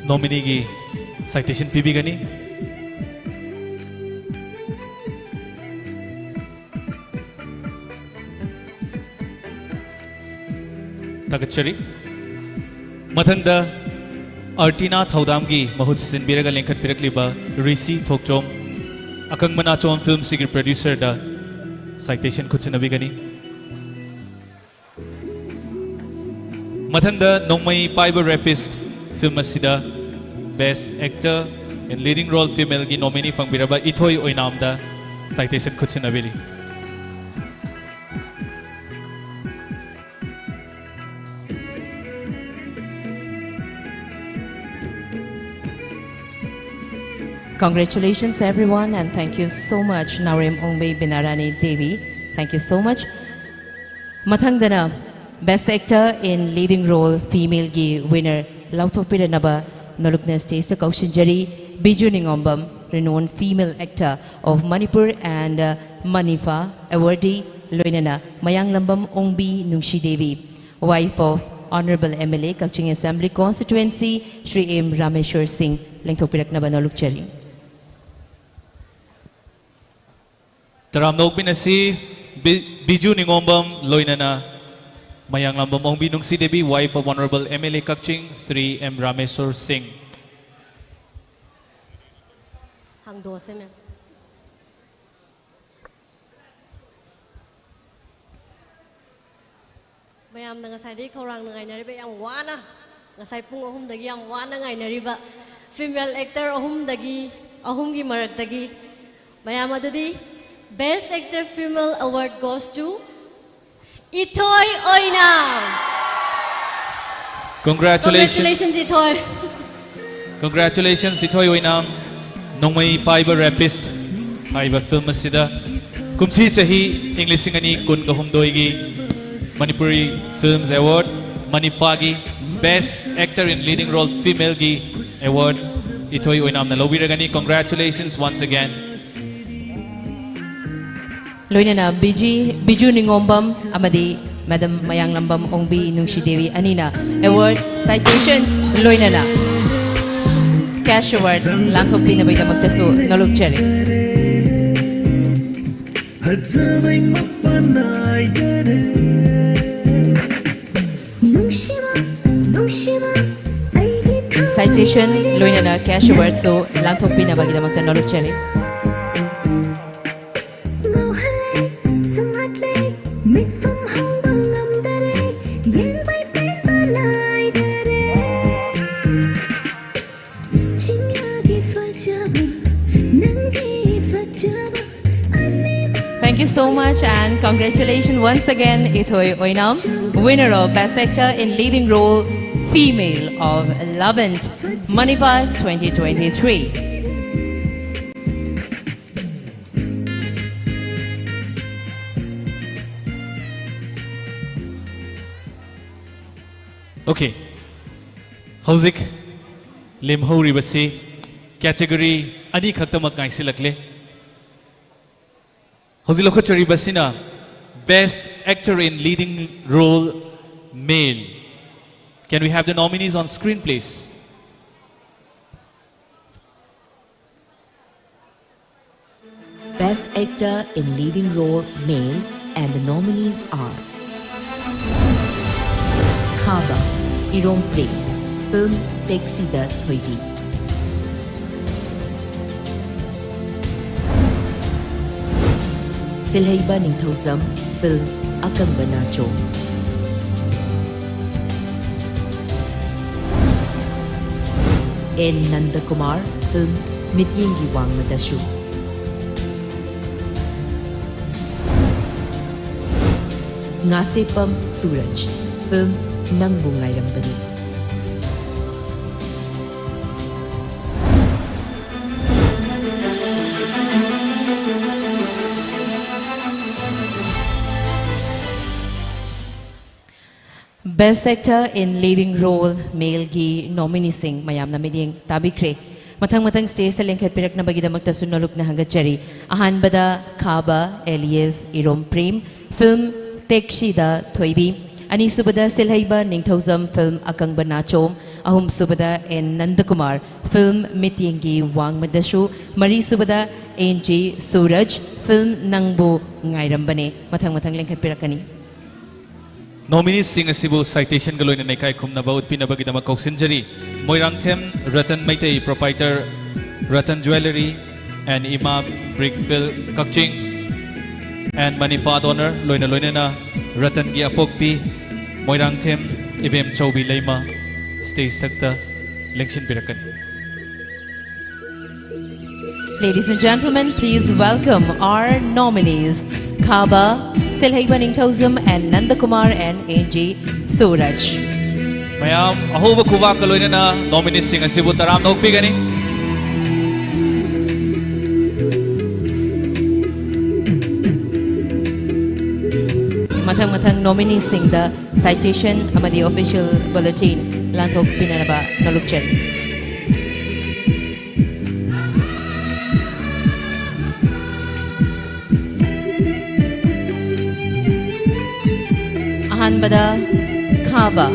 ꯅꯣꯃꯤꯅꯤꯒꯤ ꯁꯥꯏꯇꯦꯁꯟ ꯄꯤꯕꯤꯒꯅꯤ꯫ ꯊꯥꯒꯠꯆꯔꯤ꯫ ꯃꯊꯪꯗ ꯑꯥꯔꯇꯤꯅꯥ ꯊꯧꯗꯥꯝꯒꯤ ꯃꯍꯨꯠ ꯁꯤꯟꯕꯤꯔꯒ ꯂꯤꯡꯈꯠꯄꯤꯔꯛꯂꯤꯕ ꯔꯤꯁꯤ ꯊꯣꯛꯆꯣꯝ, ꯑꯀꯪ ꯃꯅꯥꯆꯣꯝ ꯐꯤꯜꯝꯁꯤꯒꯤ ꯄ꯭ꯔꯣꯗ꯭ꯌꯨꯁꯔꯗ ꯁꯥꯏꯇꯦꯁꯟ ꯈꯨꯠꯁꯤꯟꯅꯕꯤꯒꯅꯤ꯫ ꯃꯊꯪꯗ ꯅꯣꯡꯃꯩ ꯄꯥꯏꯕ ꯔꯦꯄꯤꯁ꯭ꯠ ꯐꯤꯜꯝ ꯑꯁꯤꯗ Best Actor in Leading Role Femaleꯒꯤ ꯅꯣꯃꯤꯅꯤ ꯐꯪꯕꯤꯔꯕ ꯏꯊꯣꯏ ꯑꯣꯏꯅꯥꯝꯗ ꯁꯥꯏꯇꯦꯁꯟ ꯈꯨꯠꯁꯤꯟꯅꯕꯤꯔꯤ꯫ Congratulations, everyone, and thank you so much, Naorem Ongbei Binarani Devi. Thank you so much. ꯃꯊꯪꯗꯅ Best Actor in Leading Role Femaleꯒꯤ winner ꯂꯥꯎꯊꯣꯛꯄꯤꯔꯅꯕ ꯅꯣꯂꯨꯛꯅ stageꯇ ꯀꯧꯁꯤꯟꯖꯔꯤ꯫ Biju ꯅꯤꯉꯣꯝꯕꯝ, renowned female actor of Manipur and, uh, ꯃꯅꯤꯐꯥ awardee, ꯂꯣꯏꯅꯅ ꯃꯌꯥꯡꯂꯝꯕꯝ ꯑꯣꯡꯕꯤ ꯅꯨꯡꯁꯤ Devi, wife of Honorable M L A Kakching Assembly Constituency, Shri M Rameshwar Singh, ꯂꯦꯡꯊꯣꯛꯄꯤꯔꯛꯅꯕ ꯅꯣꯂꯨꯛꯆꯔꯤ꯫ ꯇꯔꯥꯝꯅ ꯑꯣꯛꯃꯤꯟꯅꯁꯤ꯫ B-, Biju ꯅꯤꯉꯣꯝꯕꯝ ꯂꯣꯏꯅꯅ ꯃꯌꯥꯡꯂꯝꯕꯝ ꯑꯣꯡꯕꯤ ꯅꯨꯡꯁꯤ Devi, wife of Honorable M L A Kakching, Shri M Rameshwar Singh꯫ ꯍꯥꯡꯗꯣꯛꯑꯁꯦ, ma'am꯫ ꯃꯌꯥꯝꯅ ꯉꯁꯥꯏꯗꯒꯤ ꯈꯧꯔꯥꯡꯅ ꯉꯥꯏꯅꯔꯤꯕ, ꯌꯥꯝ ꯋꯥꯅ, ꯉꯁꯥꯏ ꯄꯨꯡ ꯑꯍꯨꯝꯗꯒꯤ ꯌꯥꯝ ꯋꯥꯅ ꯉꯥꯏꯅꯔꯤꯕ female actor ꯑꯍꯨꯝꯗꯒꯤ, ꯑꯍꯨꯝꯒꯤ ꯃꯔꯛꯇꯒꯤ ꯃꯌꯥꯝ ꯑꯗꯨꯗꯤ, Best Actor Female Award goes to ꯏꯊꯣꯏ Oinam. Congratulations꯫ Congratulations, ꯏꯊꯣꯏ꯫ Congratulations, ꯏꯊꯣꯏ ꯑꯣꯏꯅꯥꯝ꯫ ꯅꯣꯡꯃꯩ ꯄꯥꯏꯕ ꯔꯦꯄꯤꯁ꯭ꯠ ꯍꯥꯏꯕ ꯐꯤꯜꯝ ꯑꯁꯤꯗ ꯀꯨꯝꯁꯤ ꯆꯍꯤ ꯏꯪ ꯂꯤꯁꯤꯡ ꯑꯅꯤ ꯀꯨꯟꯒ ꯍꯨꯝꯗꯣꯏꯒꯤ Manipuri Films Award, ꯃꯅꯤꯐꯥꯒꯤ Best Actor in Leading Role Femaleꯒꯤ award ꯏꯊꯣꯏ ꯑꯣꯏꯅꯥꯝꯅ ꯂꯧꯕꯤꯔꯒꯅꯤ꯫ Congratulations once again꯫ ꯂꯣꯏꯅꯅ ꯕꯤꯖꯤ, ꯕꯤꯖꯨ ꯅꯤꯉꯣꯝꯕꯝ ꯑꯃꯗꯤ ꯃꯦꯗꯝ ꯃꯌꯥꯡꯂꯝꯕꯝ ꯑꯣꯡꯕꯤ ꯅꯨꯡꯁꯤꯗꯦꯕꯤ ꯑꯅꯤꯅ award, citation ꯂꯣꯏꯅꯅ cash award ꯂꯥꯟꯊꯣꯛꯄꯤꯅꯕꯒꯤꯗꯃꯛꯇꯁꯨ ꯅꯣꯂꯨꯛꯆꯔꯤ꯫ ꯐꯖꯕꯩ ꯃꯄꯥꯟ ꯅꯥꯏꯗꯔꯦ꯫ ꯅꯨꯡꯁꯤꯕ, ꯅꯨꯡꯁꯤꯕ, ꯑꯩꯒꯤ ꯊꯃꯣꯏ citation ꯂꯣꯏꯅꯅ cash awardꯁꯨ ꯂꯥꯟꯊꯣꯛꯄꯤꯅꯕꯒꯤꯗꯃꯛꯇ ꯅꯣꯂꯨꯛꯆꯔꯤ꯫ ꯉꯥꯎꯍꯜꯂꯦ, ꯁꯨꯝꯍꯠꯂꯦ, ꯃꯤꯠꯐꯝ ꯍꯥꯡꯕ ꯉꯝꯗꯔꯦ, ꯌꯦꯡꯕꯩ ꯄꯦꯟꯕ ꯅꯥꯏꯗꯔꯦ꯫ ꯆꯤꯡꯌꯥꯒꯤ ꯐꯖꯕ, ꯅꯪꯒꯤ ꯐꯖꯕ, ꯑꯅꯤꯃꯛ Thank you so much and congratulations once again, Ithoi Oinam, winner of Best Actor in Leading Role Female of Labent, Manipal twenty twenty-three. Okay. ꯍꯧꯖꯤꯛ ꯂꯦꯝꯍꯧꯔꯤꯕꯁꯤ category ꯑꯅꯤꯈꯛꯇꯃꯛ ꯉꯥꯏꯁꯤꯜꯂꯛꯂꯦ꯫ ꯍꯧꯖꯤꯛ ꯂꯧꯈꯠꯆꯔꯤꯕꯁꯤꯅ Best Actor in Leading Role Male. Can we have the nominees on screen, please? Best Actor in Leading Role Male and the nominees are Khaba, Iromprem, film Taxi da Thoibi. Silheiba Ningthoujam, film Akangba Nacho. N Nandakumar, film Mityenggi Wangma Dashu. Ngasepam Suraj, film Nangbu Ngairambani. Best Actor in Leading Role Male ꯒꯤ nomineeꯁꯤꯡ ꯃꯌꯥꯝꯅ ꯃꯤꯠꯌꯦꯡ ꯇꯥꯕꯤꯈ꯭ꯔꯦ꯫ ꯃꯊꯪ ꯃꯊꯪ stageꯇ ꯂꯦꯡꯈꯠꯄꯤꯔꯛꯅꯕꯒꯤꯗꯃꯛꯇꯁꯨ ꯅꯣꯂꯨꯛꯅ ꯍꯪꯒꯠꯆꯔꯤ꯫ ꯑꯍꯥꯟꯕꯗ ꯈꯥꯕ alias ꯏꯔꯣꯝ Prem, film ꯇꯦꯛꯁꯤꯗ ꯊꯣꯏꯕꯤ꯫ ꯑꯅꯤꯁꯨꯕꯗ ꯁꯤꯜꯍꯩꯕ ꯅꯤꯡꯊꯧꯖꯝ, film ꯑꯀꯪꯕ ꯅꯥꯆꯣꯝ꯫ ꯑꯍꯨꯝꯁꯨꯕꯗ ꯑꯦꯟ ꯅꯟꯗꯀꯨꯃꯥꯔ, film ꯃꯤꯠꯌꯦꯡꯒꯤ ꯋꯥꯡꯃꯗꯁꯨ꯫ ꯃꯔꯤꯁꯨꯕꯗ ꯑꯦꯟ ꯖꯤ ꯁꯨꯔꯖ, film ꯅꯪꯕꯨ ꯉꯥꯏꯔꯝꯕꯅꯦ꯫ ꯃꯊꯪ ꯃꯊꯪ ꯂꯦꯡꯈꯠꯄꯤꯔꯛꯀꯅꯤ꯫ Nomineesꯁꯤꯡ ꯑꯁꯤꯕꯨ citationꯒ ꯂꯣꯏꯅꯅ ꯏꯀꯥꯏ ꯈꯨꯝꯅꯕ ꯎꯠꯄꯤꯅꯕꯒꯤꯗꯃꯛ ꯀꯧꯁꯤꯟꯖꯔꯤ꯫ Moirangthem Ratan Meitei, proprietor Ratan Jewellery and ꯏꯃꯥ Brickfield ꯀꯛꯆꯤꯡ, and ꯃꯅꯤꯐꯥ donor, ꯂꯣꯏꯅ ꯂꯣꯏꯅꯅ ꯔꯇꯟꯒꯤ ꯑꯄꯣꯛꯄꯤ ꯃꯣꯏꯔꯥꯡꯊꯦꯝ ꯏꯕꯦꯝꯆꯧꯕꯤ ꯂꯩꯃ stage ꯊꯛꯇ ꯂꯦꯡꯁꯤꯟꯕꯤꯔꯛꯀꯅꯤ꯫ Ladies and gentlemen, please welcome our nominees, Khaba, Silheiba Ningthoujam and Nandakumar and N G Suraj. ꯃꯌꯥꯝ ꯑꯍꯧꯕ ꯈꯨꯕꯥꯛꯀ ꯂꯣꯏꯅꯅ nomineesꯁꯤꯡ ꯑꯁꯤꯕꯨ ꯇꯔꯥꯝꯅ ꯑꯣꯛꯄꯤꯒꯅꯤ꯫ ꯃꯊꯪ ꯃꯊꯪ nomineesꯁꯤꯡꯗ citation ꯑꯃꯗꯤ official bulletin ꯂꯥꯟꯊꯣꯛꯄꯤꯅꯅꯕ ꯅꯣꯂꯨꯛꯆꯔꯤ꯫ ꯑꯍꯥꯟꯕꯗ ꯈꯥꯕ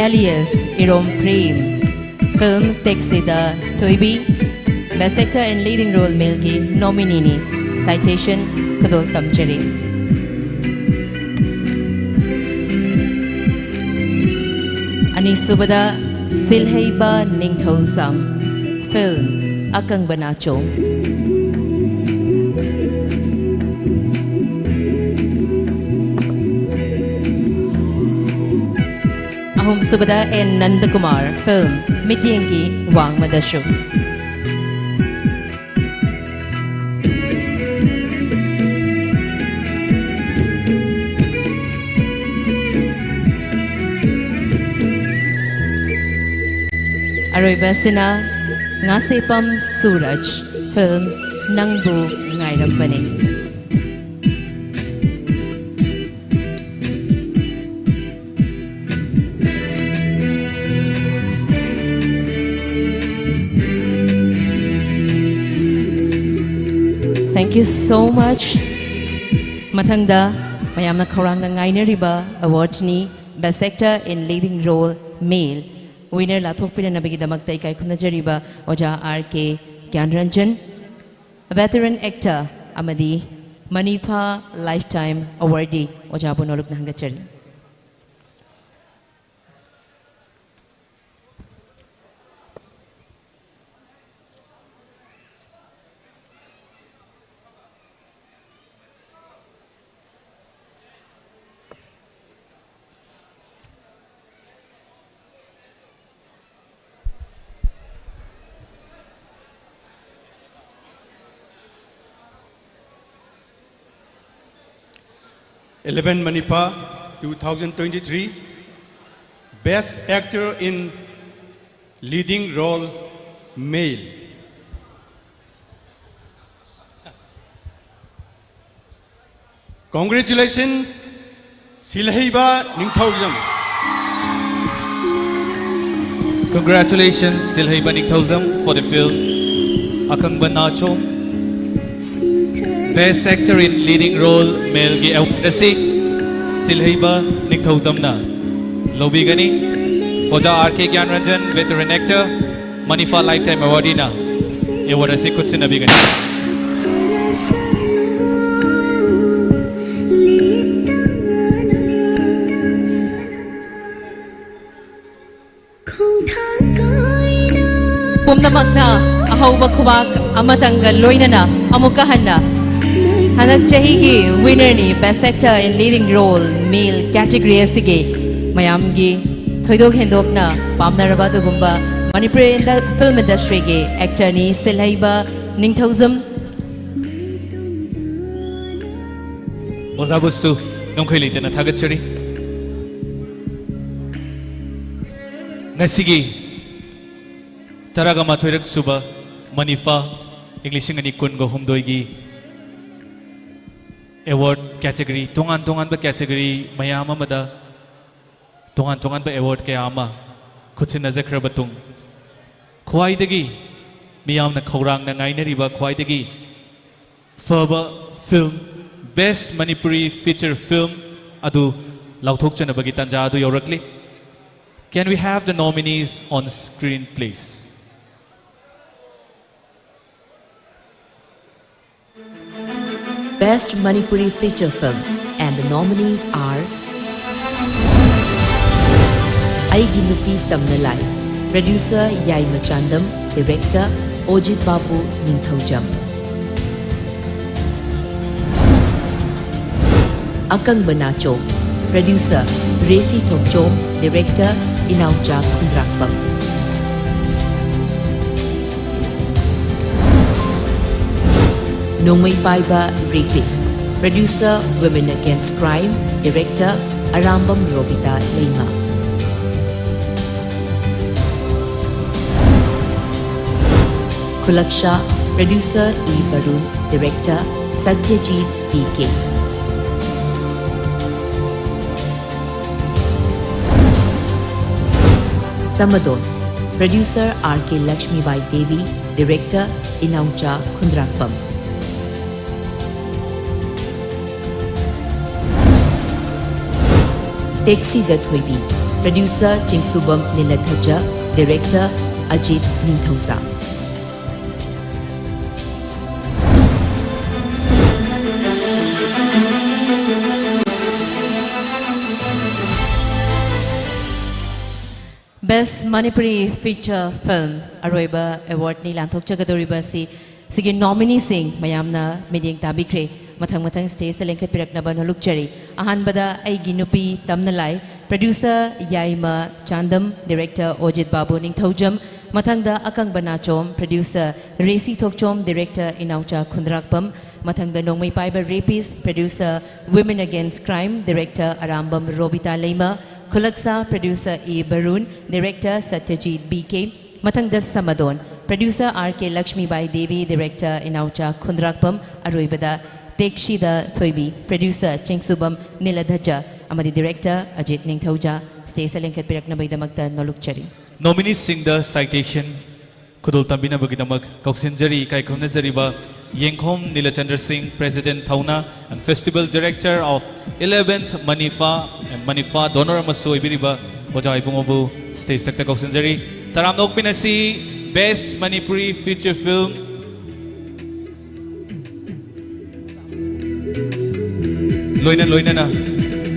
alias ꯏꯔꯣꯝ ꯄ꯭ꯔꯦꯝ, film ꯇꯦꯛꯁꯤꯗ ꯊꯣꯏꯕꯤ, best actor in leading role maleꯒꯤ nomineeꯅꯤ꯫ Citation ꯈꯨꯗꯣꯜ ꯇꯝꯖꯔꯤ꯫ ꯑꯅꯤꯁꯨꯕꯗ ꯁꯤꯜꯍꯩꯕ ꯅꯤꯡꯊꯧꯖꯝ, film ꯑꯀꯪꯕ ꯅꯥꯆꯣꯝ꯫ ꯑꯍꯨꯝꯁꯨꯕꯗ ꯑꯦꯟ ꯅꯟꯗꯀꯨꯃꯥꯔ, film ꯃꯤꯠꯌꯦꯡꯒꯤ ꯋꯥꯡꯃꯗꯁꯨ꯫ ꯑꯔꯣꯏꯕ ꯑꯁꯤꯅ ꯉꯥꯁꯦꯄꯝ ꯁꯨꯔꯖ, film ꯅꯪꯕꯨ ꯉꯥꯏꯔꯝꯕꯅꯦ꯫ Thank you so much. ꯃꯊꯪꯗ ꯃꯌꯥꯝꯅ ꯈꯧꯔꯥꯡꯅ ꯉꯥꯏꯅꯔꯤꯕ awardꯅꯤ, Best Actor in Leading Role Male꯫ Winner ꯂꯥꯊꯣꯛꯄꯤꯅꯅꯕꯒꯤꯗꯃꯛꯇ ꯏꯀꯥꯏ ꯈꯨꯝꯅꯖꯔꯤꯕ ꯑꯣꯖꯥ ꯑꯥꯔ ꯀꯦ ꯒ꯭ꯌꯥꯟꯔꯟꯖꯟ, veteran actor ꯑꯃꯗꯤ ꯃꯅꯤꯐꯥ Lifetime Awardee ꯑꯣꯖꯥꯕꯨ ꯅꯣꯂꯨꯛꯅ ꯍꯪꯒꯠꯆꯔꯤ꯫ Eleven Manipur, two thousand twenty-three, Best Actor in Leading Role, Male. Congratulations, Silheiba Ningthoujam. Congratulations, Silheiba Ningthoujam, for the film Akhangba Nachom. Best Actor in Leading Role Male ꯒꯤ award ꯑꯁꯤ ꯁꯤꯜꯍꯩꯕ ꯅꯤꯡꯊꯧꯖꯝꯅ ꯂꯧꯕꯤꯒꯅꯤ꯫ ꯑꯣꯖꯥ R ꯀꯦ ꯒ꯭ꯌꯥꯟꯔꯟꯖꯟ, veteran actor, ꯃꯅꯤꯐꯥ Lifetime Awardeeꯅ award ꯑꯁꯤ ꯈꯨꯠꯁꯤꯟꯅꯕꯤꯒꯅꯤ꯫ ꯄꯨꯝꯅꯃꯛꯅ ꯑꯍꯧꯕ ꯈꯨꯕꯥꯛ ꯑꯃꯇꯪꯒ ꯂꯣꯏꯅꯅ ꯑꯃꯨꯛꯀ ꯍꯟꯅ ꯍꯟꯗꯛ ꯆꯍꯤꯒꯤ winnerꯅꯤ, Best Actor in Leading Role Male category ꯑꯁꯤꯒꯤ ꯃꯌꯥꯝꯒꯤ ꯊꯣꯏꯗꯣꯛ ꯍꯦꯟꯗꯣꯛꯅ ꯄꯥꯝꯅꯔꯕ ꯑꯗꯨꯒꯨꯝꯕ ꯃꯅꯤꯄꯨꯔꯤ ꯏꯟꯗ-, film industryꯒꯤ actorꯅꯤ ꯁꯤꯜꯍꯩꯕ ꯅꯤꯡꯊꯧꯖꯝ꯫ ꯑꯣꯖꯥꯕꯨꯁꯨ ꯉꯝꯈꯩ ꯂꯩꯇꯅ ꯊꯥꯒꯠꯆꯔꯤ꯫ ꯉꯁꯤꯒꯤ ꯇꯔꯥꯒ ꯃꯥꯊꯣꯏꯔꯛ ꯁꯨꯕ ꯃꯅꯤꯐꯥ ꯏꯪ ꯂꯤꯁꯤꯡ ꯑꯅꯤ ꯀꯨꯟꯒ ꯍꯨꯝꯗꯣꯏꯒꯤ award category, ꯇꯣꯉꯥꯟ ꯇꯣꯉꯥꯟꯕ category ꯃꯌꯥꯝ ꯑꯃꯗ ꯇꯣꯉꯥꯟ ꯇꯣꯉꯥꯟꯕ award ꯀꯌꯥ ꯑꯃ ꯈꯨꯠꯁꯤꯟꯅꯖꯈ꯭ꯔꯕ ꯇꯨꯡ, ꯈ꯭ꯋꯥꯏꯗꯒꯤ ꯃꯤꯌꯥꯝꯅ ꯈꯧꯔꯥꯡꯅ ꯉꯥꯏꯅꯔꯤꯕ, ꯈ꯭ꯋꯥꯏꯗꯒꯤ ꯐꯕ film, Best Manipuri Feature Film ꯑꯗꯨ ꯂꯥꯎꯊꯣꯛꯆꯅꯕꯒꯤ ꯇꯥꯟꯖꯥ ꯑꯗꯨ ꯌꯧꯔꯛꯂꯤ꯫ Can we have the nominees on screen, please? Best Manipuri Feature Film, and the nominees are ꯑꯩꯒꯤ ꯅꯨꯄꯤ ꯇꯝꯅ ꯂꯥꯏ, Producer ꯌꯥꯏꯃ ꯆꯥꯟꯗꯝ, Director ꯑꯣꯖꯤꯠ ꯕꯥꯕꯨ ꯅꯤꯡꯊꯧꯖꯝ꯫ ꯑꯀꯪꯕ ꯅꯥꯆꯣꯝ, Producer ꯔꯦꯁꯤ ꯊꯣꯛꯆꯣꯝ, Director ꯏꯅꯥꯎꯆꯥ ꯈꯨꯟꯗ꯭ꯔꯥꯛꯄꯝ꯫ ꯅꯣꯡꯃꯩ ꯄꯥꯏꯕ Rapist, Producer Women Against Crime, Director Arambam Robita Leima. ꯈꯨꯂꯛꯁꯥ, Producer E Barun, Director Satyajit B K. Samadon, Producer R K Lakshmibai Devi, Director Inaocha Khundrakpam. ꯇꯦꯛꯁꯤꯗ ꯊꯣꯏꯕꯤ, Producer ꯆꯤꯡꯁꯨꯕꯝ ꯅꯤꯂꯊꯖ, Director Ajit ꯅꯤꯡꯊꯧꯖꯥ꯫ Best Manipuri Feature Film ꯑꯔꯣꯏꯕ ꯑꯦꯋꯥꯔꯗꯅꯤ ꯂꯥꯟꯊꯣꯛꯆꯒꯗꯧꯔꯤꯕ ꯑꯁꯤ꯫ ꯁꯤꯒꯤ ꯅꯣꯃꯤꯅꯤꯁꯤꯡ ꯃꯌꯥꯝꯅ ꯃꯤꯠꯌꯦꯡ ꯇꯥꯕꯤꯈ꯭ꯔꯦ꯫ ꯃꯊꯪ ꯃꯊꯪ ꯁ꯭ꯇꯦꯖꯇ ꯂꯦꯡꯈꯠꯄꯤꯔꯛꯅꯕ ꯅꯣꯂꯨꯛꯆꯔꯤ꯫ ꯑꯍꯥꯟꯕꯗ ꯑꯩꯒꯤ ꯅꯨꯄꯤ ꯇꯝꯅ ꯂꯥꯏ, Producer ꯌꯥꯏꯃ ꯆꯥꯟꯗꯝ, Director ꯑꯣꯖꯤꯠ ꯕꯥꯕꯨ ꯅꯤꯡꯊꯧꯖꯝ꯫ ꯃꯊꯪꯗ ꯑꯀꯪꯕ ꯅꯥꯆꯣꯝ, Producer ꯔꯦꯁꯤ ꯊꯣꯛꯆꯣꯝ, Director ꯏꯅꯥꯎꯆꯥ ꯈꯨꯟꯗ꯭ꯔꯥꯛꯄꯝ꯫ ꯃꯊꯪꯗ ꯅꯣꯡꯃꯩ ꯄꯥꯏꯕ Rapist, Producer Women Against Crime, Director Arambam Robita Leima. ꯈꯨꯂꯛꯁꯥ, Producer E Barun, Director Satyajit B K. ꯃꯊꯪꯗ Samadon, Producer R K Lakshmibai Devi, Director Inaocha Khundrakpam. ꯑꯔꯣꯏꯕꯗ ꯇꯦꯛꯁꯤꯗ ꯊꯣꯏꯕꯤ, Producer ꯆꯤꯡꯁꯨꯕꯝ ꯅꯤꯂꯙꯖ ꯑꯃꯗꯤ Director ꯑꯖꯤꯠ ꯅꯤꯡꯊꯧꯖꯥ꯫ ꯁ꯭ꯇꯦꯖꯇ ꯂꯦꯡꯈꯠꯄꯤꯔꯛꯅꯕꯒꯤꯗꯃꯛꯇ ꯅꯣꯂꯨꯛꯆꯔꯤ꯫ ꯅꯣꯃꯤꯅꯤꯁꯤꯡꯗ ꯁꯥꯏꯇꯦꯁꯟ ꯈꯨꯗꯣꯜ ꯇꯝꯕꯤꯅꯕꯒꯤꯗꯃꯛ ꯀꯧꯁꯤꯟꯖꯔꯤ꯫ ꯏꯀꯥꯏ ꯈꯨꯝꯅꯖꯔꯤꯕ ꯌꯦꯡꯈꯣꯝ ꯅꯤꯂꯆꯟꯗ꯭ꯔ ꯁꯤꯡ, President ꯊꯧꯅꯥ and Festival Director of eleventh ꯃꯅꯤꯐꯥ and ꯃꯅꯤꯐꯥ donor ꯑꯃꯁꯨ ꯑꯣꯏꯕꯤꯔꯤꯕ ꯑꯣꯖꯥ ꯏꯕꯨꯡꯉꯣꯕꯨ stage ꯊꯛꯇ ꯀꯧꯁꯤꯟꯖꯔꯤ꯫ ꯇꯔꯥꯝꯅ ꯑꯣꯛꯃꯤꯟꯅꯁꯤ Best Manipuri Feature Film꯫ ꯂꯣꯏꯅ ꯂꯣꯏꯅꯅ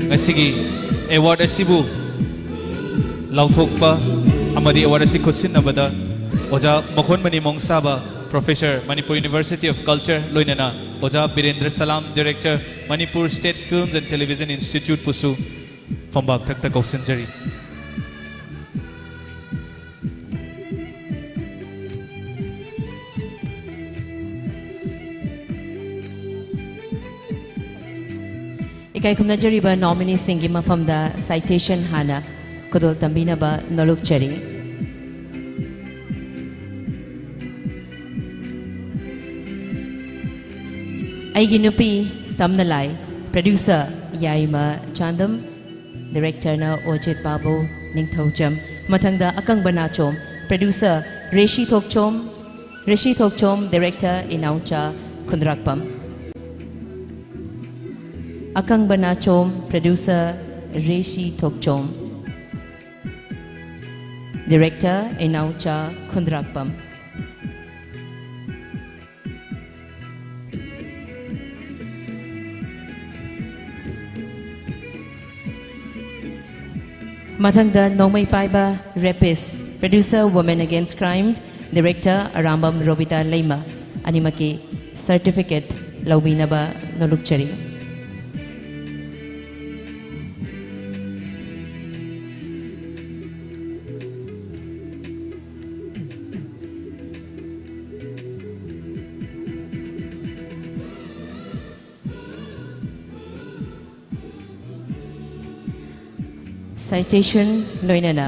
ꯉꯁꯤꯒꯤ award ꯑꯁꯤꯕꯨ ꯂꯥꯎꯊꯣꯛꯄ ꯑꯃꯗꯤ award ꯑꯁꯤ ꯈꯨꯠꯁꯤꯟꯅꯕꯗ ꯑꯣꯖꯥ ꯃꯈꯣꯟꯃꯅꯤ ꯃꯣꯡꯁꯥꯕ, Professor, Manipur University of Culture, ꯂꯣꯏꯅꯅ ꯑꯣꯖꯥ ꯕꯤꯔꯦꯟꯗ꯭ꯔ ꯁꯂꯥꯝ, Director, Manipur State Films and Television Institute ꯄꯨꯁꯨ ꯐꯝꯕꯥꯛ ꯊꯛꯇ ꯀꯧꯁꯤꯟꯖꯔꯤ꯫ ꯏꯀꯥꯏ ꯈꯨꯝꯅꯖꯔꯤꯕ nomineeꯁꯤꯡꯒꯤ ꯃꯐꯝꯗ citation ꯍꯥꯟꯅ ꯈꯨꯗꯣꯜ ꯇꯝꯕꯤꯅꯕ ꯅꯣꯂꯨꯛꯆꯔꯤ꯫ ꯑꯩꯒꯤ ꯅꯨꯄꯤ ꯇꯝꯅ ꯂꯥꯏ, producer ꯌꯥꯏꯃ ꯆꯥꯟꯗꯝ, directorꯅ ꯑꯣꯖꯦꯠ ꯕꯥꯕꯨ ꯅꯤꯡꯊꯧꯖꯝ꯫ ꯃꯊꯪꯗ ꯑꯀꯪꯕ ꯅꯥꯆꯣꯝ, producer ꯔꯦꯁꯤ ꯊꯣꯛꯆꯣꯝ, ꯔꯦꯁꯤ ꯊꯣꯛꯆꯣꯝ, director ꯏꯅꯥꯎꯆꯥ ꯈꯨꯟꯗ꯭ꯔꯥꯛꯄꯝ꯫ ꯑꯀꯪꯕ ꯅꯥꯆꯣꯝ, producer ꯔꯦꯁꯤ ꯊꯣꯛꯆꯣꯝ, director ꯏꯅꯥꯎꯆꯥ ꯈꯨꯟꯗ꯭ꯔꯥꯛꯄꯝ꯫ ꯃꯊꯪꯗ ꯅꯣꯡꯃꯩ ꯄꯥꯏꯕ rapist, producer Women Against Crime, director Arambam Robita ꯂꯩꯃ ꯑꯅꯤꯃꯛꯀꯤ certificate ꯂꯧꯕꯤꯅꯕ ꯅꯣꯂꯨꯛꯆꯔꯤ꯫ Citation ꯂꯣꯏꯅꯅ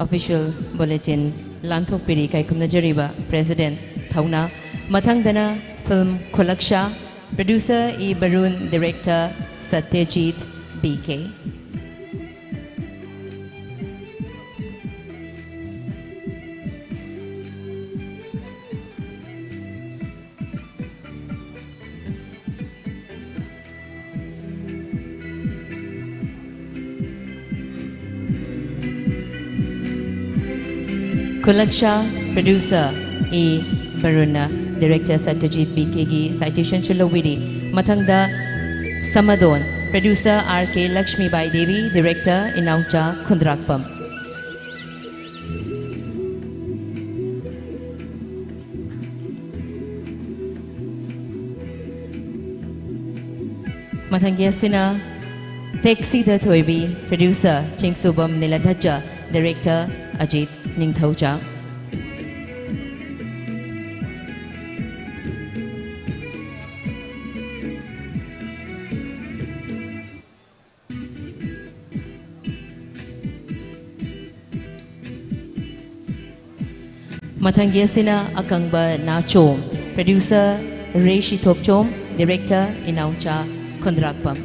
official bulletin ꯂꯥꯟꯊꯣꯛꯄꯤꯔꯤ ꯏꯀꯥꯏ ꯈꯨꯝꯅꯖꯔꯤꯕ President ꯊꯧꯅꯥ꯫ ꯃꯊꯪꯗꯅ film ꯈꯨꯂꯛꯁꯥ, producer E Barun, director Satyajit B K. ꯈꯨꯂꯛꯁꯥ, producer A ꯕꯔꯨꯟꯅ director ꯁꯇ꯭ꯌꯖꯤꯠ B K ꯒꯤ citationꯁꯨ ꯂꯧꯕꯤꯔꯤ꯫ ꯃꯊꯪꯗ Samadon, producer R K Lakshmibai Devi, director Inaocha ꯈꯨꯟꯗ꯭ꯔꯥꯛꯄꯝ꯫ ꯃꯊꯪꯒꯤ ꯑꯁꯤꯅ ꯇꯦꯛꯁꯤꯗ ꯊꯣꯏꯕꯤ, producer ꯆꯤꯡꯁꯨꯕꯝ ꯅꯤꯂꯙꯖ, director ꯑꯖꯤꯠ ꯅꯤꯡꯊꯧꯖꯥ꯫ ꯃꯊꯪꯒꯤ ꯑꯁꯤꯅ ꯑꯀꯪꯕ ꯅꯥꯆꯣꯝ, producer ꯔꯦꯁꯤ ꯊꯣꯛꯆꯣꯝ, director ꯏꯅꯥꯎꯆꯥ ꯈꯨꯟꯗ꯭ꯔꯥꯛꯄꯝ꯫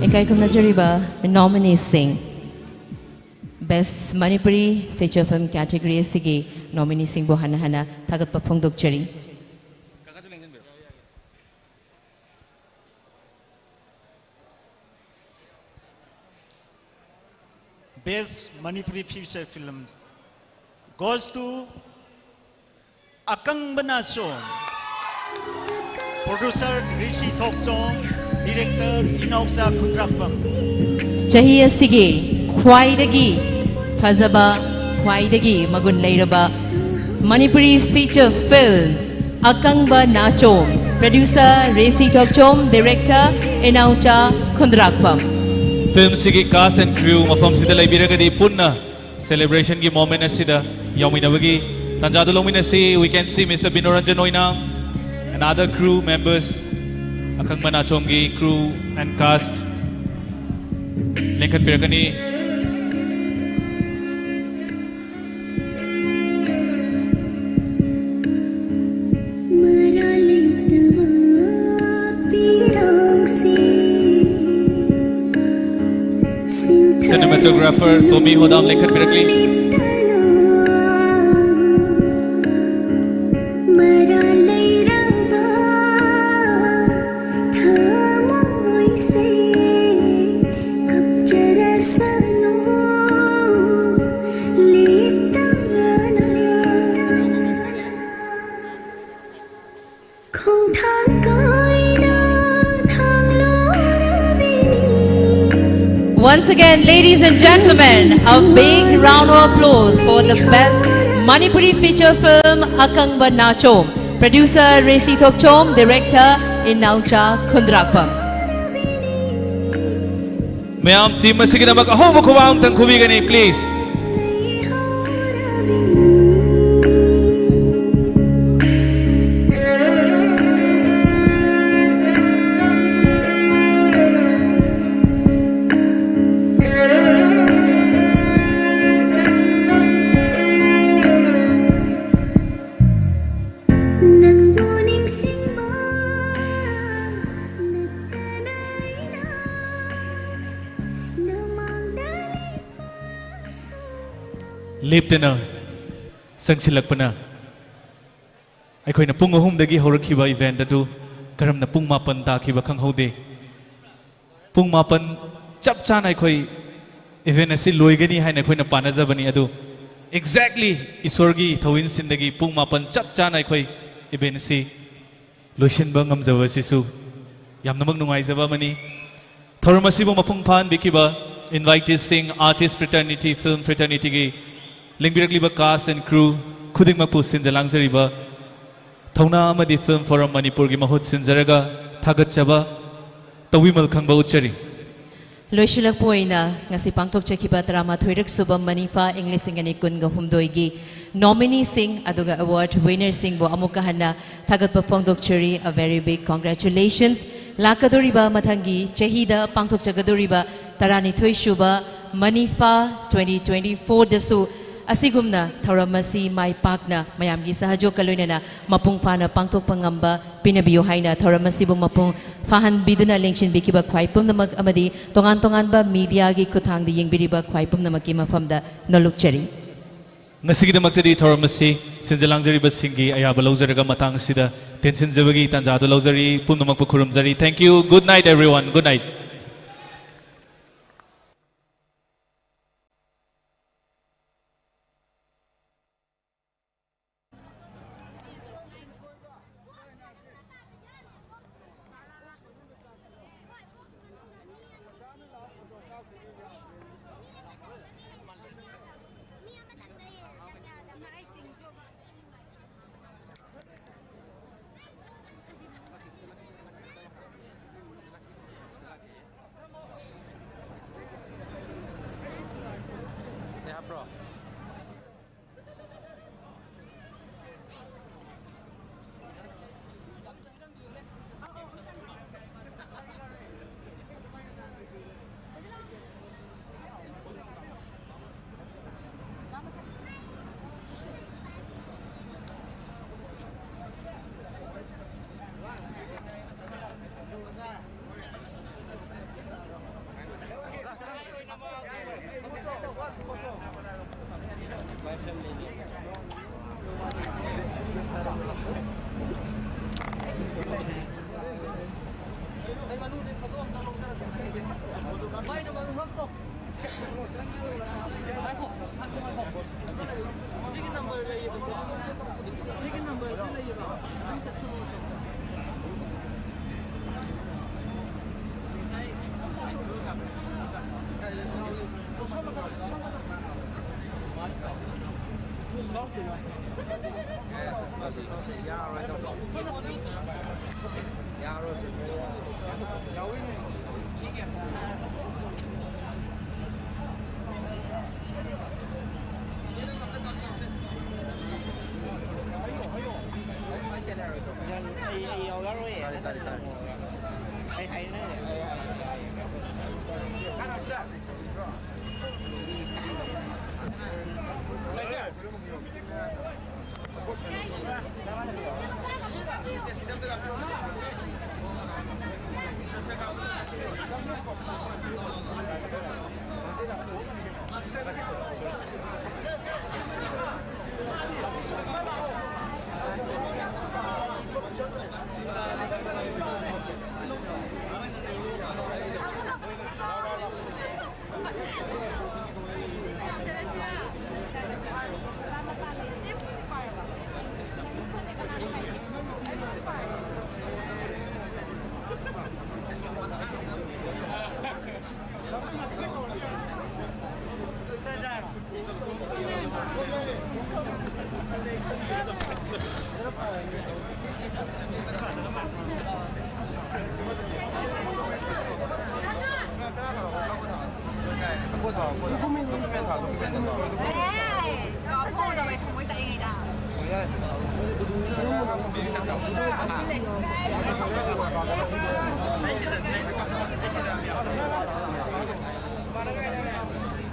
ꯏꯀꯥꯏ ꯈꯨꯝꯅꯖꯔꯤꯕ nomineeꯁꯤꯡ, Best Manipuri Feature Film category ꯑꯁꯤꯒꯤ nomineeꯁꯤꯡꯕꯨ ꯍꯟꯅ ꯍꯟꯅ ꯊꯥꯒꯠꯄ ꯐꯣꯡꯗꯣꯛꯆꯔꯤ꯫ Best Manipuri Feature Film goes to Akangba Nacho, producer Rishi Thokchong, director Inaoksa Khundrakpam. ꯆꯍꯤ ꯑꯁꯤꯒꯤ ꯈ꯭ꯋꯥꯏꯗꯒꯤ ꯐꯖꯕ, ꯈ꯭ꯋꯥꯏꯗꯒꯤ ꯃꯒꯨꯟ ꯂꯩꯔꯕ Manipuri Feature Film ꯑꯀꯪꯕ ꯅꯥꯆꯣꯝ, producer ꯔꯦꯁꯤ Thokchom, director Inaocha Khundrakpam. Filmꯁꯤꯒꯤ cast and crew ꯃꯐꯝꯁꯤꯗ ꯂꯩꯕꯤꯔꯒꯗꯤ ꯄꯨꯟꯅ celebrationꯒꯤ moment ꯑꯁꯤꯗ ꯌꯥꯎꯃꯤꯟꯅꯕꯒꯤ ꯇꯥꯟꯖꯥꯗꯨ ꯂꯧꯃꯤꯟꯅꯁꯤ꯫ We can see Mister Binoranjan Oinam and other crew members ꯑꯀꯪꯕ ꯅꯥꯆꯣꯝꯒꯤ crew and cast ꯂꯦꯡꯈꯠꯄꯤꯔꯛꯀꯅꯤ꯫ Cinematographer Tommy Hodam ꯂꯦꯡꯈꯠꯄꯤꯔꯛꯂꯤ꯫ Once again, ladies and gentlemen, a big round of applause for the best Manipuri feature film, Akangba Nachom. Producer Resi Thokchom, director Inaucha Khundrakpam. ꯃꯌꯥꯝ team ꯑꯁꯤꯒꯤꯗꯃꯛ ꯑꯍꯧꯕ ꯈꯨꯕꯥꯛ ꯑꯝꯇꯪ ꯈꯨꯕꯤꯒꯅꯤ, please. ꯂꯦꯞꯇꯅ ꯆꯪꯁꯤꯜꯂꯛꯄꯅ ꯑꯩꯈꯣꯏꯅ ꯄꯨꯡ ꯑꯍꯨꯝꯗꯒꯤ ꯍꯧꯔꯛꯈꯤꯕ event ꯑꯗꯨ ꯀꯔꯝꯅ ꯄꯨꯡ ꯃꯥꯄꯟ ꯇꯥꯈꯤꯕ ꯈꯪꯍꯧꯗꯦ꯫ ꯄꯨꯡ ꯃꯥꯄꯟ ꯆꯞ ꯆꯥꯅ ꯑꯩꯈꯣꯏ event ꯑꯁꯤ ꯂꯣꯏꯒꯅꯤ ꯍꯥꯏꯅ ꯑꯩꯈꯣꯏꯅ ꯄꯥꯅꯖꯕꯅꯤ, ꯑꯗꯨ exactly ꯏꯁꯣꯔꯒꯤ ꯊꯧꯋꯤꯟꯁꯤꯟꯗꯒꯤ ꯄꯨꯡ ꯃꯥꯄꯟ ꯆꯞ ꯆꯥꯅ ꯑꯩꯈꯣꯏ event ꯑꯁꯤ ꯂꯣꯏꯁꯤꯟꯕ ꯉꯝꯖꯕ ꯑꯁꯤꯁꯨ ꯌꯥꯝꯅꯃꯛ ꯅꯨꯡꯉꯥꯏꯖꯕ ꯑꯃꯅꯤ꯫ ꯊꯧꯔꯝ ꯑꯁꯤꯕꯨ ꯃꯄꯨꯡ ꯐꯥꯍꯟꯕꯤꯈꯤꯕ inviteesꯁꯤꯡ, artist fraternity, film fraternityꯒꯤ ꯂꯦꯡꯕꯤꯔꯛꯂꯤꯕ cast and crew ꯈꯨꯗꯤꯡꯃꯛꯄꯨ ꯁꯤꯟꯖ ꯂꯥꯡꯖꯔꯤꯕ ꯊꯧꯅꯥ ꯑꯃꯗꯤ Film Forum ꯃꯅꯤꯄꯨꯔꯒꯤ ꯃꯍꯨꯠ ꯁꯤꯟꯖꯔꯒ ꯊꯥꯒꯠꯆꯕ ꯇꯧꯕꯤꯃꯜ ꯈꯪꯕ ꯎꯠꯆꯔꯤ꯫ ꯂꯣꯏꯁꯤꯜꯂꯛꯄ ꯑꯣꯏꯅ ꯉꯁꯤ ꯄꯥꯡꯊꯣꯛꯆꯈꯤꯕ ꯇꯔꯥꯃꯥꯊꯣꯏꯔꯛ ꯁꯨꯕ ꯃꯅꯤꯐꯥ ꯏꯪ ꯂꯤꯁꯤꯡ ꯑꯅꯤ ꯀꯨꯟꯒ ꯍꯨꯝꯗꯣꯏꯒꯤ nomineeꯁꯤꯡ ꯑꯗꯨꯒ award winnerꯁꯤꯡꯕꯨ ꯑꯃꯨꯛꯀ ꯍꯟꯅ ꯊꯥꯒꯠꯄ ꯐꯣꯡꯗꯣꯛꯆꯔꯤ꯫ A very big congratulations꯫ ꯂꯥꯛꯀꯗꯧꯔꯤꯕ ꯃꯊꯪꯒꯤ ꯆꯍꯤꯗ ꯄꯥꯡꯊꯣꯛꯆꯒꯗꯧꯔꯤꯕ ꯇꯔꯥꯅꯤꯊꯣꯏ ꯁꯨꯕ ꯃꯅꯤꯐꯥ twenty twenty fourꯗꯁꯨ ꯑꯁꯤꯒꯨꯝꯅ ꯊꯧꯔꯝ ꯑꯁꯤ ꯃꯥꯏ ꯄꯥꯛꯅ ꯃꯌꯥꯝꯒꯤ ꯁꯍꯖꯣꯒꯀ ꯂꯣꯏꯅꯅ ꯃꯄꯨꯡ ꯐꯥꯅ ꯄꯥꯡꯊꯣꯛꯄ ꯉꯝꯕ ꯄꯤꯅꯕꯤꯌꯨ ꯍꯥꯏꯅ ꯊꯧꯔꯝ ꯑꯁꯤꯕꯨ ꯃꯄꯨꯡ ꯐꯥꯍꯟꯕꯤꯗꯨꯅ ꯂꯦꯡꯁꯤꯟꯕꯤꯈꯤꯕ ꯈ꯭ꯋꯥꯏ ꯄꯨꯝꯅꯃꯛ ꯑꯃꯗꯤ ꯇꯣꯉꯥꯟ ꯇꯣꯉꯥꯟꯕ mediaꯒꯤ ꯈꯨꯠꯊꯥꯡꯗ ꯌꯦꯡꯕꯤꯔꯤꯕ ꯈ꯭ꯋꯥꯏ ꯄꯨꯝꯅꯃꯛꯀꯤ ꯃꯐꯝꯗ ꯅꯣꯜꯂꯨꯛꯆꯔꯤ꯫ ꯉꯁꯤꯒꯤꯗꯃꯛꯇꯗꯤ ꯊꯧꯔꯝ ꯑꯁꯤ ꯁꯤꯟꯖ ꯂꯥꯡꯖꯔꯤꯕꯁꯤꯡꯒꯤ ꯑꯌꯥꯕ ꯂꯧꯖꯔꯒ ꯃꯇꯥꯡ ꯑꯁꯤꯗ ꯇꯦꯟꯁꯤꯟꯖꯕꯒꯤ ꯇꯥꯟꯖꯥꯗꯨ ꯂꯧꯖꯔꯤ꯫ ꯄꯨꯝꯅꯃꯛꯄꯨ ꯈꯨꯔꯨꯝꯖꯔꯤ꯫ Thank you. Good night, everyone. Good night. ꯑꯩ ꯃꯅꯨꯡꯗ ꯐꯣꯇꯣ ꯑꯝꯇ ꯂꯧꯖꯔꯛꯀꯦ꯫ ꯃꯥꯏꯗꯣ ꯃꯔꯨ ꯍꯛꯇꯣ꯫ ꯉꯥꯏꯈꯣ, ꯉꯥꯏꯈꯣ, ꯉꯥꯏꯈꯣ꯫ ꯁꯤꯒꯤ ꯅꯝꯕꯔ ꯂꯩꯌꯦꯕꯀꯣ꯫ ꯁꯤꯒꯤ ꯅꯝꯕꯔꯁꯤ ꯂꯩꯌꯦꯕ꯫ ꯅꯪ ꯆꯠꯁꯜꯂꯣ꯫ ꯑꯩ, ꯑꯩ ꯌꯥꯎꯔꯔꯣꯏ꯫ ꯇꯥꯔꯦ, ꯇꯥꯔꯦ, ꯇꯥꯔꯦ꯫ ꯑꯩ ꯍꯥꯏꯅ꯫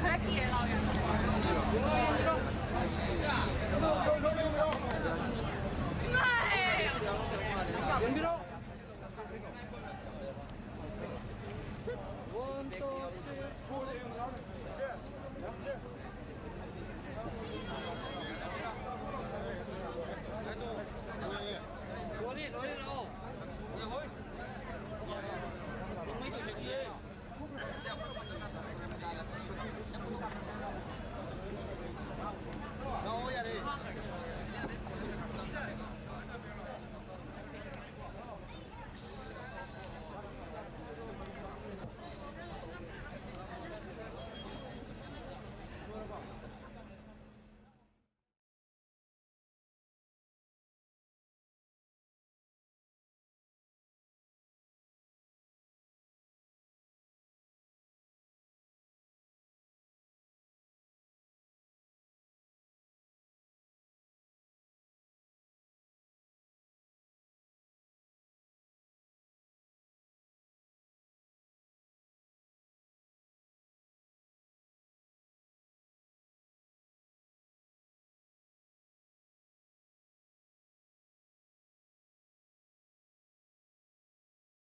ꯈꯔ ꯀꯤꯔꯦ ꯂꯥꯎ ꯌꯥꯗ꯭ꯔꯣ? ꯏꯃꯥꯏ! One, two, three, four.